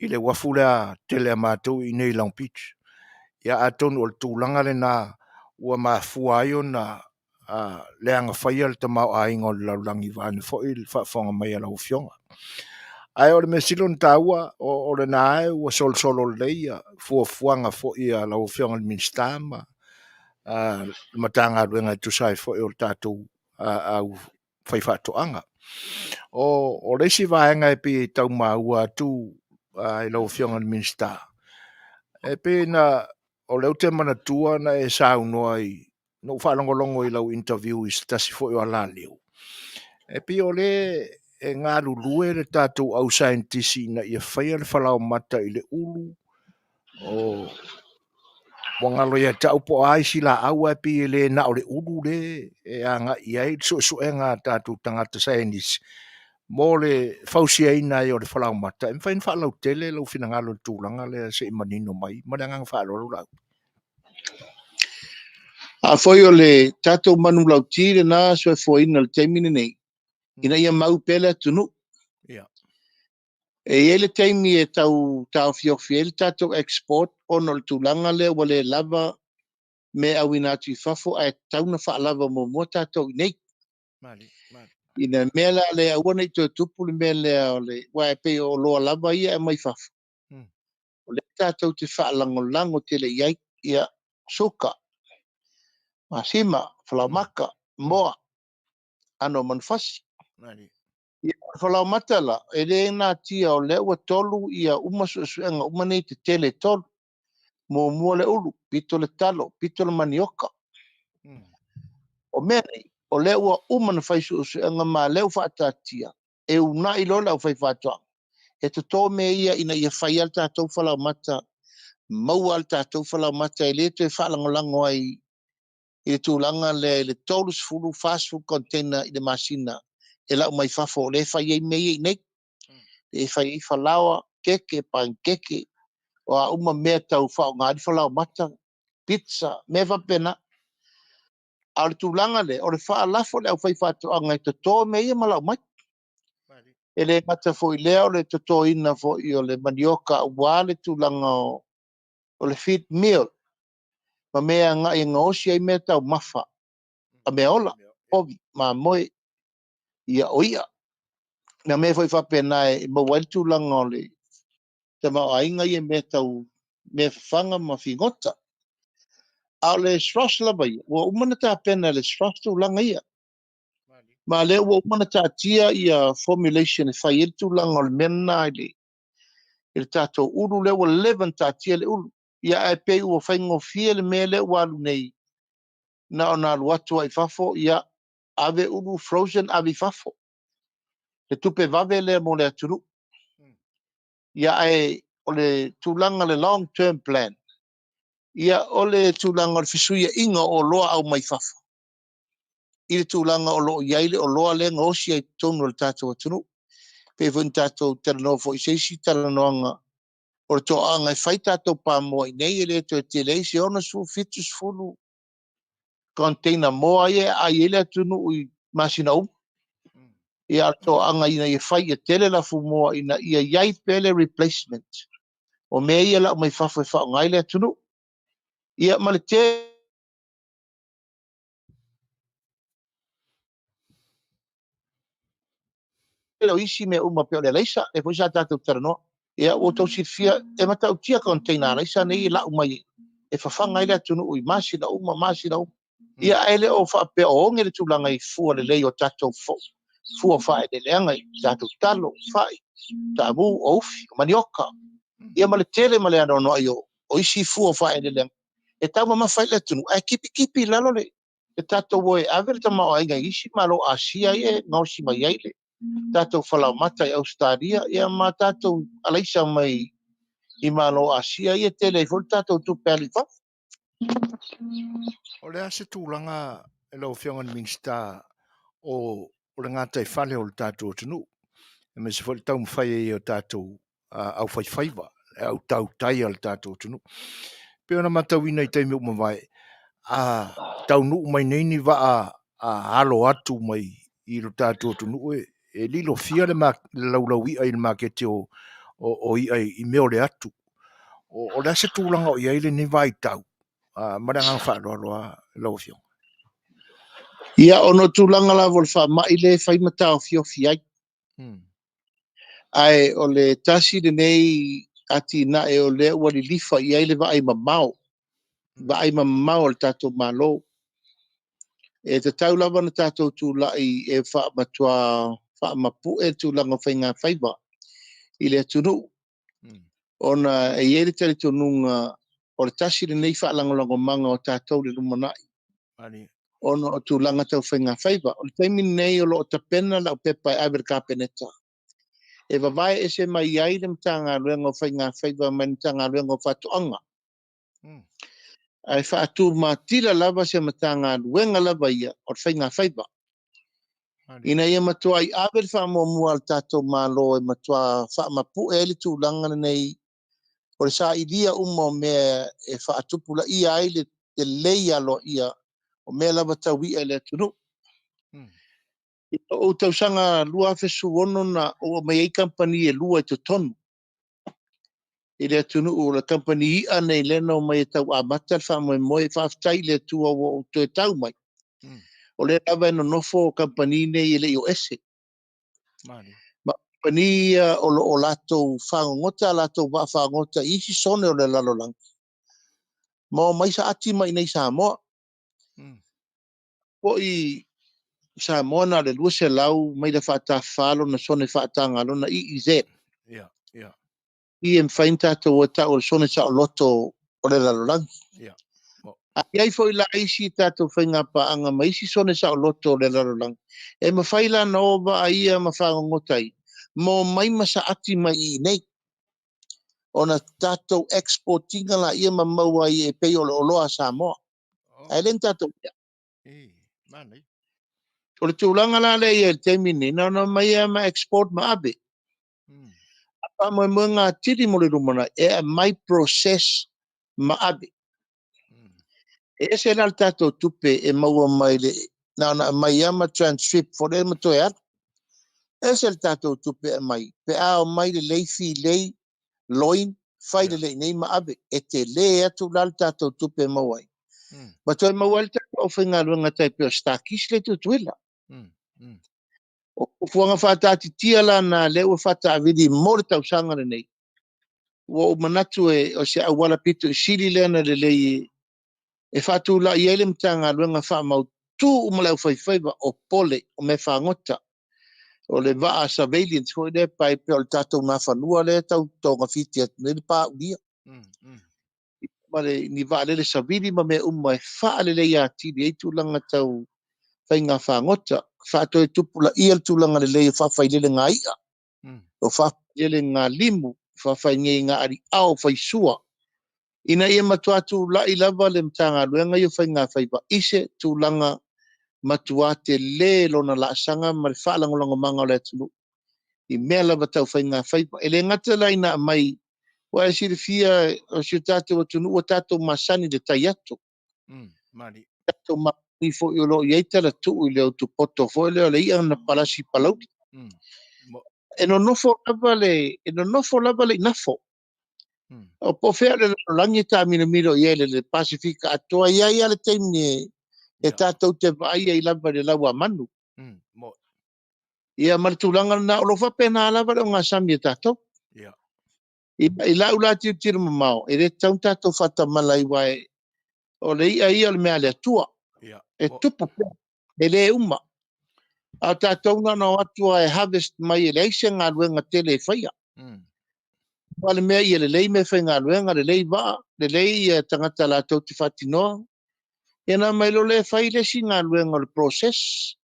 i le uafu lea tele a matou i inei i Long Beach. Ia atonu o le tulaga lena ua mafua ai ona leaga faia le tamaoaiga o le lalolagi vaeane foi le faafofoga mai a lau Afioga. Ae o le mea sili ona taua, o lena e ua solosolo lelei ia fuafuaga foi a lau Afioga i le Minisita ma le Matagaluega e tusa ai foi o le tatou au faifaatoaga. O le isi vaega e pei e tau maua atu i lau Afioga i le Minisita, e pei na, o lea ou te manatua na e saunoa i, na ou faalogologo i lau interview i se tasi foi o alaleo, e pei o lea e galulue le tatou au saienitisi ina ia faia le falaoamata i le ulu, o ua galo ia te au po o a isi laau, ae pei e le na o le ulu le e agai i ai le suesuega a tatou tagata saienisi mo le fausiaina ai o le falaoamata. E mafai ona faalautele lou finagalo i le tulaga lea se i manino mai. Ma le agaga faaaloalo Laauli. A foi o le tatou manulauti lena soifuaina i le taimi lenei, ina ia mau pea le atunuu. E i ai le taimi e tau taofiofi ai le tatou export ona o le tulaga lea ua le lava mea e auina atu i fafo ae tatau ona faalava muamua tatou i inei. Ina mea la lea aua ne i toe tupu le mea lea o le, aua e pei o oloa lava ia e aumai fafo. O lea tatou te faalagolago tele i ai, ia, suka, masima, falaoamata, moa, ano o manufasi. Ia, o le falaoamata la, e le natia o lea ua tolu ia uma suesuega uma nei tetele e tolu. Muamua le ulu, pito le talo, pito le manioka. O mea nei, o lea ua uma ona fai suesuega ma lea ua faataatia, e uunai loa le aufaifaatoaga, e toto mea ia ina ia fai lava le tatou falaoamata, maua lava le tatou falaoamata e le toe faalagolago ai i le tulaga lea i le 30, 40 container i le masina e lau mai fafo o lea e fai ai mea ia i inei. E fai ai falaoa, keke, panikeke, o a uma mea tau faaaoga ai le falaoamata, pizza, mea faapena. A o le tulaga lea, o le faalafo i le aufaifaatoaga e toto mea ia ma lau mai. E le gata foi i lea o le totoina foi o le manioka aua le tulaga o le feed meal ma mea e agai e gaosi ai mea taumafa a mea ola, povi, mamoe, ia o i'a. Na mea foi faapena e maua ai le tulaga o le tamaoaiga ia mea tau mea fafaga ma figota. A o le SROS lava ia, ua uma ona tapena e le SROS tulaga ia. Ma lea ua uma ona taatia ia formulation e fai ai le tulaga o le mea lena i le tatou ulu lea ua leva ona taatia le ulu. Ia ae pei ua faigofie le mea lea ua alu nei, na ona alu atu lava i fafo, ia ave ulu frozen ave i fafo. Le tupe vave lea mo le atunuu. Ia ae o le tulaga le long term plan, ia o le tulaga o le fesuiaiga o oloa aumai fafo i le tulaga o lo o i ai le oloa lea e gaosi ai i totonu o le tatou atunuu. Pei foi ona tatou talanoa foi i se isi talanoaga o le toaaga e fai tatou pamoa i inei e le toe tele ai se 60, 70 container moa ia e aai ai le atunuu i masina uma. Ia a o le toaaga ina ia fai ia tele lafumoa ina ia i ai pea le replacement o mea ia e lau mai fafo e faaaoga ai le atunuu. Ia ma le tele o isi mea uma pei o le alaisa, lea foi sa tatou talanoa. Ia ua outou silafia e matautia container alaisa nei e lau mai e fafaga ai le atunuu i masina uma, masina uma. Ia ae le o faapea o oge le tulaga i fua lelei o tatou fua faaeleeleaga i tatou talo, fai, taamu, o ufi, o manioka, ia ma le tele ma le anoanoai o isi fua faaeleeleaga e taumamafa ai le atunuu, ae tipitipi i lalo le tatou o e ave le tamaoaiga i isi Malo Asia ia e gaosi mai ai le tatou falaoamata i Ausetalia, ia ma tatou alaisa mai i Malo Asia ia e tele ai foi le tatou tupe alu i fafo. O le a se tulaga i lau Afioga i le Minisita o le gataifale o le tatou atunuu, aemaise foi le taumafai ai o tatou aufaifaiva, le au tautai a le tatou atunuu. E pei ona matauina i taimi ua mavae, a taunuu mai nei ni vaa a alo atu mai i lo tatou atunuu e lilofia le laulau i'a i le maketi o i'a i mea o le atu. O le a se tulaga o i ai lenei vaitau ma le agaga faaaloalo lava lau Afioga? Ia, ona o tulaga lava o le faamai lea e fai ma taofiofi ai. Ae o le tasi lenei atinae o lea ua lilifa i ai le vaai mamao, vaai mamao a le tatou Malo. E tatau lava ona tatou tulai e faamatuā faamapue le tulaga o faigafaiva i le atunuu, ona e i ai le talitonuga o le tasi lenei faalagolagomaga o tatou i le lumanai, ona o tulaga tau faigafaiva. O le taimi lenei o lo o tapena lau pepa e ave i le Kapeneta, e vavae ese mai ai le Matagaluega o Faigafaiva mai le Matagaluega o Faatoaga. Ae faatumatila lava se Matagaluega lava ia o le Faigafaiva, ina ia matuai ave le faamuamua a le tatou Malo e matua faamapue ai le tulaga lenei o le sailia uma o mea e faatupulaia ai le lelei aloaia o mea lava tau i'a i le atunuu. I lou tausaga 2016 na ou aumai ai kamupani e lua i totonu i le atunuu, o le kamupani i'a nei lea na omai e tau amata le faamoemoe. Faafetai i le Atua ua ou toe tau mai, o lea lava e nonofo kamupani nei e le i o ese. Ma kamupani ia o lo o latou fagogota a latou vaa fagogota i isi sone o le lalolagi, ma omai saati mai i nei Samoa. Foi Samoa na o le 200 maila faatafafa lona sone faataga lona EEZ. I e mafai ona tatou o tau o le sone saoloto o le lalolagi. A i ai foi la isi tatou faigapaaga ma isi sone saoloto o le lalolagi, e mafai la ona o vaa ia ma fagogota ai, ma omai ma saati mai i nei, ona tatou exportinga la ia ma maua ai e pei o le oloa a Samoa. Ae le ni tatou mea. O le tulaga la lea i le taimi nei, na ona omai lava ma export ma ave. A faamoemoega atili mo le lumanai, e aumai process ma ave. E ese la le tatou tupe e maua mai le na ona aumai lava ma transship foi lea ma toe alu. Ese le tatou tupe e aumai pe a omai lelei filei loin fai lelei nei ma ave. E tele atu la le tatou tupe e maua ai. Ma toe maua ai le tatou aufaigaluega tai pei o Starkiss le Tutuila. O fuafuaga faataatitia la na lea ua faataavili mo le tausaga lenei. Ua ou manatu e o se auala pito i sili lea na lelei e faatulai ai le Matagaluega faamautu uma le aufaifaiva o pole o mea fagota, o le vaa surveillance foi lea pai pei o le tatou nafanua lea tau togafiti atu nei le paulia. Ma le ni vaalele savili ma mea uma e faalelei atili ai tulaga tau faiga fagota, faatoe tupulaia le tulaga lelei o faafailele ngā i'a, o faafailele ngā limu, faafaigei ngā aliao faisua, ina ia matua tulai lava le Matagaluega ia o Faigafaiva i se tulaga matua tele lona laasaga ma le faalagolagomaga o le atunuu i mea lava tau faigafaiva. E le gata la ina aumai, ua e silafia o si o tatou atunuu ua tatou masani i le tai ato. Tatou masani foi o lo o i ai talatuu i le utupoto foi lea o le i'a na palasi i Palauli. E nonofo lava le, e nonofo lava le inafo. O po o fea le lalolagi e taamilomilo i ai le Pasefika atoa, i ai lava le taimi e tatou te vaai ai lava i le lauamanu. Ia ma le tulaga lena, o lo o faapena lava le ogasami a tatou. I lau la tilotilo mamao, e le tatau ona tatou faatamala ai, aua o le i'a ia o le mea a le Atua. E tupu pea, e le uma. A o tatou na ona o atu lava e harvest mai e leai se galuega tele e faia. Aua le mea ia lelei mea faigaluega, lelei vaa, lelei ia tagata latou te faatinoa. Ia na mai loa lea e fai le isi galuega o le process.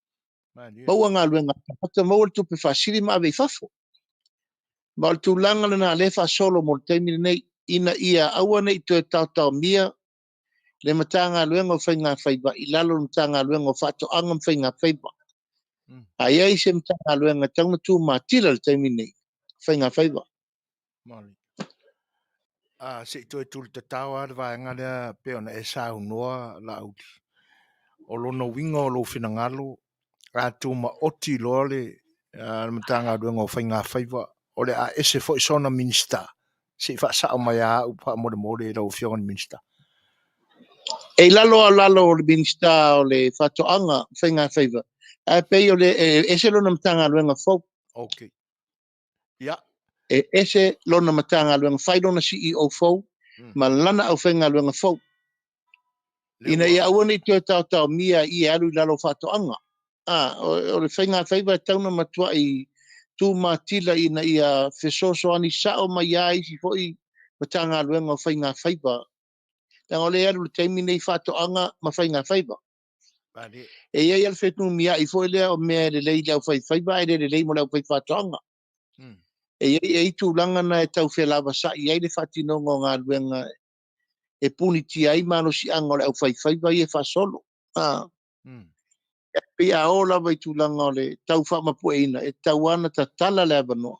Maua galuega a tagata, maua le tupe faasili ma ave i fafo. Ma o le tulaga lena lea e faasolo mo le taimi lenei, ina ia aua ne i toe taotaomia le Matagaluega o Faigafaiva i lalo o le Matagaluega o Faatoaga ma Faigafaiva. A i ai se Matagaluega e tatau ona tumatila i le taimi lenei, Faigafaiva. Se i toe tulitatao lava le vaega lea pei ona e saunoa Laauli. O lona uiga o lou finagalo, a tumaoti loa le Matagaluega o Faigafaiva, o le a ese foi sona Minisita. Se i faasao mai a au faamolemole i lau Afioga i le Minisita. E i lalo o lalo o le Minisita o le Faatoaga Faigafaiva, ae pei o le e ese lona Matagaluega fou. Okay. Ia. E ese lona Matagaluega, fai lona CEO fou ma lana aufaigaluega fou. Ina ia aua ne i toe taotaomia i e alu i lalo o faatoaga. A, o le faigafaiva e tatau ona matuai tumatila ina ia fesoasoani sao mai a isi foi Matagaluega o Faigafaiva. Leaga o lea e alu i le taimi nei faatoaga ma faigafaiva. E i ai le fenumiai foi lea o mea e lelei i le aufaifaiva ae le lelei mo le aufaifaatoaga. E i ai tulaga na e tau felavasai ai le faatinoga o galuega e punitia ai malosiaga o le aufaifaiva ia e faasolo. E pei a oo lava i tulaga o le tau faamapueina, e tatau lava ona tatala le avanoa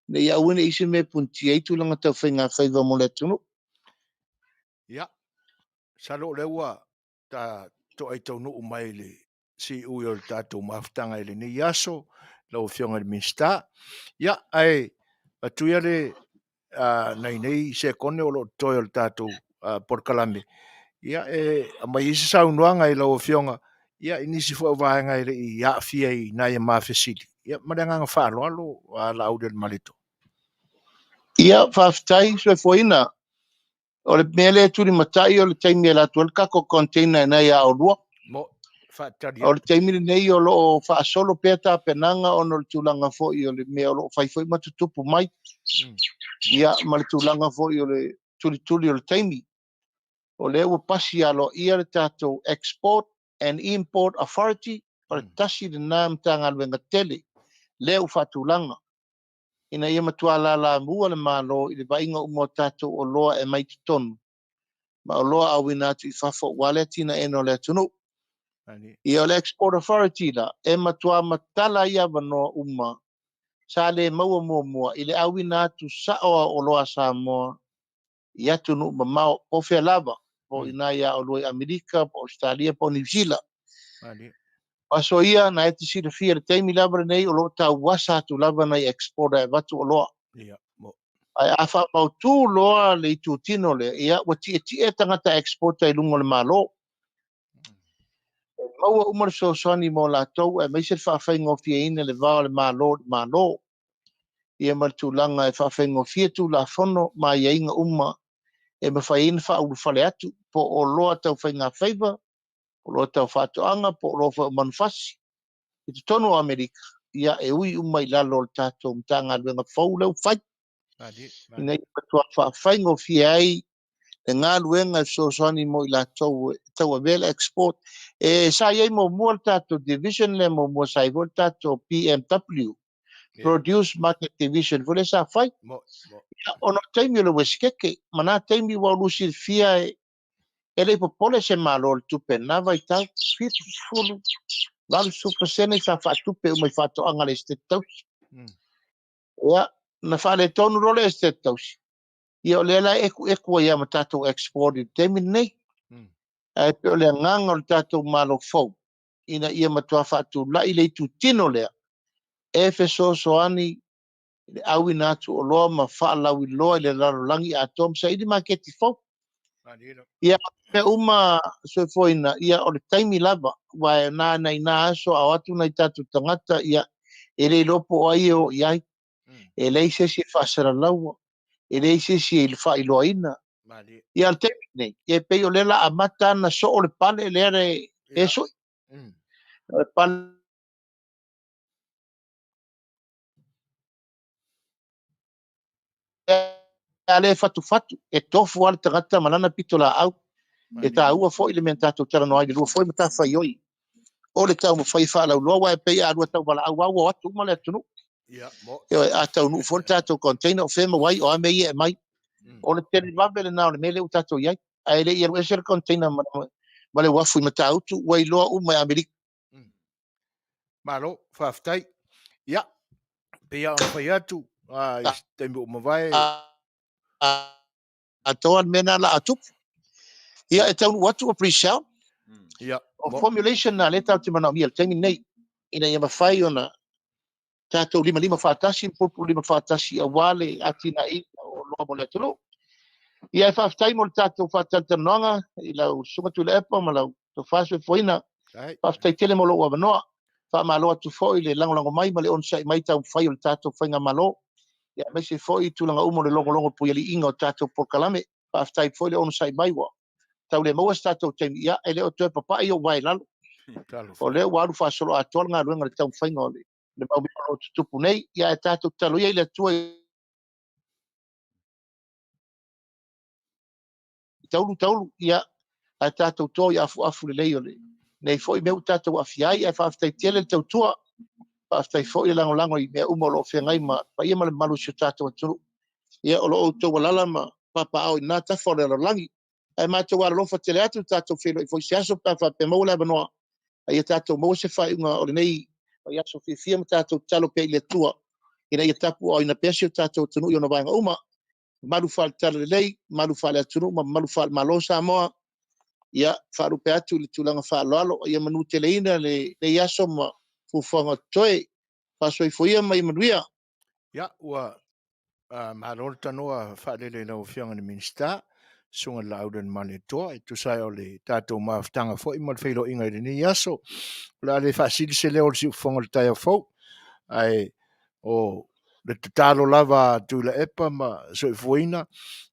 ina ia aua ne i se mea e punitia ai tulaga tau faigafaiva mo le atunuu. Ia, masalo o lea ua ta toai taunuu mai le siui o le tatou mafutaga i lenei aso, lau Afioga i le Minisita. Ia, ae atu ia le nai nei sekone o lo o totoe o le tatou polokalame, ia e aumai ai se saunoaga i lau Afioga, ia i nisi foi o vaega e le i aafia i nai a ma fesili. Ia, ma le agaga faaaloalo, Laaulialemalietoa. Ia, faafetai Soifuaina. O le mea lea e tulimatai o le taimi e alu atu ai le tatou container ina ia oulua. Mo, faatali O le taimi lenei o lo o faasolo pea tapenaga ona o le tulaga foi o le mea o lo o fai foi ma tutupu mai. Ia, ma le tulaga foi o le tulituli o le taimi. O lea ua pasi aloaia le tatou Export and Import Authority, o le tasi lena Matagaluega tele lea ua faatulaga ina ia matua lalamua le Malo i le vaaiga uma o tatou oloa e aumai i totonu ma oloa auina atu i fafo aua le atinaeina o le atunuu. Ia o le Export Authority la, e matua matala ai avanoa uma sa le maua muamua i le auina atu sao o oloa a Samoa i atunuu mamao, po o fea lava, po o ina ia oulua i Amerika, po o Ausetalia, po o Niu Sila. O aso ia, na e te silafia i le taimi lava lenei, o lo o tauasa atu lava nai exporter e avatu oloa. Ae a faamautu loa le itutino lea, ia ua tietie tagata exporter i luga o le Malo. E maua uma le fesoasoani mo latou, aemaise le faafaigofieina le va o le Malo i le Malo. Ia ma le tulaga e faafaigofie Tulafono ma aiaiga uma e mafai ai ona faaulufale atu, po o oloa tau faigafaiva, po o oloa tau faatoaga, po o oloa foi o manufasi i totonu o Amerika, ia e ui uma i lalo o le tatou Matagaluega fou lea ua fai, ina ia matua faafaigofie ai le galuega e fesoasoani mo i latou e tauavea le export. E sa i ai muamua le tatou division lea muamua, sa i ai foi le tatou PMW, Produce Market Division foi lea sa fai. Ia, ona o taimi o le Uesetete, ma na taimi ua ulu silafia e le i popole se Malo i le tupe i lena vaitau, 70, 80% sa faatupe uma i faatoaga a le Esetete Tausi. Ia, na faaletonu loa le Esetete Tausi, ia o lea la e ekueku ai lava ma tatou export i le taimi lenei. Ae pei o le agaga o le tatou Malo fou, ina ia matua faatulai le itutino lea e fesoasoani i le auina atu oloa ma faalauiloa i le lalolagi atoa ma saili maketi fou. Ia, mea uma Soifuaina, ia o le taimi lava, aua e na na i na aso a o atu nai tatou tagata, ia e le iloa po o ai e o i ai. E leai se isi e faasalalaua, e leai se isi e faailoaina. Ia o le taimi lenei, ia e pei o lea la amata ona soo le pale lea e sui. O le pale a lea e fatufatu, e tofu lava le tagata ma lana pitolaau. E taua foi le mea na tatou talanoa ai i le lua foi matafaioi o le taumafai e faalauiloa, aua e pei a lua tauvalaau lava ua o atu uma le atunuu. Ioe, a taunuu foi le tatou container, o fea e maua ai, o a mea ia e aumai. O le televave lena o le mea lea ua tatou i ai. Ae le i alu ese le container ma le uafu i Matautu, ua iloa uma e Amerika. Malo, faafetai. Ia, pei lava ona fai atu, i se taimi ua mavae. Atoa le mea lena la a tupu. Ia, e taunuu atu ua pre-sell. Ia. O formulation na lea tatou te manaomia i le taimi lenei. ina ia mafai ona tatou limalima faatasi ma pulupululima faatasi aua le atinaeina o oloa mo le atunuu. Ia e faafetai mo le tatou faatalatalanoaga i lau Susuga Tuilaepa ma lau Tofa Soifuaina. Faafetai tele mo lou avanoa. Faamalo atu foi le lagolago mai ma le onosai mai i taumafai o le tatou faigamalo, ia aemaise foi tulaga uma o le logologo puialiiga o tatou polokalame. Faafetai foi le onosai mai ua tau le maua se tatou taimi, ia e le o toe papai ou vae i lalo. O lea ua alu faasoloatoa le galuega i le taumafaiga o le mau mea o lo o tutupu nei. Ia ae tatou tatalo ia i le Atua i taulu taulu, ia ae tatou to i afuafu lelei o lenei foi mea ua tatou aafia ai. Ae faafetai tele le tautua, faafetai foi le lagolago i mea uma o lo o feagai ma paia ma le mamalu o si o tatou atunuu. Ia o lo o outou alala ma papaaao i na tafa o le lalolagi. Ae matou alolofa tele atu, tatou feiloai foi se aso pe a faapea maua le avanoa, a ia tatou maua se faaiuga o lenei vaiaso fiafia ma tatou tatalo pea i le Atua ina ia tapuaaoina pea si o tatou atunuu i ona vaega uma. Malu faale-talalelei, malu faale-atunuu ma malu faale-Malo Samoa. Ia faalupe atu i le tulaga faaaloalo, ia manuteleina lenei aso ma fuafuaga o totoe. Faasoifua ma ia manuia. Ia, ua malo le tanoa faalele i lau Afioga i le Minisita, Susuga i le Laaulialemalietoa, e tusa ai o le tatou mafutaga foi ma le feiloaiga i lenei aso. O le a le faasili se leo o le siufofoga o le taeao fou, ae o le tatalo lava a Tuilaepa ma Soifuaina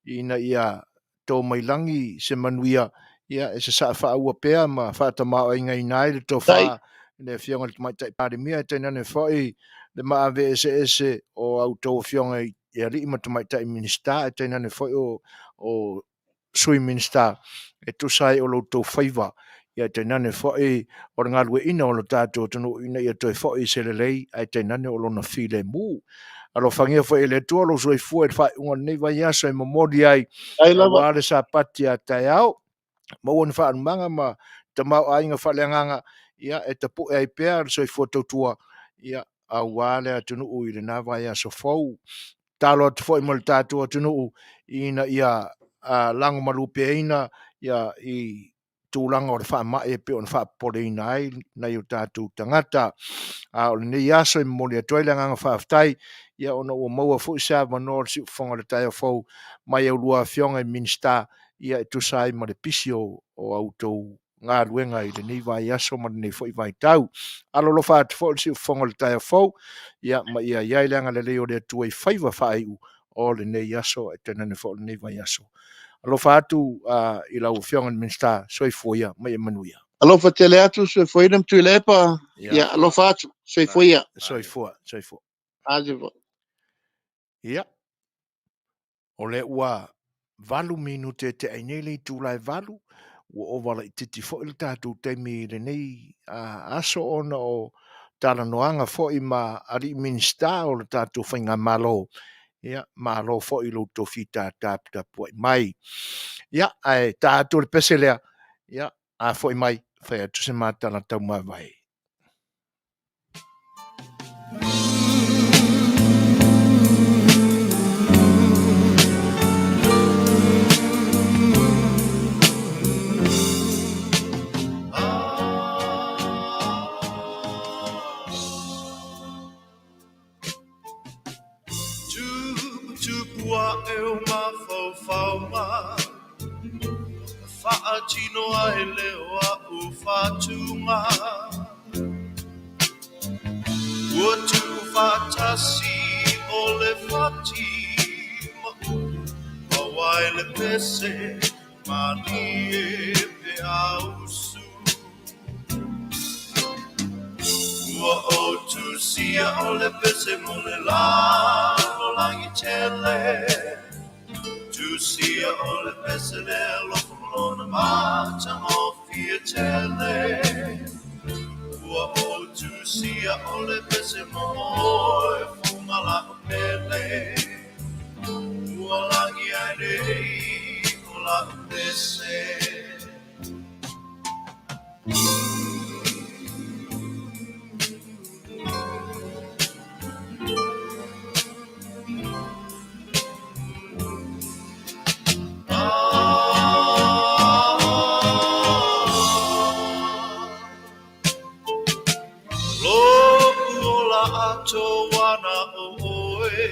ina ia to mai lagi se manuia, ia e sasaa faaua pea ma faatamaoaigaina ai le tofa i le Afioga i le Tamaitai Palemia, e tainane foi le maave eseese o a outou afioga i alii ma tamaitai Minisita, e tainane foi o Sui Minisita e tusa ai o lo outou faiva, ia tainane foi o le galueaiina o lo tatou atunuu ina ia toe foi se lelei ae tainane o lona filemu. Alofagia foi e le Atua lou soifua i le faaiuga o lenei vaiaso e momoli ai aua le Sapati a taeao. Maua ni faalumaga ma tamaoaiga faaleagaga ia e tapue ai pea le soifua tautua ia aua le atunuu i lena vaiaso fou. Tatalo atu foi mo le tatou atunuu ina ia lagomalupeina ia i tulaga o le faamai e pei ona faapopoleina ai nai o tatou tagata. A o lenei aso e momoli atu ai le agaga faafetai ia ona ua maua foi se avanoa o le siufofoga o le taeao fou mai a oulua afioga i Minisita ia e tusa ai ma le pisi o a outou galuega i lenei vaiaso ma lenei foi vaitau. Alolofa atu foi le siufofoga o le taeao fou ia ma ia i ai le agalelei o le Atua i faiva faaiu o lenei aso e tainane foi o lenei vaiaso. Alofa atu i lau Afioga i le Minisita, soifua ia ma ia manuia. Alofa tele atu, soifua ma Tuilaepa. Ia, alofa atu, soifua ia. Soifua, soifua. Ia, o lea ua 8 minute e tea nei le itula e 8, ua ova laitiiti foi le tatou taimi i lenei aso ona o talanoaga foi ma alii Minisita o le tatou faigamalo. Ia, malo foi i lo outou fita taputapuai mai. Ia, ae ta atu le pese lea, ia, a foi mai, fai atu se matala taumavae. Tuputupu ae o mafaufauga Faatino ai lea o a'u fatuga Ua tuufaatasi o le fati ma upu Maua ai le pese malie pe a usu Ua ou tusia o le pese mo le lalolagi tele Tusia o le pese le alofa ma lona matagofie tele Ua ou tusia o le pese mo oe fuga la'u pele Ua lagi ae nei o la'u pese. ato ana o oe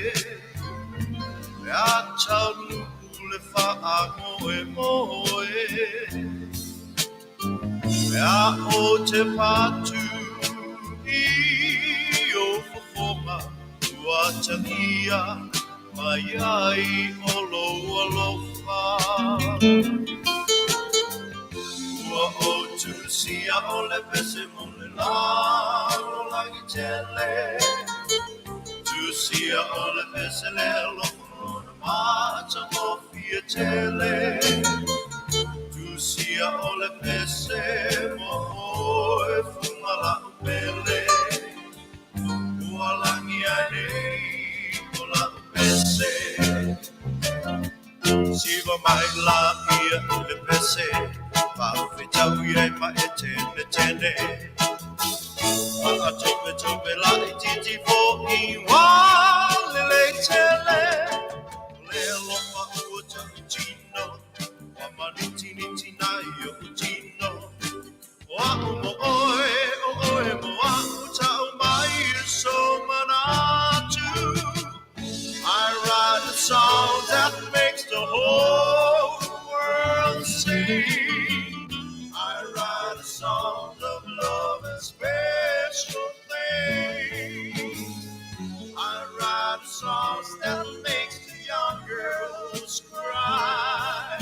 Pe a taunuu le whaangoe moe Pe a o te patu i o fofonga Ua tangia mai ai o lou alofa Ua o tusia o le pese mo le lalolagi tele Tusia o le pese le alofa lona matagofie tele Tusia o le pese mo oe funga lau pele Ua lagi ai nei o lau pese Siva mai la ia i le pese Faafetau ai ma e tene tene Maa tope tope la i titi fo i wa lele tele Le alofa ua tau tino Wa maniti niti nai o tino O au mo oe, o oe mo au tau mai so manatu I write a song that makes the whole world sing I write a song of love and special things I write a song that makes the young girls cry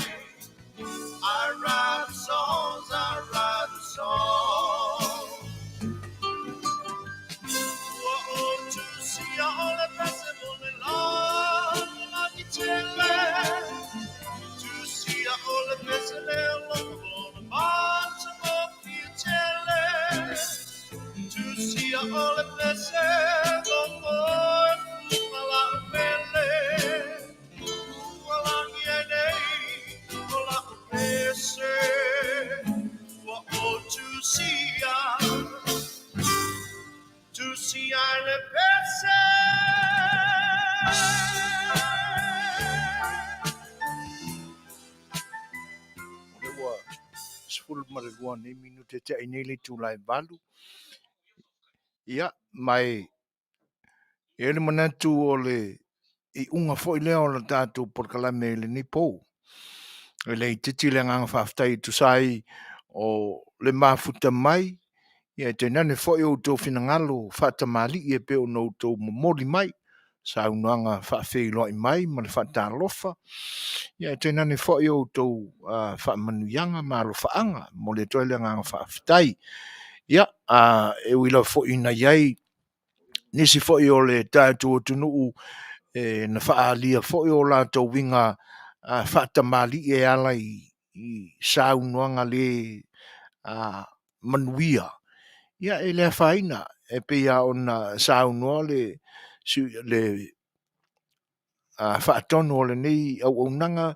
I write songs, I write a song Ua o tusia o le pese mo le lalolagi tele Tusia o le pese le alofa lona matagofie tele Tusia o le pese mo oe funga lau pele Ua lagi ai nei o lau pese Ua o tusia Tusia i le pese O lea ua 12 nei minute tea i nei le itula e 8. Ia, ma e i ai le manatu o le iuga foi lea o le tatou polokalame i lenei po. E le itiiti le agaga faafetai e tusa ai o le mafuta mai, ia e tainane foi o outou finagalo faatamalii e pei ona outou momoli mai, saunoaga faafeiloai mai ma le faatalofa, ia e tainane foi o outou faamanuiaga ma alofaaga. Momoli atu ai le agaga faafetai. Ia, e ui lava foi ina i ai nisi foi o le tatou atunuu e na faaalia foi o latou uiga faatamalii e ala i saunoaga le manuia. Ia e le afaina e pei lava ona saunoa le faatonu o lenei auaunaga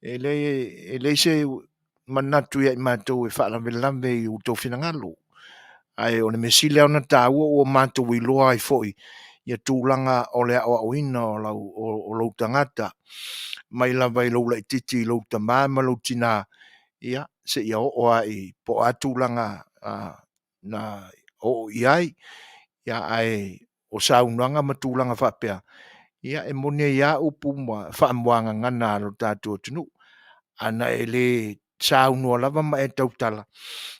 e leai se manatu ia i matou e faalavelave i outou finagalo. Ae o le mea sili lava ona taua ua matou iloa ai foi ia tulaga o le aoaoina o lou tagata mai lava i lou laitiiti i lou tama ma lou tina, ia seia oo lava i po o a tulaga na oo i ai. Ia ae o saunoaga ma tulaga faapea, ia e moni ai lava upu ma faamuagagana a lo tatou atunuu. Ana e le saunoa lava ma e tautala,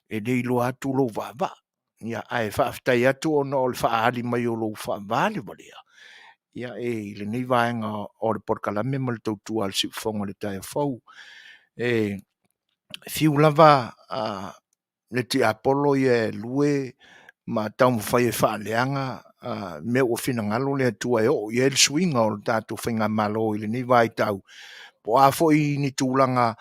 e le iloa atu lou vaavaa. Ia ae faafetai atu ona o le faaali mai o lou faavalevalea, ia e i lenei vaega o le polokalame ma le tautua a le Siufofoga i le taeao fou. E fiu lava le tiapolo ia e lue ma taumafai e faaleaga mea ua finagalo le Atua e oo i ai le suiga o le tatou faigamalo i lenei vaitau, po o a foi ni tulaga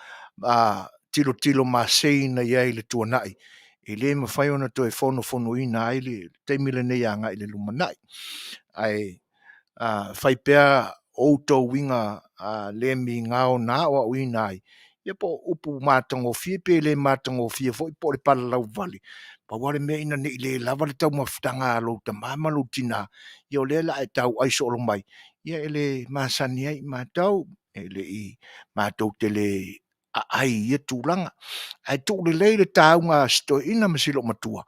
tilotilo masei na i ai i le tuanai, e le mafai ona toe fonofonoina ai le taimi lenei agai i le lumanai. Ae fai pea outou uiga le migao na aoaoina ai, ia po o upu matagofie pe le matagofie foi po o le palalauvale, pau lava le mea ina ne i le lava le taumafataga a lou tama ma lou tina, ia o lea o le a e tauai solo mai, ia e le masani ai matou, e le i matou te le aai i ia tulaga. Ae tuu lelei le tauga a si toeaina ma si loomatua,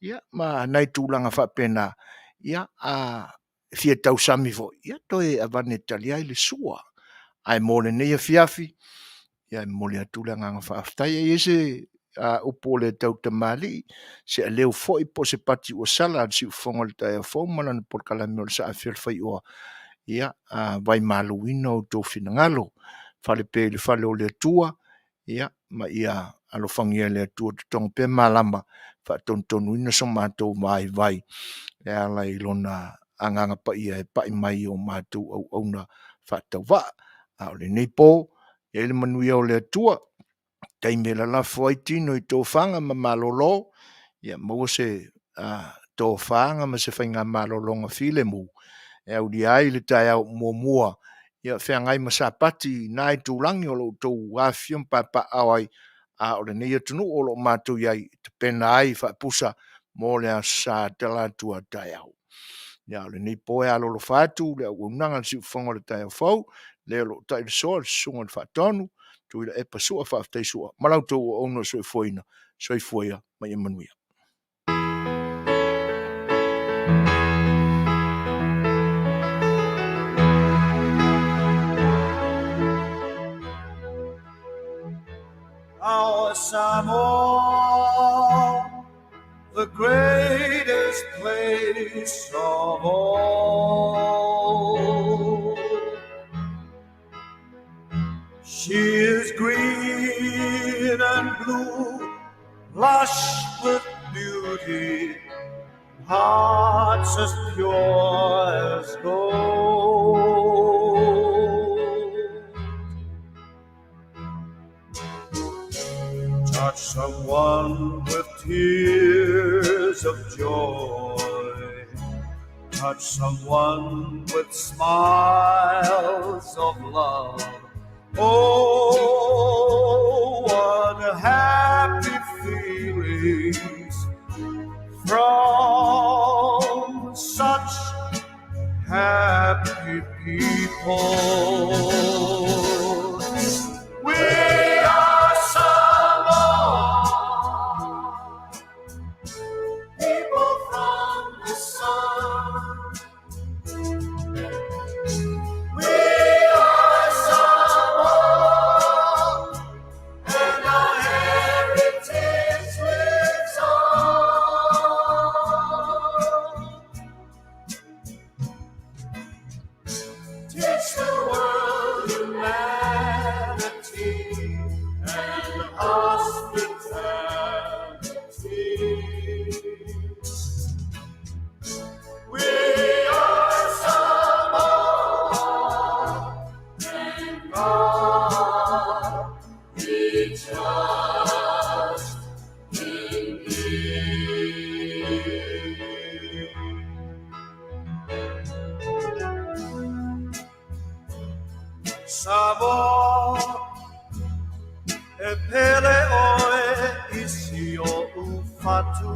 ia ma nai tulaga faapena, Ia, a fia tausami foi, ia toe avane tali ai le sua. Ae mo lenei afiafi, ia e momoli atu le agaga faafetai. E i ai se upu o le tautamalii, se aleu foi po o se pati ua sala a le siufofoga o le taeao fou ma lana polokalame o le Saafi o le Faioa, ia vaimaluina outou finagalo. Fale pea i le fale o le Atua, ia ma ia alofagia e le Atua totogo pea malama, faatonutonuina so matou vaivai e ala i lona Agaga Paia e pai mai i o matou auauna faatauvaa. A o lenei po, ia i ai le manuia o le Atua, taimi e lalafo ai tino i tofaga ma malolo, ia maua se tofaga ma se faigamalologa filemu e aulia ai le taeao muamua, ia feagai ma Sapati i na itulagi o lo o outou afifio ma papaaao ai, a o lenei atunuu o lo o matou i ai e tapena ai faapusa mo le Aso Sa talaatu a taeao. Ia a o lenei po e alolofa atu le auaunaga a le siufofoga o le taeao fou, le o lo o tailesoa le susuga i le Faatonu, Tuilaepa Sua Faafetai Sua, ma la outou auauna o soifuaina. Soifua ia ma ia manuia. Our Samoa, the greatest place of all. She is green and blue, lush with beauty, hearts as pure as gold. Touch someone with tears of joy. Touch someone with smiles of love. Oh, what happy feelings from such happy people. We are Samoa, people from the sun. We are Samoa, and our heritage lives on. Teach the world humanity and hospitality. We are Samoa, in God we trust in thee. Samoa, e pele oe i si o ufatu.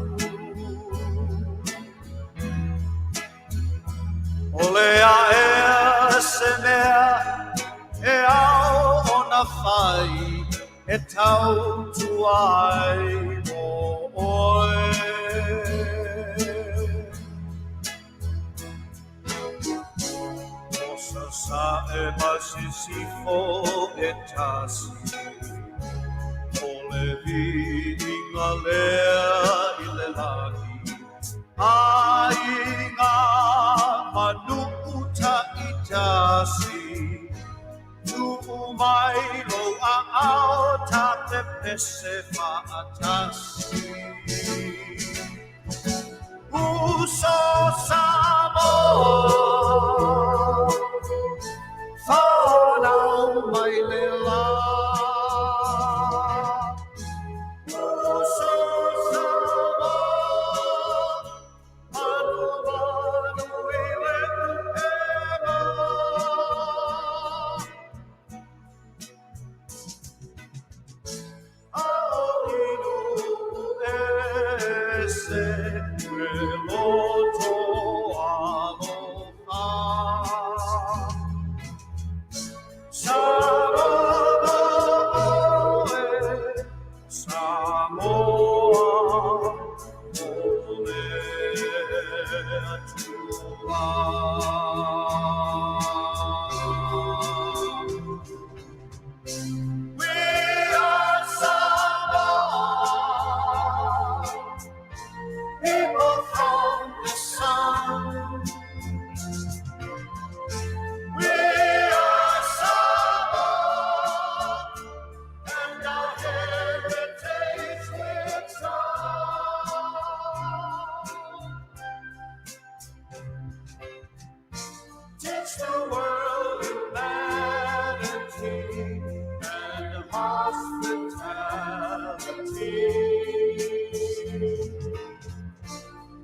O le aea se mea e ao ona fai e tau tuai mo oe. O sa sa e masisifo e tasi, o le viiga lea i le lagi. Aiga manu'u ta'itasi, tuu mai lou aao ta te pese fa'atasi. Uso Samoa, fanau mai le la. Uso Samoa, manu manu i le upega. Ao inu ese me loto alofa. Samoa, oe, Samoa, o le Atua. We are Samoa, people from the sun. We are Samoa, and our heritage lives on. Teach the world humanity and hospitality.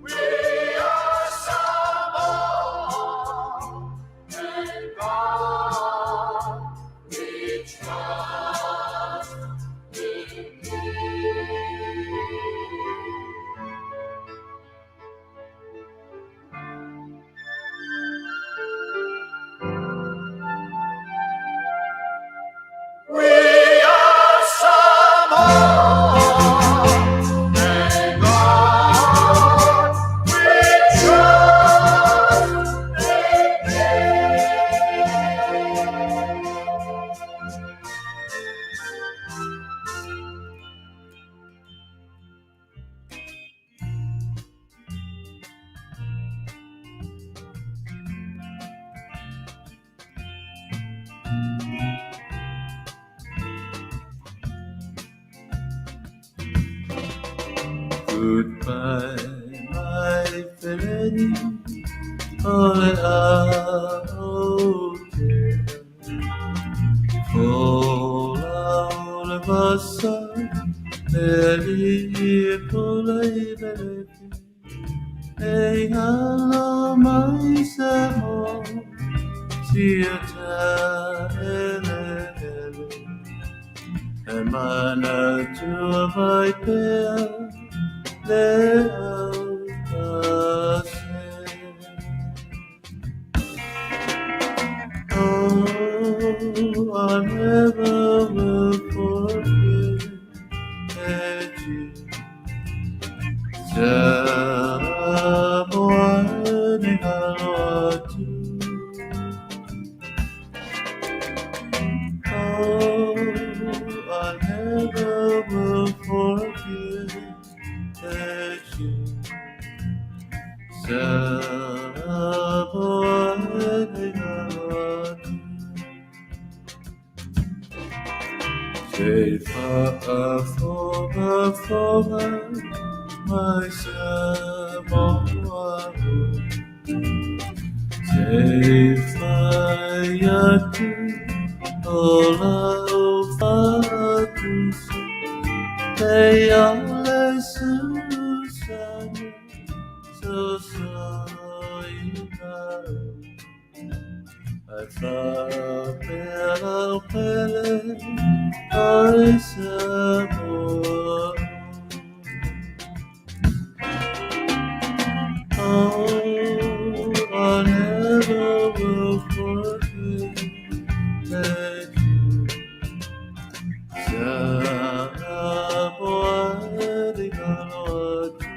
We are Samoa, and God we trust in thee. We are Samoa, and God we trust in thee. Goodbye, my friend. Ole a o te Fola ole vasa Meri i pula i belepi E ngalo mai sa mo Sia ta ele ele E mana tua vai pea Le au se Oh, I never will forget you. Samoa ni aloha Oh, I never will forget you. Samoa ni aloha Te whaafonga fonga mai Samoa Te whai atu o lau whatusa Te ale susana so so I whapea o pele ai Samoa. Oh, I never will forget you. Samoa ni aloha atu.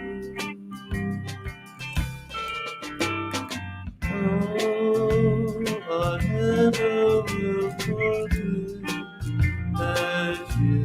Oh, I never will forget you.